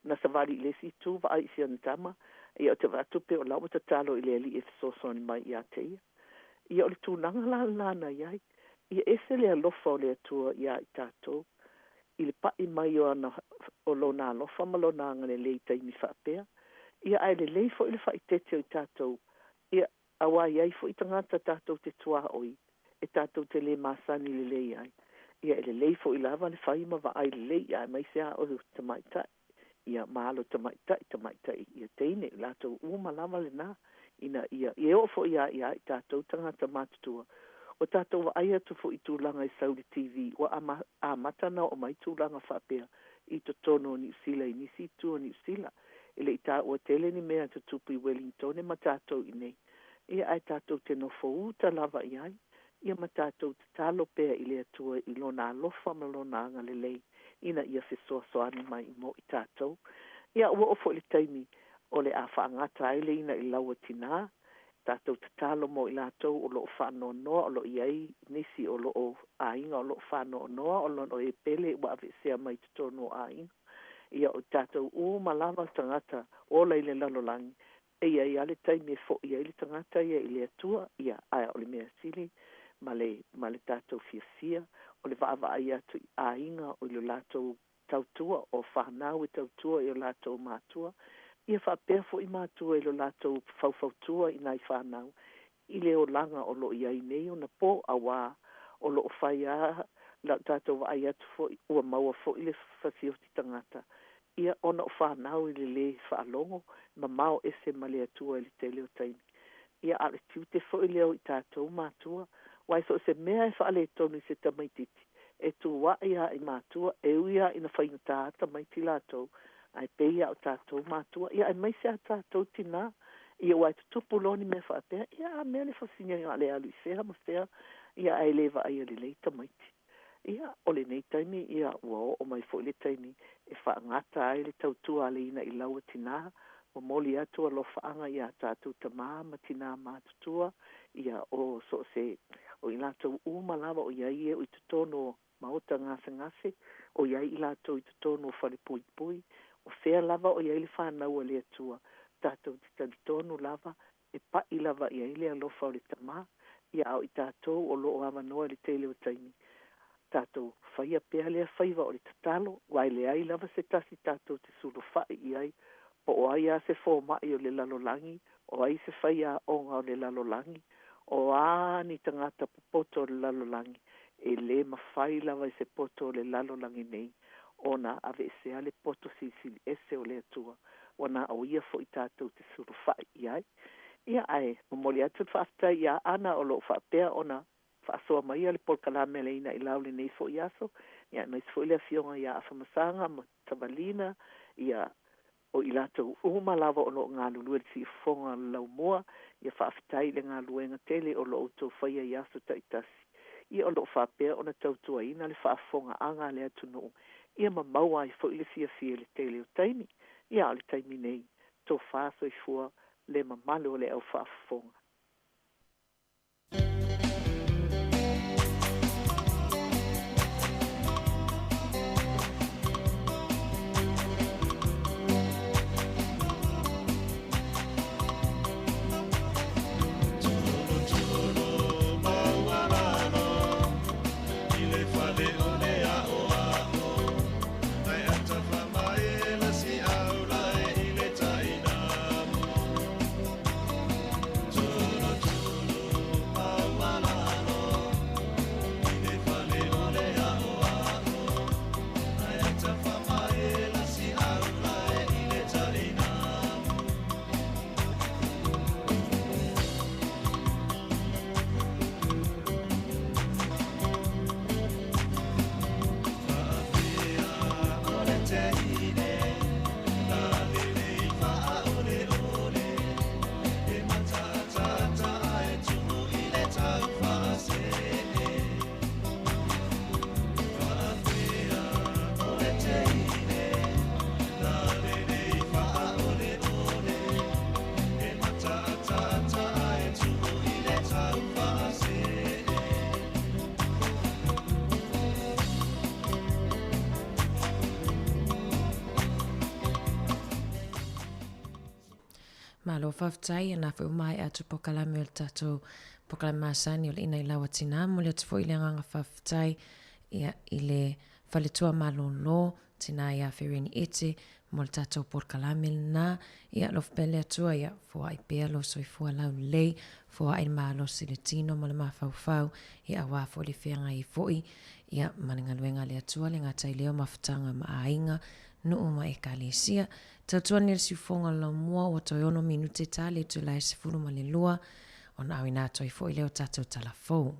na savali i le isi itu, vaai i si ana tama, ia, ou te vaai atu pei o la ua tatalo i le Alii e fesoasoani mai iā te ia. Ia, o le tulaga la lena na i ai, ia ese le alofa o le Atua iā i tatou, i le pa'i mai o ana, o Lona alofa ma Lona agalelei i taimi faapea. Ia, ae lelei foi le faaeteete o i tatou, ia, auā i ai foi tagata tatou te tuaoi e tatou te lē masani lelei ai. Ia, e lelei foi lava le fai ma vaai lelei, aemaise lava o tamaitai, ia, ma alo tamaitai, tamaitai ia teine, latou uma lava lenā, ina ia, ia e oo foi lava iā i tatou tagata matutua, ua tatou vaai atu foi i tulaga e sau i le TV, ua ama, amata ona oo mai tulaga faapea i totonu o Niu Sila i nisi itu o Niu Sila. E le i taua tele ni mea tutupu i Welingtone ma tatou i inei. Ia, ae tatou te nofo uta lava i ai, ia ma tatou tatalo pea i le Atua i Lona alofa ma Lona agalelei ina ia fesoasoani mai mo i tatou. Ia, ua oo foi i le taimi o le a faagata ai le ina i lau a tinā, tatou tatalo mo i latou o lo o faanoanoa, o lo o i ai nisi o lo o aiga o lo o faanoanoa ona o e pele ua aveesea mai totonu o aiga. Ia, o tatou uma lava tagata ola i le lalolagi, e i ai lava le taimi e fo'i ai le tagata ia i le Atua, ia, ae o le mea sili ma le, ma le tatou fiafia, o le vaavaai atu i aiga o i lo latou tautua, o fanau e tautua i o latou matua, ia faapea fo'i matua i lo latou faufautua i nai fanau i le olaga o lo o i ai nei ona pō, auā o lo o fai lava la tatou vaai atu fo'i ua maua fo'i le fasioti tagata, ia, ona o fanau i le lē faalogo, mamao ese ma le Atua i le tele o taimi. Ia, a o le tiute foi lea o i tatou matua, aua e so o se mea e faaletonu i se tamaitiiti, e tua'i lava i matua, e ui lava ina faigata tamaiti latou, ae pei lava o tatou matua, ia, aemaise lava tatou tinā, ia, aua e tutupu loa ni mea faapea, ia, a mea le fasinega o le alu i fea ma fea, ia, ae le vaaia lelei tamaiti. Ia, o lenei taimi, ia, ua oo mai foi le taimi e faagata ai le tautua a le ina i lau a tinā, momoli atu alofaaga iā tatou tamā ma tinā matutua, ia, o so o se, o i latou uma lava o i ai e o i totonu o maota gasegase, o i ai i latou i totonu o fale puipui, o fea lava o i ai le fanau a le Atua, tatou te talitonu lava e pa'i lava i ai le alofa o le Tamā, ia, a o i tatou o lo o avanoa i le tele o taimi, tatou faia pea lea faiva o le tatalo, aua e leai lava se tasi tatou te sulufai i ai, po o ai lava se fōmaʻi o le lalolagi, o ai se faiaoga o le lalolagi, o a ni tagata popoto o le lalolagi, e lē mafai lava e se poto o le lalolagi nei ona aveesea le poto silisili ese o le Atua, ua na o Ia foi tatou te sulufai i ai. Ia, ae momoli atu le faafetai iā Ana o lo o faapea ona faasoa maia le polokalame a le Ina i Lau lenei foi aso, ia, aemaise foi le afioga iā Afamasaga ma Tavalina, ia, o i latou uma lava o lo o galulue i le siufofoga o le laumua, ia faafetai i le galuega tele o lo o outou faia i aso taitasi, ia o lo o faapea ona tautuaina le faafofogaaga a le atunuu, ia ma maua ai foi le fiafia i le tele o taimi. Ia, a o le taimi nei, tofa soifua le mamalu o le au faafofoga. Malo faafetai ia na foi ua maea atu polokalame o le tatou polokalame masani o le Ina i Lau Atina. Momoli atu foi le agaga faafetai ia i le faletua malōlō tina ia Fereni Ete mo le tatou polokalame lena. Ia alofa pea le Atua ia foai pea lou soifua laulelei, foai le malosi i le tino ma le mafaufau, ia aua foi le feagai ai foi ia ma le galuega a le Atua, le gata i lea o mafutaga ma aiga, nuu ma ekalesia. Tautua nei le siufofoga o le laumua ua toe ono minute ta le itula e 12 ona auina atu ai foi lea o tatou tala fou.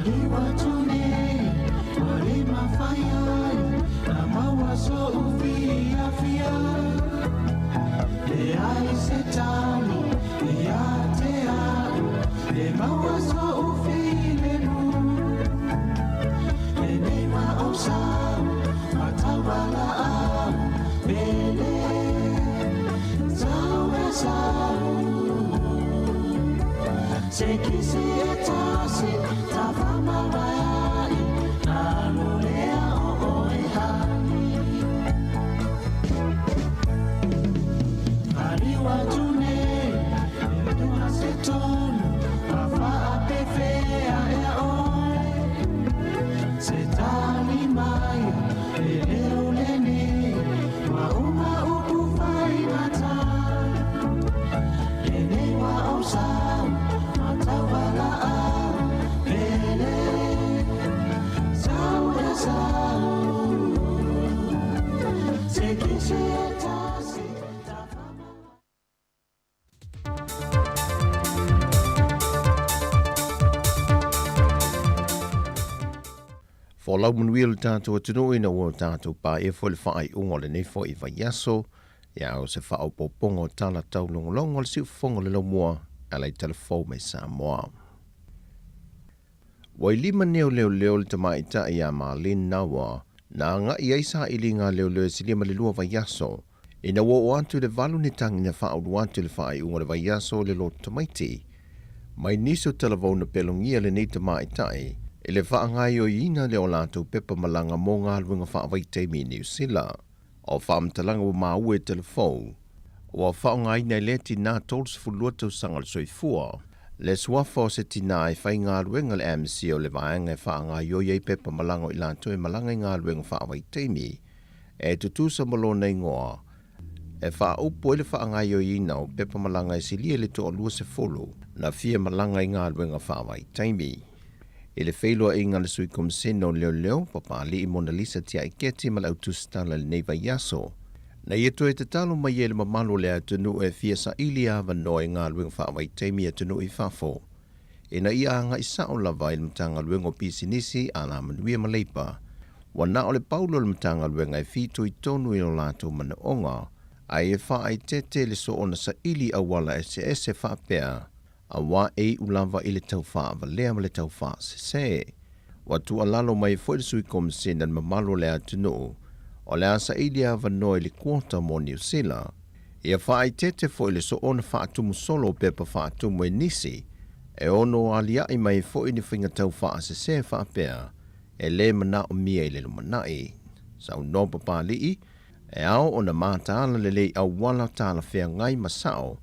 Maliu atu nei, ua le mafai ai na maua so'u fiafia. Leai se tali ia te a'u, e maua so'u filemu. Lenei wa ou sau, ma tauvala'au, pele, tau e sau. Se kisi e tasi, tafamavaea'i, nalo lea o oe hani. Maliu atu nei, e lua se tonu, ma faapefea ea oe. Se tali mai, e leo lenei, ua uma upu faigata. Lenei wa ou sau, ma tauvala'au, pele, sau e sau. Se kisi e tasi, Folau manuia le tatou atunuu ina ua tatou paea foi le faaiuga o lenei foi vaiaso, ia o se faaopoopoga o tala taulogologo o le siufofoga o le laumua e ala i talafou mai Samoa. Ua i lima nei o leoleo le tamaitai ia Marlene Nawa na agai ai sailiga a leoleo e silia ma le 2 vaiaso ina ua oo atu i le 8 ni tagi na faaulu atu i le faaiuga o le vaiaso o le loto tamaiti. Mai nisi o talavou na pelogia lenei tamaitai i le faagaoioiina lea o latou pepa malaga mo galuega faavaitaimi i Niu Sila. O faamatalaga ua maua e talafou, ua faaaogaina e lea tinā 32 tausaga o le soifua, le suafa o se tinā e faigaluega i le MC o le vaega e faagaoioi ai pepa malaga o i latou e malaga i galuega faavaitaimi e tutusa ma lona igoa, e faaupu ai le faagaoioiina o pepa malaga e silia i le 20 na fia malaga i galuega faavaitaimi. I le feiloaiga a le Sui Komisene o Leoleo, Papali'i Monalisa Tiaiketi ma le au tusitala i lenei vaiaso, na ia toe tatalo mai ai le mamalu o le atunuu e fia saili avanoa i galuega faavaitaimi i atunuu i fafo, ina ia agai sa'o lava i le Matagaluega o Pisinisi, Alamanuia ma Leipa, ua na o le pau lea o le Matagaluega e fitoitonu i o latou manaoga, ae e faaeteete le soona saili auala eseese faapea, auā e iu lava i le tau faavalea ma le tau faasese. Ua tuualalo mai foi le Sui Komisena i le mamalu o le atunuu, o le a saili avanoa i le kuota mo Niu Sila. Ia faaeteete foi le soona faatumu solo o pepa faatumu e nisi, e ono aliaʻi mai foi ni faiga tau faasese faapea e lē manaomia i le lumanai. Saunoa Papali'i, e ao ona mataala lelei auala talafeagai ma sa'o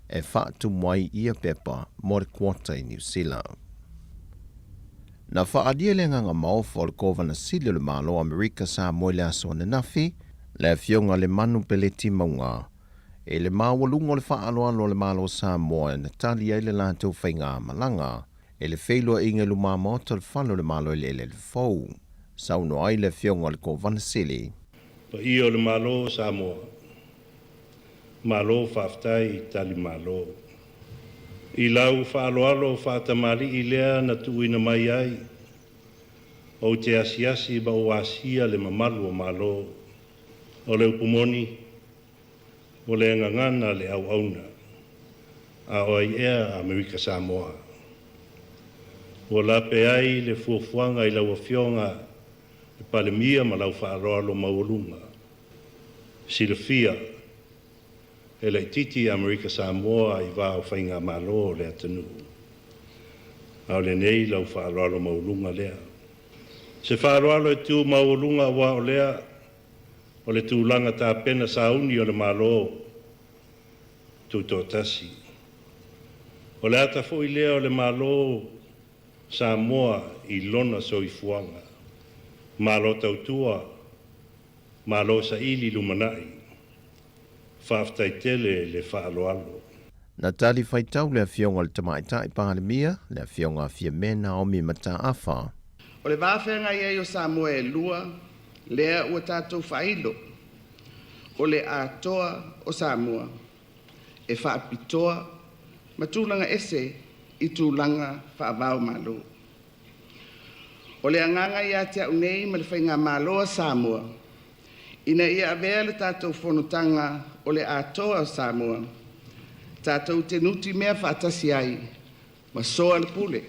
e faatumu ai ia pepa mo le kuota i Niu Sila. Na faaalia le agaga maofa o le Kovana Sili o le Malo o Amerika Samoa i le aso ananafi, le Afioga Lemanu Peleti Mauga, i le maualuga o le faaaloalo a le Malo o Samoa na tali ai le latou faigamalaga i le feiloaiga i lumamaota o le Fale o le Malo Eleele Fou. Saunoa ai le Afioga i le Kovana Sili. Paia o le Malo o Samoa, malo faafetai tali malo. I lau faaaloalo faatamalii lea na tuuina mai ai, ou te asiasi ma ou asia le mamalu o Malo. O le upu moni, ua le gagana le auauna, a o ai ea Amerika Samoa. Ua lape ai le fuafuaga i lau Afioga le Palemia ma lau faaaloalo maualuga. Silafia, e laitiiti Amerika Samoa i va o faigamalo o le atunuu. A o lenei lau faaaloalo maualuga lea. Se faaaloalo e tu maualuga aua o lea o le tulaga tapena sauni o le Malo Tutoatasi. O le ata foi lea o le Malo Samoa i lona soifuaga. Malo tautua, malo saili lumanai. Faafetai tele le faaaloalo. Na tali faitau le Afioga i le Tamaitai Palemia, le Afioga a Fiame Naomi Mataafa. O le va feagai ai o Samoa e lua, lea ua tatou faailo, o le atoa o Samoa, e faapitoa ma tulaga ese i tulaga faava o Malo. O le agaga ia te a'u nei ma le Faigamalo a Samoa, ina ia avea le tatou fonotaga o le atoa o Samoa, tatou te nutimea faatasi ai ma soalepule,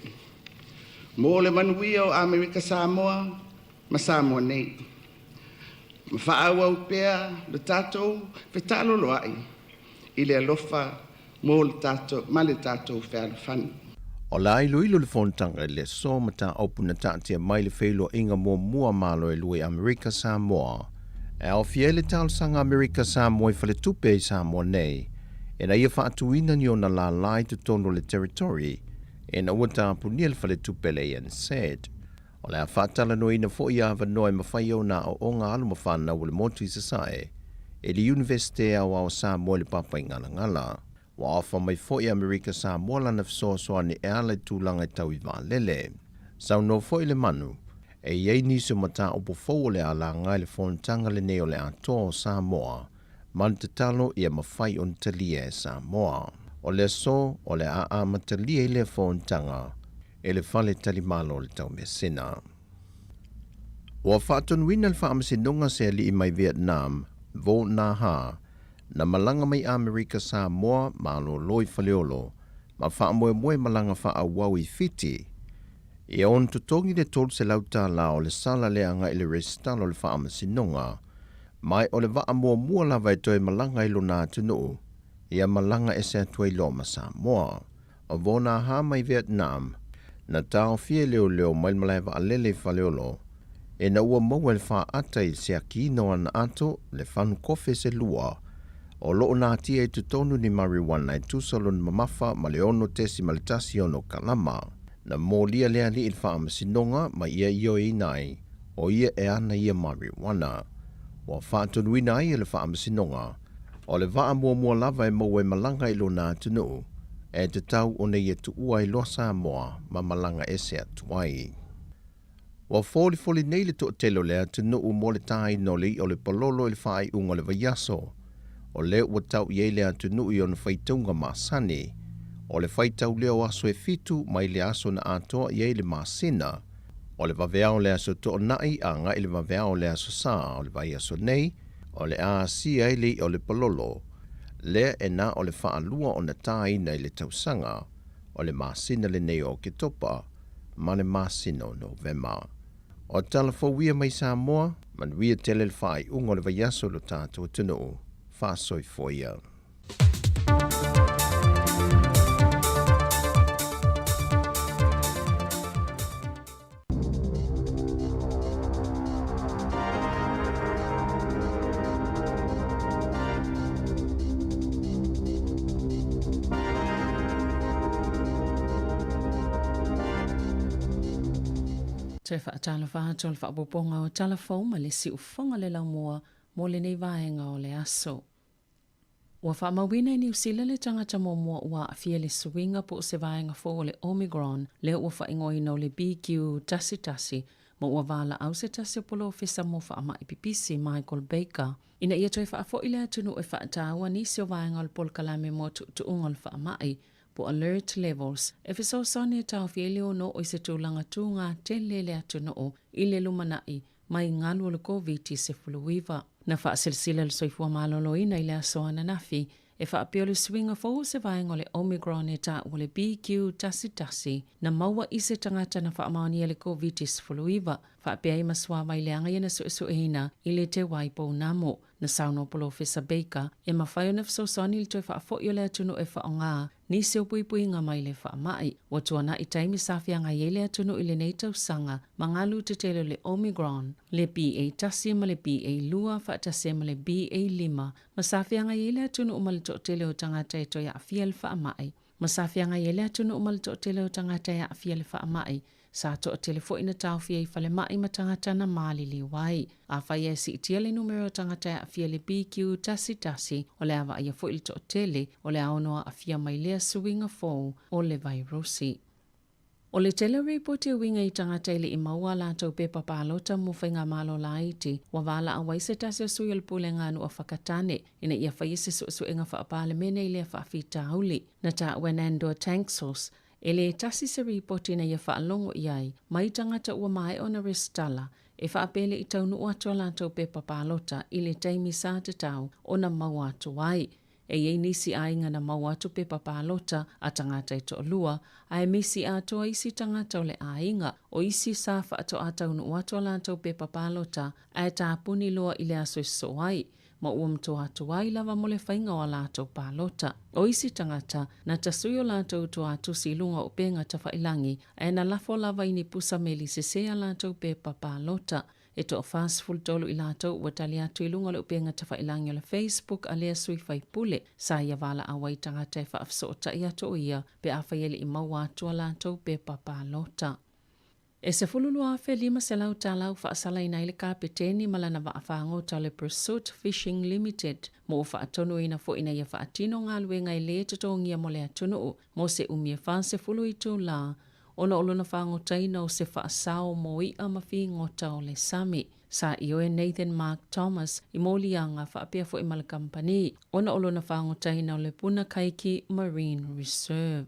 mo le manuia o Amerika Samoa ma Samoa nei. Ma faaauau pea le tatou fetaaloloai i le alofa mo le tatou, ma le tatou fealofani. O le a iloilo le fonotaga i le aso mataupu na taatia mai le feiloaiga muamua a Malo e lua i Amerika Samoa. E aofia ai le talosaga a Amerika Samoa i faletupe i Samoa nei ina ia faatuina ni ona lālā i totonu o le Territory ina ua tapunia le faletupe le ANZ. O le a faatalanoaina foi avanoa e mafai ai ona aooga alo ma fanau o le motu i Sasae i le Iunivesite Aoao o Samoa i le Papaigalagala. Ua ofa mai foi e Amerika Samoa lana fesoasoani e ala i tulaga e tau i vaalele. Saunoa foi Lemanu, e i ai nisi o mataupu fou o le a laga i le fonotaga lenei o le Atoa o Samoa ma le tatalo ia mafai ona talia e Samoa. O le aso o le a amatalia ai lea fonotaga e le Fale Talimalo o le Taumeasina. Ua faatonuina le Faamasinoga se alii mai Vietnam, Vo Na Ha, na malaga mai Amerika Samoa malolo i Faleolo ma faamoemoe malaga faaauau i Fiti. Ia ona totogi le $300 tala o le sala lea agai i le resitala o le Faamasinoga, ma o le vaa muamua lava e toe malaga i lona atunuu, ia malaga ese atu ai loa ma Samoa. O Vo Na Ha mai Vietnam, na taofia e leoleo mai le malae vaalele i Faleolo, ina ua maua e le faata i le siakiina o ana ato le fanu kofe se lua, o loo natia i totonu ni marijuana e tusa lona mamafa ma le 6.16 kalama. Na molia le alii i le faamasinoga ma ia ioeina ai, o ia e ana ia marijuana. Ua faatonuina ai e le faamasinoga, o le vaa muamua lava e maua e malaga i lona atunuu, e tatau ona ia tuua ai loa Samoa ma malaga ese atu ai. Ua folifoli nei le toatele o le atunuu mo le tāina o le i'a o le palolo i le faaiuga o le vaiaso. O lea ua tau i ai le atunuu i ona faitauga masani. O le faitau lea o aso e fitu mai le aso na atoa i ai le masina. O le vaveao o le aso Toonai agai i le vaveao o le aso Sa o le vaiaso nei, o le a asia ai le i'a o le palolo, lea e na o le faalua ona tāina i le tausaga, o le masina lenei o Oketopa ma le masina o Novema. O tala fou ia mai Samoa, manuia tele le faaiuga o le vaiaso i lo tatou atunuu. Faasoifua ia. Toe faatalofa atu o le faaopoopoga o tala fou ma le siufofoga le laumua mo lenei vaega o le aso. Ua faamauina i Niu Sila le tagata muamua ua aafia i le suiga po o se vaega fou o le Omicron lea ua faaigoaina o le BQ.11 ma ua valaau se tasi o polofesa mo faamai pipisi Michael Baker ina ia toe faafoi le atunuu e faataua nisi o vaega o le polokalame mo tuutuuga o le faamai po alert levels e fesoasoani e taofia ai le ono i se tulaga tūgā tele le atunuu i le lumanai mai galu o le Koviti-19. Na faasilasila le Soifua Maloloina i le aso ananafi e faapea o le suiga fou o se vaega o le Omicron e taua o le BQ.11 na maua i se tagata na faamaonia le Koviti-19, faapea ai ma suavai leaga ia na suesueina i le Te Waipounamu. Na saunoa Polofesa Baker e mafai ona fesoasoani i le toe faafoi o le atunuu e faaaoga nisi o puipuiga mai le faamai. Ua tuanai taimi sa feagai ai le atunuu i lenei tausaga ma galu tetele o le Omicron, le BA1 ma le BA2 faatasi ai ma le BA5, ma sa feagai ai le atunuu ma le toatele o tagata e toe aafia i le faamai. Ma sa feagai ai le atunuu ma le toatele o tagata e aafia i le faamai, Sa toatele foi na taofia i falemai ma tagata na maliliu ai. Afai e siitia le numera o tagata e aafia i le BQ.11, o le a vaaia foi le toatele o le a ono aafia mai lea suiga fou o le vairosi. O le tele o ripoti e uiga i tagata e le i maua a latou pepa palota mo faigamalo laiti, ua valaau ai se tasi o sui o le Pulega a Nuu a Whakatane ina ia faia se suesuega faapalemene i lea faafitauli. Na taua e Nandor Tanczos, E lē tasi se ripoti na ia faalogo i ai mai tagata ua maea ona resitala e faapea e le i taunuu atu a latou pepa palota i le taimi sa tatau ona maua atu ai. E i ai nisi aiga na maua atu pepa palota a tagata e toalua, ae misi atoa isi tagata o le aiga. O isi sa faatoa taunuu atu a latou pepa palota ae tapuni loa i le aso e sosoo ai, ma ua matua tuai lava mo le faiga o a latou palota. O isi tagata, na tasui o latou tuatusi i luga o upega tafailagi, ae na lafo lava i ni pusa meli sese a latou pepa palota. E toa-43 i latou ua tali atu i luga o le upega tafailagi o le Facebook a lea sui faipule, sa ia valaau ai tagata e faafesootai atu o ia pe afai e le i maua atu a latou pepa palota. E $12,500 tala ua faasalaina ai le Kapeteni ma lana vaa fagota o le Pursuit Fishing Limited mo ua faatonuina foi ina ia faatino galuega e lē totogia mo le atunuu mo se umi e 40 itulā ona o lona fagotaina o se faasao mo iʻa ma figota o le sami. Sa ioe Nathan Mark Thomas i moliaga faapea foi ma le kamupani ona o lona fagotaina o le Punakaiki Marine Reserve.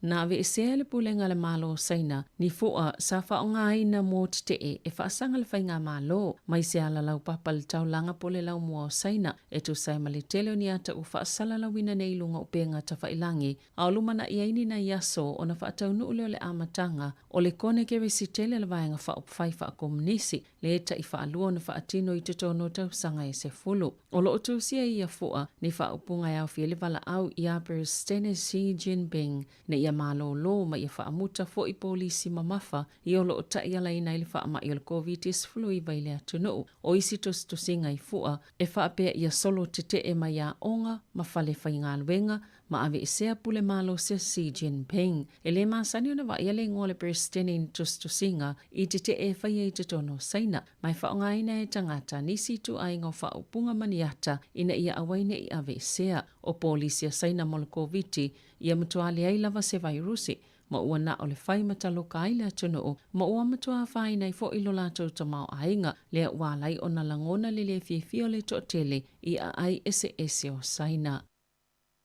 Na aveesea e le Pulega a le Malo o Saina ni fua sa faaaogaina mo tetee e faasaga le faigamalo mai se alalaupapa i le taulaga po o le laumua o Saina e tusa ai ma le tele o ni ata ua faasalalauina nei i luga o upega tafailagi a o lumanai ai ni nai aso ona faataunuu lea o le amataga o le Konekeresi tele a le Vaega Faaupufai Faakomunisi le taifaalua ona faatino i totonu o tausaga e 10. O lo o tusia i ia fua ni faaupuga e aofia ai le valaau iā Peresetene Xi Jinping ina ia malōlō ma ia faamuta foʻi polisi mamafa ia o lo o taʻialaina ai le faamaʻi o le Koviti-19 i le atunuu. O isi tusitusiga i fua e faapea ia solo tetee mai aoga ma fale faigaluega ma aveesea pule malosi a Xi Jinping. E lē masani ona vaaia le igoa o le Peresetene i ni tusitusiga i tetee e faia i totonu o Saina, ma e faaaogaina e tagata nisi ituaiga o faaupuga ma ni ata ina ia aua ai ne i aveesea. O polisi a Saina mo le Koviti, ia matua leai lava se vairusi, ma ua na o le fai ma taloka ai le atunuu, ma ua matua afaina ai foʻi lo latou tamaoaiga, lea ua ala ai ona lagona le lē fiafia o le toatele i aai eseese o Saina.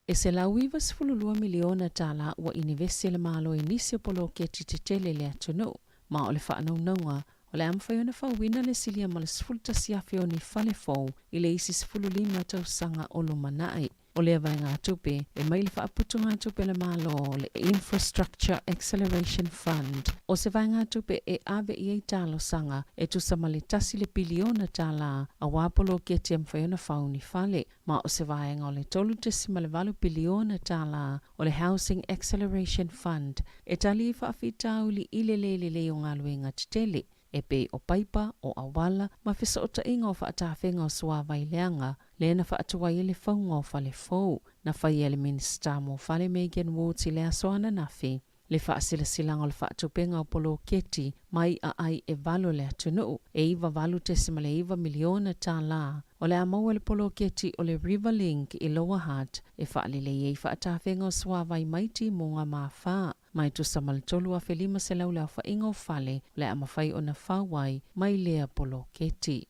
E $192 miliona tala ua inivesi e le Malo i nisi o poloketi tetele i le atunuu, ma o le faanaunauga, o le a mafai ona fauina le silia ma le 11,000 o ni fale fou i le isi 15 tausaga o lumanai. O lea vaegatupe, e mai le Faaputugatupe a le Malo o le Infrastructure Acceleration Fund, o se vaegatupe e ave i ai talosaga e tusa ma le tasi le piliona tala aua poloketi e mafai ona fau ni fale. Ma o se vaega o le $3.8 piliona tala o le Housing Acceleration Fund e tali ai faafitauli i le lē lelei o galuega tetele e pei o paipa, o auala, ma fesootaiga o faatafega o suavai leaga, lea na faatuai ai le fauga o fale fou. Na faia e le Minisita mo Fale Megan Woods i le aso ananafi le faasilasilaga o le faatupega o poloketi mai aai e valo o le atunuu, e $98.9 miliona tala. O le a maua le poloketi o le Riverlink i Lower Hutt e faalelei ai faatafega o suavai mai timuga ma afa. Ma e tusa ma le 3,500 le aofaiga o fale o le a mafai ona fau ai mai lea poloketi.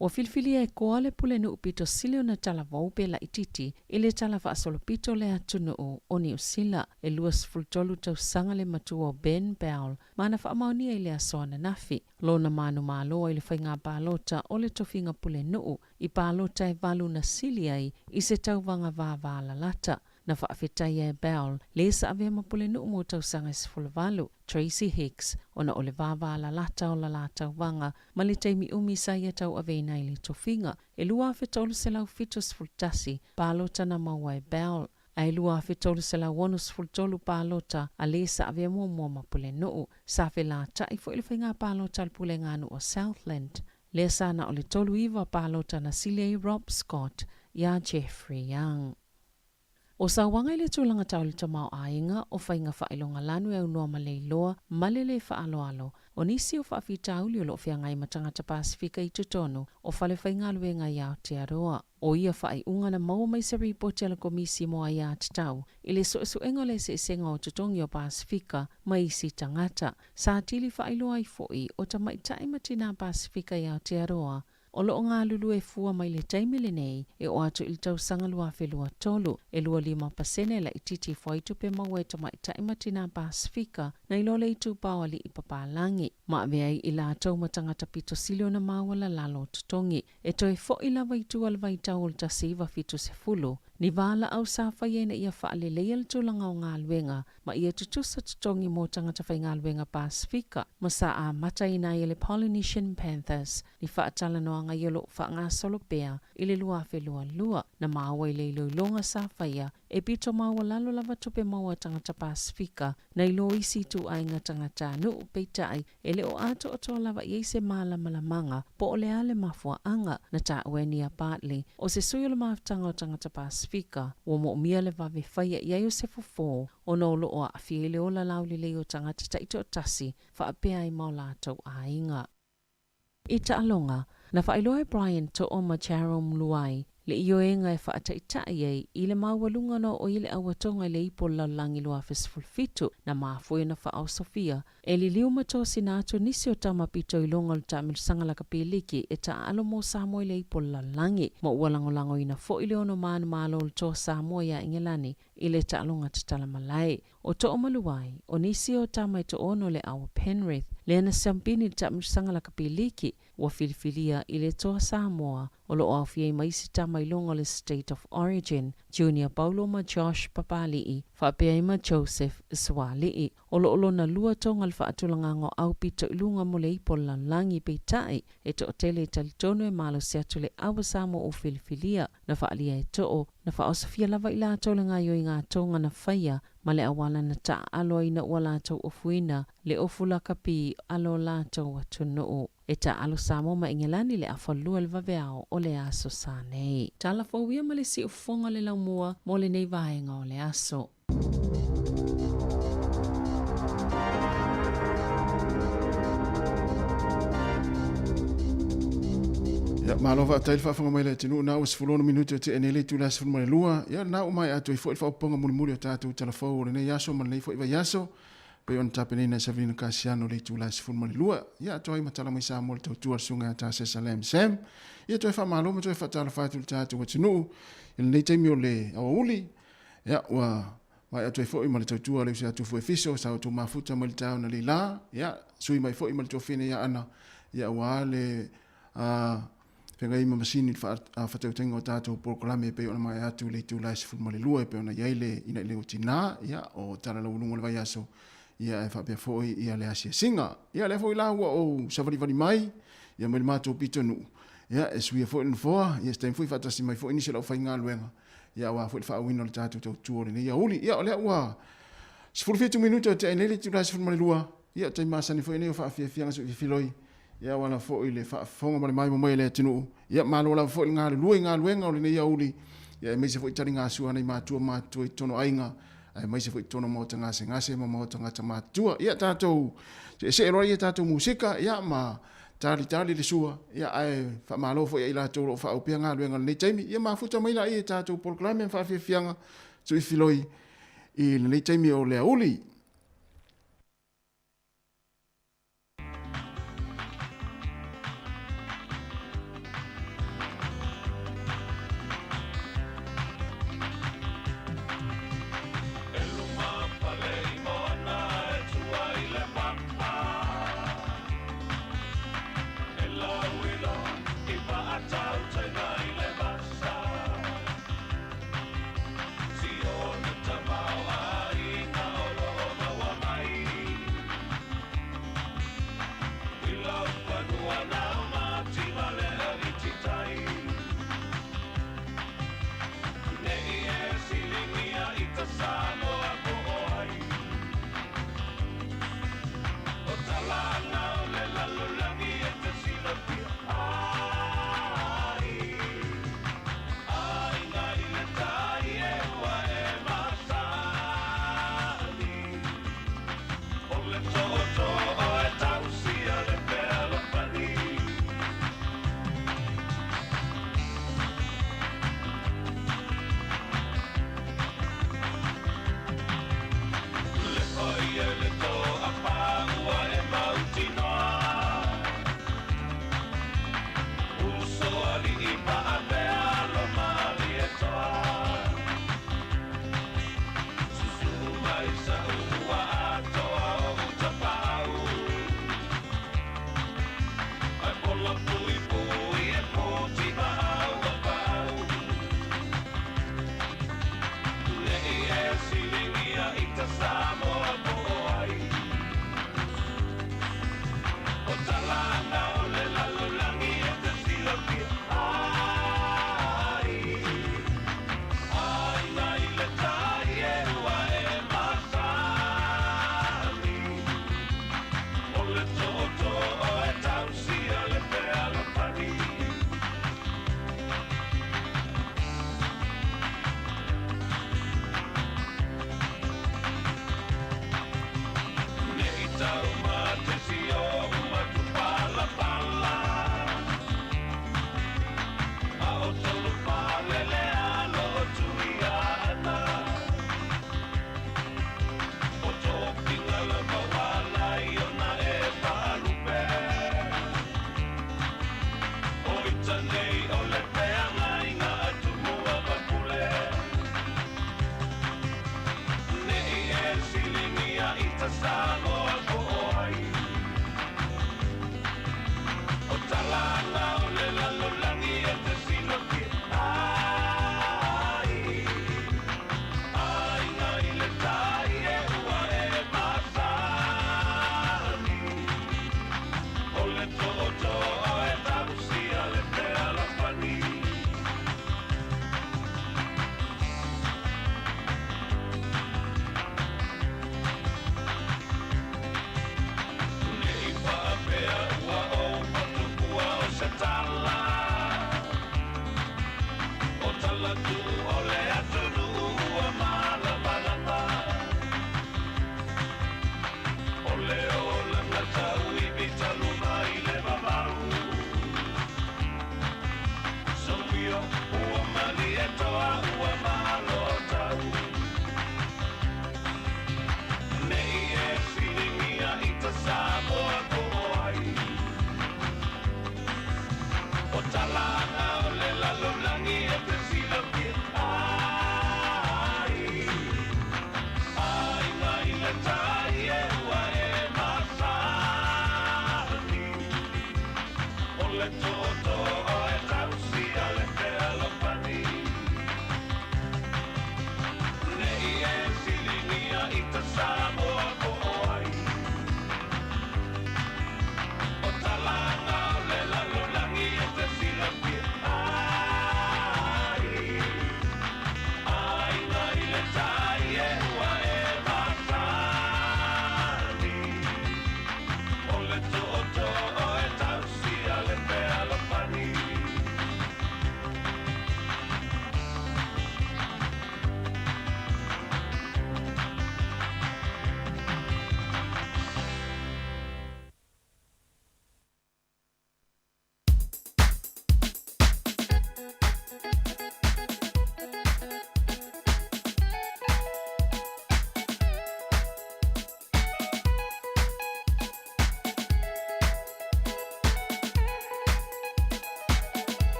Ua filifilia e koa le pulenuu pito sili ona talavou pe laitiiti i le tala faasolopito o le atunuu o Niu Sila. E 23 tausaga le matua o Ben Bell ma na faamaonia i le aso ananafi lona manumalo i le faiga palota o le tofiga pulenuu i palota e valu na sili ai i se tauvaga vavalalata. Na faafetaia e Bell le sa avea ma pulenuu mo tausaga e 18, Tracey Hicks, ona o le vavalalata o la la tauvaga ma le taimi umi sa ia tauaveina ai le tofiga. E 2,371 palota na maua e Bell, ae 2,363 palota a le sa avea muamua ma pulenuu. Sa felataʻi foi le faiga palota a le puleganuu o Southland, lea sa na o le 39 palota na sili ai Rob Scott iā Jeffrey Young. O sauaga i le tulaga tau le tamaoaiga, o faiga faailoga lanu e aunoa ma le iloa ma le lē faaaloalo, o nisi o faafitauli o lo o feagai ma tagata Pasefika i totonu o fale faigaluega i Aotearoa. O ia faaiuga na maua mai se ripoti a le Komisi mo Aiatatau i le suesuega o le eseesega o totogi o Pasefika ma isi tagata. Sa atili faailoa ai foi o tamaitai ma tinā Pasefika i Aotearoa. O lo o galulue fua mai le taimi lenei e oo atu i le tausaga 2023, e 25% laitiiti ifo ai tupe maua e tamaitai ma tinā Pasefika nai lo le itupa o alii papalagi, ma avea ai i latou ma tagata pito sili ona maualalalo o totogi. E toe fo'i lava i tua le vaitau o le 1970, ni valaau sa faia ina ia faaleleia le tulaga o galuega ma ia tutusa totogi mo tagata faigaluega Pasefika ma sa amataina ai e le Polynesian Panthers ni faatalanoaga ia o lo o faagasolo pea i le 2022. Na maua i le iloiloga sa faia e pito maualalo lava tupe maua a tagata Pasefika nai lo isi ituaiga tagatanuu, peitai e le o atoatoa lava i ai se malamalamaga po o le a le mafuaaga. Na taua e Nia Bartley, o se sui o le Mafutaga o Tagata Pasefika, ua moomia le vave faia i ai o se fofo ona o lo o aafia ai le ola laulelei o tagata taitoatasi faapea ai ma o latou aiga. I taaloga, na faailoa e Brian To'o ma Jarome Luai le ioega e faataitai ai i le maualuga na oo i ai le auatoga i le Ipu o le Lalolagi 2017, na mafua ai ona faaosofia e liliu ma tosina atu nisi o tama pito iloga o le taamilosaga lakapi liki e taaalo mo Samoa i le Ipu o le Lalolagi, ma ua lagolagoina foi le ono manumalo o le Toa Samoa ia Igelani i le taaloga tatala malae. O To'o ma Luai, o nisi o tama e to'ono le au o Penrith, lea na siampini i le taamilosaga lakapi liki, ua filifilia i le Toa Samoa, o lo o aofia ai ma isi tama i luga o le State of Origin, Junior Paulo ma Josh Papali'i, faapea ai ma Joseph Suali'i. O lo o lona lua toga le faatulagaga o au pito i luga mo le ipu o le lalolagi, peitai, e toatele e talitonu e malosi atu le au a Samoa ua filifilia, na faaalia e To'o, na faaosofia lava i latou le gaoioiga toga na faia ma le auala na taaalo ai ina ua latou ofuina le ofu lakapi a lo latou atunuu. E taaalo Samoa ma Igelani i le afa lua i le vaveao o le aso sa nei. Tala fou ia ma le siufofoga o le laumua mo lenei vaega o le aso. Ia, malo faafetai le faafofoga mai le atunuu, na ua 16 minute o tea nei le itula 12. Ia, na ua maea atu ai foi le faaopoopoga mulimuli o tatou talafou o lenei aso ma lenei foi vaiaso, pei ona tapenaina e Savelina Kasiano le itula 12. Ia, atoa ai ma tala mai Samoa le tautua a le susuga ia Tasesa Lam Sam. Ia, toe faamalo ma toe faatalofa atu i le tatou atunuu i lenei taimi o le aoauli. Ia, ua maea atu ai foi ma le tautua a le uso ia Tufu Efiso, sa outou mafuta mai le taeao na leilā. Ia, sui mai foi ma le tuafine ia Ana, ia aua le feagai ma masini i le faatautaiga o tatou polokalame e pei ona maea atu i le itula e 12 e pei ona i ai le ina i le tinā, ia, o tala laualuga o le vaiaso, ia, e faapea foi ia le asiasiga. Ia, lea foi la ua ou savalivali mai, ia, mai le matou pitonuu, ia, e suia foi le nofoa, ia, se taimi foi faatasi mai foi nisi o le aufaigaluega, ia aua foi le faaauauina o le tatou tautua o lenei aoauli. Ia o lea ua 17 minute o tea nei le itula e 12, ia o taimi masani foi nei o faafiafiaga soifiloi, ia auala foi le faafofoga ma le maimoa mai a le atunuu. Ia malo lava foi le galulue i galuega o lenei aoauli, ia aemaise foi taligasua a nai matua matutua i totonu o aiga, aemaise foi totonu o maota gasegase ma maota tagata matutua. Ia tatou seesee loa ia tatou musika, ia ma talitali le sua, ia ae faamalo foi ia i latou o lo o faaauau pea galuega i lenei taimi. Ia mafuta mai laia i tatou polokalame ma faafiafiaga tuifiloi i lenei taimi o le aoauli.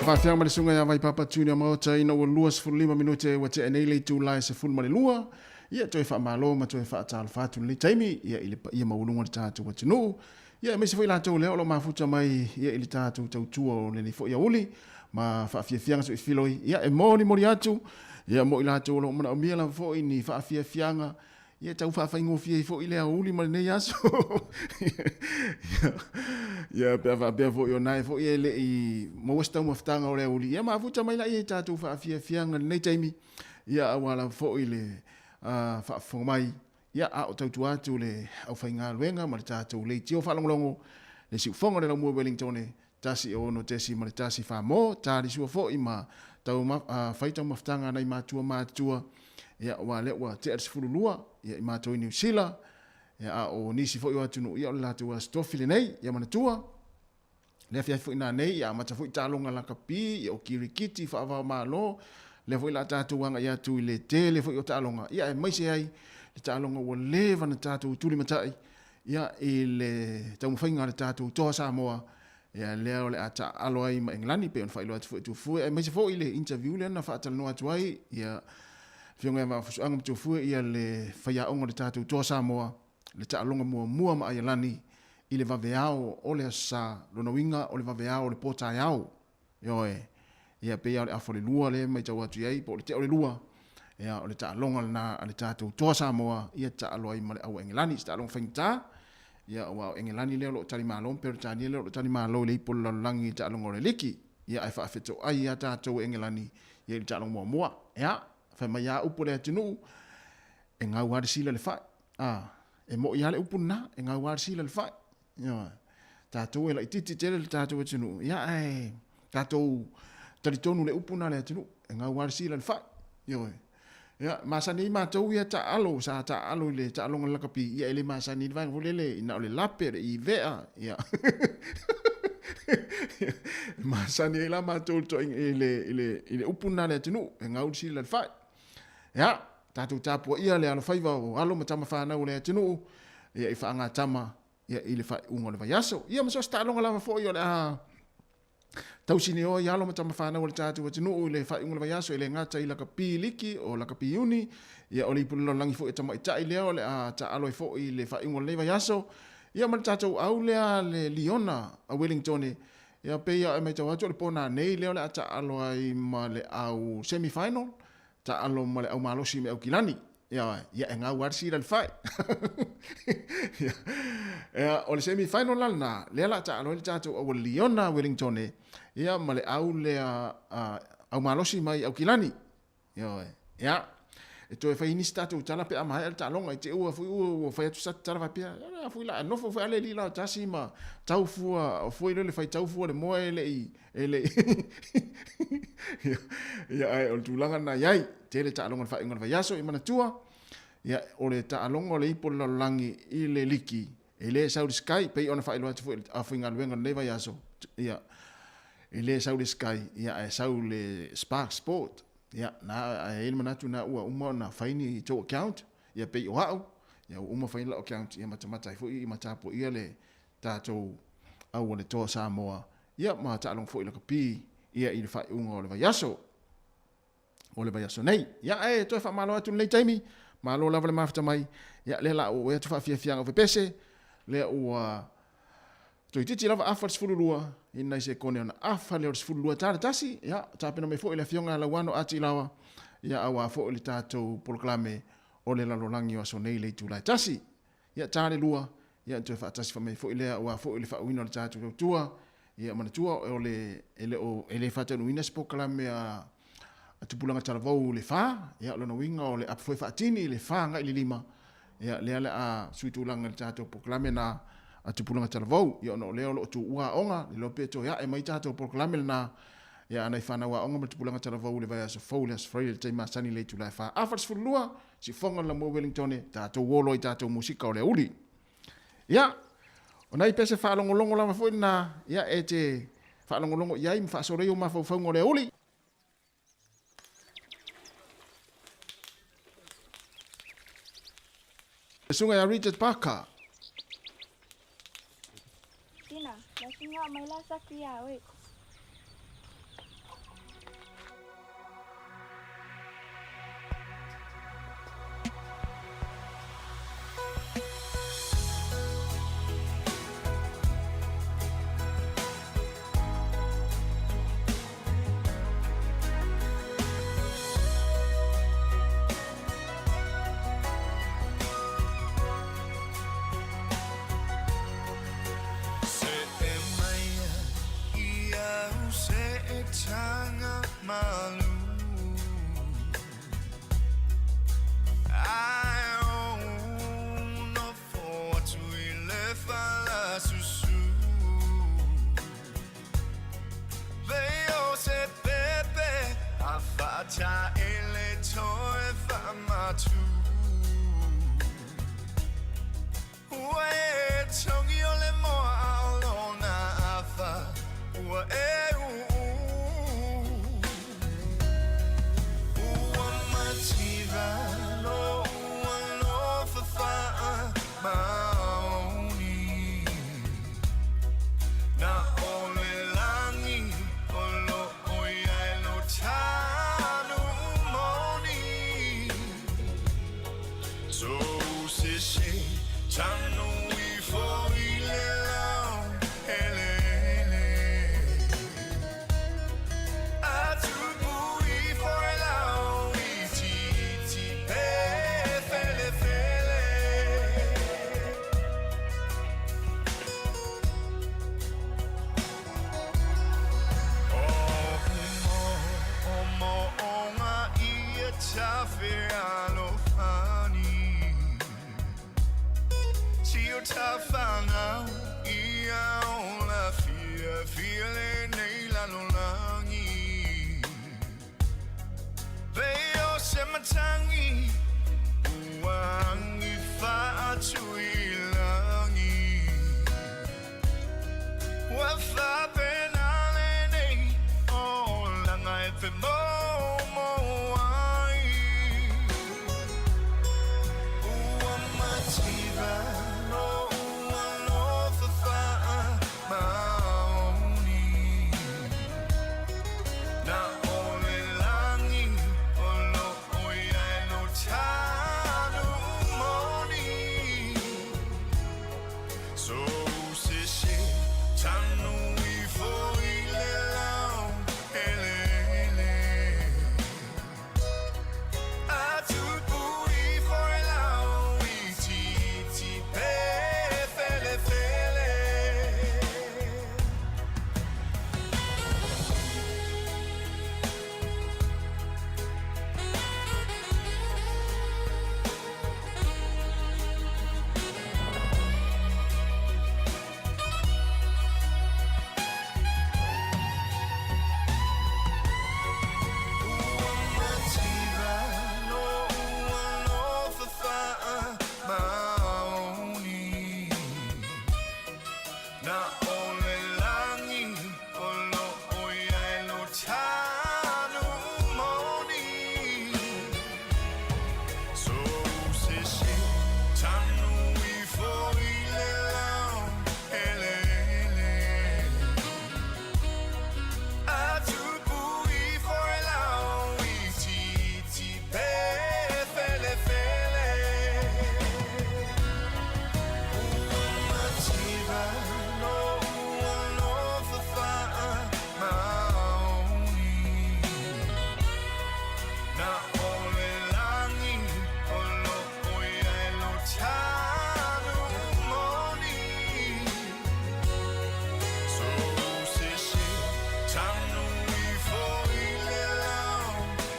Faafiaga ma le susuga ia Vaipapa Junior Maota ina ua 25 minute ua tea nei le itula e 12, ia toe faamalo ma toe faatalofa atu i lenei taimi ia i le paia maualuga o le tatou atunuu, ia aemaise foi latou lea o lo o mafuta mai ia i le tatou tautua o lenei foi aoauli ma faafiafiaga soifiloi, ia e molimoli atu ia mo i latou o lo o manaomia lava foi ni faafiafiaga Ia tau faafaigofie ai foi le aoauli ma lenei aso. Ia pe a faapea foi o nae foi e le i maua se taumafataga o le aoauli, ia mafuta mai laia i tatou faafiafiaga i lenei taimi, ia aua lava foi le faafofoga mai, ia a o tautua atu le aufaigaluega ma le tatou leitio faalogologo, le siufofoga o le Laumua Wellingtone 1 6.1 Famo, talisua foi ma tau fai taumafataga a nai matua matutua, ia aua lea ua tea le 12 ia i matou i Niu Sila, ia a o nisi foi o atunuu, ia o le latou aso tofi lenei, ia manatua, le afiafi foi nanei, ia amata foi taaloga lakapi, ia o kirikiti faava-o-Malo, lea foi la tatou agai atu i le tele foi o taaloga, ia aemaise ai le taaloga ua leva na tatou tulimatai, ia i le taumafaiga a le tatou Toa Samoa, ia lea o le a taaalo ai ma Engelani, pei ona faailoa atu foi e Tufue, aemaise foi le interview lea na faatalanoa atu ai ia Afioga ia Vaafusuaga ma Tufue, ia le faiaoga o le tatou Toa Samoa, le taaloga muamua ma Aialani i le vaveao o le Aso Sa, lona uiga o le vaveao o le po taeao. Ioe. Ia pei lava o le afa o le lua lea e matau atu i ai, po o le tea o le lua, ia o le taaloga lena a le tatou Toa Samoa, ia taalo ai ma le au Engelani, se taaloga faigata, ia aua o Engelani lea o lo o talimalo ma Peretania lea o lo o talimalo i le ipu o le lalolagi i le taaloga o le liki, ia ae faafetoai lava tatou e Engelani ia i le taaloga muamua. Ia, fai mai lava upu a le atunuu, e gau lava le sila i le fai. A, e moi lava le upu lena, e gau lava le sila i le fai. Ioe. Tatou e laitiiti tele le tatou atunuu, ia ae tatou talitonu le upu na le atunuu, e gau lava le sila i le fai. Ioe. Ia, masani ai matou ia taaalo, sa taaalo i le taaloga lakapi, ia e le masani i le vaega foi lele, na o le lape, le ivea, ia. E masani ai la matou i le, i le, i le upu na le atunuu, e gau le sila i le fai. Ia, tatou tapuaia le alofaiva o alo ma tama fanau o le atunuu, ia i faagatama ia i le faaiuga o le vaiaso. Ia ma so o se taaloga lava foi o le a tausinioa i alo ma tama fanau o le tatou atunuu i le faaiuga o le vaiaso, e le gata i lakapi liki o lakapi iuni, ia o le ipu lalolagi foi o tamaitai lea o le a taaalo ai foi i le faaiuga o lenei vaiaso, ia ma le tatou au lea le Liona a Wellingtone, ia pei lava e matau atu o le po nanei lea o le a taaalo ai ma le au semi final, Taalo ma le au malosi me Aukilani. Ia, ia e gau lava le sila i le fai. Ia, ia, o le semi final la lena, lea la taalo ai le tatou au Liona Wellingtone, ia ma le au lea au malosi mai Aukilani. Ioe. Ia, e toe fai nisi tatou tala pe a maea le taaloga i te ua foi ua, ua fai atu sa tala faapea, ia foi la nofo foi ale li la tasi ma tau fua, foi le fai tau fua le moa e le i E le Ia, ae o le tulaga lena i ai. Tele taaloga o le faaiuga o le vaiaso i manatua. Ia, o le taaloga o le ipu o le lalolagi i le liki, e le sau le Sky, pei ona faailoa atu foi i le afaigaluega o lenei vaiaso. Ia, e le sau le Sky, ia, ae sau le Spark Sport. Ia, na, ae i ai le manatu na ua uma ona fai ni tou account, ia pei o au, ia ua uma fai lau account, ia matamata ai foi ma tapuaia le tatou au o le Toa Samoa, ia ma taaloga foi lakapi ia i le faaiuga o le vaiaso o le vaiaso nei. Ia ae toe faamalo atu lenei taimi, malo lava le mafuta mai. Ia lea la ua atu faafiafiaga o pepese, lea ua toeitiiti lava afa le 12, i nai sekone ona afa lea o le 12 ta le tasi. Ia tapena mai foi le afioga ia Lauano Ati Laoa, ia aua foi le tatou polokalame o le lalolagi o aso nei i le itula e tasi. Ia ta le lua, ia ona toe faatasi mai foi lea aua foi le faauiina o le tatou tautua. Ia manatua o le e le o e le faataunuuina se polokalame a tupulaga talavou i le fa, ia o lona uiga o le apu foi faatini i le fa agai i le lima, ia lea o le a sui tulaga i le tatou polokalame lena a tupulaga talavou. Ia ona o lea o lo o tuua aoga, le iloa pe toe ae mai tatou polokalame lena, ia a nai fanau aoga ma tupulaga talavou i le vaiaso fou i le Aso Faraile i le taimi masani i le itula e fa afa le 12, Siufofoga le Lamua Wellingtone, tatou olo ai tatou musika o le aoauli. Ia, o nai pese faalogologo lava foi lena, ia, e te faalogologo i ai ma faasolo ai ou mafaufauga o le aoauli. Le susuga ia Richard Parker. Tina, la singa mai la saki ia oe. atu. Ua e tongi o le moa a o lona afa, ua e uu. Ua mativa lo ua lofa faa maoni. Na ole langi o lo oi ai lo tanu moni. So se se tanu i fo i le lau hele hele. Atu i fo e lau i ti ti pe fele fele. O mo o ngā ia tawhe alofani. Si o tawhanau i a ola fia fia le nei lalolangi. Pe o se matangi uangi whaatu i langi. Ua whapena le nei o langa e whe mo mo ai. Ua mativa lo ua lofa faa maoni. Na ole langi o lo oi ai lo tanu moni. So se se tanu i fo i le lau hele hele. Atu i fo e lau i ti ti pe fele fele. Ua mativa lo ua lofa faa maoni. Na ole langi o lo oi ai lo tanu moni. So se se tanu i fo i le lau hele hele. Atu i fo e lau i ti ti pe fele fele. Ua mativa lo ua lofa faa maoni. Na ole langi o lo oi ai lo tanu moni. So se se tanu i fo i le lau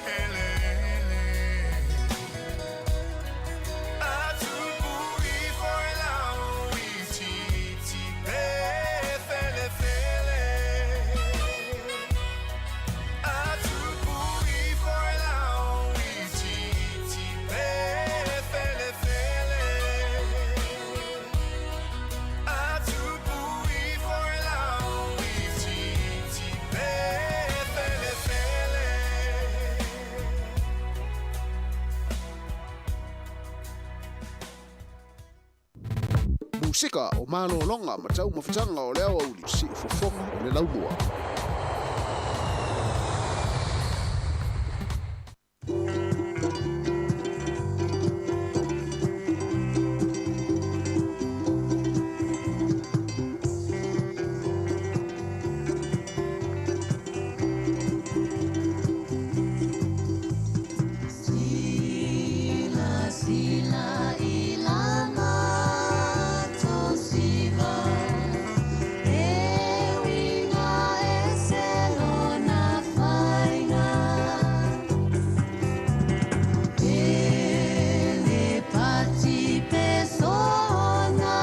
hele hele. Atu i fo e lau i ti ti pe fele fele. Atu i fo e lau i ti ti pe fele fele. Atu i fo e lau i ti ti pe fele fele. Musika o malōloga ma taumafataga o le aoauli siufofoga o le laumua. Sila, sila, ilama tosiva, ewinga eselona fainga. Ele pati pesona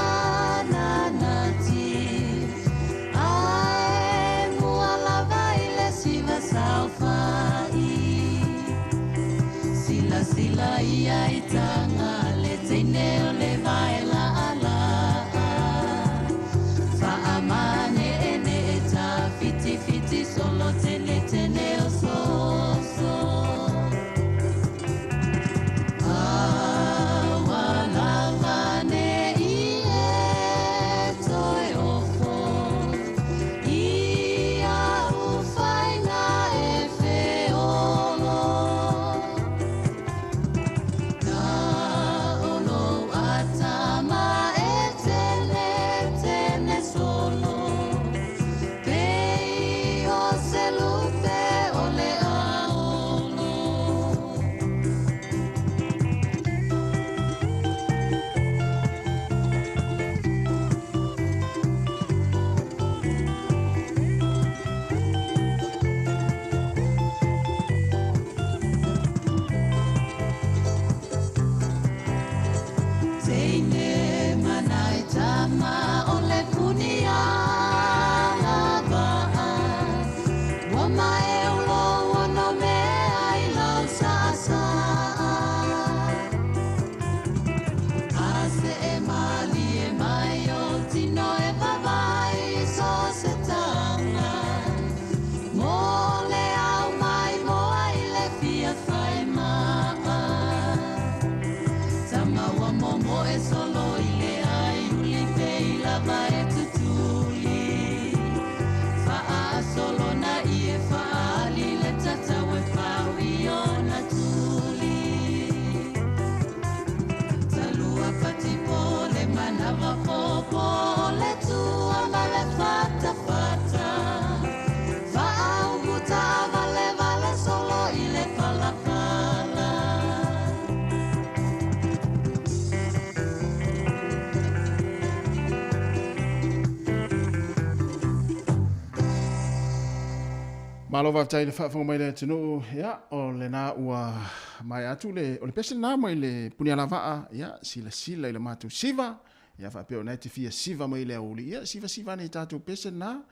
nanati, ae mualava ile siva saufai. Sila sila ia i taga le teine o le vaelaalaa. Faamaneenee tafitifiti solo tenetene o soso. Aua lava nei e toe ofo ia ufaina e feolo. Na olo atama e tene tene solo. Pei o se lupe o le aolo. Teine manai tama o le puni ala va'a. Ua mae o lo ono mea i lau sa'asa'a. A se e malie mai o tino e vavai so se taga. Mo le au mai moa i le fia fai ma'a. Tama ua momo e solo i le ai uli pe i lava e tutuli. Faasolo na i e faali le tatau e fau i ona tuli. Talua patipo le manawa popo le tua ma le fata fata. Faaumuta vale vale solo i le palapala. Malo faafetai le faafofoga mai le atunuu ia o lena ua mai atu le o le pese lena mai le punialavaa ia silasila i le matou siva ia faapea o na e te fia siva mai le aoauli ia sivasiva ane i tatou pese lena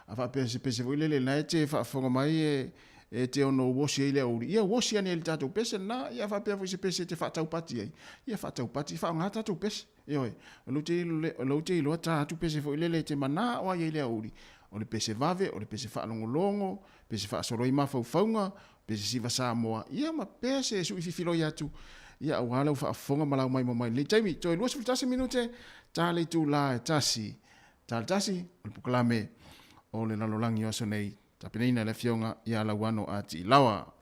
a faapea se pese foi lele lena e te faafofoga mai e e te ono uosi ai le aoauli ia uosi ane i le tatou pese lena ia faapea foi se pese e te faataupati ai ia faataupati faaaoga tatou pese. Ioe, o lou te o lou te iloa ta atu pese foi lele e te manao ai i le aoauli, o le pese vave, o le pese faalogologo, pese faasoloi mafaufauga, pese siva Samoa, ia ma pese e sui fifiloi atu, ia aua lau faafofoga ma lau maimoa mai i lenei taimi. Toe 21 minute, ta le itula e tasi. Ta le tasi, o le polokalame o le lalolagi o aso nei, tapenaina e le Afioga ia Lauano A. Tiilawa.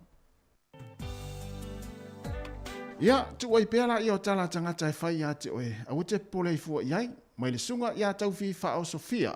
Ia, tuu ai pea laia o tala a tagata e fai ia te oe, aua te popole ai fua i ai, mai le susuga ia Taufi Faaosofia.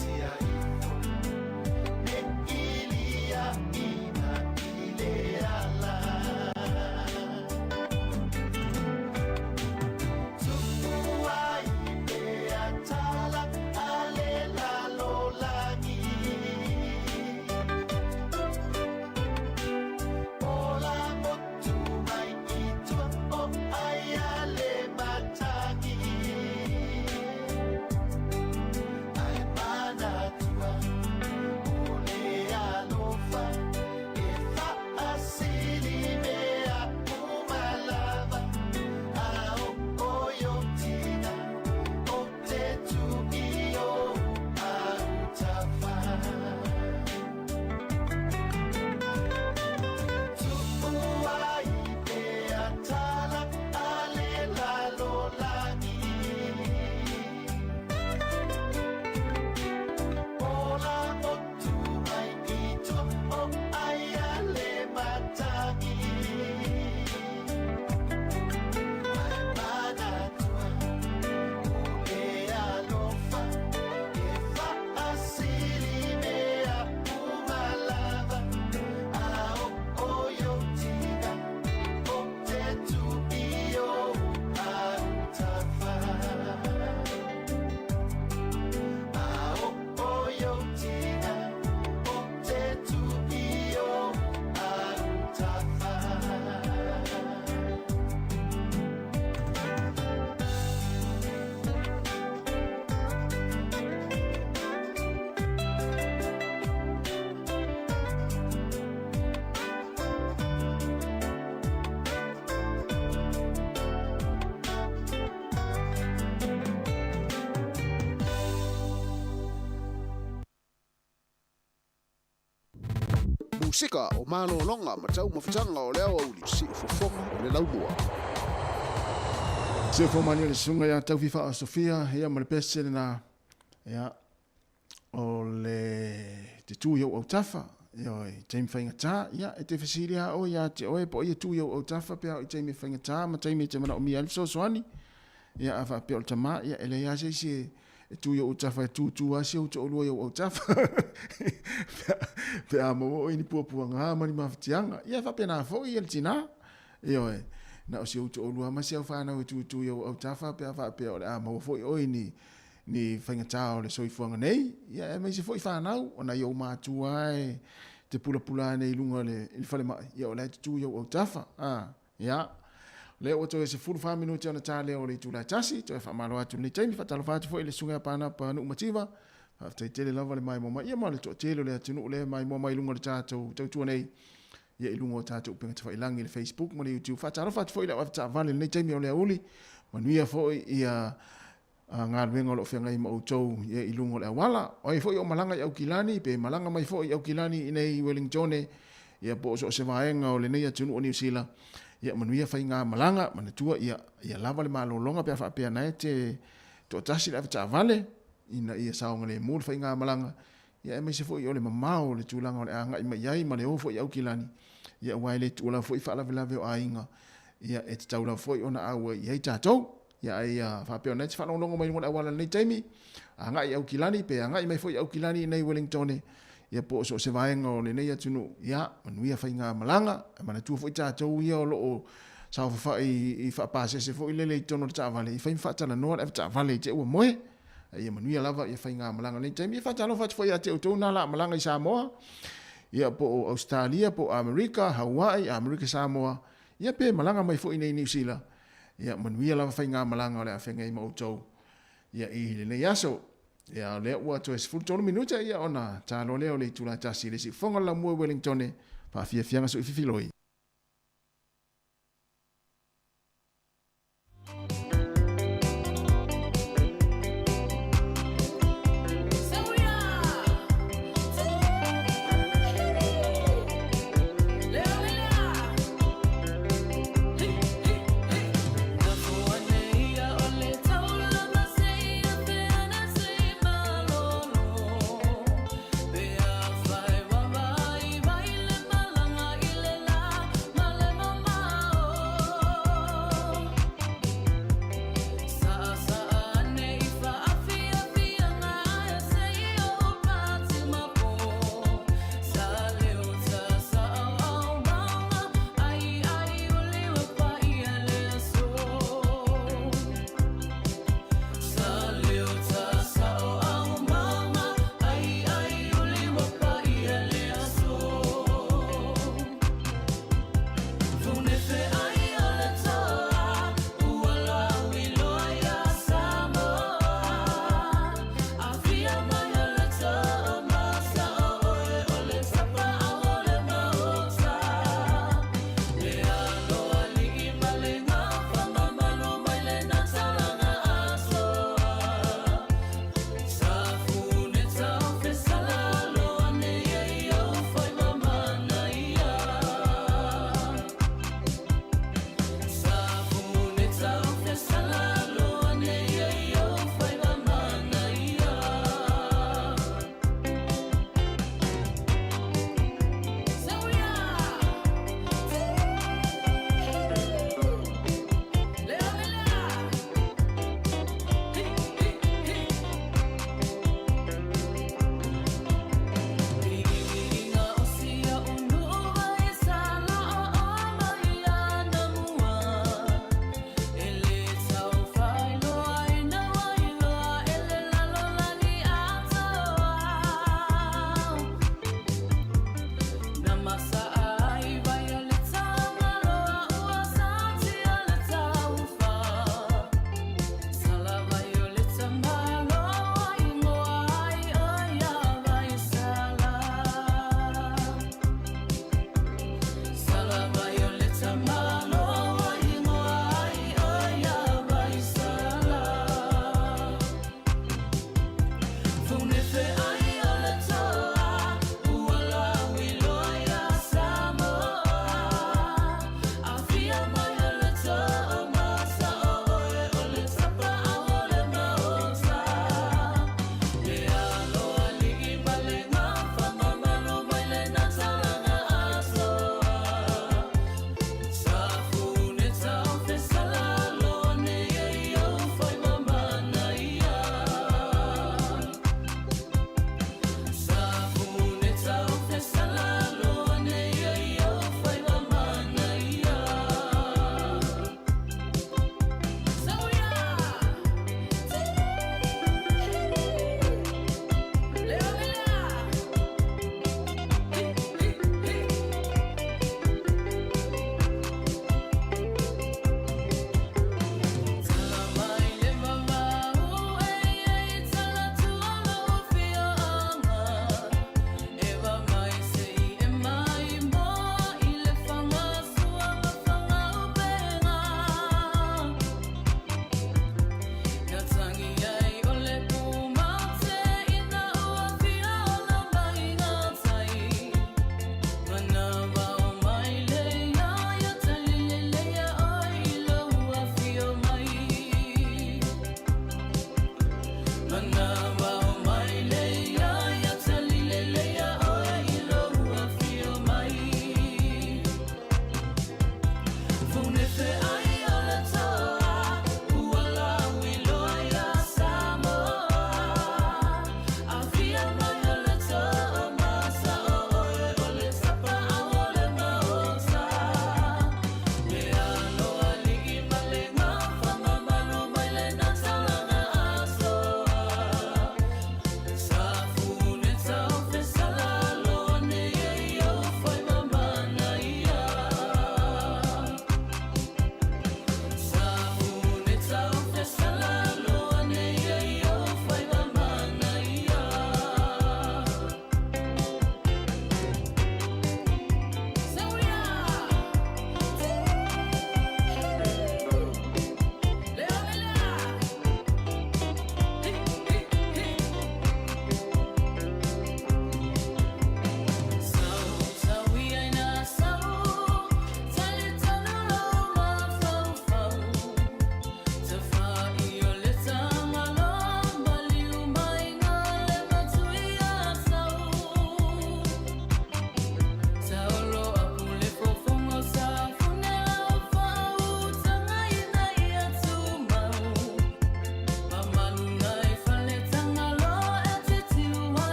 tia ifo Ne ilia ina ile ala Tupu ai pea tala ale lalo langi Ola motu mai i tua o ai ale matangi Ai manatua o le alofa E whaasili mea umalava A o oio tina o te tu i o autafa Tu'u ai pea tala ale lalo lagi Ola motu mai i tua o ai ale matangi Ai manatua o le alofa E whaasili mea umalava A o oio tina o te tu i o autafa A o oio tina o te tu i o autafa. Musika o malōloga ma taumafataga o le aoauli siufofoga o le laumua. Se fo mani le sunga ia tau fifa o Sofia ia ma le pese lena ia o le te tu i au tafa ia oi taimi faigata ia e te fesili a o ia te oe po ia tu i au tafa pe au i taimi faigata ma taimi te mana o mia fesoasoani ia a faapea o le tamā ia e leai lava se isi e tu i ou tafa e tūtū lava si ou toʻalua i ou autafa pe a maua oe i ni puapuaga ma ni mafatiaga ia e faapena foi ia le tinā ioe na o si ou toʻalua ma si au fanau e tūtū i ou autafa pe a faapea o le a maua foi oe i ni ni faigatā o le soifuaga nei ia aemaise foi fanau ona i ou matua e te pulapula ane i luga o le i le falemai ia o la e tutū i ou autafa a Ia, o lea ua toe 14 minute ona ta lea o le itula e tasi, toe faamalo atu i lenei taimi, faatalofa atu foi i le Susuga ia Panapa Nuumativa, faafetai tele lava le maimoa mai, ia ma le toatele o le atunuu lea e maimoa mai i luga o le tatou tautua nei, ia i luga o tatou upega tafailagi i le Facebook ma le YouTube. Faatalofa atu foi i le au avetaavale i lenei taimi o le aoauli, manuia foi ia galuega o lo o feagai ma outou ia i luga o le auala. O ai foi o malaga i Aukilani, pe malaga mai foi i Aukilani i nei Wellingtone, ia po o so o se vaega o lenei atunuu o Niu Sila, ia manuia faiga malaga, manatua ia, ia lava le malologa pe a faapea na e te toatasi le avetaavale, ina ia saogalemu le faiga malaga, ia aemaise foi o le mamao o le tulaga o le agai mai ai ma le o foi i Aukilani, ia aua e le tuua lava foi faalavelave o aiga, ia e tatau lava foi ona auai i ai tatou. Ia ai ia faapea ona e te faalogologo mai luga o le auala i lenei taimi, agai i Aukilani pe agai mai foi i Aukilani i nei Wellingtone, ia po o so o se vaega o lenei atunuu, ia manuia faigamalaga, e manatua foi tatou ia o lo o saofafai i faapasese foi lele i totonu o le taavale, i fai ma faatalanoa le avetaavale i te ua moe, a ia manuia lava ia faigamalaga i lenei taimi. Ia faatalofa atu foi ia te outou na laa malaga i Samoa, ia po o Ausetalia, po o Amerika, Hawaii, Amerika Samoa, ia pe malaga mai foi nei Niu Sila, Ia manuia lava faigamalaga o le a feagai ma outou ia i lenei aso. Ia o lea ua toe 13 minute ia ona talo lea o le itula e tasi i le siufofoga o le laumua i Wellingtone, faafiafiaga soififiloi.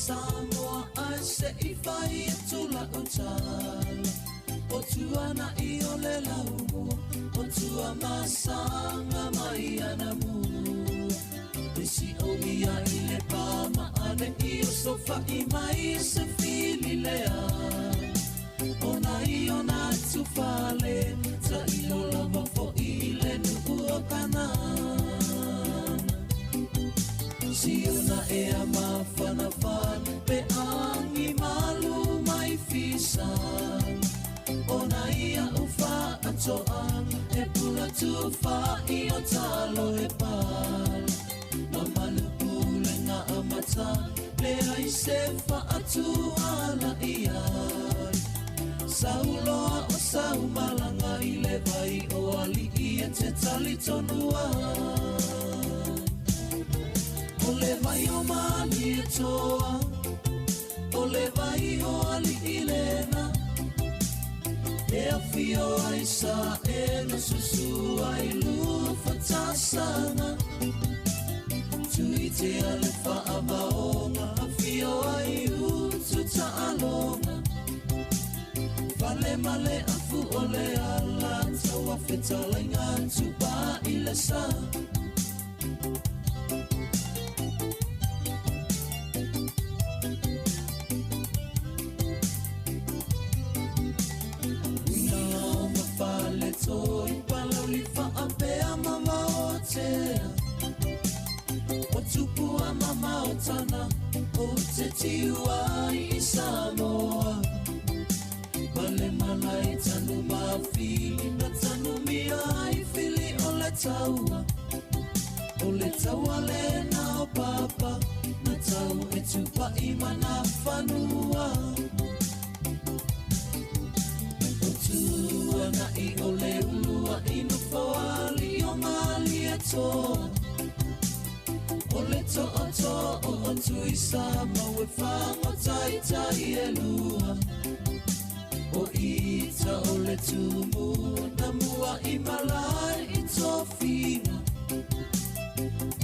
Samoa ai se i fai atu la o tala. O tua na i o le laumo, o tua masanga mai ana mu. Isi o mia i le pā ma ane i o sofa i mai se fili lea. O na i o na tufale, ta i o lava fo i le nuku o kana. Siuna e a mawhana whan, pe angi malu mai fisa. O na ia uwha atoa, e pula tuwha i o talo e pal. Mamalu pule ngā amata, le ai se wha atua la ia. Sauloa o saumalanga i le vai o ali i e te tali tonua. O le vai o mali e toa, o le vai o ali i lena. E awhio ai sa e na susu ai lufatasanga. Tui te ale whaamaonga, awhio ai utu ta'alonga. Fale male afu o le ala, taua whetalenga tupa i le sa. Toi palauli whaapea mama o tea. O tupua mama o tana, o te tiua i Samoa. Male malai tanu mawhili, na tanu mia i whili o le taua. O le taua le na o papa, na tau e tupai mana whanua. Tua na i o le ulua i no whawali o mali e toa. O le toa toa o o tui sa mau e whango tai tai e lua. O ita o le tumu na mua i malai i tofiga.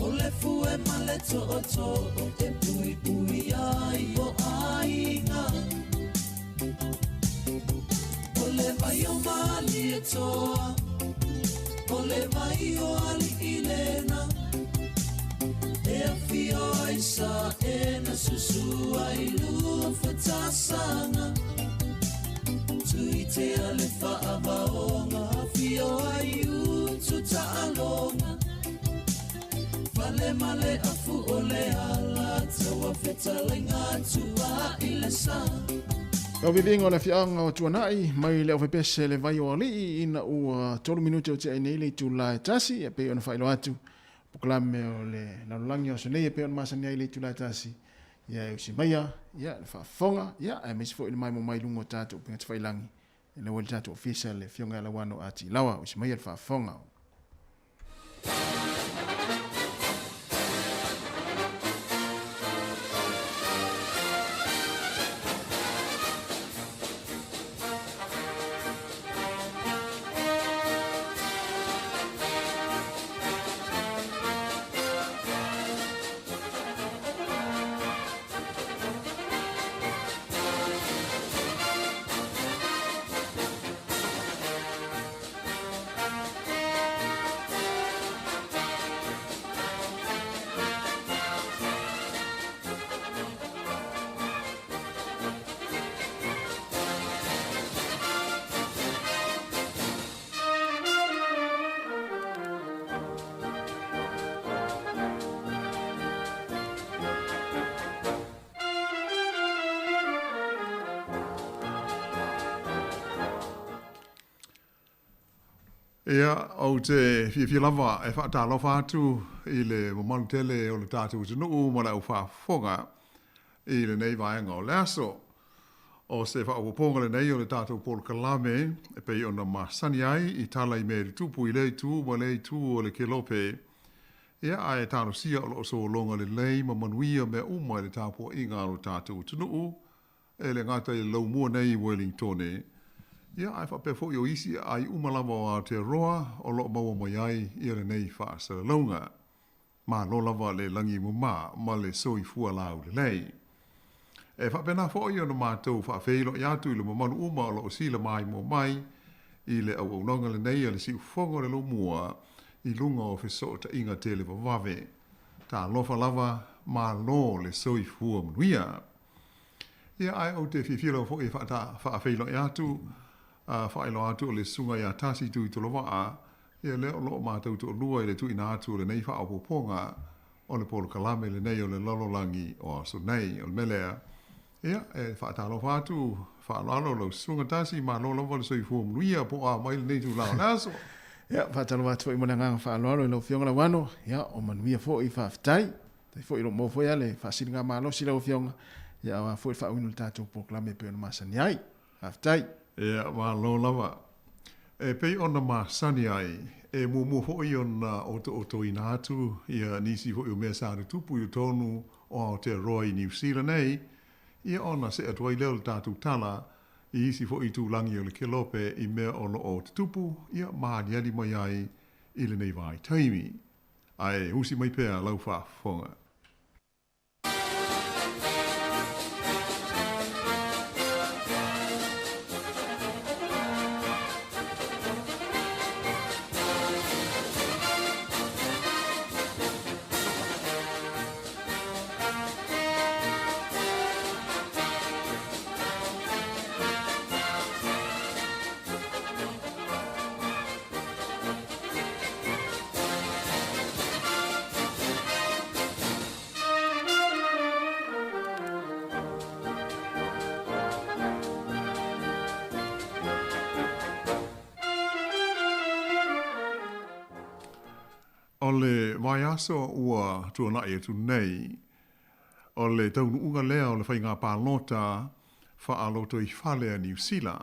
O le fue ma le to'oto'o e puipui ai o aiga. O le vai o Malietoa, o le vai o Ali'ilena, e afio ai sa e na susu ai lua fatasaga. Tuitea le fa'avaoga, afio ai utu ta'aloga. Fale ma le afu o le ala, taua fetalaiga tua'i le sa. Lau viviga o le afiaga o Tuanai mai le aufepese le vai o alii ina ua 3 minute o tea nei le itula e 1 e pei ona faailoa atu polokalame o le lalolagi o aso nei e pei ona masani ai le itula e 1 ia e usi maia ia le faafofoga ia aemaise foi le maimoa mai luga o tatou upega tafailagi e lau ai le tatou ofisa le afioga ia Lauano a Tilawa usi maia le faafofoga. Ia, ou te fiafia lava e faatalofa atu i le mamalu tele o le tatou atunuu ma le au faafofoga i lenei vaega o le aso. O se faaopoopoga lenei o le tatou polokalame e pei ona masani ai i tala i mea i tutupu i lea itu ma lea itu o le kelope. Ia, ae talosia o lo o sologa lelei ma manuia mea uma i le tapuaiga a lo tatou atunuu, e le gata i le laumua nei i Uelingitone, ia, ae faapea foi o isi aai uma lava o Aotearoa o lo o maua mai ai ia lenei faasalalauga. Malo lava le lagi mama ma le soifua laulelei. E faapena foi ona matou faafeiloai atu i le mamalu uma o lo o sila maimoa mai i le auaunaga lenei a le Siufofoga o le Laumua i luga o fesootaiga televavave. Talofa lava, malo le soifua manuia. Ia, ae ou te fiafia lava foi e faafeiloai atu, faailoa atu o le Susuga ia Tasi Tuitolovaa, ia lea o lo o matou toalua i le tuuina atu o lenei faaopoopoga o le polokalame lenei o le lalolagi o aso nei. O le mea lea, ia, e faatalofa atu, faaaloalo lau Susuga Tasi, malo lava le soifua manuia po o a mai lenei tulaga o le aso. Ia, faatalofa atu foi ma le agaga faaaloalo i lau Afioga Lauano, ia, o manuia foi, faafetai. Tai foi o lo o maua foi lava le faasiligamalosi lau Afioga, ia aua foi le faauiina o le tatou polokalame e pei ona masani ai. Faafetai. Ia, malo lava. E pei ona masani ai, e muamua foi ona otootoina atu ia nisi foi o mea sa tutupu i totonu o Aotearoa i Niu Sila nei, ia ona see atu ai lea o le tatou tala i isi foi itulagi o le kelope i mea o lo o tutupu, ia ma aliali mai ai i lenei vaitaimi. Ae usi mai pea lau faafofoga. O le vaiaso ua tuanai atu nei, o le taunuuga lea o le faiga palota faalotoifale a Niu Sila,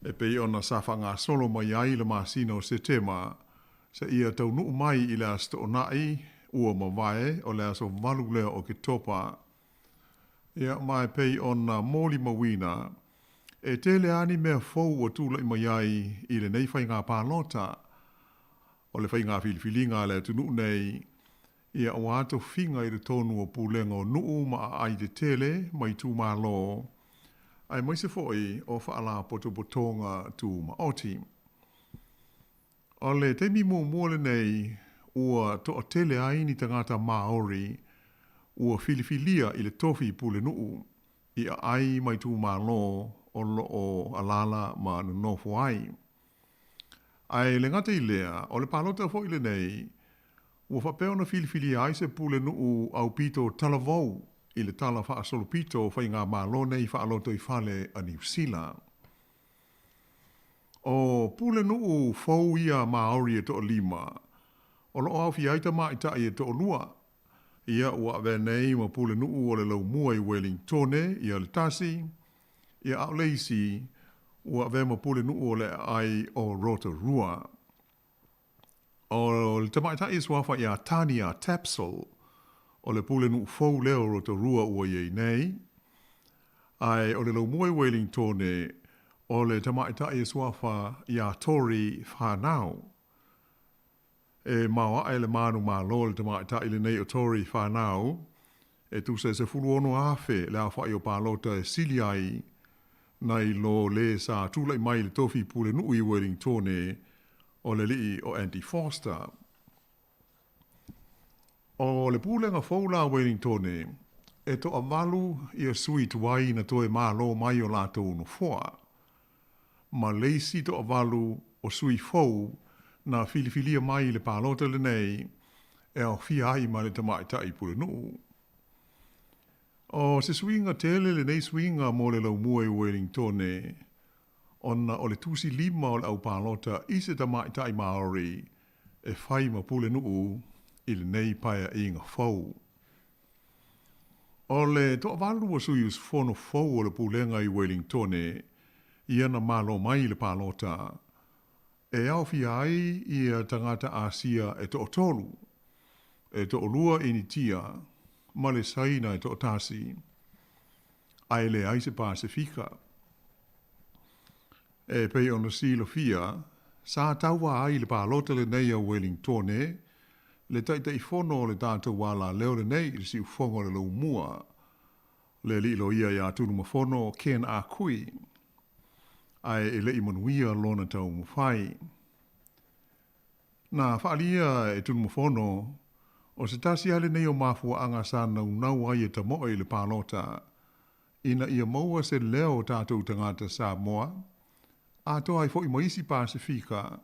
e pei ona sa faagasolo mai ai i le masina o Setema, seia taunuu mai i le Aso Toonai ua mavae o le aso 8 lea o Oketopa. Ia, ma e pei ona molimauina, E tele lava ni mea fou ua tulai mai ai i lenei faiga palota. O le faiga filifiliga a le atunuu nei, ia aua tofiga i totonu o pulega o nuu ma aai tetele ma itumalo, aemaise foi o faalapotopotoga tumaoti. O le taimi muamua lenei ua toatele ai ni tagata Māori ua filifilia i le tofi pulenuu i aai ma itumalo o lo o alaala ma nonofo ai. Ae le gata i lea, o le palota foi lenei ua faapea ona filifilia ai se pulenuu aupito talavou i le tala faasolopito o faigamalo nei faalotoifale a Niu Sila. O pulenuu fou ia Māori e toalima, o lo o aofia ai tamaitai e toalua. Ia ua avea nei ma pulenuu o le Laumua i Welingtone ia le tasi, ia a o le isi ua avea ma pulenuu o le aai o Rotorua. O le tamaitai e suafa ia Tania Tapsell, o le pulenuu fou lea o Rotorua ua i ai nei, ae o le Laumua i Welingtone, o le tamaitai e suafa ia Tori Whanau. E maoae le manumalo o le tamaitai lenei o Tori Whanau, e tusa e 16,000 le aofai o palota e sili ai nai lo le sa tulai mai i le tofi pulenuu i Welingtone o le alii o Andy Foster. O le pulega fou la a Welingtone, e toavalu ia sui tuai na toe malo mai o latou nofoa, ma le isi toavalu o sui fou na filifilia mai i le palota lenei e aofia ai ma le tamaitai pulenuu. O se suiga tele lenei suiga mo le Laumua i Welingtone, ona o le tusi lima o le au palota i se tamaitai Māori e fai ma pulenuu i lenei paeaiga fou. O le toavalu o sui usufono fou o le pulega i Welingtone ia na malo mai i le palota, e aofia ai ia tagata Asia e toatolu, e toalua Initia ma le Saina e toatasi, ae leai se Pasefika. E pei ona silafia, sa tauva ai i le palota lenei a Welingtone, le Taitaifono o le tatou alaleo lenei i le siufofoga o le Laumua, le alii loia ia Tunumafono Ken Ah Kui, ae e le i manuia lona taumafai. Na faaalia e Tunumafono, o se tasi lava lenei o mafuaaga sa naunau ai e tamoe i le palota, ina ia maua se leo o tatou tagata Samoa, atoa ai foi ma isi Pasefika,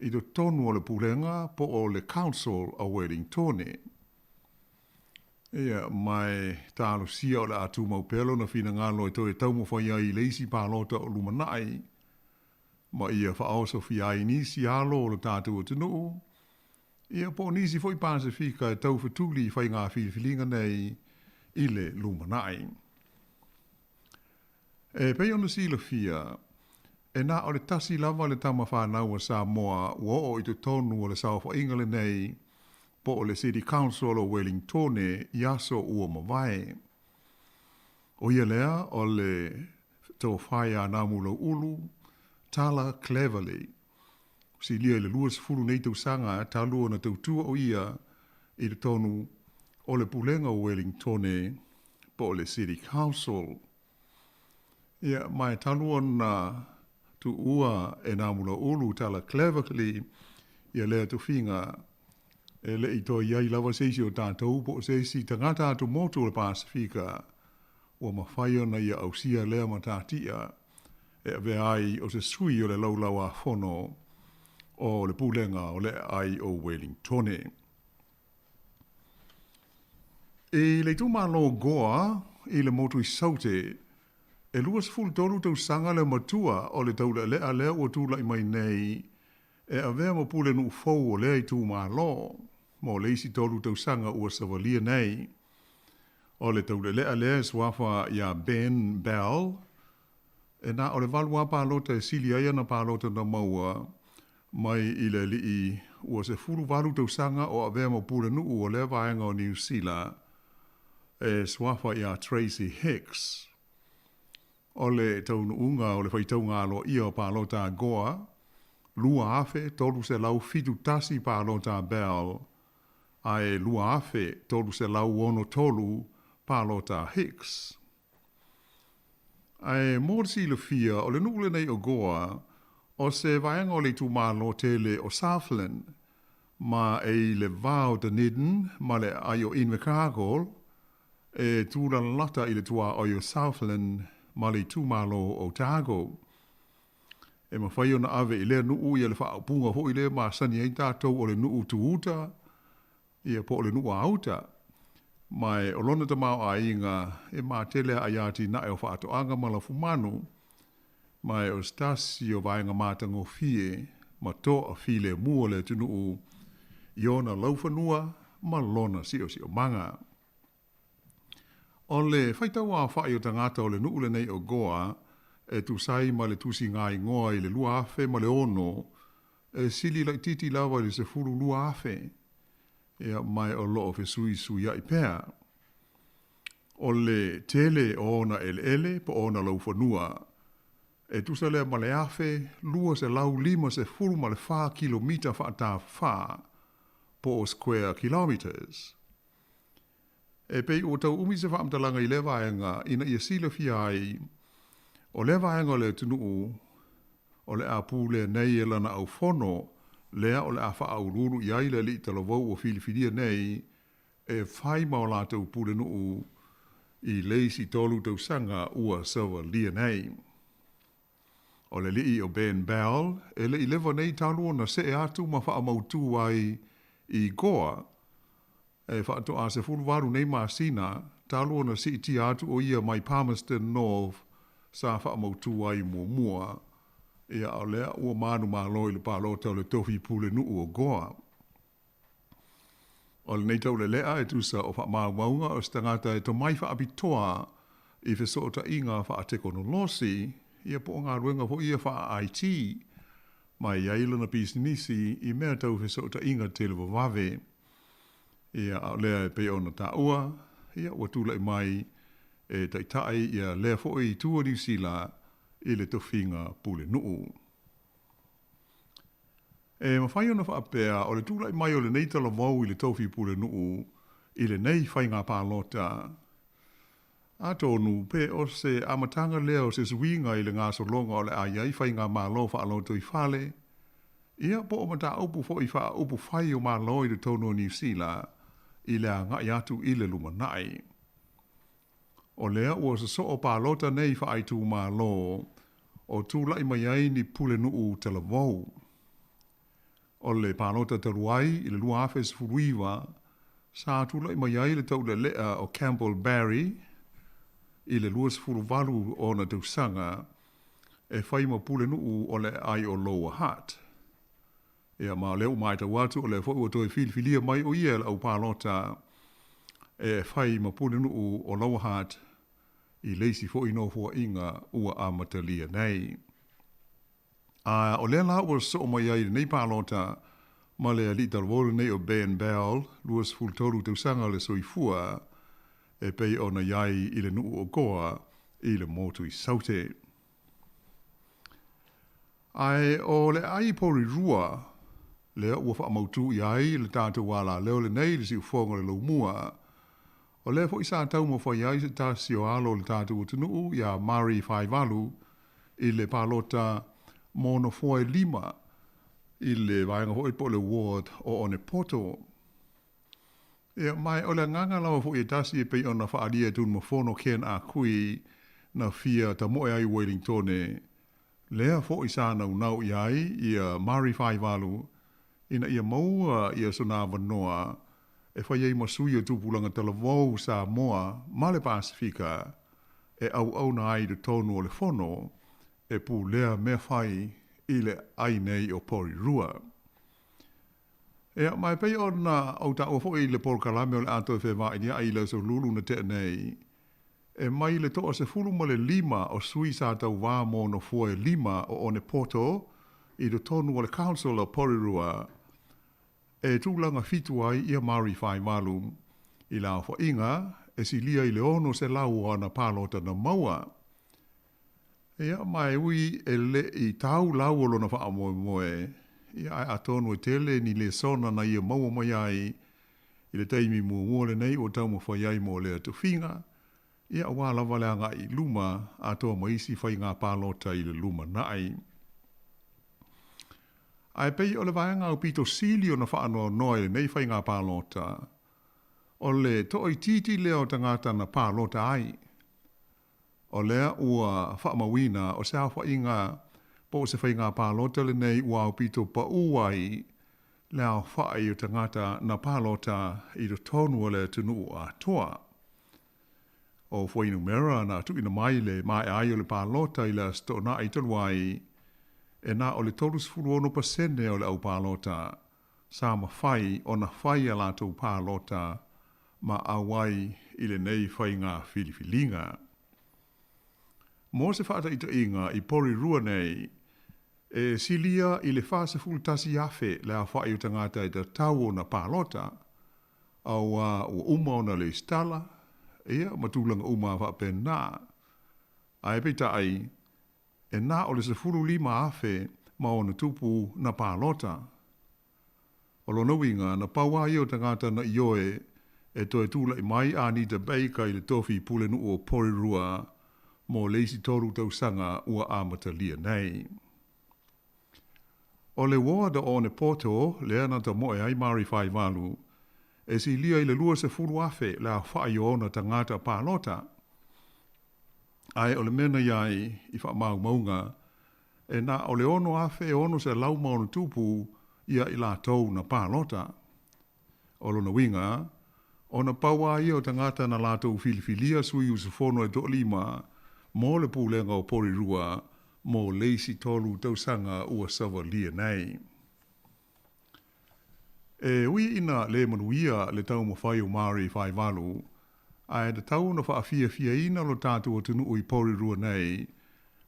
i totonu o le Pulega po o le Council a Welingtone. Ia, ma e talosia o le a tumau pea lona finagalo e toe taumafai ai i le isi palota o lumanai, ma ia faaosofia ai nisi alo o lo tatou atunuu, ia po o nisi foi Pasefika e taufetuli i faiga filifiliga nei i le lumanai. E pei ona silafia, e na o le tasi lava le tama fanau a Samoa ua oo i totonu o le saofaiga lenei po o le City Council o Welingtone i aso ua mavae. ʻO ia lea o le tofa ia Namulauʻulu Tala Cleverly. Silia i le 20 nei tausaga talu ona tautua o ia i totonu o le Pulega o Welingtone po o le City Council. Ia, ma e talu ona tuua e Namulauʻulu Tala Cleverly ia lea tofiga, e le i toe i ai lava se isi o tatou po o se isi tagata atumotu o le Pasefika ua mafai ona ia ausia lea matatia e avea ai o se sui o le Laulau-a-Fono o le Pulega o le Aai o Welingtone. I le itumalo Goa i le motu i Saute, e 23 tausaga le matua o le taulealea lea ua tulai mai nei e avea ma pulenuu fou o lea itumalo mo le isi tolu tausaga ua savalia nei. O le taulealea lea e suafa iā Ben Bell, e na o le valu lava palota e sili ai ana palota na maua mai i le alii ua 18 tausaga o avea ma pulenuu o lea vaega o Niu Sila e suafa iā Tracy Hicks. O le taunuuga o le faitauga aloaia o palota a Goa, 2,371 palota a Bell, ae 2,363 palota a Hicks. Ae mo le silafia, o le nuu lenei o Goa, o se vaega o le itumalo tele o Southland, ma e i le va o Dunedin ma le aai o Invercargill, e tūlalata i le tuaoi o Southland ma le itumalo o Otago. E mafai ona ave i lea nuu ia le faaupuga foi lea masani ai tatou o le nuu tu uta, ia po o le nuu a uta. Ma e o lona tamaoaiga e matele aai atinae o faatoaga ma lafumanu, ma e o se tasi o vaega matagofie ma toafilemu o le atunuu i ona laufanua ma lona siosiomaga. O le faitauaofai o tagata o le nuu lenei o Goa e tusa ai ma le tusigaigoa i le 2006, e sili laitiiti lava i le 12,000, ia ma o loo fesuisuiai pea. O le tele o ona eleele po o ona laufanua, e tusa lea ma le 1,254 kilomita faatafafa po o square kilometres. E pei ua tau umi se faamatalaga i lea vaega ina ia silafia ai, o lea vaega o le atunuu o le a pulea nei e lana aufono lea o le a faauluulu i ai le alii talavou ua filifilia nei e fai ma o latou pulenuu i le isi 3 tausaga ua savalia nei. O le alii o Ben Bell e le i leva nei talu ona see atu ma faamautu ai i Goa, e faatoa 18 nei masina talu ona siitia atu o ia mai Palmerston North sa faamautu ai muamua, ia o lea ua manumalo i le palota o le tofi pulenuu o Goa. O lenei taulelea e tusa o faamaumauga o se tagata e tomai faapitoa i fesootaiga faatekonolosi, ia po o galuega foi ia faa-IT, ma e i ai lana pisinisi i mea tau fesootaiga televavave. Ia, a o lea e pei ona taua, ia ua tulai mai e taitai ia lea foi itu o Niu Sila i le tofiga pulenuu. E mafai ona faapea o le tulai mai o lenei talavou i le tofi pulenuu i lenei faiga palota, atonu pe o se amataga lea o se suiga i le gasologa o le a i ai faigamalo faalotoifale, ia po o mataupu foi faaupufai o Malo i totonu o Niu Sila i le agai atu i le lumanai. O lea ua sosoo palota nei faaitumalo o tulai mai ai ni pulenuu talavou. O le palota talu ai i le 2019 sa tulai mai ai le taulelea o Campbell Barry i le 28 ona tausaga e fai ma pulenuu o le aai o Lower Hutt. Ia ma o lea ua matau atu o lea foi ua toe filifilia mai o ia e le aupalota e fai ma pulenuu o Lower Hutt i le isi foi nofoaiga ua amatalia nei. A o lea la ua sosoo mai ai i lenei palota ma le alii talavou lenei o Ben Bell, 23 tausaga o le soifua, e pei ona i ai i le nuu o Goa i le motu i Saute. Ae o le aai Porirua, lea ua faamautu i ai le tatou alaleo lenei i le siufoga o le Laumua, o lea foi sa taumafai ai se tasi o alo o le tatou atunuu iā Murray Faivalu i le palota mo nofoa e 5 i le vaega foi po o le ward o Onepoto. Ia, ma o le agaga lava foi e tasi e pei ona faaalia e Tunumafono Ken Akui na fia tamoe ai i Wellingtone, lea foi sa naunau i ai ia Murray Faivalu ina ia maua ia sona avanoa e fai ai ma sui o tupulaga talavou Samoa ma le Pasefika e auauna ai i totonu o le fono e pulea mea fai i le aai nei o Porirua. Ia, ma e pei ona ou taua foi i le polokalame o le a toe fevailia'i i le aso Lulu na tea nei, e mai le 15 o sui sa tauvā mo nofoa e 5 o Onepoto i totonu o le Council o Porirua e tulaga 7 ai ia Murray Faivalu i le aofaiga e silia i le 600 o ana palota na maua. Ia, ma e ui e leʻi tau lau o lona faamoemoe, ia, ae atonu e tele ni lesona na ia maua mai ai i le taimi muamua lenei ua taumafai ai mo lea tofiga, ia, aua lava le agai i luma atoa ma isi faiga palota i le lumanai. Ae pei o le vaega aupito sili ona faanoanoa i lenei faiga palota, o le toaitiiti lea o tagata na palota ai. O lea ua faamauina o se aofaiga po o se faiga palota lenei ua aupito paū ai le aofai o tagata na palota i totonu o le atunuu atoa. O fuainumera na tuuina mai i le maea ai o le palota i le Aso Toonai talu ai, e na o le 36% o le au palota sa mafai ona fai a latou palota ma auai i lenei faiga filifiliga. Mo se faataitaiga i Porirua nei, e silia i le 41,000 le aofai o tagata e tatau ona palota, auā ua uma ona lesitala, ia, ma tulaga uma faapena. Ae peitai, e na o le 15,000 ma ona tupu na palota. O lona uiga, na pau lava ia o tagata na ioe e toe tulaʻi mai a Anita Baker i le tofi pulenuu o Porirua mo le isi tolu tausaga ua amatalia nei. O le ward o Onepoto lea na tamoe ai Mari Faivalu, e silia i le 20,000 le aofai o ona tagata palota. Ae o le mea na i ai i faamaumauga, e na o le 6,600 ma ona tupu ia i latou na palota. O lona uiga, ona pau lava ia o tagata na latou filifilia sui usufono e toalima mo le Pulega o Porirua mo le isi tolu tausaga ua savalia nei. E ui ina le manuia le taumafai o Mari Faivalu, ae tatau ona faafiafiaina lo tatou atunuu i Porirua nei,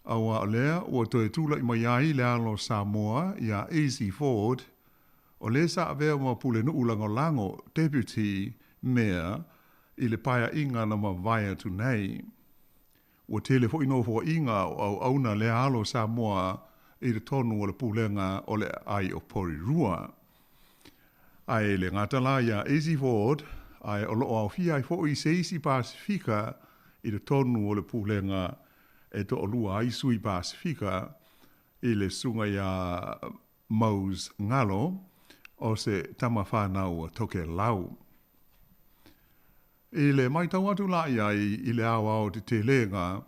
auā o lea ua toe tulaʻi mai ai le alo o Samoa iā Izzy Ford, o le sa avea ma Pulenuu Lagolago, Deputy Mayor, i le paeaiga na mavae atu nei. Ua tele foi nofoaiga o auauna lea alo o Samoa i totonu o le pulega o le aai o Porirua. Ae le gata la iā Izzy Ford, ae o lo o aofia ai foi se isi Pasefika i totonu o le pulega e toalua ai sui Pasefika i le susuga iā Mose Ngalo, o se tama fanau a Tokelau. I le matau atu la i ai i le aoao tetelega,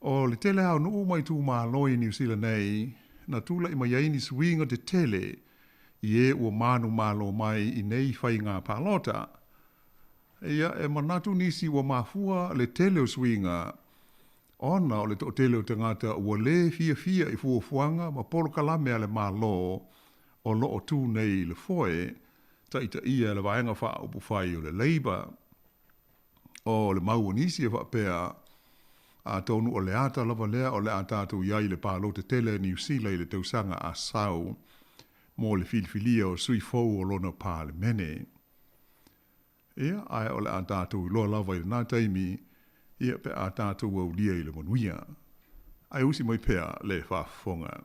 o le tele lava o nuu ma itumalo i Niu Sila nei na tulaʻi mai ai ni suiga tetele i e ua manumalo mai i nei faiga palota. Ia, e manatu nisi ua mafua le tele o suiga ona o le toatele o tagata ua le fiafia i fuafuaga ma polokalame a le Malo o lo o tu nei i le foe, taitaia e le Vaega Faaupufai o le Labour. O le mau a nisi e faapea, atonu o le ata lava lea o le a tatou i ai i le palota tele a Niu Sila i le tausaga a sau mo le filifilia o sui fou o lona Palemene. Ia, ae o le a tatou iloa lava i lena taimi, ia, pe a tatou aulia i le manuia. Ae usi mai pea le faafofoga.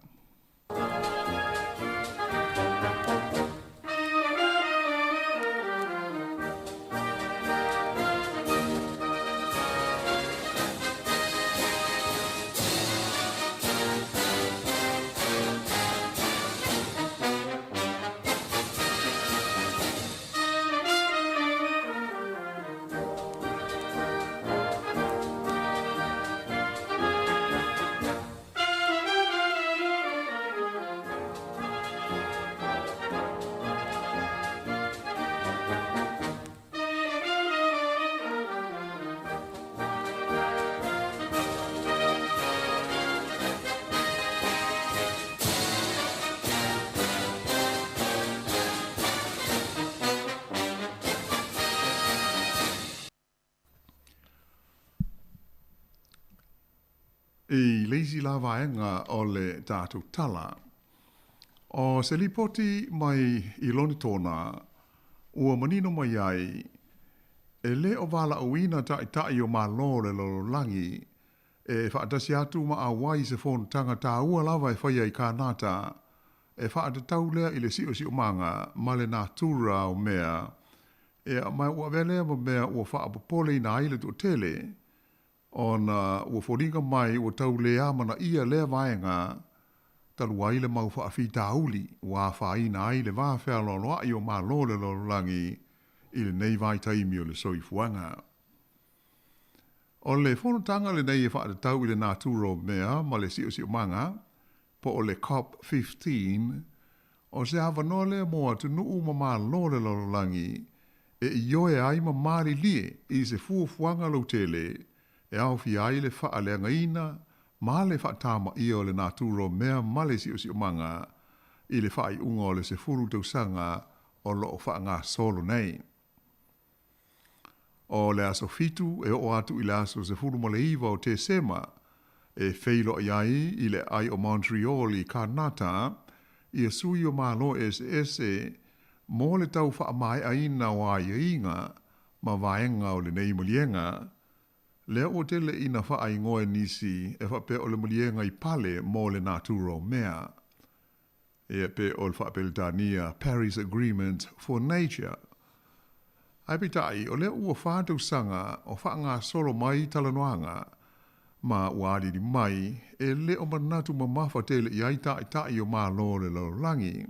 I le isi la vaega o le tatou tala, o se lipoti mai i Lonetona ua manino mai ai, e le o valaauina taitai o Malo o le lalolagi. e faatasi atu ma auai i se fonotaga taua lava e faia i Kānata, e faatatau lea i le siosiomaga ma le natura o mea, ea, ma ua avea lea ma mea ua faapopoleina ai le toatele, ona ua foliga mai ua tau le amanaia lea vaega talu ai le mau faafitauli ua afaina ai le va fealoaloa'i o Malo o le lalolagi i lenei vaitaimi o le soifuaga. O le fonotaga lenei e faatatau i le natura o mea ma le siosiomaga, po o le COP 15, o se avanoa lea mo atunuu ma Malo o le lalolagi e ioe ai ma malilie i se fuafuaga lautele e aofia ai le faaleagaina ma le faatamaia o le natura o mea ma le siosiomaga i le faaiuga o le 10 tausaga o lo o faagasolo nei. O le aso 7 e oo atu i le aso 19 o Tesema e feiloai ai i le aai o Montreal i Kānata ia sui o Malo eseese mo le tau faamaeaina o aiaiga ma vaega o lenei maliega, lea ua tele ina faaigoa e nisi e faapea o le maliega i pale mo le natura o mea. Ia pe o le faa-Peretania Paris Agreement for Nature. Ae peitai, o lea ua fa tausaga o faagasolo mai talanoaga, ma ua aliali mai, e le o manatu mamafa tele i ai taitai o Malo o le lalolagi.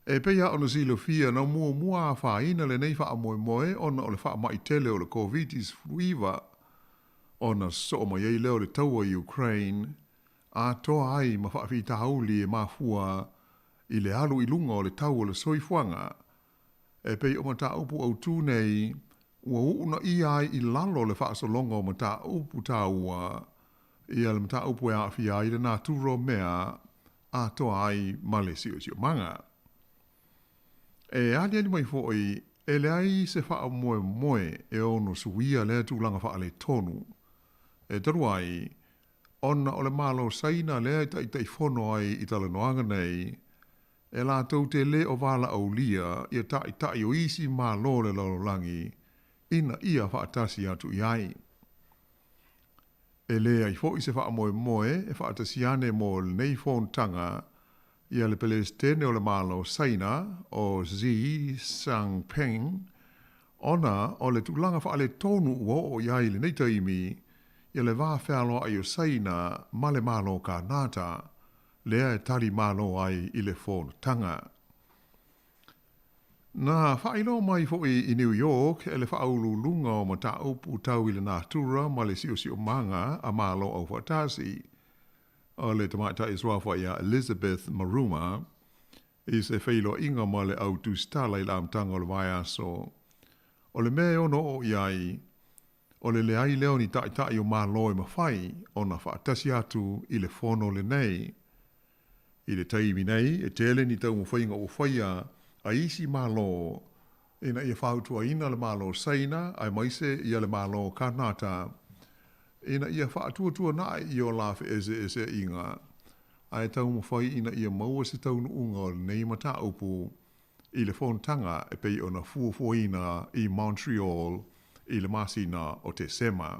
E pei lava ona silafia, na muamua afaina lenei faamoemoe ona o le faamai tele o le Koviti-19, ona sosoo mai ai lea o le taua i Ukraine, atoa ai ma faafitauli e mafua i le alu i luga o le tau o le soifuaga. E pei o mataupu autū nei ua uunaia ai i lalo le faasologa o mataupu taua, ia le mataupu e aafia ai le natura o mea atoa ai ma le siosiomaga. E aliali mai foi, e leai se faamoemoe e ono suia lea tulaga faaletonu. E talu ai, ona o le Malo Saina lea e taitaifono ai i talanoaga nei, e latou te le o valaaulia ia taitai o isi Malo o le lalolagi ina ia faatasi atu i ai. E leai foi se faamoemoe e faatasi ane mo lenei fonotaga ia le Pelesitene o le Malo o Saina, o Xi Jinping, ona o le tulaga faaletonu ua oo i ai i lenei taimi ia le va fealoai o Saina ma le Malo o Kānata, lea e tali malo ai i le fonotaga. Na faailoa mai foi i New York e le Faauluuluga o Mataupu Tau i le Natura ma le Siosiomaga a Malo Aufaatasi, o le tamaitai suafa ia Elizabeth Maruma, i se feiloaiga ma le au tusitala i le amataga o le vaiaso. O le mea e ono oo i ai, o le leai lea o ni taitai o Malo e mafai ona faatasi atu i le fono lenei. I le taimi nei, e tele ni taumafaiga ua faia a isi Malo ina ia fautuaina le Malo o Saina aemaise ia le Malo o Kanata ina ia faatuatuana'i i o la feeseeseaiga ae taumafai ina ia maua se taunuuga o lenei mataupu i le fonotaga e pei ona fuafuaina i Montreal i le masina o Tesema.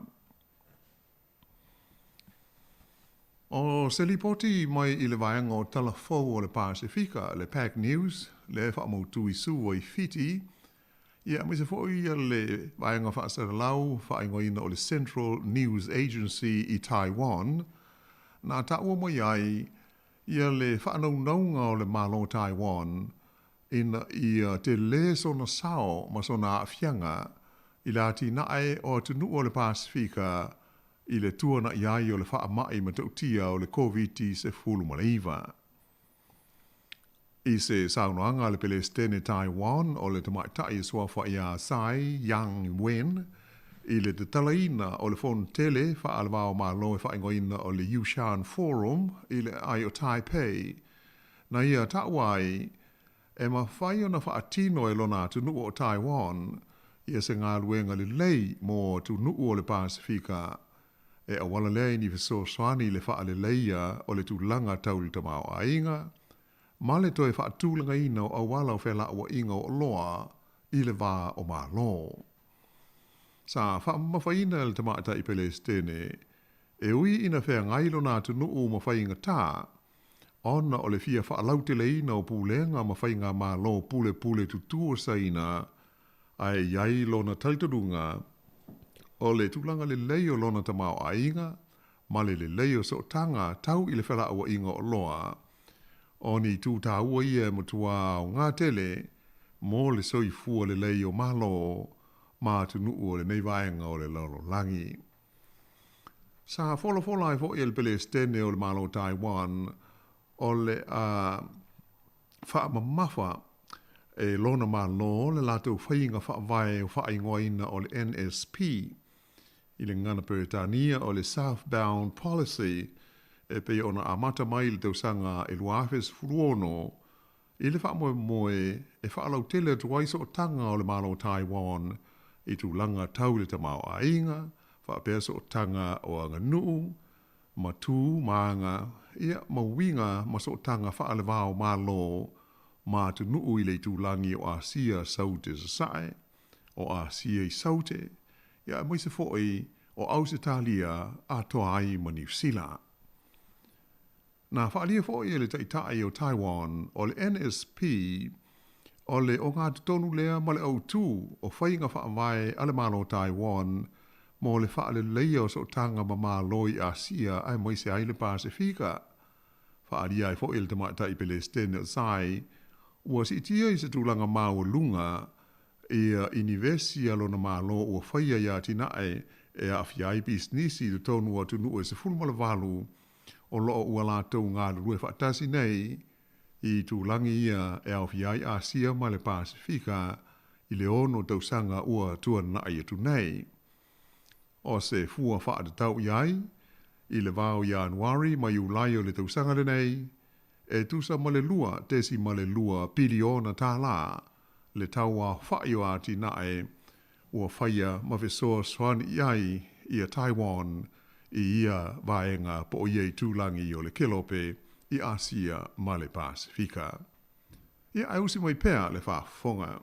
O se lipoti mai i le vaega o Tala Fou o le Pasefika, le Pac News, lea e faamautu i Suva i Fiti, ia aemaise foi le vaega faasalalau faaigoaina o le Central News Agency i Taiwan, na taua mai ai ia le faanaunauga o le Malo o Taiwan ina ia telē sona sao ma sona aafiaga i le atinae o atunuu o le Pasefika i le tuana'i ai o le faamai matautia o le Koviti-19. I se saunoaga a le Pelesitene Taiwan o le tamaitai e suafa ia Tsai Yang-wen i le tatalaina o le fonotele faale-va-o-Malo e faaigoaina o le Yushan Forum i le aai o Taipei, na ia taua ai e mafai ona faatino e lona atunuu o Taiwan ia se galuega lelei mo atunuu o le Pasefika e auala lea i ni fesoasoani i le faaleleia o le tulaga tau i le tamaoaiga ma le toe faatulagaina o auala o felauaiga o oloa i le va o Malo. Sa faamamafaina e le tamaitai Pelesitene, e ui ina feagai lona atunuu ma faigatā, ona o le fia faalauteleina o pulega ma faigamalo pulepule tutū o Saina, ae i ai lona talitonuga, o le tulaga lelei o lona tamaoaiga ma le lelei o sootaga tau i le felauaiga o oloa, o ni itu taua ia e matua aoga tele mo le soifua lelei o Malo ma atunuu o lenei vaega o le lalolagi. Sa folafola ai foi e le Pelesitene o le Malo o Taiwan o le a faamamafa e lona Malo le latou faiga faavae ua faaigoaina o le NSP i le gagana Peretania o le Southbound Policy e pei ona amata mai i le tausaga e 2016 i le faamoemoe e faalautele atu ai sootaga o le Malo o Taiwan i tulaga tau i le tamaoaiga, faapea sootaga o aganuu, ma tu ma aga, ia, ma uiga ma sootaga faale-va o Malo ma atunuu i le itulagi o Asia Saute Sasae, o Asia i Saute, ia aemaise foi o Ausetalia atoa ai ma Niu Sila. Na faaalia foi e le Taitai o Taiwan o le NSP o le ogatotonu lea ma le autu o faiga faavae a le Malo o Taiwan mo le faaleleia o sootaga ma Malo i Asia aemaise ai le Pasefika. Faaalia ai foi e le Tamaitai Pelesitene o Tsai ua siitia i se tulaga maualuga ia inivesi a lona Malo ua faia i atinae e aafia ai pisinisi i totonu o atunuu e 18 o lo o ua latou galulue faatasi nei i itulagi ia e aofia ai Asia ma le Pasefika i le ono tausaga ua tuanai atu nei. O se fua faatatau i ai, i le va o Ianuari ma Iulai o le tausaga lenei, e tusa ma le $2.2 piliona tālā le tauaofa'i o atinae ua faia ma fesoasoani i ai ia Taiwan i ia vaega po o ia itulagi o le Kelope i Asia ma le Pasefika. Ia, ae usi mai pea le faafofoga.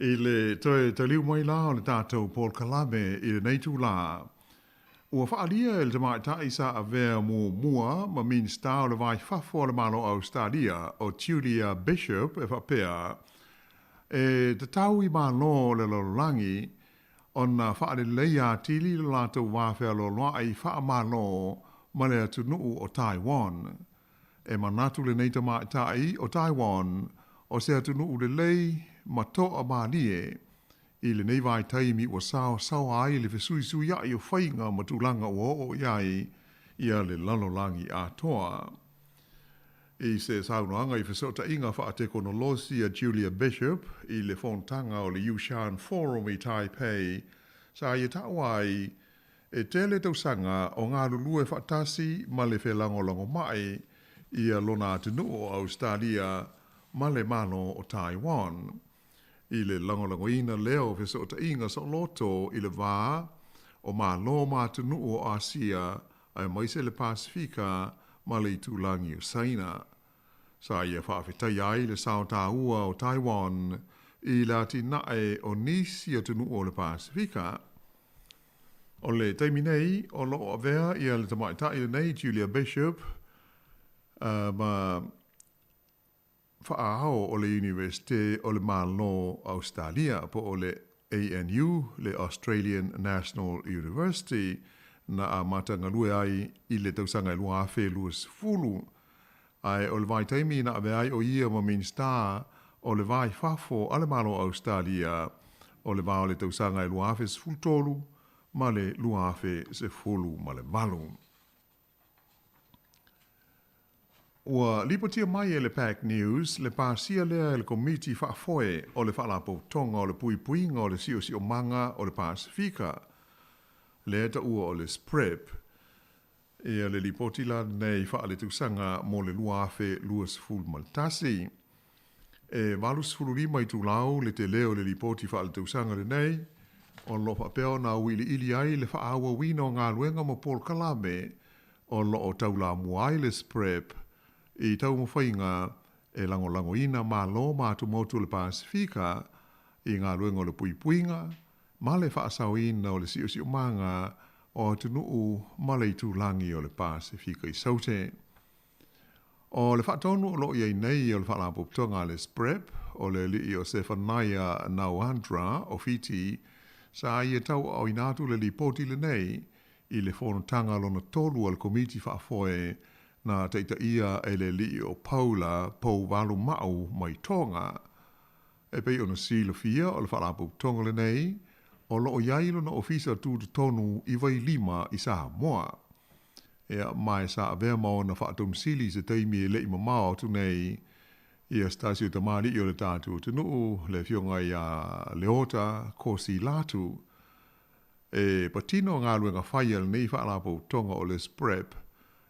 I le toe taliu mai la o le tatou polokalame i lenei itulā, ua faaalia e le tamaitai sa avea muamua ma Minisita o le Va i Fafo a le Malo o Ausetalia o Julia Bishop e faapea, e tatau i Malo o le lalolagi ona faaleleia atili lo latou va fealoaloai faamalo ma le atunuu o Taiwan. E manatu lenei tamaitai o Taiwan o se atunuu lelei ma toa malie i lenei vaitaimi ua saosaoa ai le fesuisuiai o faiga ma tulaga ua oo i ai ia le lalolagi atoa. I se saunoaga i fesootaiga faatekonolosi a Julia Bishop i le fonotaga o le Yushan Forum i Taipei, sa ia taua ai E tele tausaga o galulue faatasi ma le felagolagomai ia lona atunuu o Ausetalia ma le Malo o Taiwan. I le lagolagoina lea o fesootaiga saoloto i le va o Malo ma atunuu o Asia aemaise le Pasefika ma le itulagi o Saina. Sa ia faafetaia ai le sao taua o Taiwan i le atinae o nisi atunuu o le Pasefika. O le taimi nei, o loo avea ia le tamaitai lenei Julia Bishop ma faaao o le Iunivesite o le Malo o Ausetalia po o le ANU, le Australian National University, na amata galue ai i le tausaga e 2020. Ae o le vaitaimi na avea ai o ia ma Minisita o le Va i Fafo a le Malo o Ausetalia o le va o le tausaga e 2013 ma le 2018. Ua lipotia mai e le Pac News le pasia lea e le Komiti Faafoe o le Faalapotopotoga o le Puipuiga o le Siosiomaga o le Pasefika, lea e taua o le SPREP, ia le lipoti la lenei faaletausaga mo le 2021. E 85 itulau le tele o le lipoti faaletausaga lenei, o lo o faapea ona auiliili ai le faaauauina o galuega ma polokalame o lo o taulamua ai le SPREP i taumafaiga e lagolagoina Malo ma atumotu o le Pasefika i galuega o le puipuiga ma le faasaoina o le siosiomaga o atunuu ma le itulagi o le Pasefika i Saute. O le faatonu o lo o i ai nei o le Faalapotopotoga a le SPREP, o le alii o Sefanaia Nauandra o Fiti, sa ia tauaaoina atu le lipoti lenei i le fonotaga lona tolu a le Komiti Faafoe na taitaia e le alii o Paula Pouvalumau mai Toga. E pei ona silafia o le Faalapotopotoga lenei o lo o i ai lona ofisa tutotonu i Vailima i Samoa. Ia, ma e sa avea ma ona faatomusili i se taimi e le i mamao atu nei ia se tasi o tamalii o le tatou atunuu, le afioga ia Leota Kosi Latu. E patino galuega fai a lenei faalapotopotoga o le SPREP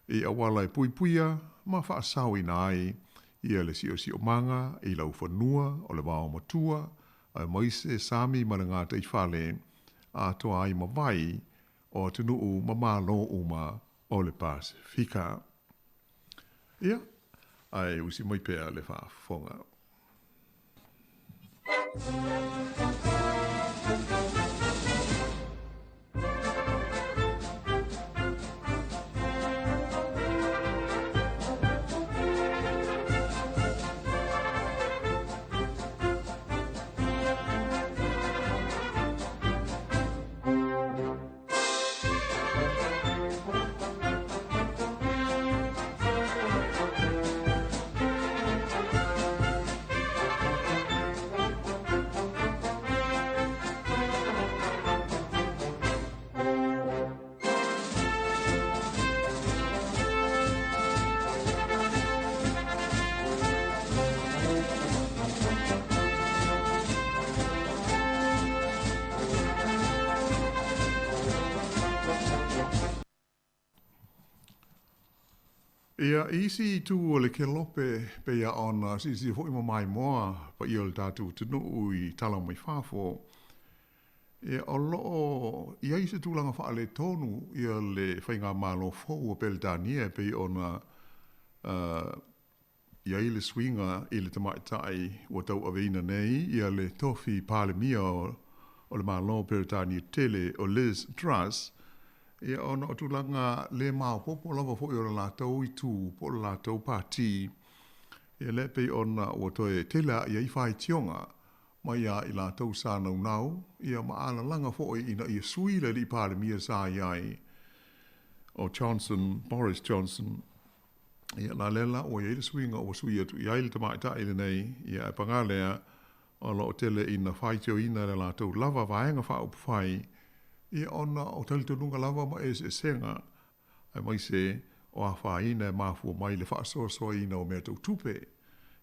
i auala e puipuia ma faasaoina ai ia le siosiomaga i laufanua o le vaomatua aemaise sami ma le gataifale atoa ai ma vai o atunuu ma Malo uma o le Pasefika. Ia, ae usi mai pea le faafofoga. Ia, i isi itu o le kelope, pei lava ona silasila foi ma maimoa paia o le tatou atunuu i tala mai fafo, ia, o lo o i ai se tulaga faaletonu ia le faigamalo fou a Peretania e pei ona i ai le suiga i le tamaitai ua tauaveina nei ia le tofi Palemia o le Malo o Peretania tele o Liz Truss, ia ona o tulaga le maopoopo lava foi o le latou itu po o le latou pati, ia lea pei ona ua toe tele a'i ai faitioga mai ia i latou sa naunau ia ma alalaga foi ina ia sui le alii Palemia sa i ai o Johnson, Boris Johnson. Ia, la lea la ua i ai le suiga ua sui atu i ai le tamaitai lenei, ia ae pagā lea, o lo o tele ina faitioina e le latou lava vaega faaupufai, ia ona o talitonuga lava ma eseesega, aemaise o afaina e mafua mai i le faasoasoaina o mea tau tupe.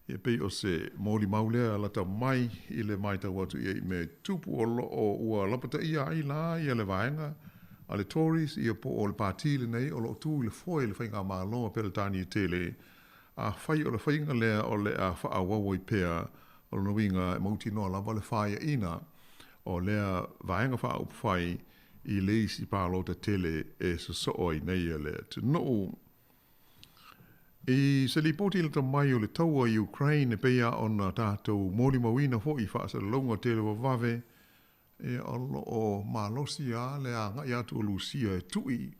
Ia pei o se molimau lea lata mai i le matau atu i ai i mea e tutupu o lo o ua lapataia ai la ia le vaega a le Tories ia po o le pati lenei o lo o tu i le foe i le faigamalo a Peretania tele. Afai o le faiga lea o le a faaauau ai pea, o lona uiga e mautinoa lava le faiaina o lea vaega faaupufai i le isi palota tele e sosoo ai nei le atunuu. I se lipoti lata mai o le taua i Ukraine e pei lava ona tatou molimauina foi i faasalalauga televavave, Ia, o lo o malosi lava le agai atu o Lusia e tui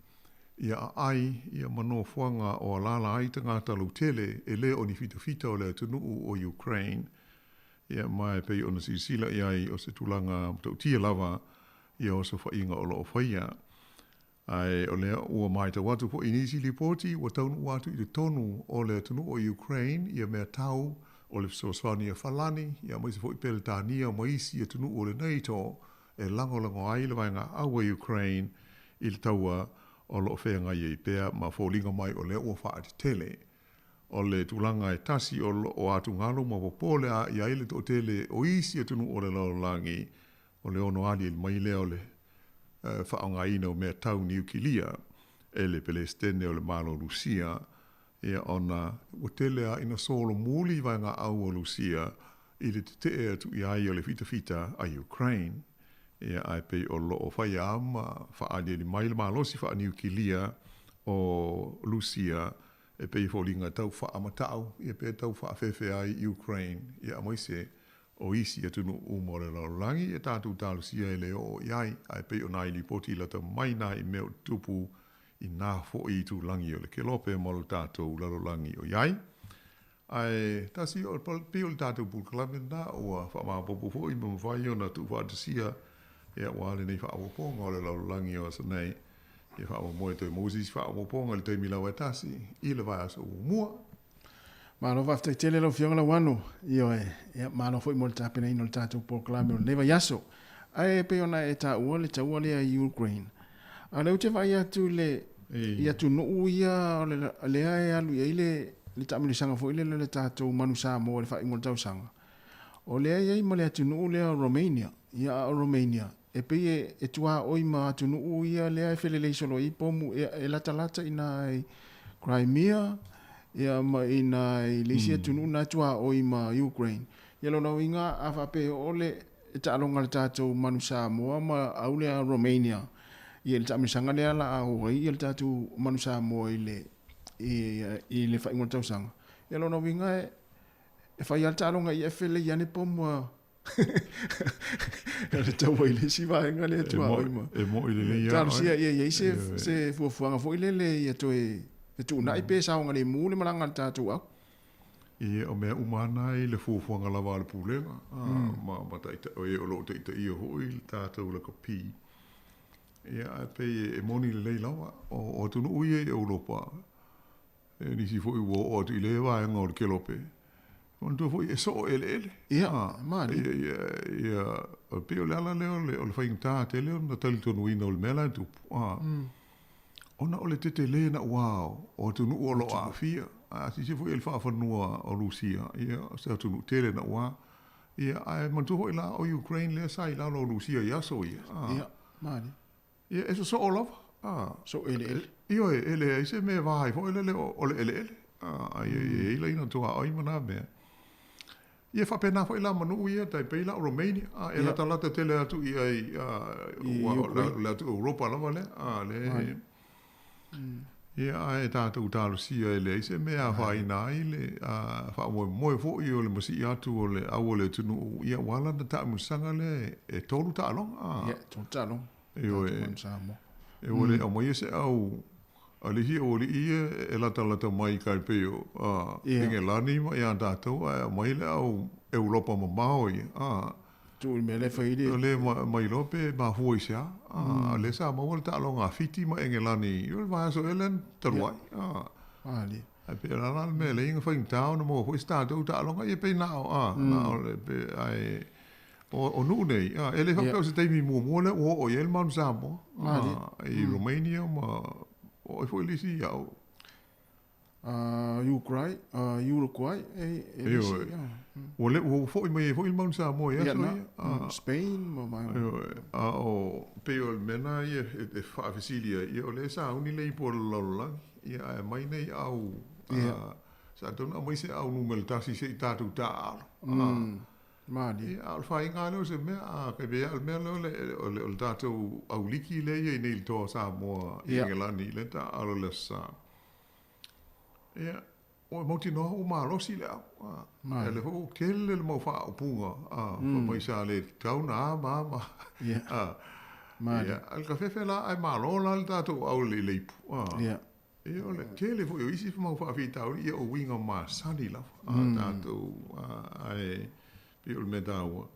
ia aai ia ma nofoaga o alaala ai tagata lautele e le o ni fitafita o le atunuu o Ukraine. Ia, ma e pei ona silasila i ai o se tulaga matautia lava ia osofaiga o lo o faia. Ae o lea ua matau atu foi i nisi lipoti ua taunuu atu i totonu o le atunuu o Ukraine ia mea tau o le fesoasoani a Falani ia aemaise foi Peretania ma isi atunuu o le NATO e lagolago ai le vaegaau a Ukraine i le taua o lo o feagai ai pea ma foliga mai o lea ua faatetele. O le tulaga e tasi o lo o atugalu ma popole i ai le toatele o isi atunuu o le lalolagi o le ono aliali mai lea o le faaaogaina o mea tau niukilia e le Pelesitene o le Malo o Lusia, ia ona ua tele lava ina solomuli vaegaau a Lusia i le tetee atu i ai o le fitafita a Ukraine. Ia, ae pei o lo o fai lava ma faaaliali mai le malosi faaniukilia o Lusia e pei e foliga tau faamatau ia pe tau faafeafea ai Ukraine, ia aemaise o isi atunuu uma o le lalolagi e tatou talosia e le oo i ai, ae pei o nai lipoti lata mai na i mea o tutupu i nā foʻi itulagi o le kelope ma lo tatou lalolagi o i ai. Ae tasi o pei o le tatou polokalame lena ua faamaopoopo foi ma mafai ona tuufaatasia ia aua lenei faaopoopoga o le lalolagi o aso nei. Ia faamoemoe toe maua se isi faaopoopoga i le taimi lava e tasi i le vaiaso muamua. Malo faafetai tele lau Afioga Lauano. Ioe, ia malo foi mo le tapenaina o le tatou polokalame o lenei vaiaso. Ae e pei ona e taua le taua lea i Ukraine. A o lea ou te vaai atu i le i atunuu ia o le lea e alu i ai le le taamilosaga foi lele o le tatou Manu Samoa i le faaiuga o le tausaga. O lea e i ai ma le atunuu lea o Romania. Ia a o Romania, e pei e, e tuaoi ma atunuu ia lea e felelei solo ai pomu e, e latalata i ina i Crimea ia ma ina i le isi atunuu na e tuaoi ma Ukraine. Ia lona uiga a faapea e oo le taaloga a le tatou Manu Samoa ma au lea Romania ia i le taamilosaga lea la a o ai ia le tatou Manu Samoa i le i, i le faaiuga o le tausaga. Ia lona uiga e, e fai lava le taaloga ia e felelei ane pomu a le taua i le isi vaega lea tuaoi ma. E moi lelei lava. Talosia ia i ai se, se fuafuaga foi lele ia toe fetuunai pe saogalemu le malaga a le tatou au. Ia, o mea uma lava na i le fuafuaga lava a le Pulega, ma taitai, o e o lo o taitaia foi le tatou lakapi. Ia, ae pei e moni lelei lava, o atunuu ia i Europa, E nisi foi ua oo atu i lea vaega o le kelope, manatua foi e soo eleele. Ia, malie. Ia, ia, ia, e pei o le ala lea o le, o le faigata tele ona talitonuina o le mea la e tupu, a, ona o le tetele naʻauao o atunuu o lo o aafia. A silasila foi i le faafanua o Lusia, ia, o se atunuu tele naʻauao. Ia, ae manatua foi la, o Ukraine lea sa i lalo o Lusia i aso ia. A, Ia, malie. Ia, e sosoo lava. A. Soo eleele. Ioe, e leai se mea e vā ai foi lele o le eleele. A, ai e i ai laina tuaoi ma nā mea. Ia, e faapena foi la ma nuu ia, tai pei la o Romania, a, e latalata tele atu i ai, a, ua, o le atu Europa lava lea, a, le, Ia, ae tatou talosia e leai se mea e afaina ai le faamoemoe foi o le masii atu o le au o le atunuu, ia ua ala ona taamilosaga lea e tolu taaloga. Ia, e tolu taaloga. Ioe. E ua le aumaia se au a le isi aualii ia e latalata mai tai pei o Engelani ma ia tatou, ae aumai le au Europa mamao ia. Tuu i le mea lea e fai ai le... O lea ma iloa pe mafua i se a. A o lea sa maua le taaloga a Fiti ma Engelani i le vaiaso ea lea talu ai. Malie. Ae pei o le a la le mea e leai ona faigata ona maua foi se tatou taaloga, ia pei na o, a, na o le, pe, ae o nuu nei, a, e le faapea o se taimi muamua lea ua oo i ai le Manu Samoa, a, i Romania ma o ai foi le isi au. Uruguay, Uruguay, e, e le isi, ia. Ua le, ua foi mai ai foi le Manu Samoa i aso ia. Spain ma mai. A o, pei o le mea na ia e faafesili ai, ia o lea e sauni le ipu o le lalolagi, ia ae aumai nei au, sa tatau ona aumai se au numera tasi se i tatou taaalo. Malie. Ia, a o le faiga lea o se mea, a kai pei lava o le mea lea o le, o le, o le tatou auliki lea e i ai nei i le Toa o Samoa i Engelani, lea taaalo i le Aso Sa. Ia, o mautinoa ua malosi le au. Mai. E le foi ua tele le mau faaupuga Mm. fai mai sa le tatau ona a ma a ma. Ia. Mai. Ia, a le kafefe la ae malo la le tatou au i le ipu. Ia. Ia o le tele foi o isi mau faafitauli, ia o uiga masani lava. Tatou ae pei o le mea taua.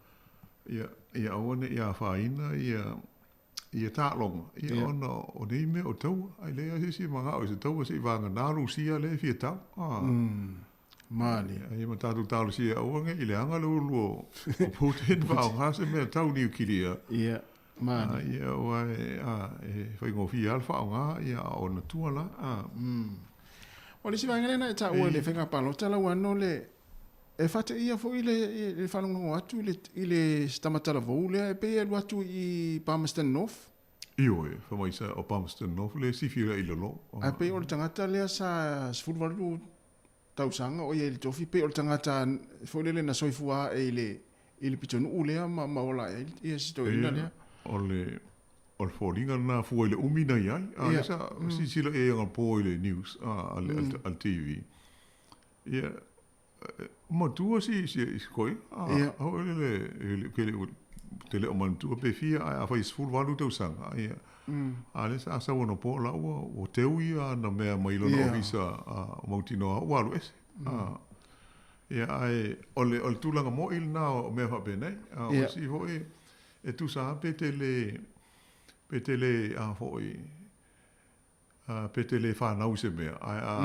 Ia, ia aua neʻi afaina ia ia taaloga, ia ona o nei mea o taua, ae leai lava se isi e magao i se taua seʻi vagana Rusia lea e fia tau. Mali. Ia ma tatou talosia aua neʻi leaga le ulu o Putin faaaogā se mea tau niukilia. Ia, mali. Ia ua e, e faigofie lava le faaaogā, ia a o natua la. O le isi vaega lea na e taua i le faiga palota lau ano le e faateia foi le le faalogologo atu i le i le tamatala-vou lea e pei e alu atu i Palmerston North. Ioe, fai mai sa o Palmerston North le sifi lea i lalo. Ae pei o le tagata lea sa 18 tausaga o i ai i le tofi, pei o le tagata foi lele na soifua ae i le i le pitonuu lea ma ma ola ai ia si toeaina lea. O le o le foliga lena fua i le umi na i ai. A lea sa silasila i ai anapo i le news a le a le TV. Ia matua si si si koe. Ia. A o le le ke le te le o manatua pe fia ae afai 18 tausaga. Ia. A lea sa sau anapo la ua ua teu ia ana mea mai lona ofisa o mautinoa ua alu ese. Ia ae o le o le tulaga moʻi lena o mea faapenei. O isi foi e tusa lava pe te le pe te le a foi pe te le fanau i se mea ae a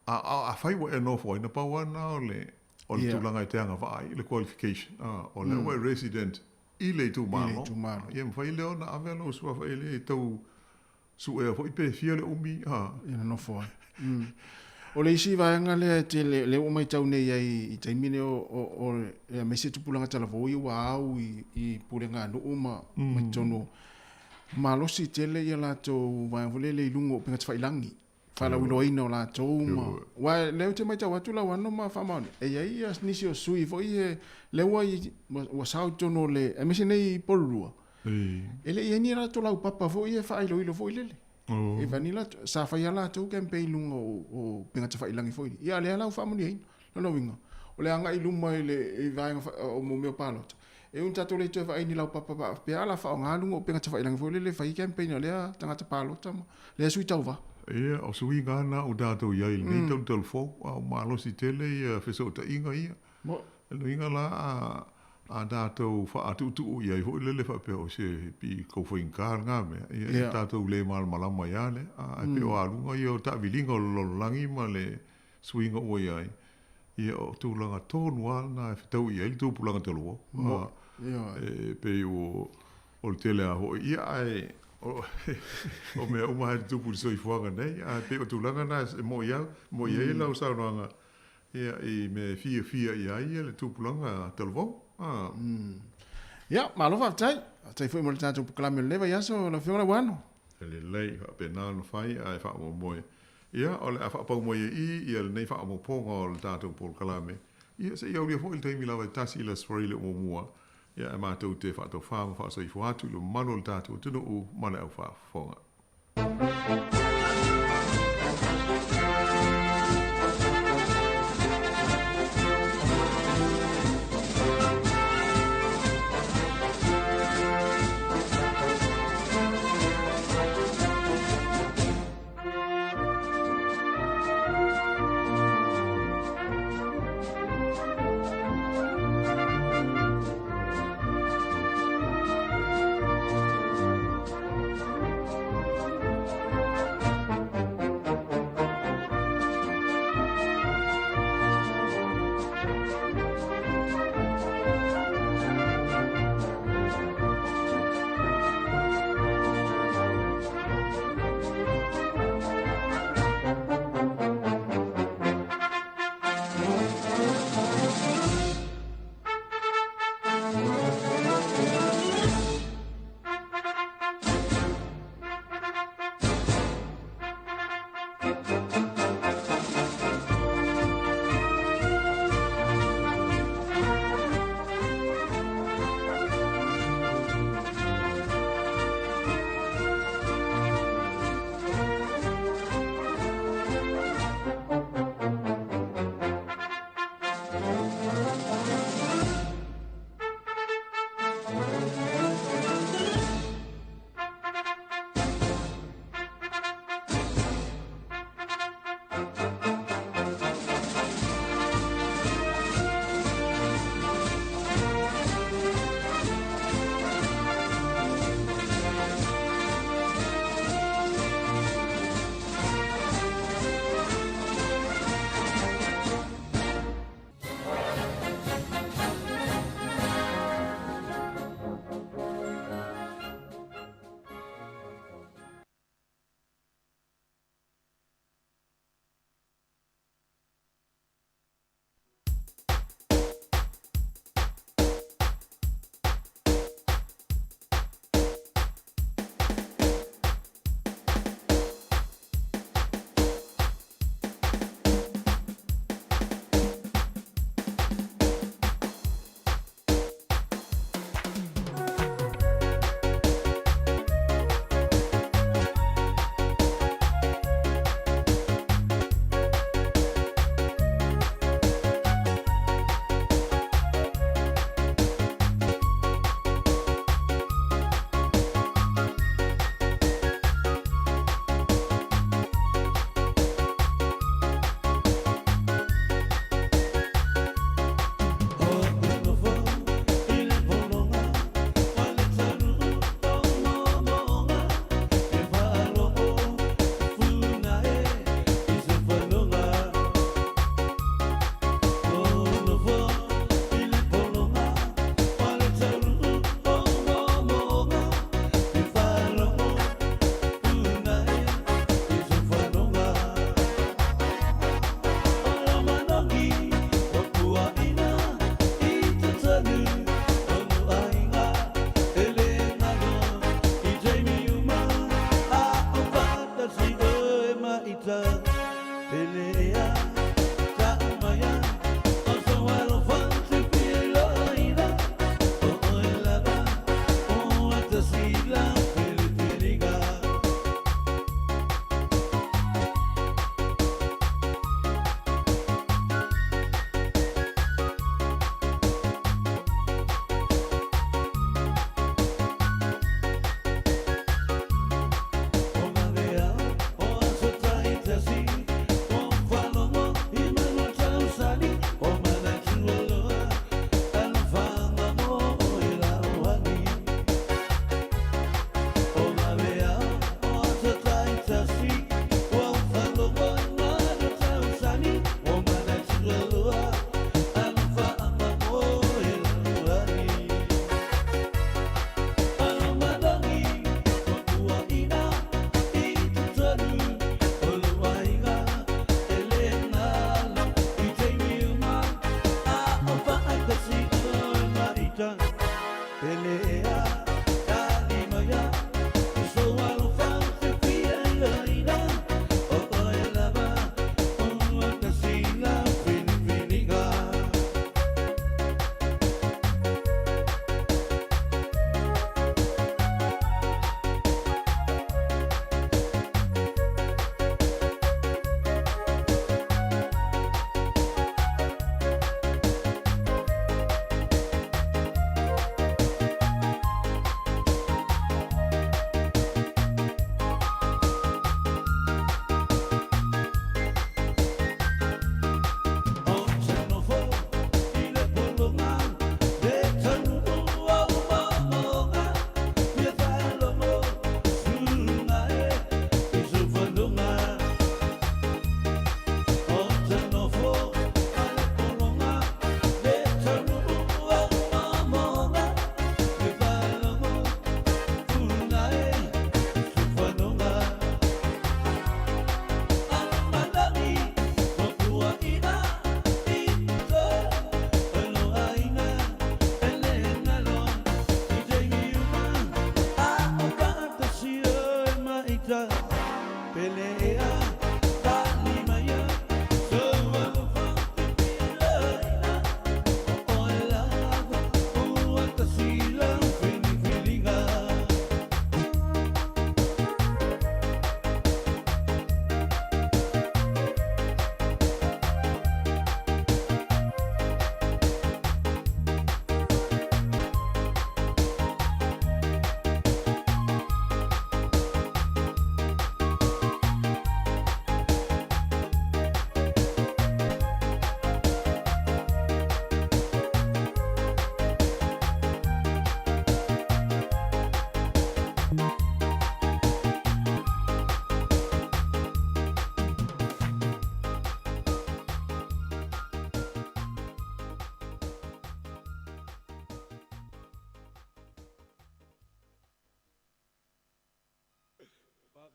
a a afai ua e nofo ai na pau lava lena o le o le tulaga e te agavaa ai le qualification o lea ua e resident i le itumalo. Ia mafai lea ona ave lou suafa i le tau suea foi pe fia le umi. Ia na nofo ai. O le isi vaega lea e tele lea ua matau nei ai i taimi nei o o o aemaise tupulaga talavou ia ua au i i pulega a nuu ma ma totonu malosi tele ia latou vaega foi lele i luga o upega tafailagi faalauiloaina o latou ma aua lea ou te matau atu lau ano ma faamaonia e i ai ia nisi o sui foi e lea ua ua sao i totonu o le aemaise nei i Porirua e le i ai ni latou laupapa foi e faailoilo foi lele. E fani latou, sa fai lava latou campaign i luga o o upega tafailagi foi ia, a o lea la ua faamanuiaina. Lona uiga, o le agai i luma i le i vaega o mo mea o palota, e ui ina tatou le toe vaai i ni laupapa faapea, a o le a faaaoga luga o upega tafailagi foi lele e fai ai campaign a lea tagata palota ma lea sui tauva. Ia, o suiga lava na ua tatou i ai i lenei talutalu fou, a ua malosi tele ia fesootaiga ia. O lona uiga la, a a tatou faatuutuu i ai foi lele faapea o se pei kou faigata lena mea, ia e tatou le malamalama ai lava lea. Ae pei o aluga ia o taaviliga o le lalolagi ma le suiga ua i ai, ia o tulaga tonu lava lena e fetaui i ai le tupulaga talu ai. E pei o le tele lava foi, ia ae o mea uma lava e tutupu i le soifuaga nei, ae pei o tulaga na e moni lava, moni ai lau saunoaga Ia, i mea e fiafia i ai ia le tupulaga talavou. Ia, malo faafetai. Faafetai foi mo le tatou polokalame o lenei vaiaso lau Afioga Lauano. E lelei, faapena ona fai ae faamoemoe. Ia, o le a faapau mai ai i i ia lenei faaopoopoga o le tatou polokalame. Ia, se i aulia foi le taimi lava e tasi i le Aso Faraile o muamua, ia, ae matou te faatofā ma faasoifua atu i le mamalu o le tatou atunuu ma le au faafofoga.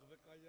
Thank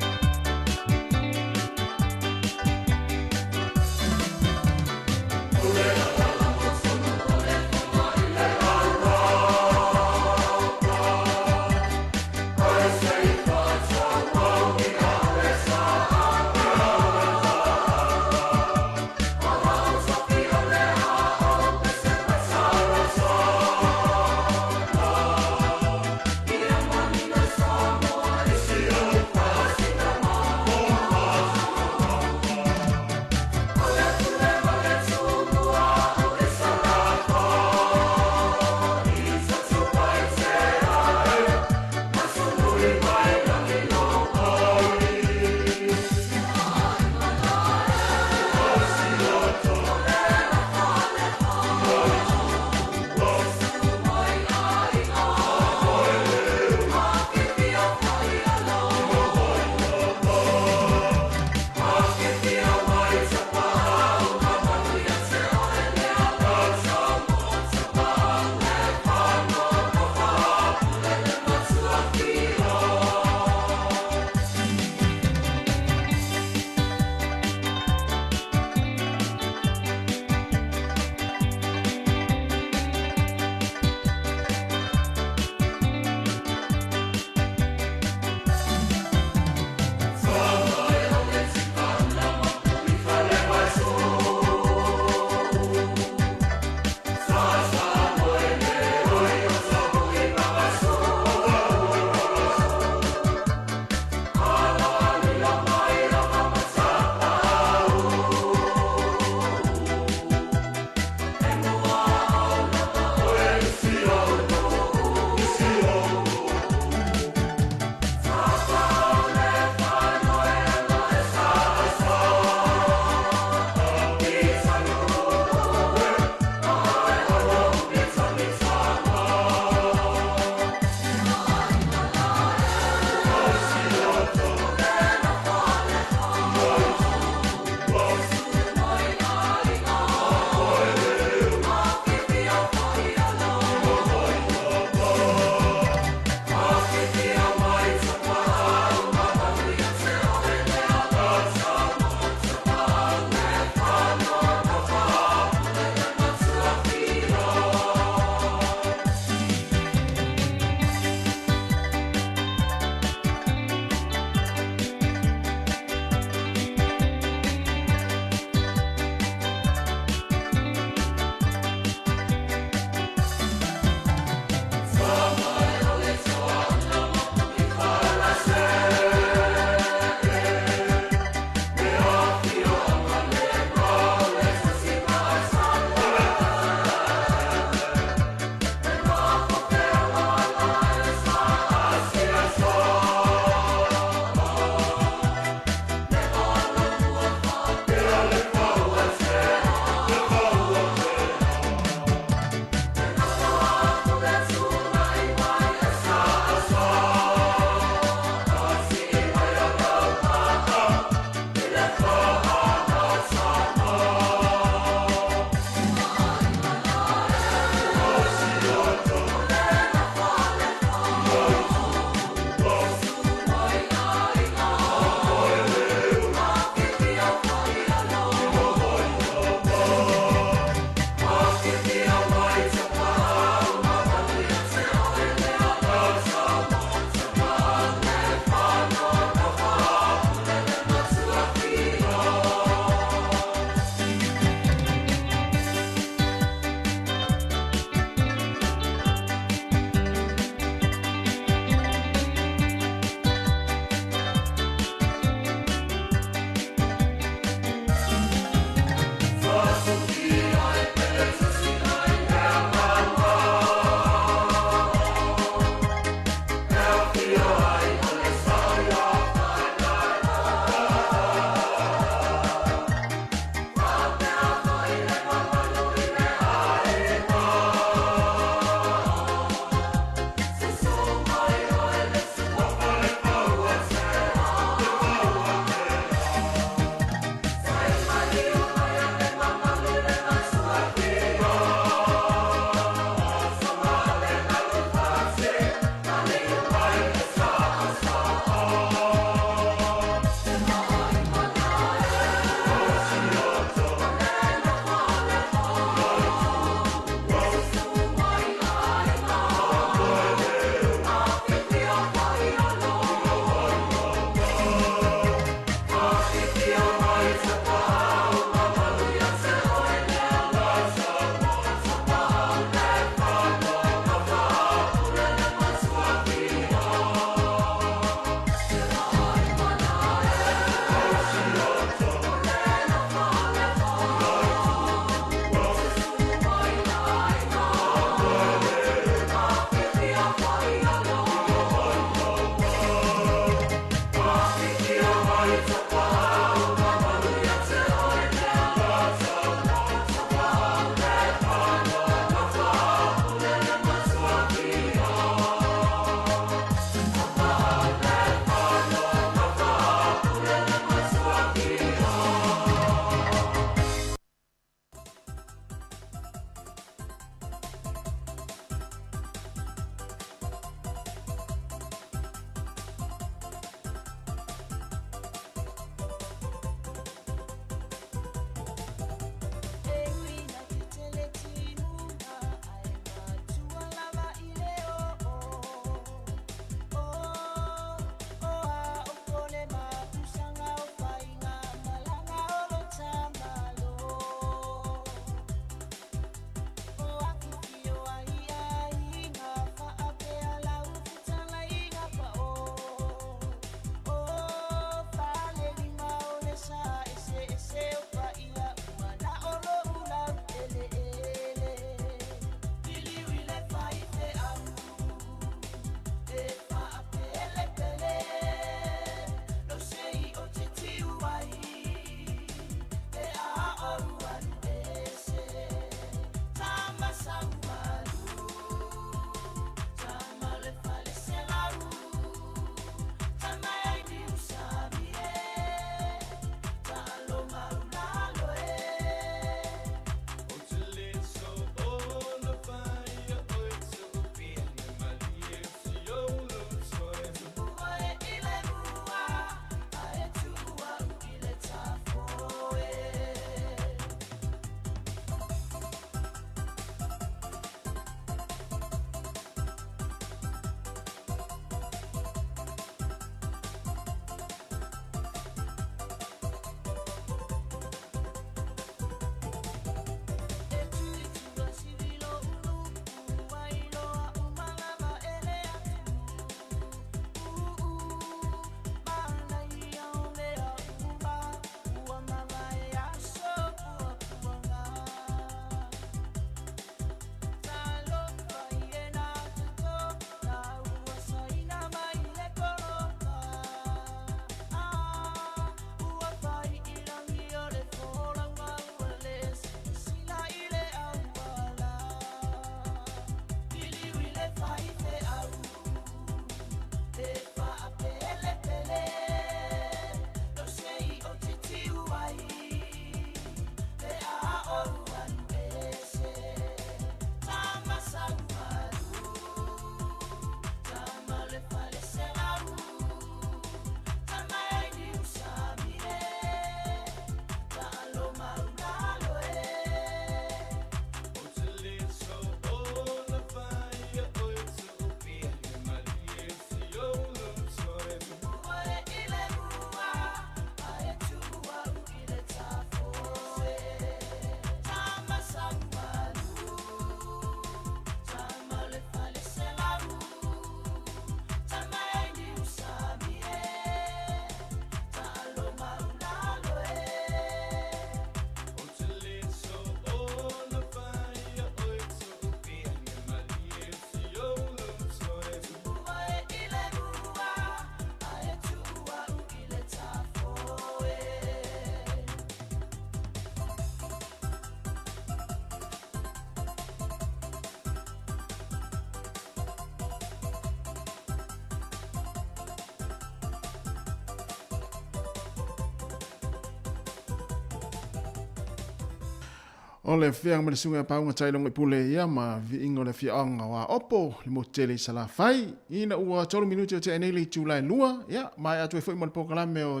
O le feaga ma le susuga ia Pauga Tailongo i Pule ia ma viiga o le afioaga o Aopo le motu tele i Salafai. Ina ua 3 minute o tea nei le itula e 2, ia maea atu ai foi ma le polokalame o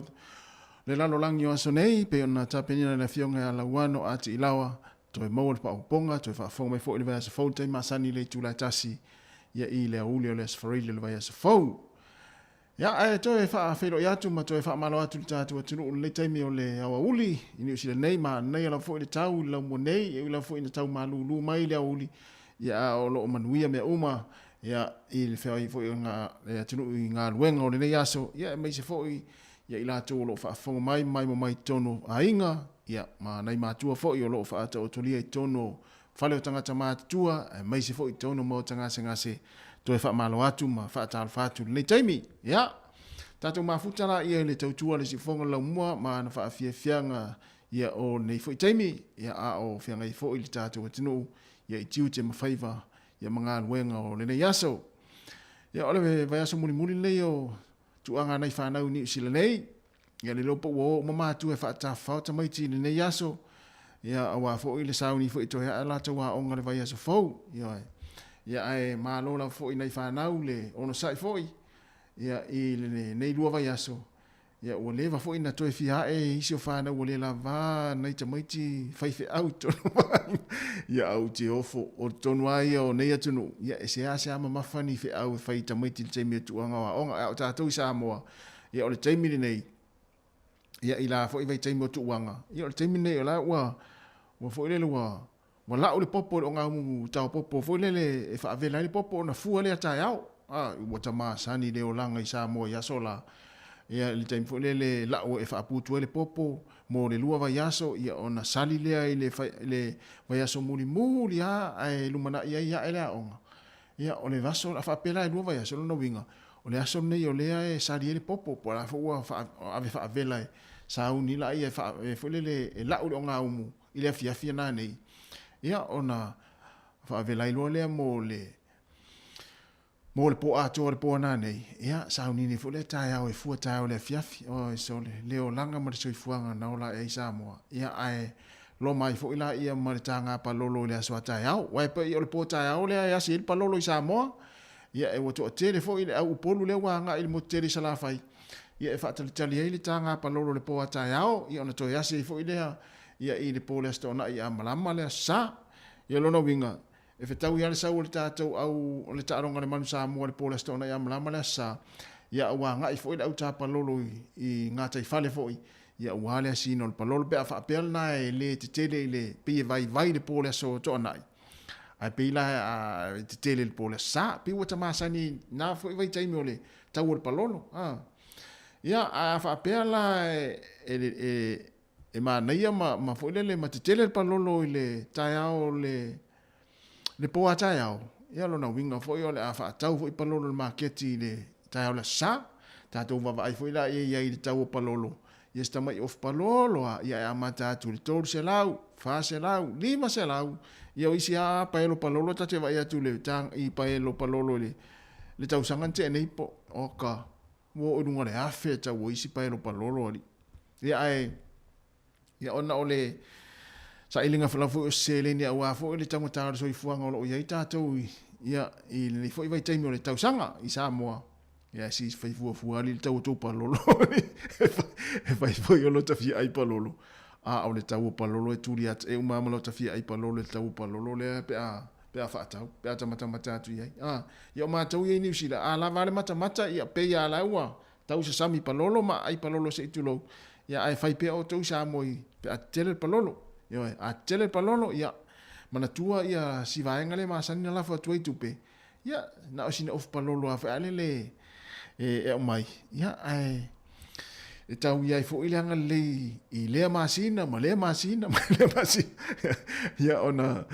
le lalolagi o aso nei, pei ona tapenaina e le afioga ia Lauano A. Tiilawa, toe maua le paopaoga, toe faafofoga mai foi i le vaiaso fou i le taimi masani i le itula e 1 ia i le aoauli o le Aso Faraile o le vaiaso fou. Ia, ae toe faafeiloai atu ma toe faamalo atu i le tatou atunuu i lenei taimi o le aoauli i Niu Sila nei, manaia lava foi le tau i le laumua nei, e ui lava foi ina tau malūlū mai le aoauli, ia a o lo o manuia mea uma, ia, i le feoai foi o le atunuu i galuega o lenei aso, ia, aemaise foi ia i latou o lo o faafofoga mai ma maimoa mai i totonu o aiga, ia, ma nai matua foi o lo o faataotolia i totonu o fale o tagata matutua, aemaise foi i totonu o maota gasegase, toe faamalo atu ma faatalofa atu i lenei taimi. Ia, tatou mafuta laia i le tautua a le Siufofoga o le Laumua ma ana faafiafiaga ia o lenei foi taimi, ia a o feagai foi le tatou atunuu ia i tiute ma faiva ia ma galuega o lenei aso. Ia, o le vaiaso mulimuli lenei o tuaga a nai fanau i Niu Sila nei, Ia le iloa po ua o uma matua e faatafafao tamaiti i lenei aso, ia aua foi le sauni foi e toe ae latou aoga i le vaiaso fou. Ioe. Ia ae malo lava foi i nai fanau le onosai foi ia i lenei lua vaiaso. Ia ua leva foi na toe fia ae isi o fanau ua le lava nai tamaiti faifeau i totonu o aiga. Ia a ou te ofo o totonu lava ia o nei atunuu, ia e seasea mamafa ni feau e fai i tamaiti i le taimi o tuaga o aoga. A o tatou i Samoa, Ia o le taimi lenei, ia i la foi vaitaimi o tuuaga, ia o le taimi lenei o la ua ua foi lele ua ua lau le popo i le ogaumu taopopo foi lele e faavela ai le popo ona fua lea taeao. A ua ta masani le olaga i Samoa i aso la. Ia i le taimi foi lele e lau e faaputu ai le popo mo le lua vaiaso, ia ona sali lea i le le vaiaso mulimuli lava ae lumanai ai ae le aoga. Ia o le aso a faapea la e lua vaiaso, o lona uiga, o le aso lenei o lea e sali ai le popo, po o la foi ua ave faavela e sauni laia e foi lele e lau le ogaumu i le afiafi a nanei, ia ona faavela ai loa lea mo le mo le po atoa o le po a nanei, ia sauni nei foi lea taeao e fua taeao i le afiafi. Oi sole, le olaga ma le soifuaga na ola ae ai Samoa. Ia ae Loma ai foi laia ma le taga palolo i le aso a taeao. Aua e pei o le po taeao lea e asi ai le palolo i Samoa. Ia e ua toatele foi le au Upolu lea ua agai i le motu tele i Salafai, ia e faatalitali ai le taga palolo i le po a taeao, ia ona toe asi ai foi lea ia i le po o le Aso Toonai a malama le Aso Sa. Ia o lona uiga, e fetaui lava le sau o le tatou au o le taaloga a le Manu Samoa i le po o le Aso Toonai a malama le Aso Sa, ia ua agai foi le au tapalolo i gataifale foi Ia aua le asiina o le palolo pe a faapea lena e le tetele i le, pei e vaivai le po o le aso Toonai, ae pei la e tetele i le po o le aso Sa. Pei ua ta masani i na foi vaitaimi o le tau o le palolo. A. Ia, ae a faapea la e, e, e, e manaia ma, ma foi lele ma tetele le palolo i le taeao o le, le po a taeao, ia lona uiga foi o le a faatau foi palolo i le maketi i le taeao le Aso Sa. Tatou vaavaai foi laia i ai i le tau o palolo, ia si tamai ofu palolo lava, ia e amata atu i le $300, $400, $500, ia o isi lava paelo palolo ta te vaai atu i le i paelo palolo i le tausaga na tea nei po, oka, ua oo i luga o le $1,000 le tau o isi paelo palolo alii. Ia ae Ia ona o le sailiga lava foi o se seleni aua foi le taugata o le soifuaga o lo o i ai tatou i, ia, i lenei foi vaitaimi o le tausaga i Samoa. Ia si fai fuafua ali le tau o tou palolo. E fai foi o lota fia ai palolo. A o le tau o palolo e tuli atu, e uma ma lota fia ai palolo i le tau o palolo lea pe a pe a faatau, pe a tamatamata atu i ai. A, ia o matou ia i Niu Sila, a lava le matamata, ia pei a la ua Tau sasami palolo ma aai palolo se i tulou, ia ae fai pea outou i Samoa i pe a tetele le palolo. Ioe, a tetele le palolo, ia manatua ia si vaega lea e masani ona lafo atu ai tupe, ia na o sina ofu palolo lava foi a lele e aumai, ia ae e tau i ai foi le agalelei i lea masina ma lea masina ma lea masina, ia ona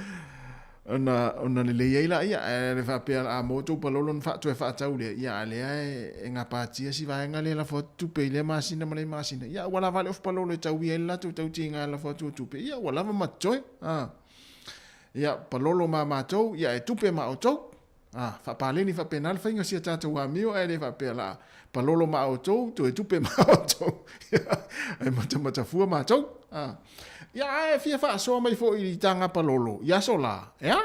Ona, ona lelei ai laia, ae le faapea a maua tou palolo ona faa, toe faatau lea, ia a lea e, e gapatia si vaega lea e lafo atu tupe i lea masina ma lea masina, ia ua lava le ofu palolo e tauia ai le latou tautiga e lafo atu o tupe, ia ua lava ma totoe. A. Ia, palolo ma matou, ia e tupe ma outou. A, faapaleni faapena le faiga o si a tatou amio ae le faapea la palolo ma outou, toe tupe ma outou. Ae matamatafua matou. A. Ia, ae fia faasoa mai foi i taga palolo i aso la. Ea,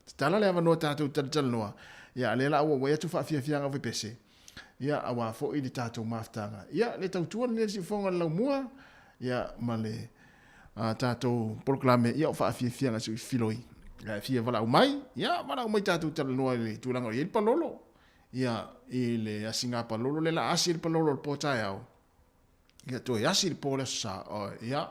tatala le avanoa tatou talatalanoa. Ia, lea la ua uai atu faafiafiaga fepese. Ia, auā foi le tatou mafutaga. Ia, le tautua lenei a le siufofoga o le laumua, ia, ma le a tatou polokalame, ia, o faafiafiaga se i filoi. Ia, e fia valaau mai, ia, valaau mai tatou talanoa i le tulaga o i ai le palolo. Ia, i le asiga palolo lea la asi le palolo o le po taeao. Ia, toe asi le po le aso sa. O, ia,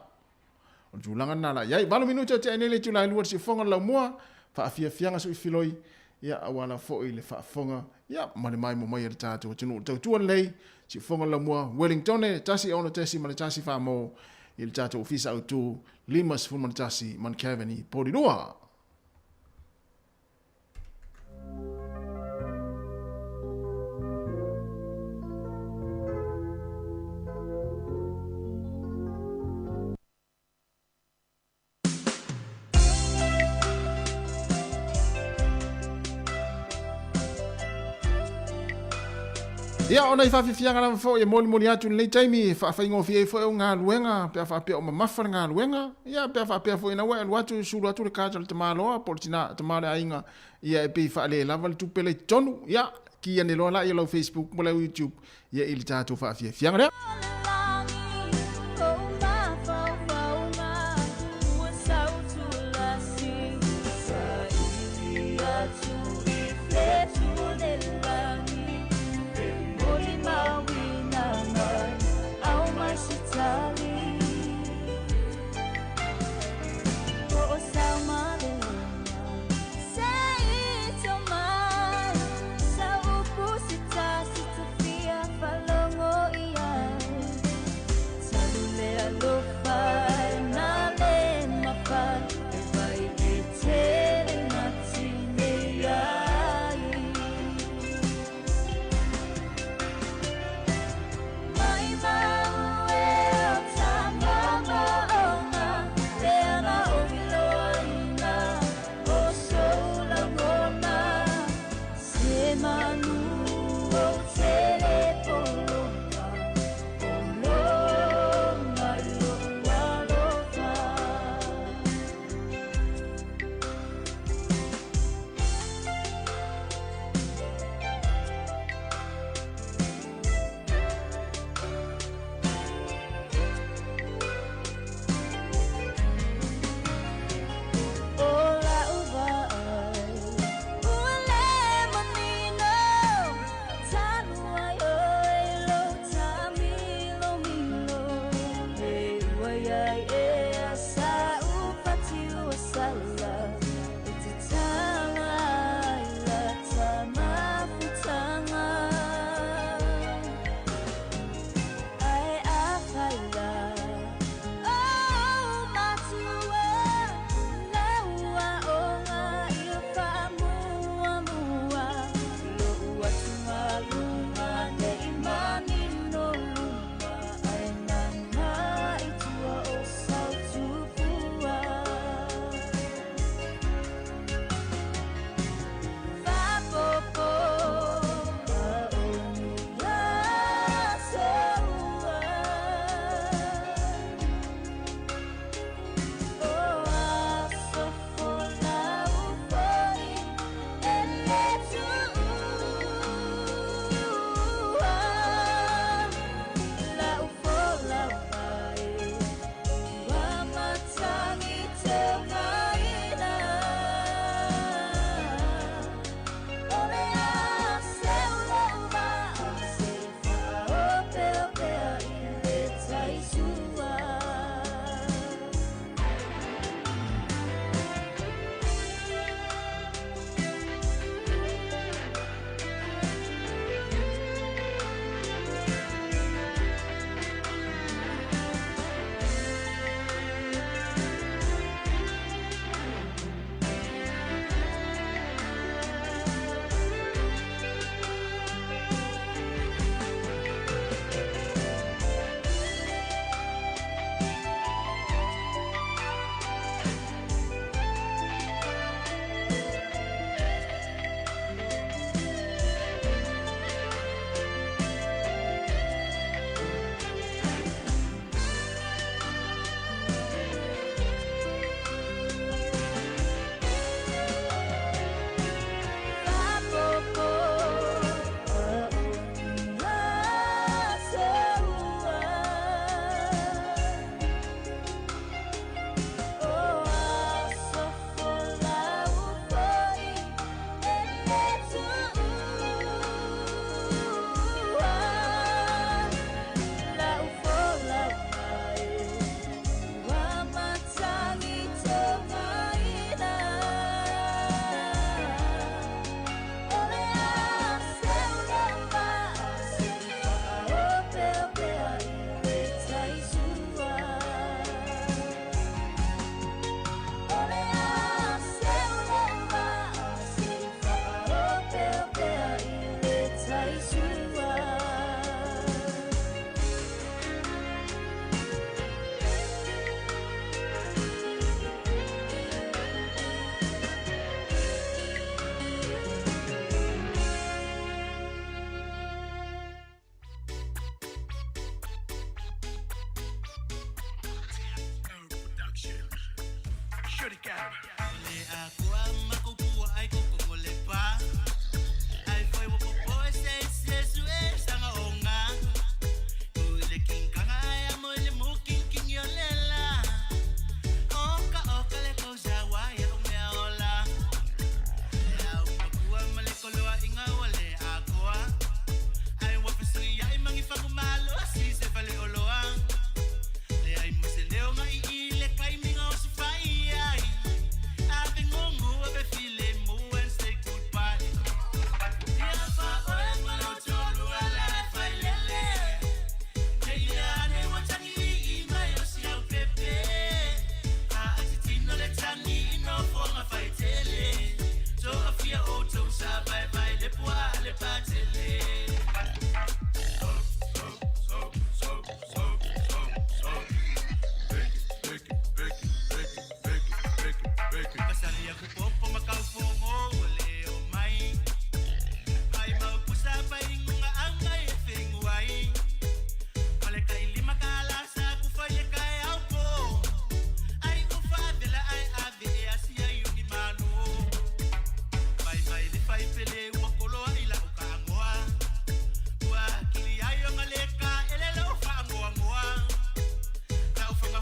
o le tulaga lena la i ai. 8 minute o tea nei le itula e 2 le siufofoga o le laumua, faafiafiaga se i filoi, ia, auā lava foi le faafofoga, ia, ma le maimoa mai a le tatou atunuu. Le tautua lenei, siufofoga o le laumua, Wellingtone, 1 6.1 faa-mo i le tatou ofisa autu, 51 Mount Porirua. Ia, o nai faafiafiaga lava foi e molimoli atu i lenei taimi e faafaigofie ai foi au galuega pe a faapea o mamafa le galuega, ia pe a faapea foi ina ua e alu atu sulu atu le card a le tamaloa po o le tina tama o le aiga, ia e pei faalelava le tupe la i totonu, ia ki ane loa la i lau Facebook ma lau YouTube ia i le tatou faafiafiaga lea.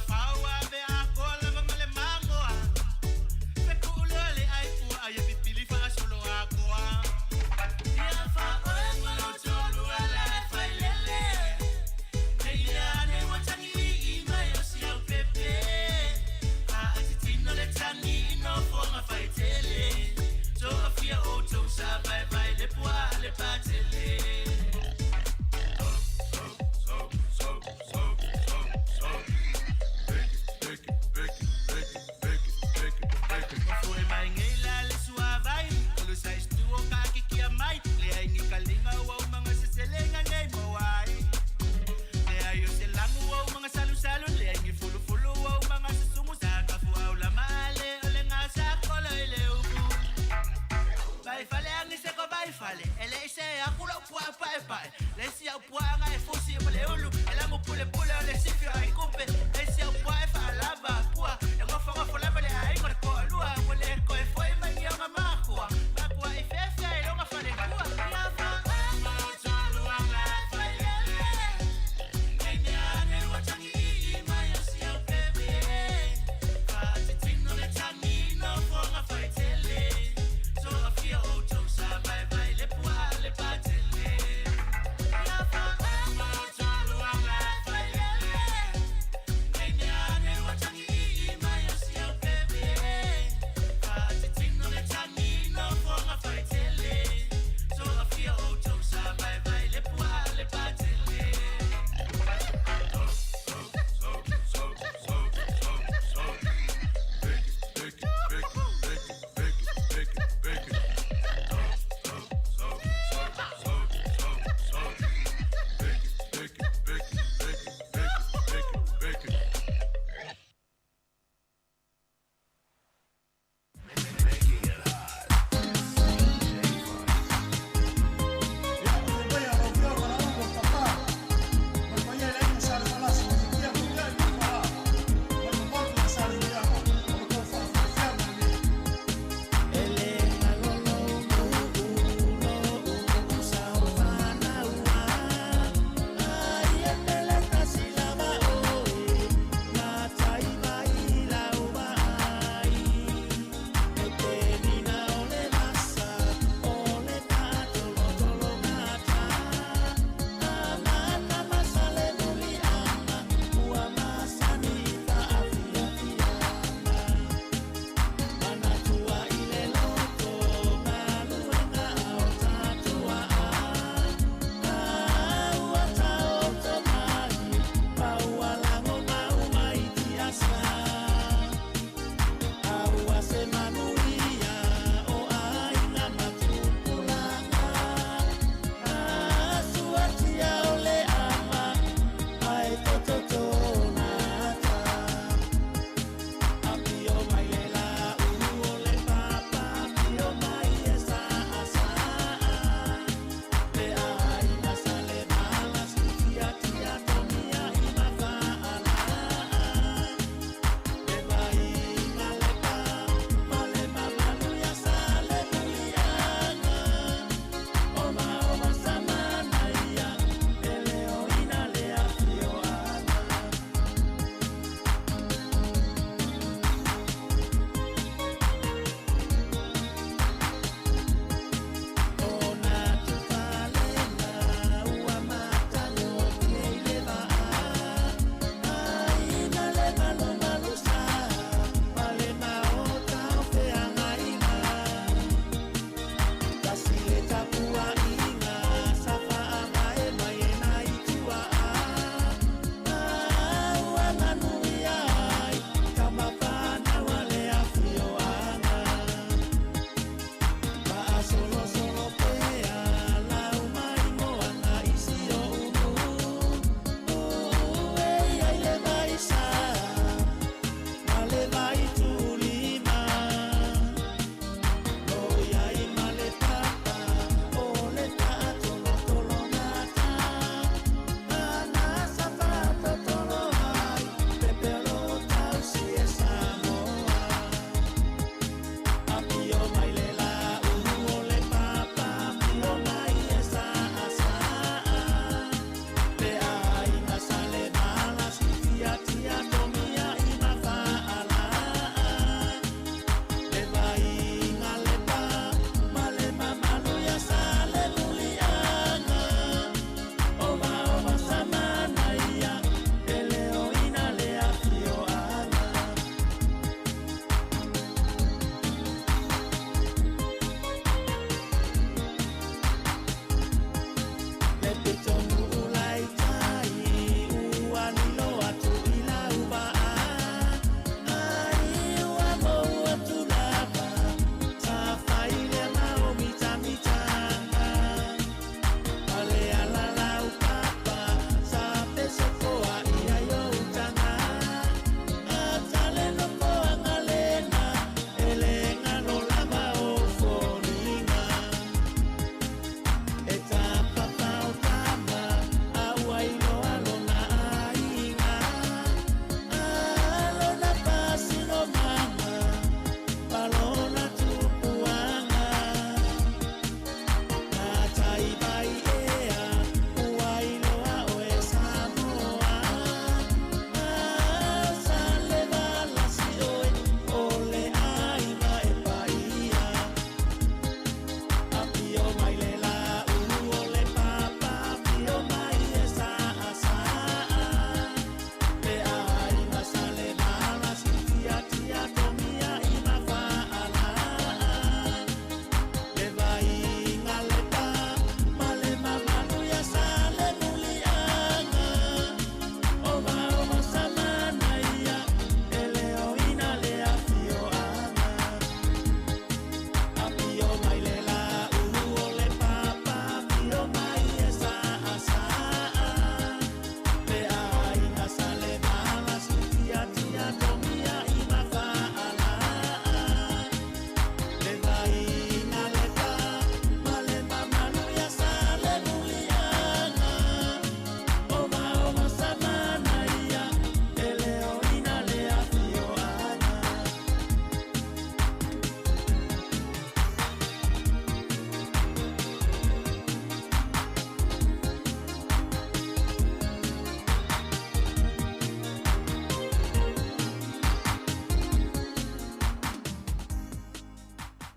Fau a ve a kola ma le mangoa. Fe ku lo le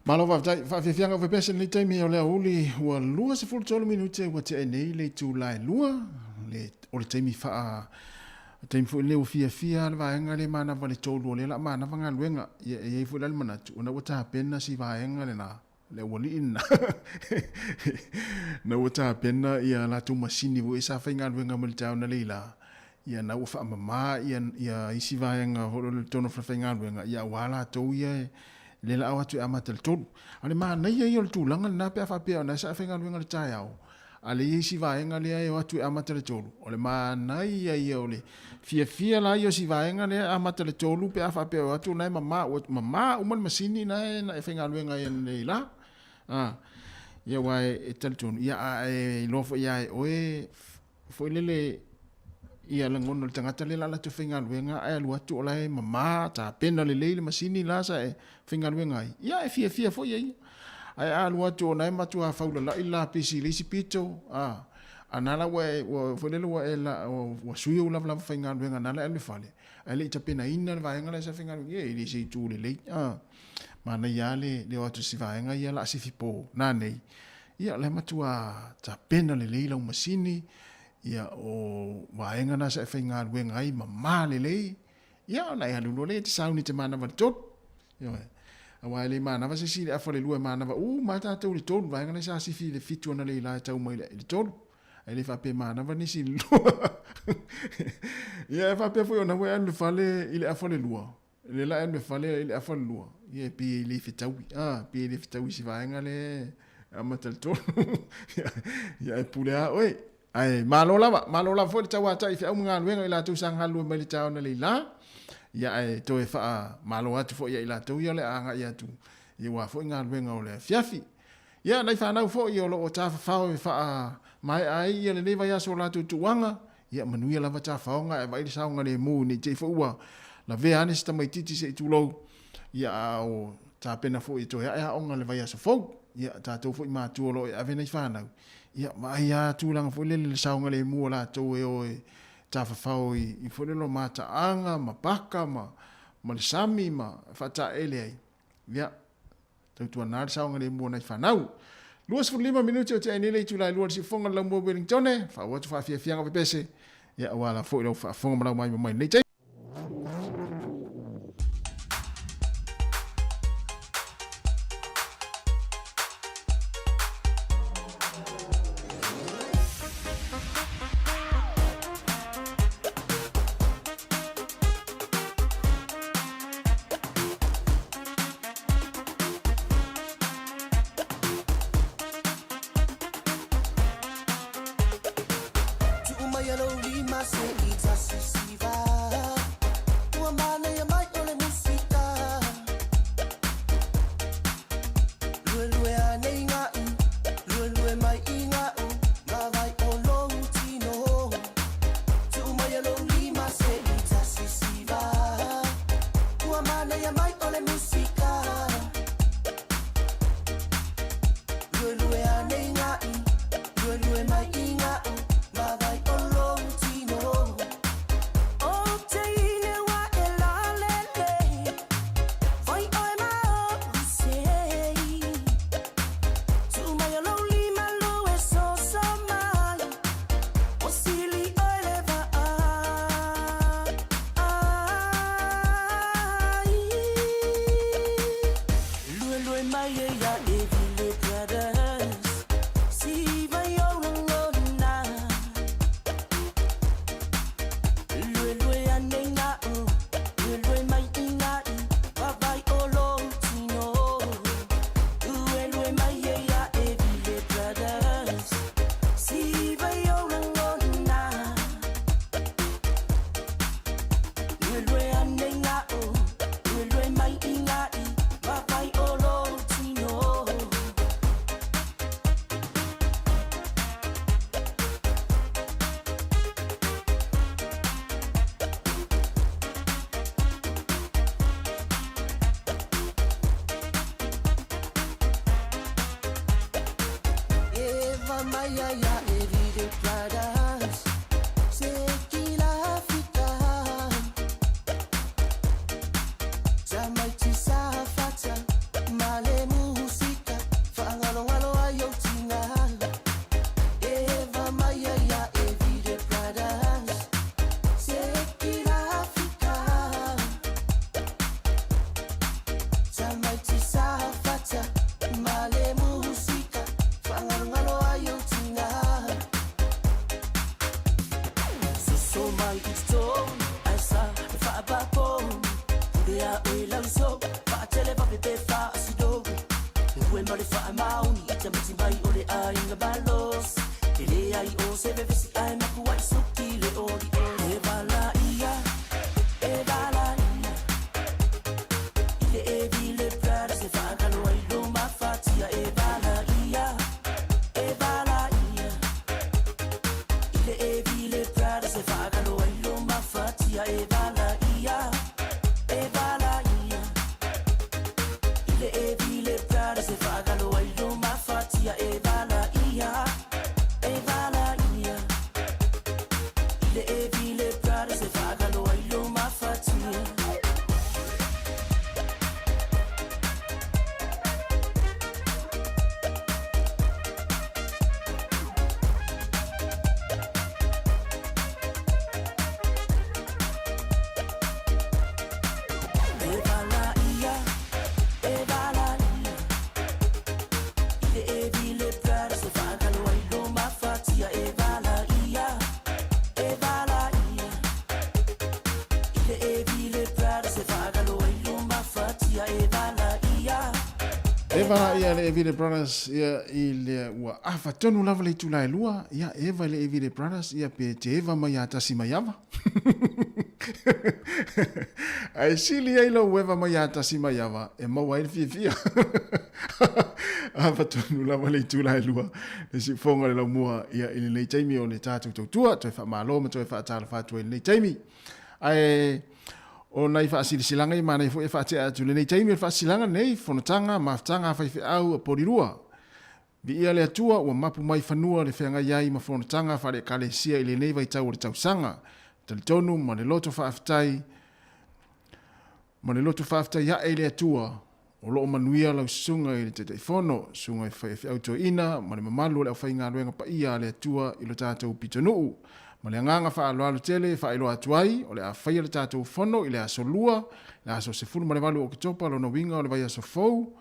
Malo faafetai, faafiafiaga ua pepese lenei taimi o le aoauli ua 23 minute ua tea ai nei le itula e lua, le, o le taimi faa taimi foi lenei ua fiafia le vaega lea manava le tolu o lea la manava galuega. Ia e i ai foi la le manatu ona ua tapena si vaega lena le aualii lena na ua tapena ia latou masini foi sa faigaluega mai le taeao na leila ia na ua faamama ia ia isi vaega foi le tonu o le faigaluega ia aua latou ia le la atu e amata le tolu. A o le manaia ia o le tulaga lena pe a faapea o na sa faigaluega le taeao a le i isi vaega lea e o atu e amata le tolu. O le manaia ia o le fiafia la ia o si vaega lea e amata le tolu pe a faapea e o atu na e mama ua mama uma le masini na e na e faigaluega ai nei la. A ia aua e talitonu ia a e iloa foi ia e oe foi lele ia lagona o le tagata lea la latou faigaluega ae alu atu o la e mama tapena lelei le masini la sa e faigaluega ai ia e fiafia foi ia ia ae a alu atu o na e matua faulalai le lapisi i le isi pito a a na la ua e ua foi lele ua e la ua sui ou lavalava faigaluega na la e alu i le fale ae le i tapenaina le vaega la sa faigaluega ia e le se itu lelei a manaia le le o atu si vaega ia la sifi po na nei Ia, o le matua tapena lelei lau masini, ia, o vaega na sa e faigaluega ai mama lelei, ia, ona e alu loa lea e te sauni i te manava i le tolu. Ioe. Aua e le manava se isi i le afa le lua e manava uma lava tatou i le tolu, vaega lea sa sifi i le fitu analeila e tau mai i le tolu. Ae le faapea e manava nisi i le lua. Ia, e faapea foi ona ua e alu i le fale i le afa le lua, Le la e alu e fale i le afa le lua, ia e pei e le fetaui, a, pei e le fetaui i si vaega lea e amata i le tolu. Ia e pule lava oe. Ae malo lava, malo lava foi le tauatai i feau ma galuega i latou sa galulue mai le taeao analeila. Ia ae toe faamalo atu foi ia i latou ia o le a agai atu i aua foi galuega o le afiafi. Ia nai fanau foi o lo o tafafao e faamaea ai ia lenei vaiaso o latou tuuaga, ia manuia lava tafaoga ae vaai le saogalemu ne i te i foi ua lavea ane se tamaitiiti se i tulou, ia a o tapena foi e toe ae aoga le vaiaso fou. Ia tatou foi matua o lo o e ave nai fanau, ia vaai lava tulaga foi lele le saogalemu o latou e o e tafafao i foi lele o mataaga ma paka ma le sami ma faataele ai. Ia Tautuana le saogalemu o nai fanau. 25 minute o te ai nei le itula e lua le siufofoga le laumua Wellingtone, faaauau atu faafiafiaga pepese, ia aua la foi lau faafofoga ma lau maima mai lenei taimi. galue ma le faamaoni i tamaiti mai o le aiga malosi. E leai o se vevesi ae makuaʻi suki le olioli. E valaia, e valaia, i le Evile Brothers e faakalo ai lo mafatia. E valaia, e valaia, i le Evile Brothers e faakalo ai lo mafatia. E valaia, e valaia, i le Evile Brothers e faakalo ai lo mafatia. E valaia, e valaia, i le Evile Brothers e faakalo ai lo mafatia. E valaia, e valaia, i le Evile Brothers e faakalo ai lo mafatia. E valaia, e valaia, i le Evile Brothers e faakalo ai lo mafatia. E valaia. E vala ia le Evile Brothers ia i le ua afa tonu lava le itula e lua ia eva i le Evile Brothers ia pe te eva mai a tasi mai ava. Ae sili ai lou eva mai a tasi mai ava e maua ai le fiafia. Afa tonu lava le itula e lua le siufoga o le laumua ia i lenei taimi o le tatou tautua toe faamalo ma toe faatalofa atu ai i lenei taimi. Ae o nai faasilasilaga ia manaia foi e faatea atu i lenei taimi o le faasilasilaga lenei fonotaga mafutaga a faifeau a Polirua. Viia le Atua ua mapu mai fanua le feagai ai ma fonotaga faale-Ekalesia i lenei vaitau o le tausaga. Talitonu ma le loto faafetai ma le loto faafetai ae i le Atua o lo o manuia lau susuga i le Taitaifono, susuga i faifeau toeaina ma le mamalu o le aufaigaluega paia a le Atua i lo tatou pitonuu. Ma le agaga faaaloalo tele e faailoa atu ai, o le a faia le tatou fono i le aso Lua, le aso 18 o Oketopa lona uiga o le vaiaso fou,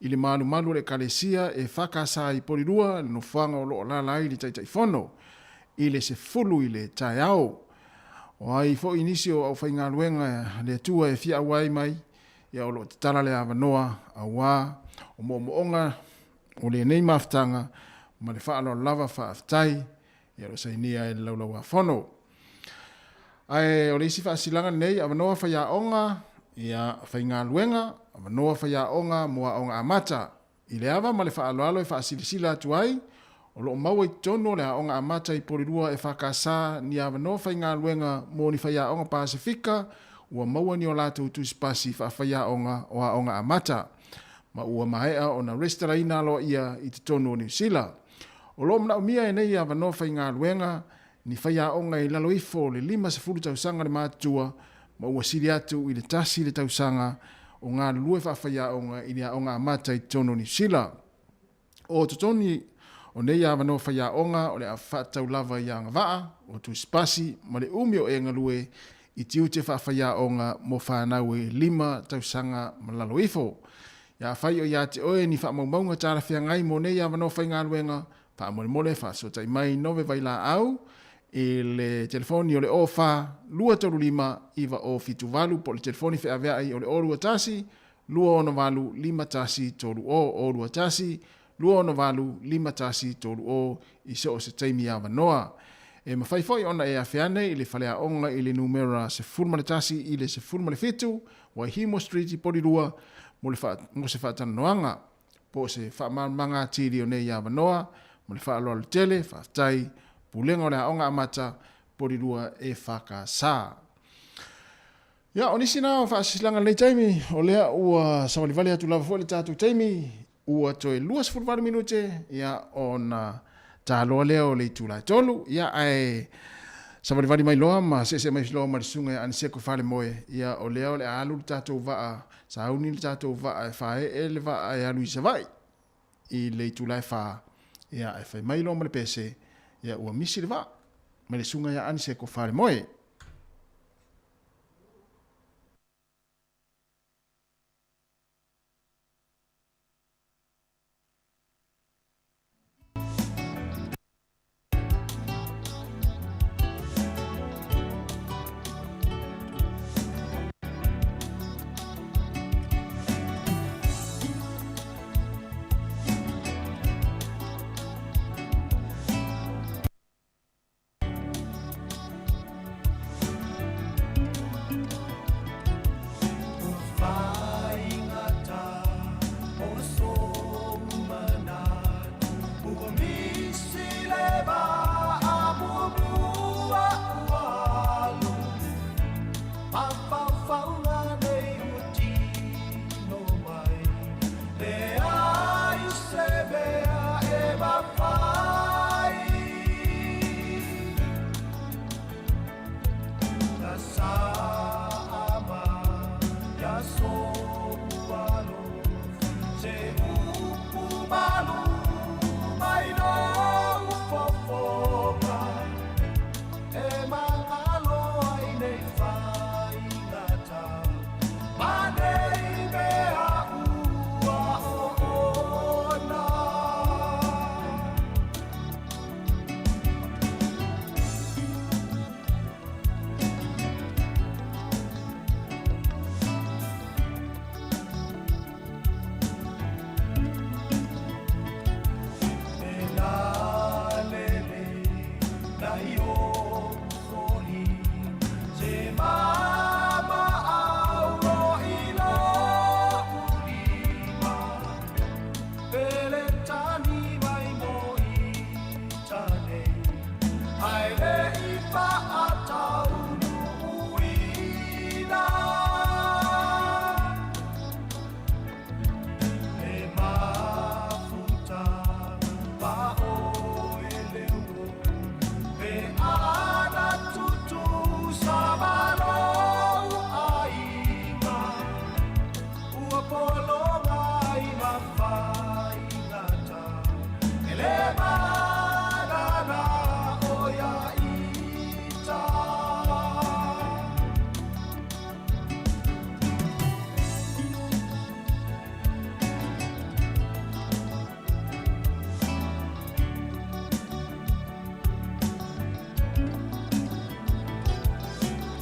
i le malumalu o le Ekalesia e FKS i Polirua, le nofoaga o lo o alaala ai le Taitaifono, i le 10 i le taeao. O ai foi nisi o aufaigaluega a le Atua e fia auai mai, ia o lo o tatala le avanoa auā o moomooga o lenei mafutaga ma le faaaloalo lava faafetai ia o lo o sainia ai le Laulauafono. Ae o le isi faasilaga lenei, avanoa faiaoga, ia faigaluega, avanoa faiaoga mo aoga amata. I le ava ma le faaaloalo e faasilasila atu ai, o lo o maua i totonu o le Aoga Amata i Polirua e FKS ni avanoa faigaluega mo ni faiaoga Pasefika ua maua ni o latou tusipasi faafaiaoga o Aoga Amata ma ua maea ona resitalaina aloaia i totonu o Niu Sila. O lo o manaomia e nei avanoa faigaluega ni faiaoga i lalo ifo o le 50 tausaga le matutua ma ua sili atu i le tasi le tausaga o galulue faafaiaoga i le aoga amata i totonu o Niu Sila. O totonu o nei avanoa faiaoga o le a faatatau lava i agavaa, o tusipasi ma le umi o e galue i tiute faafaiaoga mo fanau e lima tausaga ma lalo ifo. Ia afai o ia te oe ni faamaumauga talafeagai mo nei avanoa faigaluega, Faamolemole faasootai mai nove vailaau i le telefoni o le 04 235 9078 po o le telefoni feaveai o le 021 268 5130 021 268 5130 i so o se taimi avanoa. E mafai foi ona e afe ane i le faleaoga i le numera 11 i le 17 Waihimo Street i Porirua mo le mo se faatalanoaga. po o se faamalamalamaga atili o nei avanoa. Ma le faaaloalo tele, faafetai. Pulega o le Aoga Amata, Polirua e FKS. Ia, o nisi na o faasilasilaga i lenei taimi, o lea ua savalivali atu lava foi le tatou taimi, ua toe 28 minute, ia, ona taloa lea o le itula e tolu, ia, ae savalivali mai loa ma seese mai loa ma le susuga ia Aniseko Falemoe, ia, o lea o le a alu le tatou vaa Sauni le tatou vaa e faaee le vaa e alu i Savaii i le itula e fa, ia ae fai mai loa ma le pese, ia ua misi le vaa mai le susuga ia Aniseko Falemoe. sou manatu Ua misi le vaa muamua ua alu Mafaufauga nei ua tino mai Leai se mea e mafai Na sama ia sou alofa Se upu malu mai lou fofoga E magalo ai nei faigata Ma nei mea ua oona. E lalele nai ou foliga Se mama auro i lo'u lima Peletani mai mo ita nei Ae le'i fa'ataunuuina E mafuta ma oe le uo Pe ana tutusa ma lou aiga Ua pologa ai ma faigata E le manana o ia ita.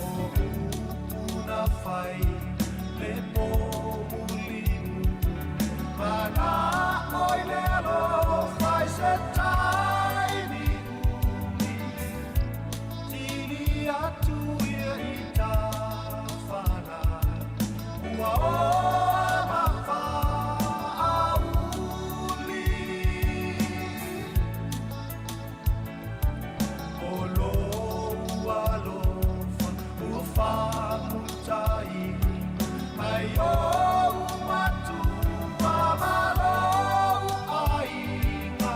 O upu na fai le po mulimu Mana'o i le alofa i se taimi umi Sili atu ia i tafana Ua oa ma fa'auli O lou alofa ua faamutaina Mai ou matua ma lou aiga.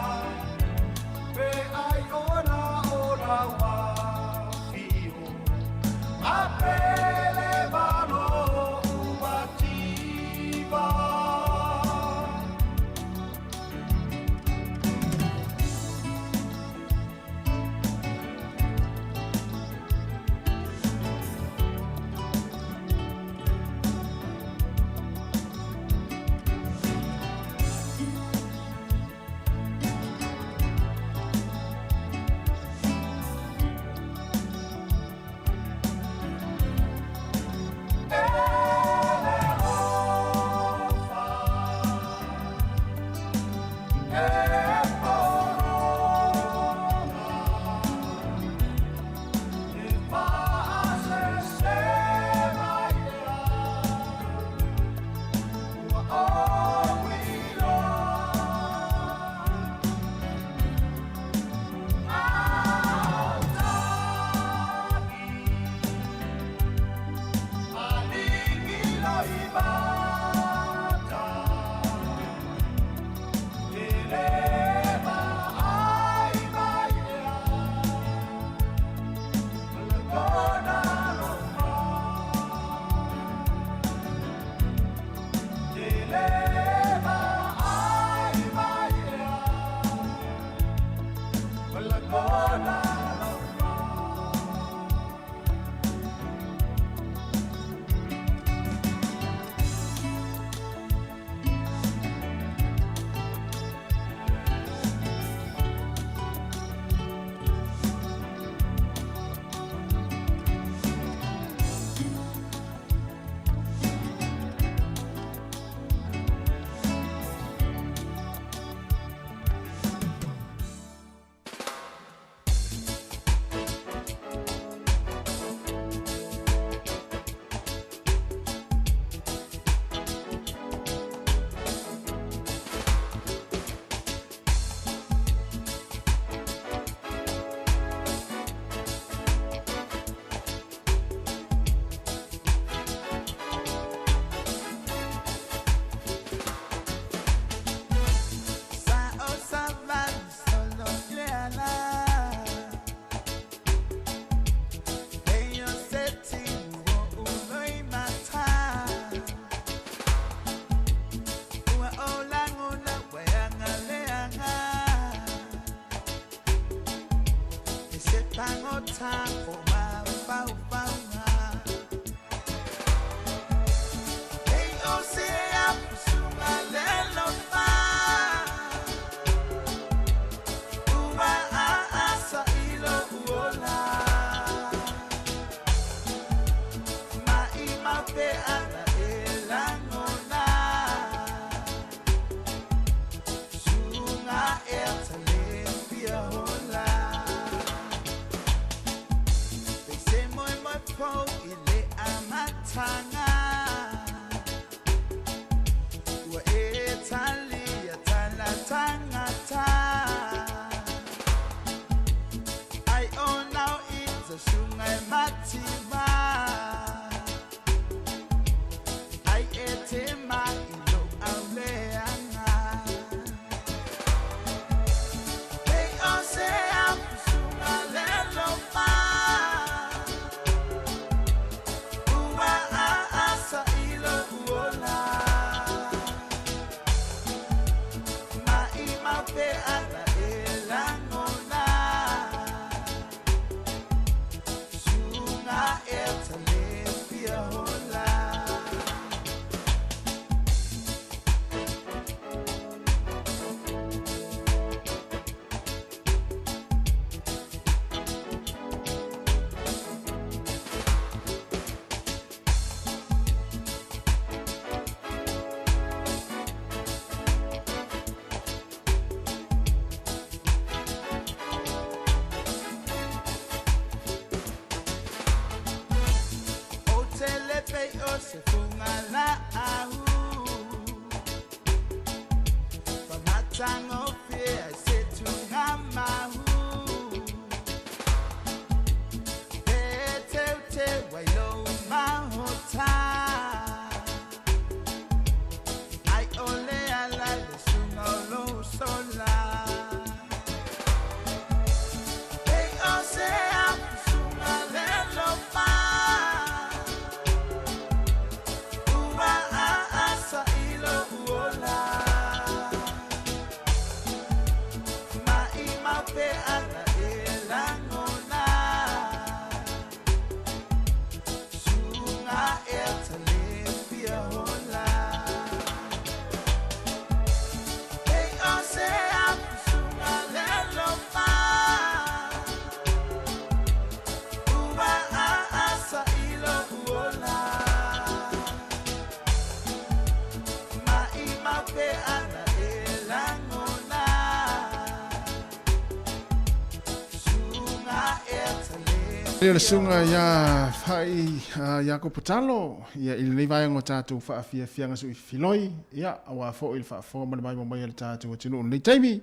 Ia le susuga ia Fai Iakopo Talo, ia i lenei vaega o tatou faafiafiaga suifiloi, ia aua foi le faafofoga ma le maimoa mai a le tatou atunuu i lenei taimi.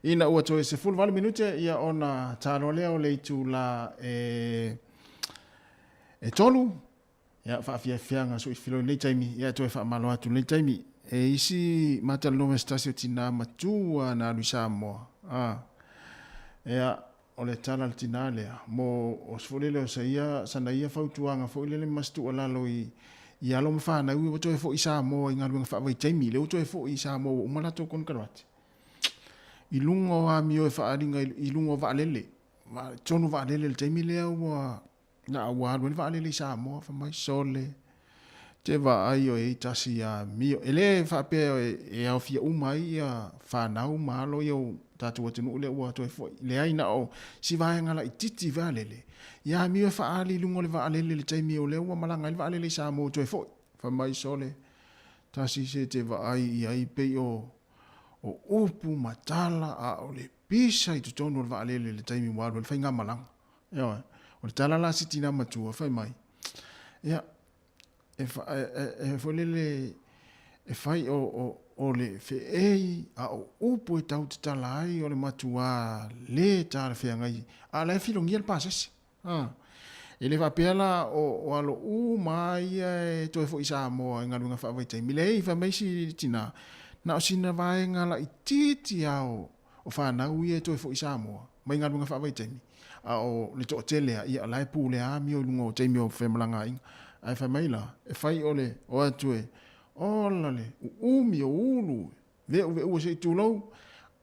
Ina ua toe 18 minute ia ona taloa lea o le itula e 3, ia faafiafiaga suifiloi i lenei taimi, ia e toe faamalo atu i lenei taimi. E isi matalanoa ma se tasi o tina matua na alu i Samoa, ia O le tala a le tinā lea, mo o se foi lele o sa ia, sana ia fautuaga foi lele ma se tuualalo i, i alo ma fanau ia ua toe foi i Samoa i galuega faavaitaimi, lea ua toe foi i Samoa ua uma latou konekarate. I luga o amio e faaaliga i, i luga o vaalele, totonu o vaalele i le taimi lea ua, Na ua alu ai le vaalele i Samoa, fai mai, sole, te vaai o i ai tasi amio. E le faapea e aofia uma ai ia fanau ma alo ia o tatou atunuu lea ua toe foi. Leai, na o si vaega laitiiti vaalele, ia amio e faaali i luga o le vaalele i le taimi o lea ua malaga ai le vaalele i Samoa ua toe foi. Fai mai, sole, tasi se te vaai i ai pei o upu ma tala a o le pisa i totonu o le vaalele i le taimi ua alu ai le faigamalaga. Ioe. O le tala la a si tina matua, fai mai, ia, e, e, e, e foi lele, e fai o, o, o le feei a o upu e tau tatala ai o le matuā lē talafeagai, a o la e filogia le pasese. A. E le faapea la o, o alo uma lava ia e toe foi i Samoa i galuega faavaitaimi. Leai, fai mai si tina, na o sina vaega laitiiti lava o, o fanau ia e toe foi i Samoa mai galuega faavaitaimi, a o le toatele lava, ia o la e pulea amio i luga o taimi o femalagaaiga. Ae fai mai la, e fai o le o atu e ola le uumi o ulu, ve'uve'ua se i tulou,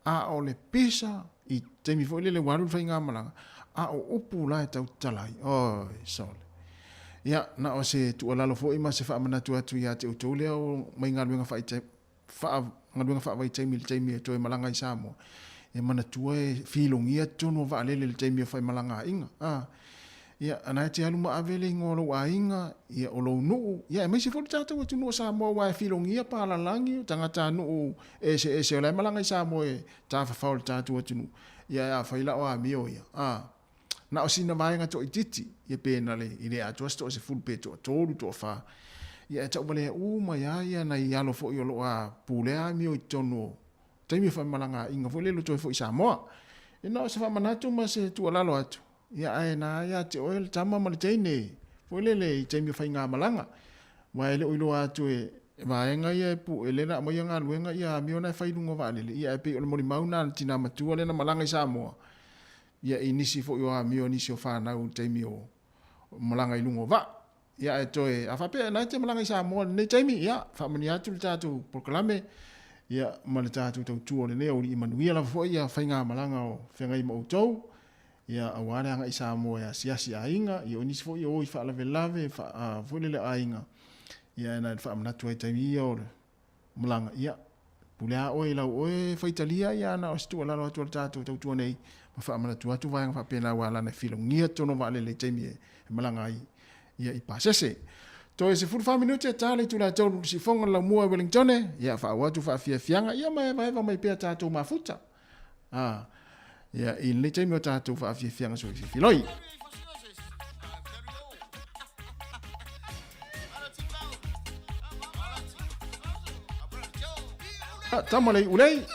a o le pisa i taimi foi lele ua alu le faigamalaga, A o upu la e tautala ai. Oi, sole. Ia, na o se tuualalo foi ma se faamanatu atu ia te outou lea o mai galuega faaita, faa, galuega faavaitaimi i le taimi e toe malaga i Samoa, e manatua e filogia totonu o vaalele i le taimi o faimalagaiga. A, ia, na e te alu ma ave le igoa o lou aiga, ia, o lou nuu, ia, aemaise foi le tatou atunuu o Samoa aua e filogia palalagi o tagatanuu eseese o la e malaga i Samoa e tafafao i le tatou atunuu. Ia, ae afai la o amio ia, a, na o sina vaega toaitiiti, ia pe na le, i le atoa se toasefulu pe toatolu, toafa, ia e tauvalea uma ai lava ia nai alo foi o lo o a pulea amio i totonu o taimi o faamalagaaiga foi lele ua toe foi i Samoa. Ia na o se faamanatu ma se tuualalo atu, ia ae na ia te oe le tama ma le teine foi lele i taimi o faigamalaga. Aua e le o iloa atu e vaega ia e pu, e lea na aumaia galuega ia amio na e fai i luga o vaalele, ia ae pei o le molimau na a le tina matua lea na malaga i Samoa, ia i nisi foi o amio a nisi o fanau i le taimi o malaga i luga o vaa. Ia ae toe, a faapea na e te malaga i Samoa i lenei taimi, ia faamanuia atu le tatou polokalame, ia ma le tatou tautua o lenei aualii manuia lava foi ia faigamalaga o feagai ma outou, ia aua le agai i Samoa e asiasi aiga, ia o nisi foi e o i faalavelave, fa, foi lele aiga, ia ae na ona faamanatu ai i taimi ia o le malaga, ia, pule a oe i lau oe faitalia, ia na o se tuualalo atu a le tatou tautua nei, ma faamanatu atu vaega faapena aua lana e filogia totonu o vaalele i taimi e malaga ai ia i pasese. Toe 14 minute ta le itula e 3 i le siufoga o le laumua i Wellingtone, ia faaauau atu faafiafiaga, ia ma evaeva mai pea tatou mafuta. A, ia i lenei taimi o tatou faafiafiaga soififiloi. Tama le iulei.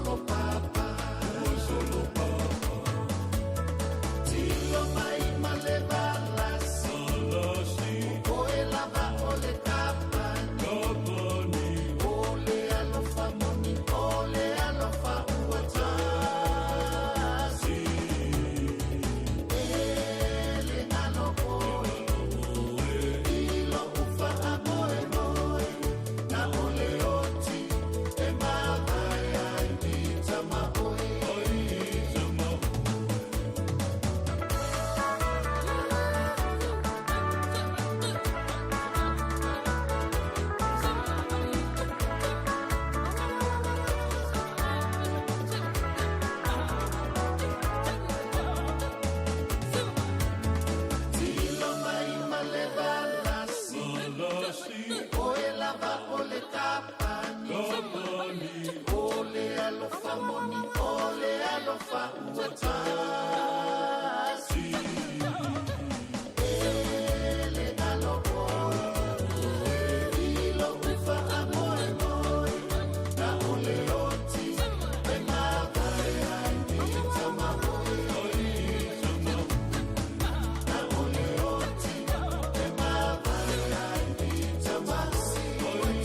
solo papa. Ua solo papa. Tilo mai ma le valasi. Valasi. O e lava o le kapani. Kapani. O le alofa moni, o le alofa ua tasi. Ele ngalo oe, ilo ufa a moe moe, na ole oti, e mavae ai ni tama oe. Tilo mai ma le valasi. Valasi. O e lava o le kapani. Kapani. O le alofa moni, o le alofa ua tasi. Ele ngalo oe, ilo ufa a moe moe, na ole oti, e mavae ai ni tama oe. Na ole oti, e mavae ai ni tama oe.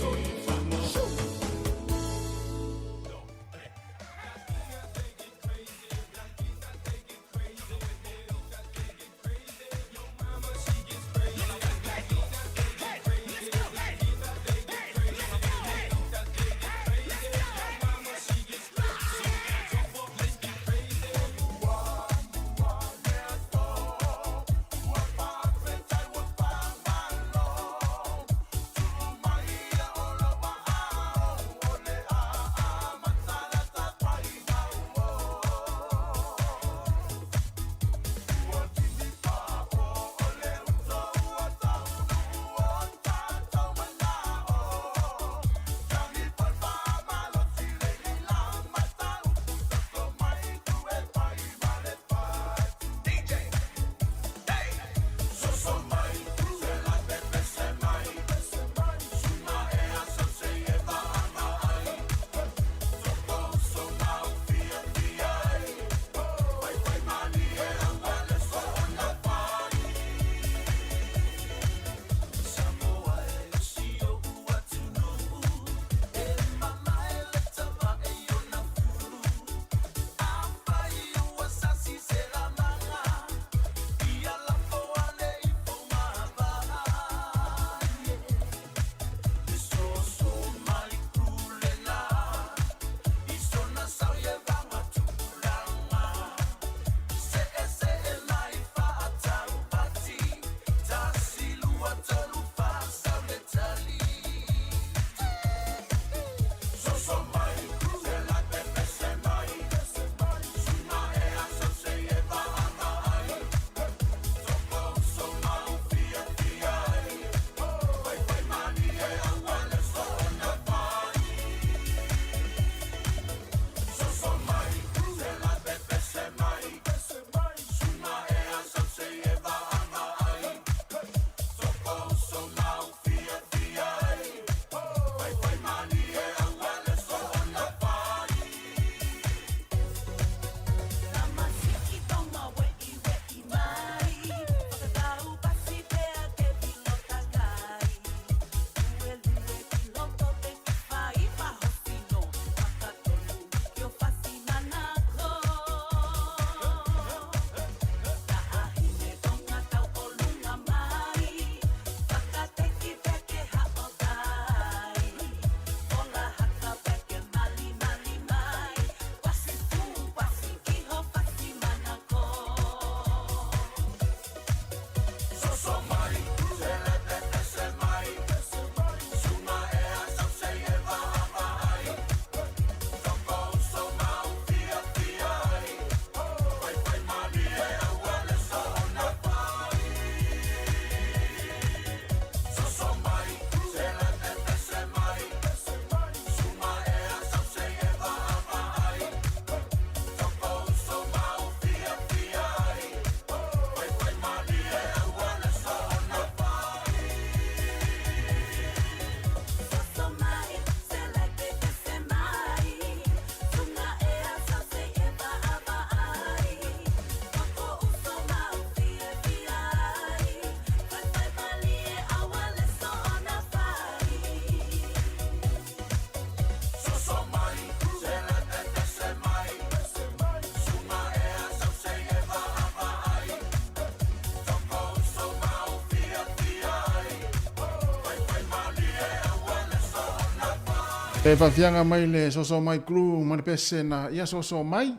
E faafiaga mai le soso mai crew ma le pese na ia soso mai.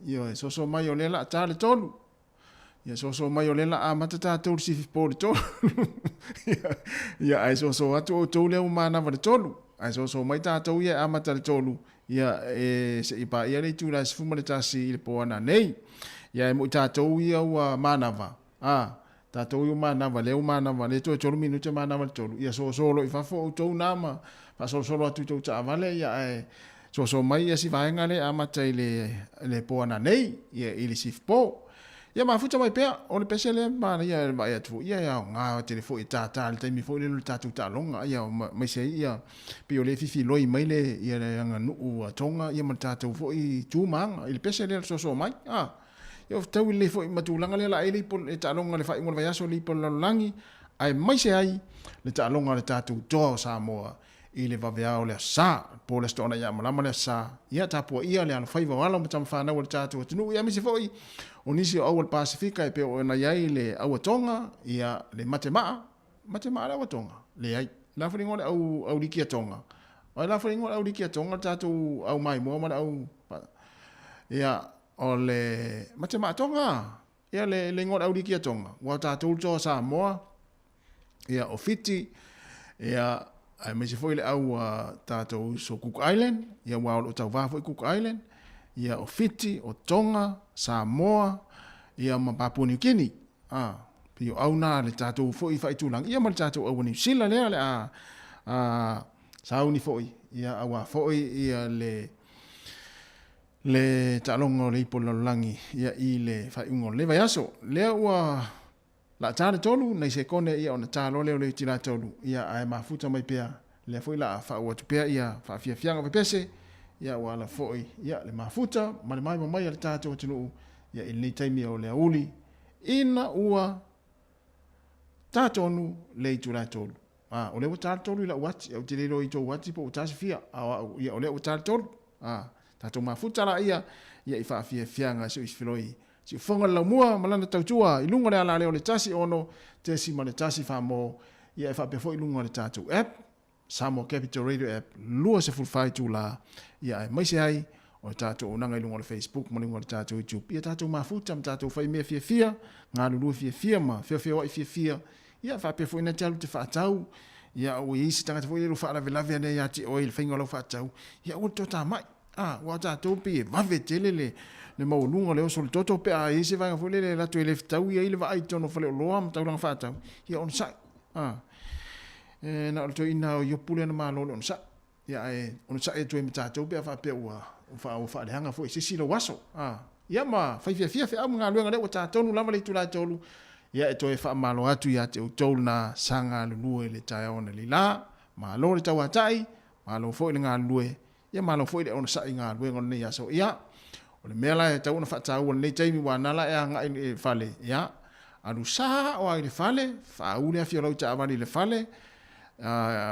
Ioe, soso mai o lea la ta le tolu. Ia soso mai o lea la amata tatou le sifi po le tolu. Ia ai soso atu outou lea ua manava le tolu. Ae soso mai tatou ia e amata le tolu. Ia e se i paia le itula e 11 i le po ana nei. Ia e moi tatou ia ua manava. A, tatou ia ua manava, lea ua manava, lea toe tolu minute manava le tolu. Ia soso loa i fafo outou na ma faasolosolo atu i tou taavale, ia ae soso mai ia si vaega lea e amata i le, le po ananei, ia i le shift po. Ia mafuta mai pea, o le pese lea manaia e vaai atu foi, ia e aoga tele foi e tātā i le taimi foi lele o le tatou taaloga, ia aemaise ai ia pei o lea e fifiloi mai le ia le aganuu a Tonga ia ma le tatou foi tu ma aga i le pese lea o le soso mai. A, ia ua fetaui lelei foi ma tulaga lea la ai le ipo le taaloga i le faaiuga o le vaiaso le ipo o le lalolagi, aemaise ai le taaloga a le tatou toa o Samoa i le vaveao o le Aso Sa, po o le Aso Toonai ia malama le Aso Sa, ia tapuaia le alofaiva o alo ma tamafanau a le tatou atunuu, ia aemaise foi o nisi o au o le Pasefika e pei ona i ai le au a Tonga, ia le Matemaa, Matemaa le au a Tonga? Leai. O le a foi le igoa o le au, au liki a Tonga? O le a foi le igoa o le au liki a Tonga, le tatou au maimoa ma le au, ia, o le Matemaa Tonga, ia le, le igoa o le au liki a Tonga, ua tatou le toa Samoa, ia o Fiti, ia aemaise foi le au a tatou uso Cook Island, ia aua o lo o tauva foi Cook Island, ia o Fiti, o Tonga, Samoa, ia ma Papua New Guinea. A, pei o au na le tatou foi faaitulagi, ia ma le tatou au a Niu Sila lea le a, a sauni foi, ia aua foi ia le le taaloga o le ipo lalolagi ia i le faaiuga o le vaiaso. Lea ua La ta le tolu, nai sekone ia ona ta loa lea o le itula tolu, ia ae mafuta mai pea, lea foi la a faauu atu pea ia faafiafiaga pepese, ia ua ala foi ia le mafuta ma le maimoa mai a le tatou atunuu ia i lenei taimi o le aouli, ina ua ta tonu le itula tolu. A, o lea ua ta le tolu i lau ati, ou te le iloa i tou ati po ua ta se fia, a o au, ia o lea ua ta le tolu. A, tatou mafuta laia ia i faafiafiaga se i filoi Siufofoga le Laumua ma lana tautua i luga o le alaleo o le 16.1 Famo, ia e faapea foi i luga o le tatou app, Samoa Capital Radio App, 24 itula, ia aemaise ai o le tatou auaunaga i luga o le Facebook ma luga o le tatou YouTube. Ia tatou mafuta ma tatou fai mea fiafia, galulue fiafia ma feofeoai fiafia, ia faapea foi na te alu te faatau, ia ua i ai se tagata foi lele ua faalavelave ane ia te oe i le faiga o lau faatau, ia aua le toatamai. A, aua o tatou pei e vave tele le, le maualuga o le oso o le toto pe a i ai se vaega foi lele e alu atu e le fetaui ai le vaai i totonu o faleoloa ma taulaga faatau, ia onosai. A, e na o le toeaina o Iopu lea na malo le onosai. Ia ae onosai atu ai ma tatou pe a faapea ua, ua faaleaga foi e se isi lou aso. A, ia ma fai fiafia feau ma galuega lea ua ta tonu lava le itula e tolu, ia e toe faamalo atu ia te outou lena sa galulue i le taeao analeila. Malo le tauatai, malo foi le galulue, Ia malo foi le onosai i galuega o lenei aso. Ia, o le mea la e tatau ona faataua i lenei taimi aua na la e agai i le fale, ia, alu sao lava i le fale, faauu le afi o lau taavale i le fale,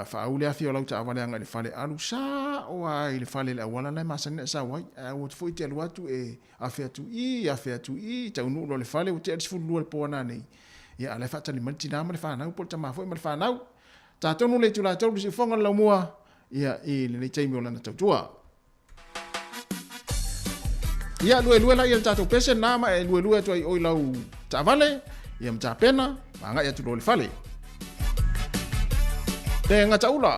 faauu le afi o lau taavale agai i le fale, alu sao lava i le fale i le auala la e masani ona e sau ai. Ae aua foi e te alu atu e afe atu i, afe atu i, taunuu loa i le fale ua tea le 12 i le po a nanei. Ia, a o la e faatali mai le tina ma le fanau po o le tama foi ma le fanau. Ta tonu le itula e tolu i le siufofoga o le laumua, ia i lenei taimi o lana tautua. Ia luelue la ia le tatou pese na ma e luelue atu ai oi lau taavale, ia ma tapena, ma agai atu loa i le fale. Le gataula.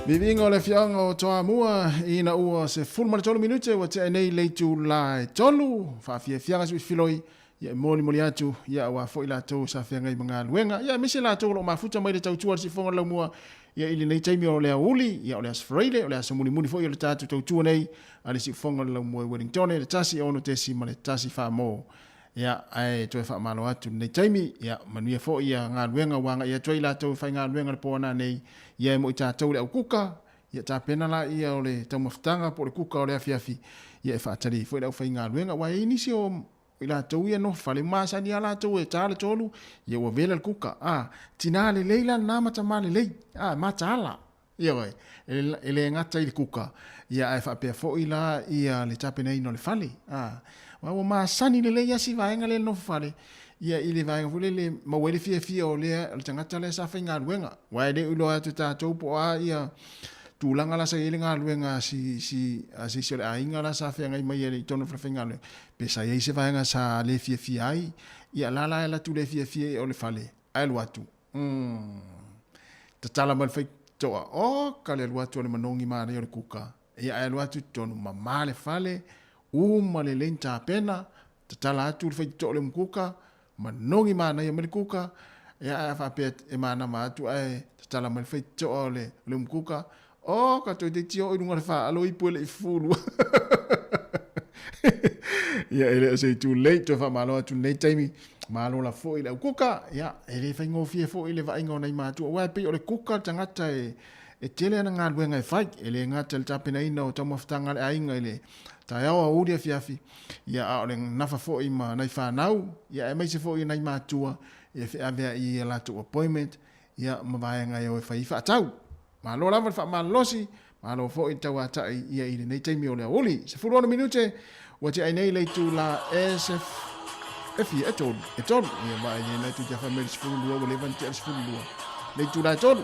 Viviga o le afioaga o Toamua ina ua 13 minute ua tea nei le itula e 3, faafiafiaga suifiloi ia e molimoli atu ia aua foi latou sa feagai ma galuega ia aemaise latou o lo o mafuta mai le tautua a le Siufofoga o le Laumua ia i lenei taimi o le aoauli ia o le Aso Faraile o le aso mulimuli foi o le tatou tautua nei a le Siufofoga o le Laumua i Wellingtone le 1 6.1 Mo. Ia, ae toe faamalo atu i lenei taimi, ia, manuia foi ia galuega ua agai atu ai latou e faigaluega i le po a nanei, ia e mo i tatou le au kuka, ia tapena laia o le taumafataga po o le kuka o le afiafi, ia e faatali ai foi le aufaigaluega, aua e i ai nisi o i latou ia nofo fale, masani lava latou e ta le 3, ia ua vela le kuka, a, tina lelei la lena ma tama lelei, a, mataala. Ioe, e le gata i le kuka, ia ae faapea foi la ia le tapenaina o le fale. A, aua ua masani lelei lava si vaega lea i le nofo fale, ia i le vaega foi lele e maua ai le fiafia o lea, o le tagata lea sa faigaluega. Aua e le o iloa atu e tatou po o a ia tulaga la sa i ai le galuega a si, si, a se isi o le aiga la sa feagai mai i totonu o le falefaigaluega, pe sa i ai se vaega sa le fiafia ai, ia la la e alu atu le fiafia o le fale, ae alu atu, Umm. Tatala mai le faitotoa, oka le alu atu o le manogi manaia o le kuka. Ia ae alu atu i totonu, mama le fale, uma lelei ni tapena, tatala atu le faitotoa o le umukuka, manogi manaia mai le kuka, ia ae a faapea e manama atu ae tatala mai le faitotoa o le umukuka, oka toeitiiti oo i luga o le faalo ipu e le i fulu. Ia e le o se itu lelei, toe faamalo atu i lenei taimi, malo la foi i le au kuka, ia e le faigofie foi le vaaiga o nai matua, aua e pei o le kuka le tagata e, e tele ana galuega e fai, e le gata i le tapenaina o taumafataga a le aiga i le taeao aoauli afiafi, ia a o le nafa foi ma nai fanau, ia aemaise foi nai matua e feaveai i a latou appointment, ia ma vaega e o e fai ai faatau. Malo lava le faamalolosi, malo foi le tauatai ia i lenei taimi o le aoauli. 16 minute ua tea ai nei le itula e se e fia e tolu, e tolu. Ia vaai nei la tu te mai le 12 ua leva ona tea le 12. Le itula e tolu.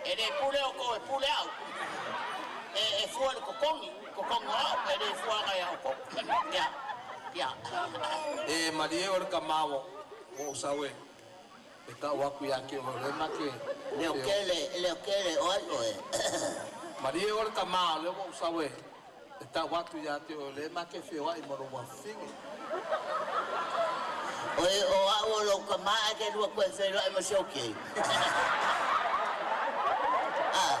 E le pule outou e pule au. E, e fua le totogi, totogi o au, e le fua agai a outou. Ia, ia. E malie o le kamā ua ou sau e e tau atu ia te oe, o lea ma te Leo kele, leo kele, o ai oe. Malie o le kamā o lea ua ou sau e e tau atu ia te oe, o lea ma te feoai ma lou afafine. Oi, o au o lou kamā ae te lua koe feiloai ma si ou kei. Ah.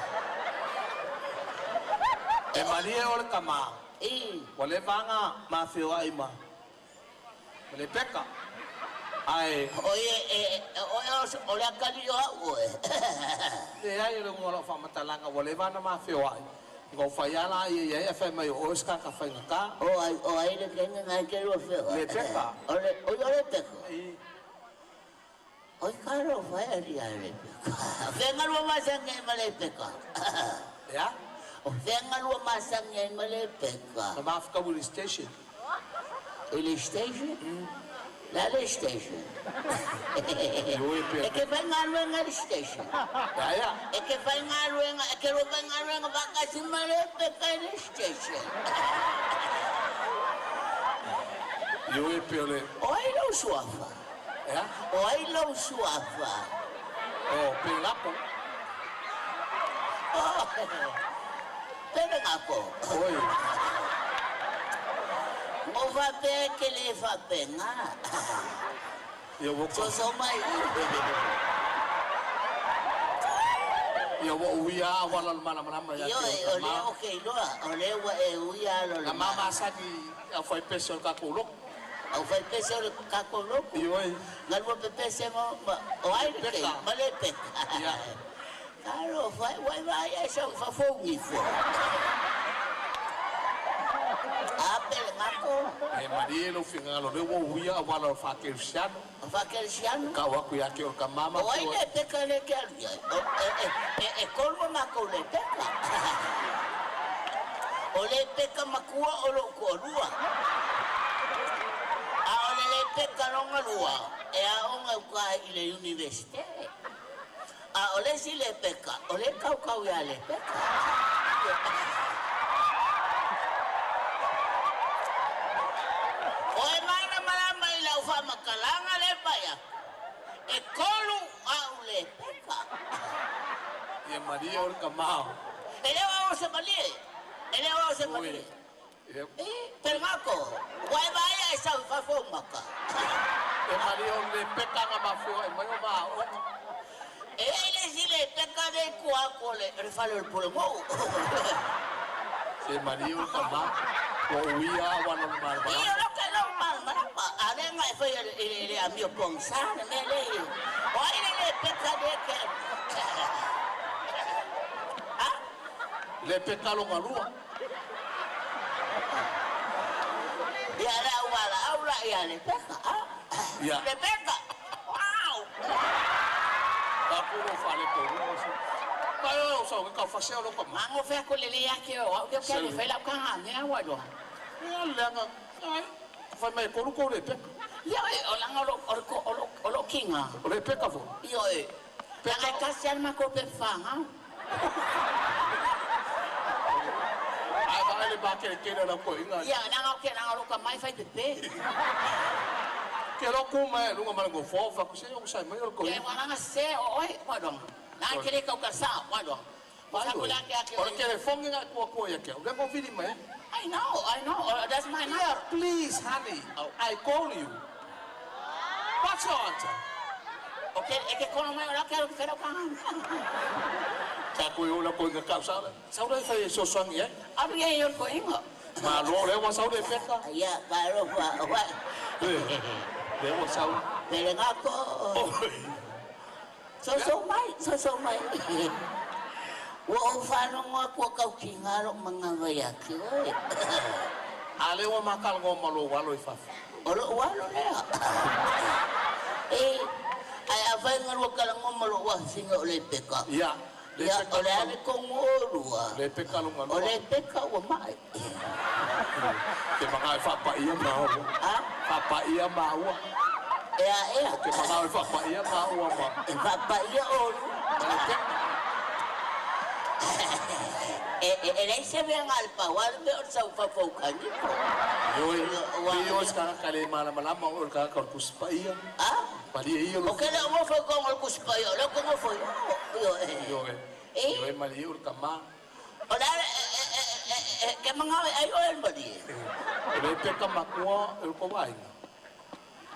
E malie o le kamā. I. Ua leva ona ma feoai ma ma le peka. Ae. Oi e, e, oe o le akalii o au oe. Leai o le uiga o lau faamatalaga ua leva ona ma feoai. Ua ou fai lava laia i ai ae fai mai o oe se tagata faigata. O ai, o ai le kenge ngai ke lua feoai. Le peka. O le, oi o le peka. Oi ka ro fai ali a le peka. Fenga lua masangi ai ma le peka. Ea? O fenga lua masangi ai ma le peka. Na mafutaui i le station. I le station? Le a le station? E ke faigaluega i le station. E ke faigaluega, e ke lua faigaluega faatasi ma le peka i le station. O ai lou suafa? O ai lou suafa? O Pelapo. O Pelegapo. Oi. Mo faapea e te le faapena. Ia ua Soso mai. Ia ua ou uia lava auala o le malamalama ia te oe Ioe, o lea tama. ou te iloa, o lea ua e uia ala o le Na mamasani i au faipese o le tatou lotu. Au faipese o le tatou lotu? Ioe. Na lua pepese ma, ma, o ai le Peka. Ma le peka. Ia. Talofa e, ua e vaai ae sau i fafo o nifo. A pele ngako. E malie lou finagalo lea ua uia auala o le faakelisiano. O faakelisiano. Kau aku ia ke o le kamama. O ai le peka le ke alu iai. E kolu a makou le peka. O le peka makua o lou koalua. A o le le peka longa lua, e aoga i uka i le universite. A o le isi le peka, o le kaukau ia le peka. O e mana malama i lau faamatalaga le pai aku. E kolu au le peka. Ia malie o le kamao. E le o se malie. E le o se malie. E, Pelengako, ua e vaai e sau i fafo o maka. E malie o le peka nga mafua e mai o maoga. E ai le isi le peka le kua aku o le fale o le pule mou. Se malie o le kamao. Ua uia auala o le malamalama. Ia o ke lau malamalama. A le nga e fai e le amio pongsa le mea le. O ai le le peka le ke. Le peka longa lua. Ia le au wala au la ia le peka. Ia. Le peka. Wow. Ka puro fale ko lu so. Ka yo so ka fa se lo ka ma. Mango fe ko le le ya ke o au ke ke le fe la ka ha me wa do. Ia le nga ai fa mai ko ko le peka. Ia e o la ngolo o ko o lo kinga. O le peka fo. Ia e. Peka ka se ma ko pe fa ha. Ai va le ba ke ke la ko inga. Ia na ngau ke na ngau ka mai fai pe pe. Ke lo ku mai lunga ma ngo fo fa ku se o sai mai o ko. Ke wa nga se o oi wa dong. Na ke le ka sa wa dong. Wa ku la ke ke. O le telefone nga ku ku ya ke. O le ko vili mai. I know. That's my number. Yeah, please, honey. I call you. What's your answer? Okay, e ke kono mai ora ke ro ke ro ka. Ka ko yo la ko nga ka sa. Sa ora fa so swang ye. Aru ye yo ko inga. Ma lo le wa sa ora peka. Ya, ba ro wa wa. Le wa sa. Pele nga ko. So so mai, so so mai. Ua o whanonga kua kau ki ngaro mga vai ake oe. A le ua makala ngō malo walo i fafa. O lo walo lea. E, ai a whai ngarua kala ngō malo wa singa o le peka. Ia. Ia, o le ale kongo o rua. Le peka longa lua. O le peka ua mai. Te mga e whapaia maua. Ha? Whapaia maua. Ea, ea. Te mga e whapaia maua ma. E whapaia o rua. Ma le peka. E lei se mea ngā le pau, ale mea o le sau fafau kaniko. Ioi, ioi se kaka le malamalama o le kaka o le kusipaia. A? Malie ia O ke le o ngofo kongo le kusipaia, o le o ngofo i. Ioi, ioi malie o le kama. O le ale, ke mangawe ai o el malie. O le peka makua e le kowainga.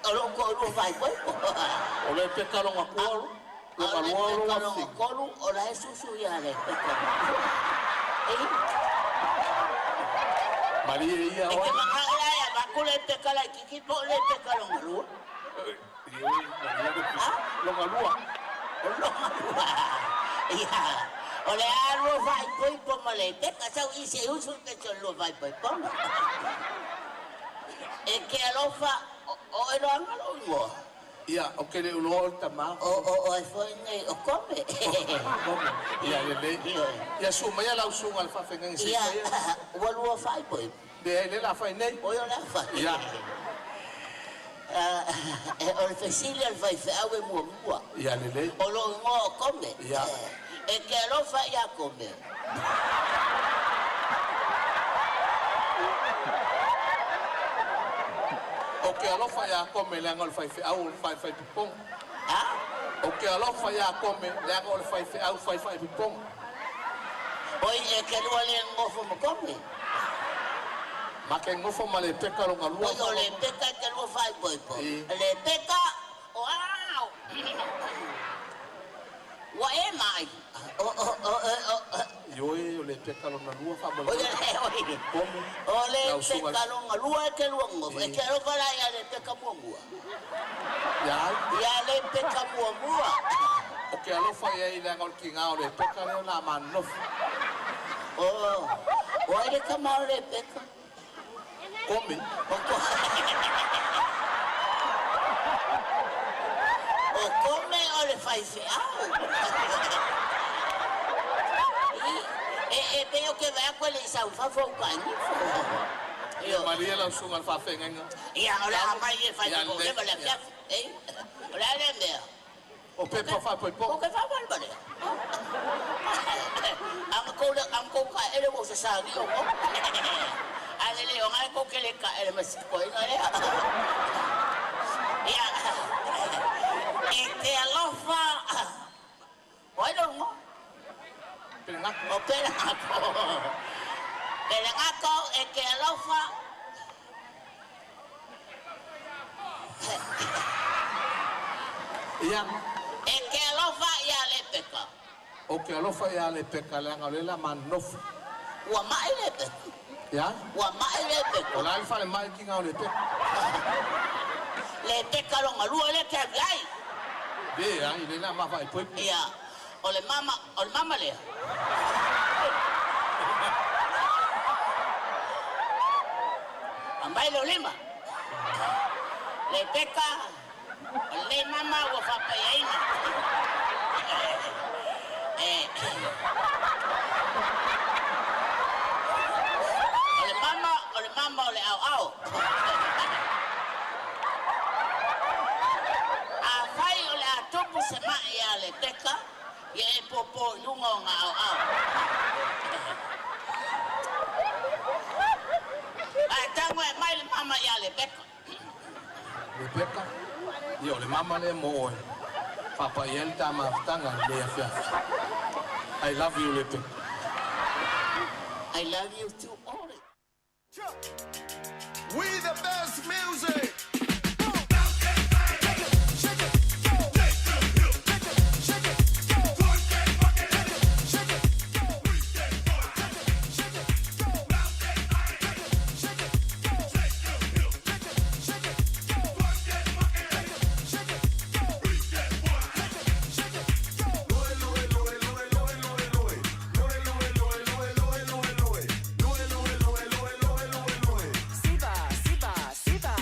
O le o ko rua vai koe. O le peka longa kua, longa lua o longa longa kolu, o la e susu ia le peka makua. Marie ia E ke manga o la ia maku le peka la kiki po le peka longa lua. Ioi, malie longa lua. Longa lua. Ia. O le a rua vai poi po ma le peka sau i se usu te so rua vai poi po. E ke alofa o e loanga lo ingoa. Ia, o ke le uloa o le tamā. O e foi nei, o kome. Kome. Ia, le lei. Ia, su mai ala usunga le whawhengangi se. Ia, ua lua whai poi. Le, le la whai nei. O la whai. Ia. O le fesili al whai wheau e mua mua. Ia, le lei. O lo ingoa o kome. Ia. E ke alofa ia kome. O ke alofa ia kome le anga o le whai wheau o le whai whai pipong. Ha? O ke alofa ia kome le anga o le whai wheau whai whai pipong. Oi, e ke lua le ngofo mo kome. Ma ke ngofo ma le peka longa lua. Oi, o le peka e ke lua whai poi po. Le peka, o au. Ua e mai. O. Ioi, o le peka longa lua wha Oi, oi. O le peka longa lua e ke lua ngofo. E ke alofa la ia le peka mua mua. Ia? Ia le peka mua mua. O ke alofa ia i le anga o le ki ngā o le peka leo nā manofo. O, o ai le kama o le peka. kome. O kome o le faifeau. E e pe o ke va ko le sa fa fo ka ni. Ia malie lau susuga i le faafeagaiga. Ia o le a mai e fai Ia ko le lelei. le Ia. fia. E. O le a le mea. O pepa faapoipo. O ke fa fa le. Ang ko le ang ko ka ele wo sa sa ni o ko. Ale le o ngai ko ke le ka ele mas ko ina le. Ia. E te alofa. Oi lo ngo. Pelengako. O pelengako. Pelengako e te alofa. Ia. E te alofa ia le peka. O ke alofa ia le peka leaga o le la manofo. Ua mai le peka. Ia. Ua mai le peka. O la le falemai kiga o le peka. Le peka longa lua le ke ai. Le ai le la mafaaipoipo. Ia. O le mama, o le mama lea. Amai le lima. Le peka, o le mama ua faapaiaina. Eh, o le mama, o le mama o le aoao. Afai o le a tupu se mai ia le peka, ia e popo i luga o ngā aoao. Ae tago e mai le mama ia le peka. Le peka. Ia o le mama lea mo oe. Faapaia ai le ta mafutaga i lenei afiafi. I love you le peka. I love you too, all. We the best music. Siva, siva, siva.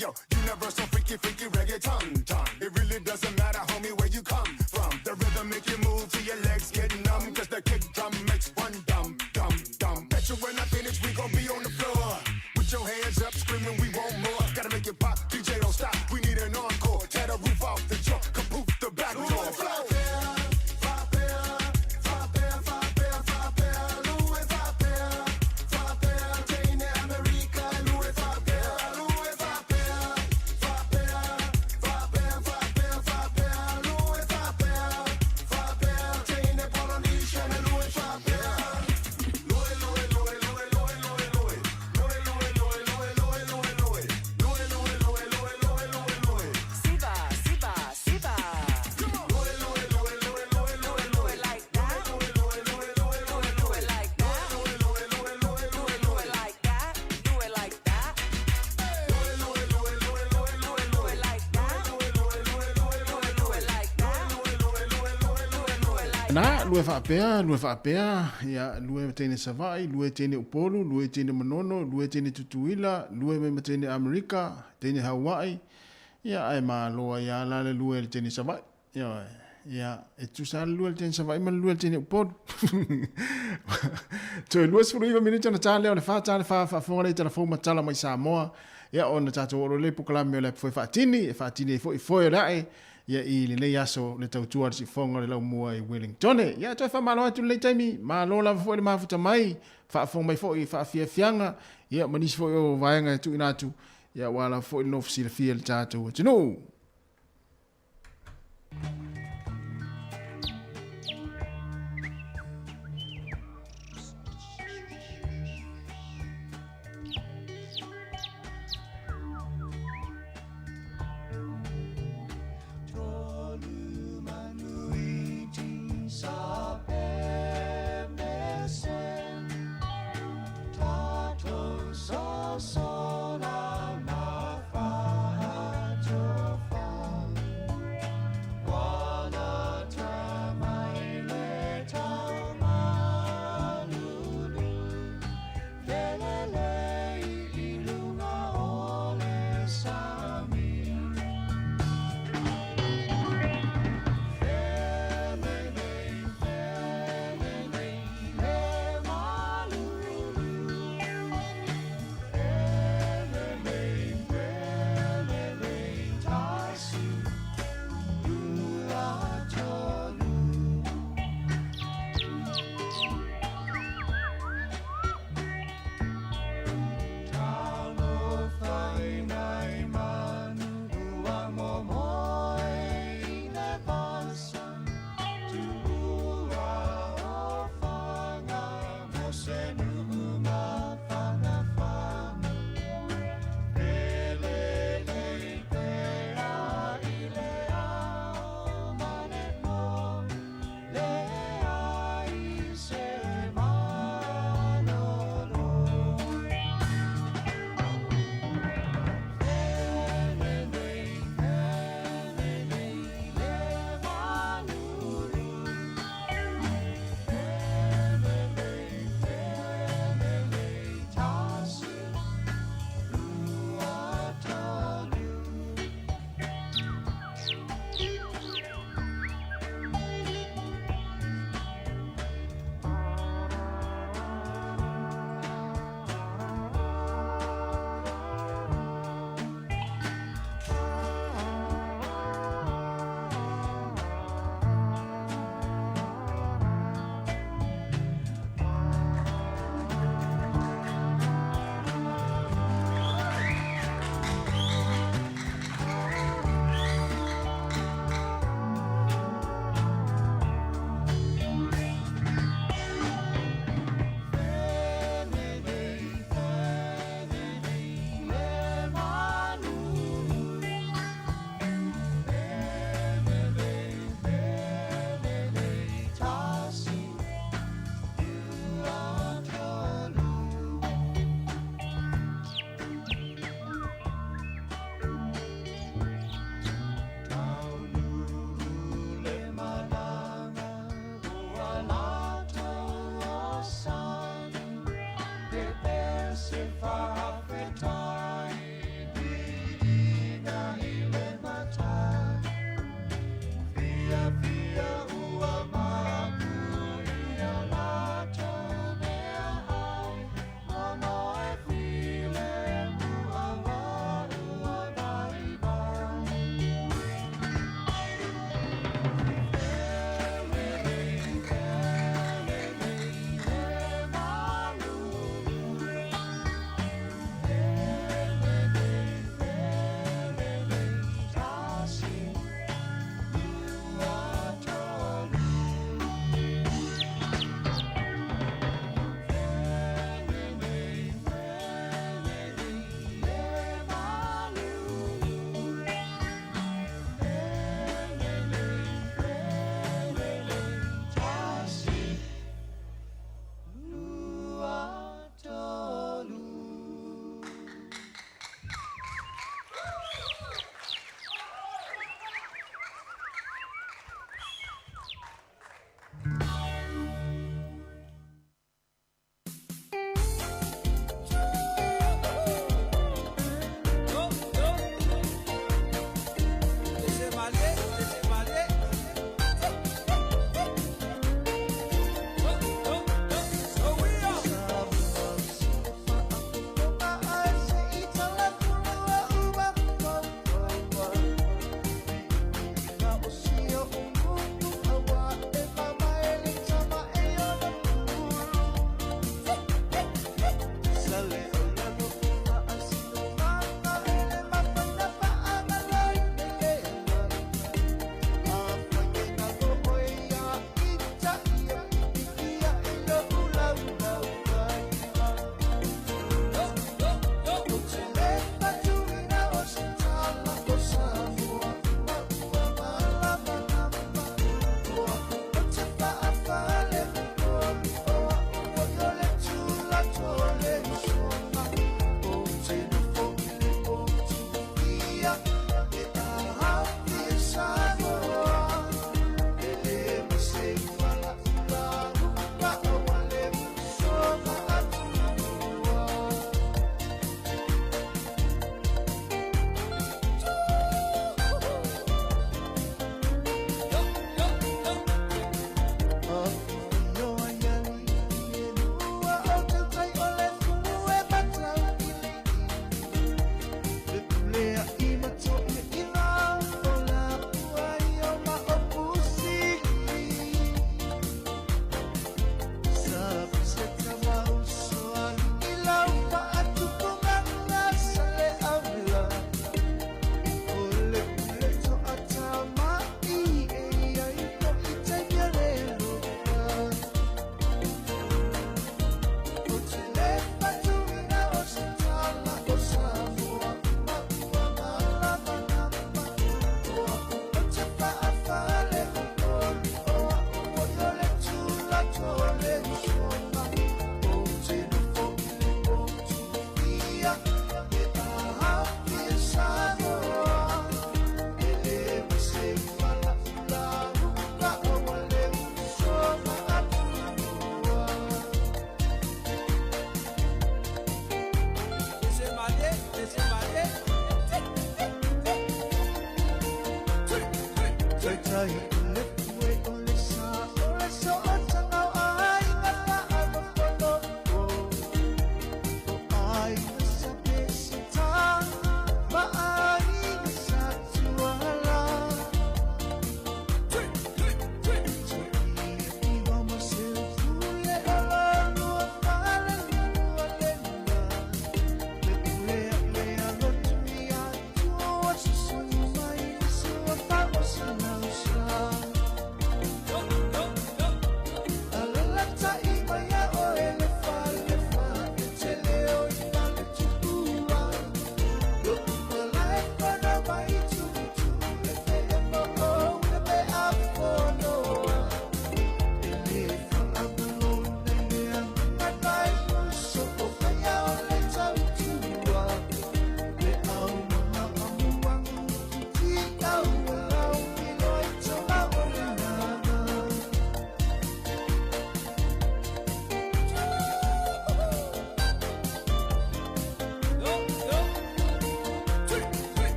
yo, universal freaky freaky reggaeton ton. It really doesn't matter, homie, where you come from. The rhythm make you move till your legs get numb. Cause the kick drum makes one dumb, dumb, dumb. Bet you when I finish, we gon' be on the floor. With your hands up, screaming, we want more. Gotta make it pop, DJ don't stop. We need an encore. Tear the roof off the truck, kapoof the back door. Siva, siva, siva. Do it like that. Do it like that. Do it like that. Do it like that. Do it like that. Do it like that. Do it like Na, lua faapea, lua faapea, ia, lua teine Savaii, lua teine Upolu, lua teine Manono, lua teine Tutuila, lua mai ma teine Amerika, teine Hawaii, ia, ae malo ai lava la le lua i le teine Savaii. Ioe, ia, e tusa lava le lua i le teine Savaii ma le lua i le teine Upolu. Toe 29 minute ona ta lea o le fa ta le fa faafofoga lea i tala fou ma tala mai Samoa. Ia ona tatou oo loa lea i polokalame o le Apu Foe Faatini, e faatini ai foi foe o le ae, ia i lenei aso le tautua a le siufofoga o le laumua i Wellingtone. Ia toe faamalo atu i lenei taimi, malo lava foi le mafuta mai, faafofoga mai foi i faafiafiaga, ia ma nisi foi o vaega e tuuina atu, ia aua lava foi le nofo silafia i le tatou atunuu.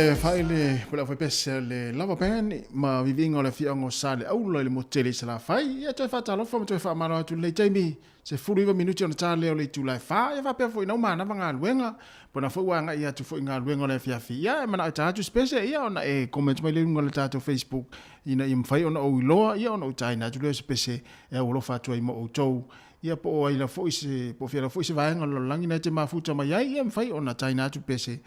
E faile pula fai pese le lava pen ma vivinga o le afioaga o sa le aula i le motu tele i Salafai. Ia toe faatalofa ma toe faamalo atu lenei taimi se 19 minuti ona ta lea o le itula e 4. Ia faapea foi nau manava galuega pona foi ua agai atu foi i galuega o le afiafi. Ia e manao e ta atu se pese ia ona e comment mai lea i luga o le tatou Facebook ina ia mafai ona ou iloa ia ona ou taina atu lea o se pese e aualofa atu ai mo outou. Ia po o ai la foi se, po o fea la foi se vaega o le lalolagi na e te mafuta mai ai, ia mafai ona taina atu pese,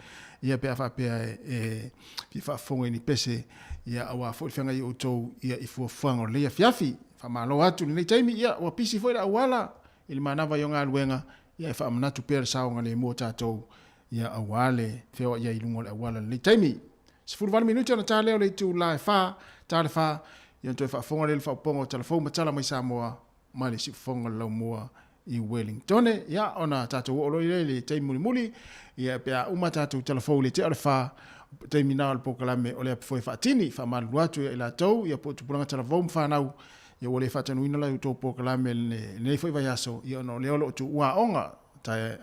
ia pe a faapea e, e fia faafofoga i ni pese, ia aua foi le feagai o outou ia i fuafuaga o lenei afiafi. Faamalo atu i lenei taimi, ia ua pisi foi le auala i le manava i o galuega, ia e faamanatu pea le saogalemu o tatou, ia aua le feoai ai i luga o le auala i lenei taimi. 18 minute ona ta lea o le itula e 4, ta le 4, ia ona toe faafofoga lea i le faaopoopoga o Tala Fou ma Tala mai Samoa mai le siufofoga o le laumua i Wellingtone. Ia, ona tatou oo loa lea i le taimi mulimuli, ia, pe a uma tatou tala fou i le tea o le fa, taimi na o le polokalame o le apu foe faatini. Faamalulu atu ia i latou, ia po o tupulaga talavou ma fanau, ia ua le faatanuina la outou polokalame i lenei foi vaiaso, ia ona o lea o lo o tuua aoga, tae,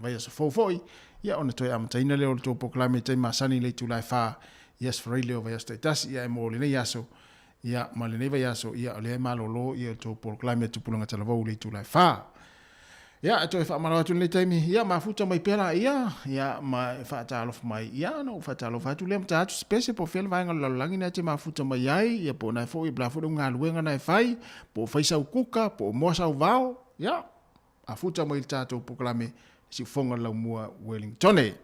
vaiaso fou foi, ia ona toe amataina lea o le tou polokalame i taimi masani i le itula e fa, i Aso Faraile o vaiaso taitasi, ia e mo lenei aso, Ia, ma lenei vaiaso, ia, o lea e malolo ia le tou polokalame a Tupulaga Talavou i le itula e fa. Ia, e toe faamalo atu i lenei taimi, ia, mafuta mai pea laia, ia, ma e faatalofa mai, ia, ona ou faatalofa atu lea ma ta atu se pese po o fea le vaega o le lalolagi na e te mafuta mai ai, ia, po o na foi, po o le a foi lau galuega na e fai, po o fai sau kuka, po o moa sau vao, ia, mafuta mai i le tatou polokalame Siufofoga o le Laumua Wellingtone.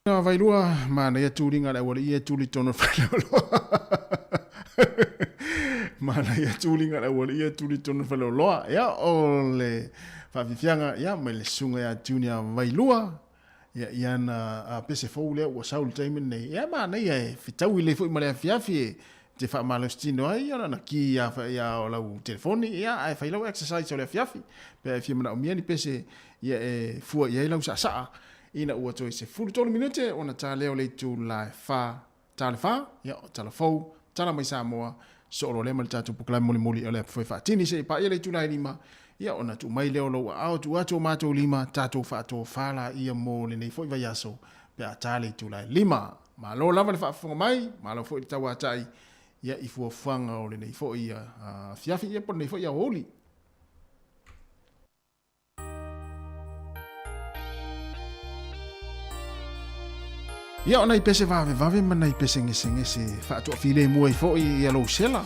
Na Vailua, manaia tuliga a le aualii ia e tuli i totonu o le faleoloa. Manaia tuliga a le aualii ia e tuli i totonu o le faleoloa. Ia, o le faafiafiaga, ia, mai le susuga ia Junior Vailua, ia, i ana pese fou lea ua sau i le taimi lenei. Ia, manaia e fetaui lelei foi ma le afiafi e te faamalositino ai, ia ona ki ia o lau telefoni, ia, ae fai lau exercise o le afiafi, pe a e fia manaomia ni pese, ia, e fua i ai lau saasaa. Ina ua toe 13 minute ona ta lea o le itula e fa, ta le fa, ia o tala fou, tala mai Samoa, soo loa lea ma le tatou polokalame mulimuli o le apu faatini seia paia le itula e 5, ia ona tuu mai lea o lou aao tuu atu o matou lima, tatou faatofa laia mo lenei foi vaiaso pe a ta le itula e 5. Malo lava le faafofoga mai, malo foi le tauatai ia i fuafuaga o lenei foi afiafi ia po o lenei foi aoauli. Ia, o nai pese vavevave ma nai pese gesegese faatoafilemu ai foi ia lou sela.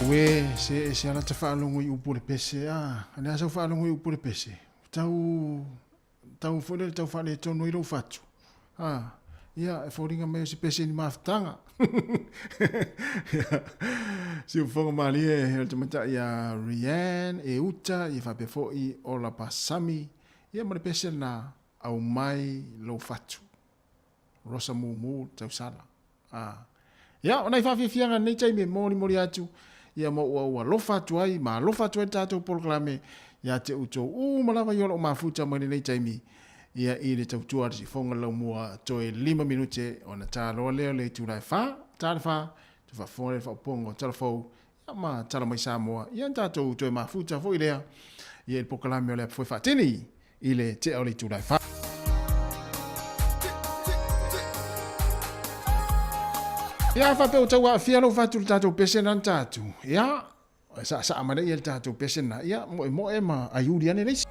Ue, se e se ala ta faalogo i upu o le pese, a, a le a sau faalogo i upu o le pese, tau, tau foi lele tau faaletonu ai lou fatu. A, ia, e foliga mai o se pese ni mafutaga. Ia, siufofoga malie o le tamaitai ia Rianne e uta, ia faapea foi Ola Pasami, ia ma le pese lena, aumai lou fatu. Rosa Mumu tausala. A. Ia, o nai faafiafiaga lenei taimi e molimoli atu, ia ma ua ua alofa atu ai, ma alofa atu ai le tatou polokalame ia te outou uma lava i o loo mafuta mai lenei taimi, ia i le tautua a le sifoga laumua toe 5 minute ona ta loa lea o le itula e 4, ta le 4, te faafofoga lea i le faaopoopoga o tala fou, ia ma tala mai Samoa, ia na tatou toe mafuta foi lea, ia i le polokalame o le Apu Foe Faatini i le tea o le itula e 4. Ia, faapea ua tau aafia lou fatu i le tatou pese lena na ta atu. Ia, saasaa mai lea i le tatou pese lena. Ia, moemoe ma aiuli ane le isi.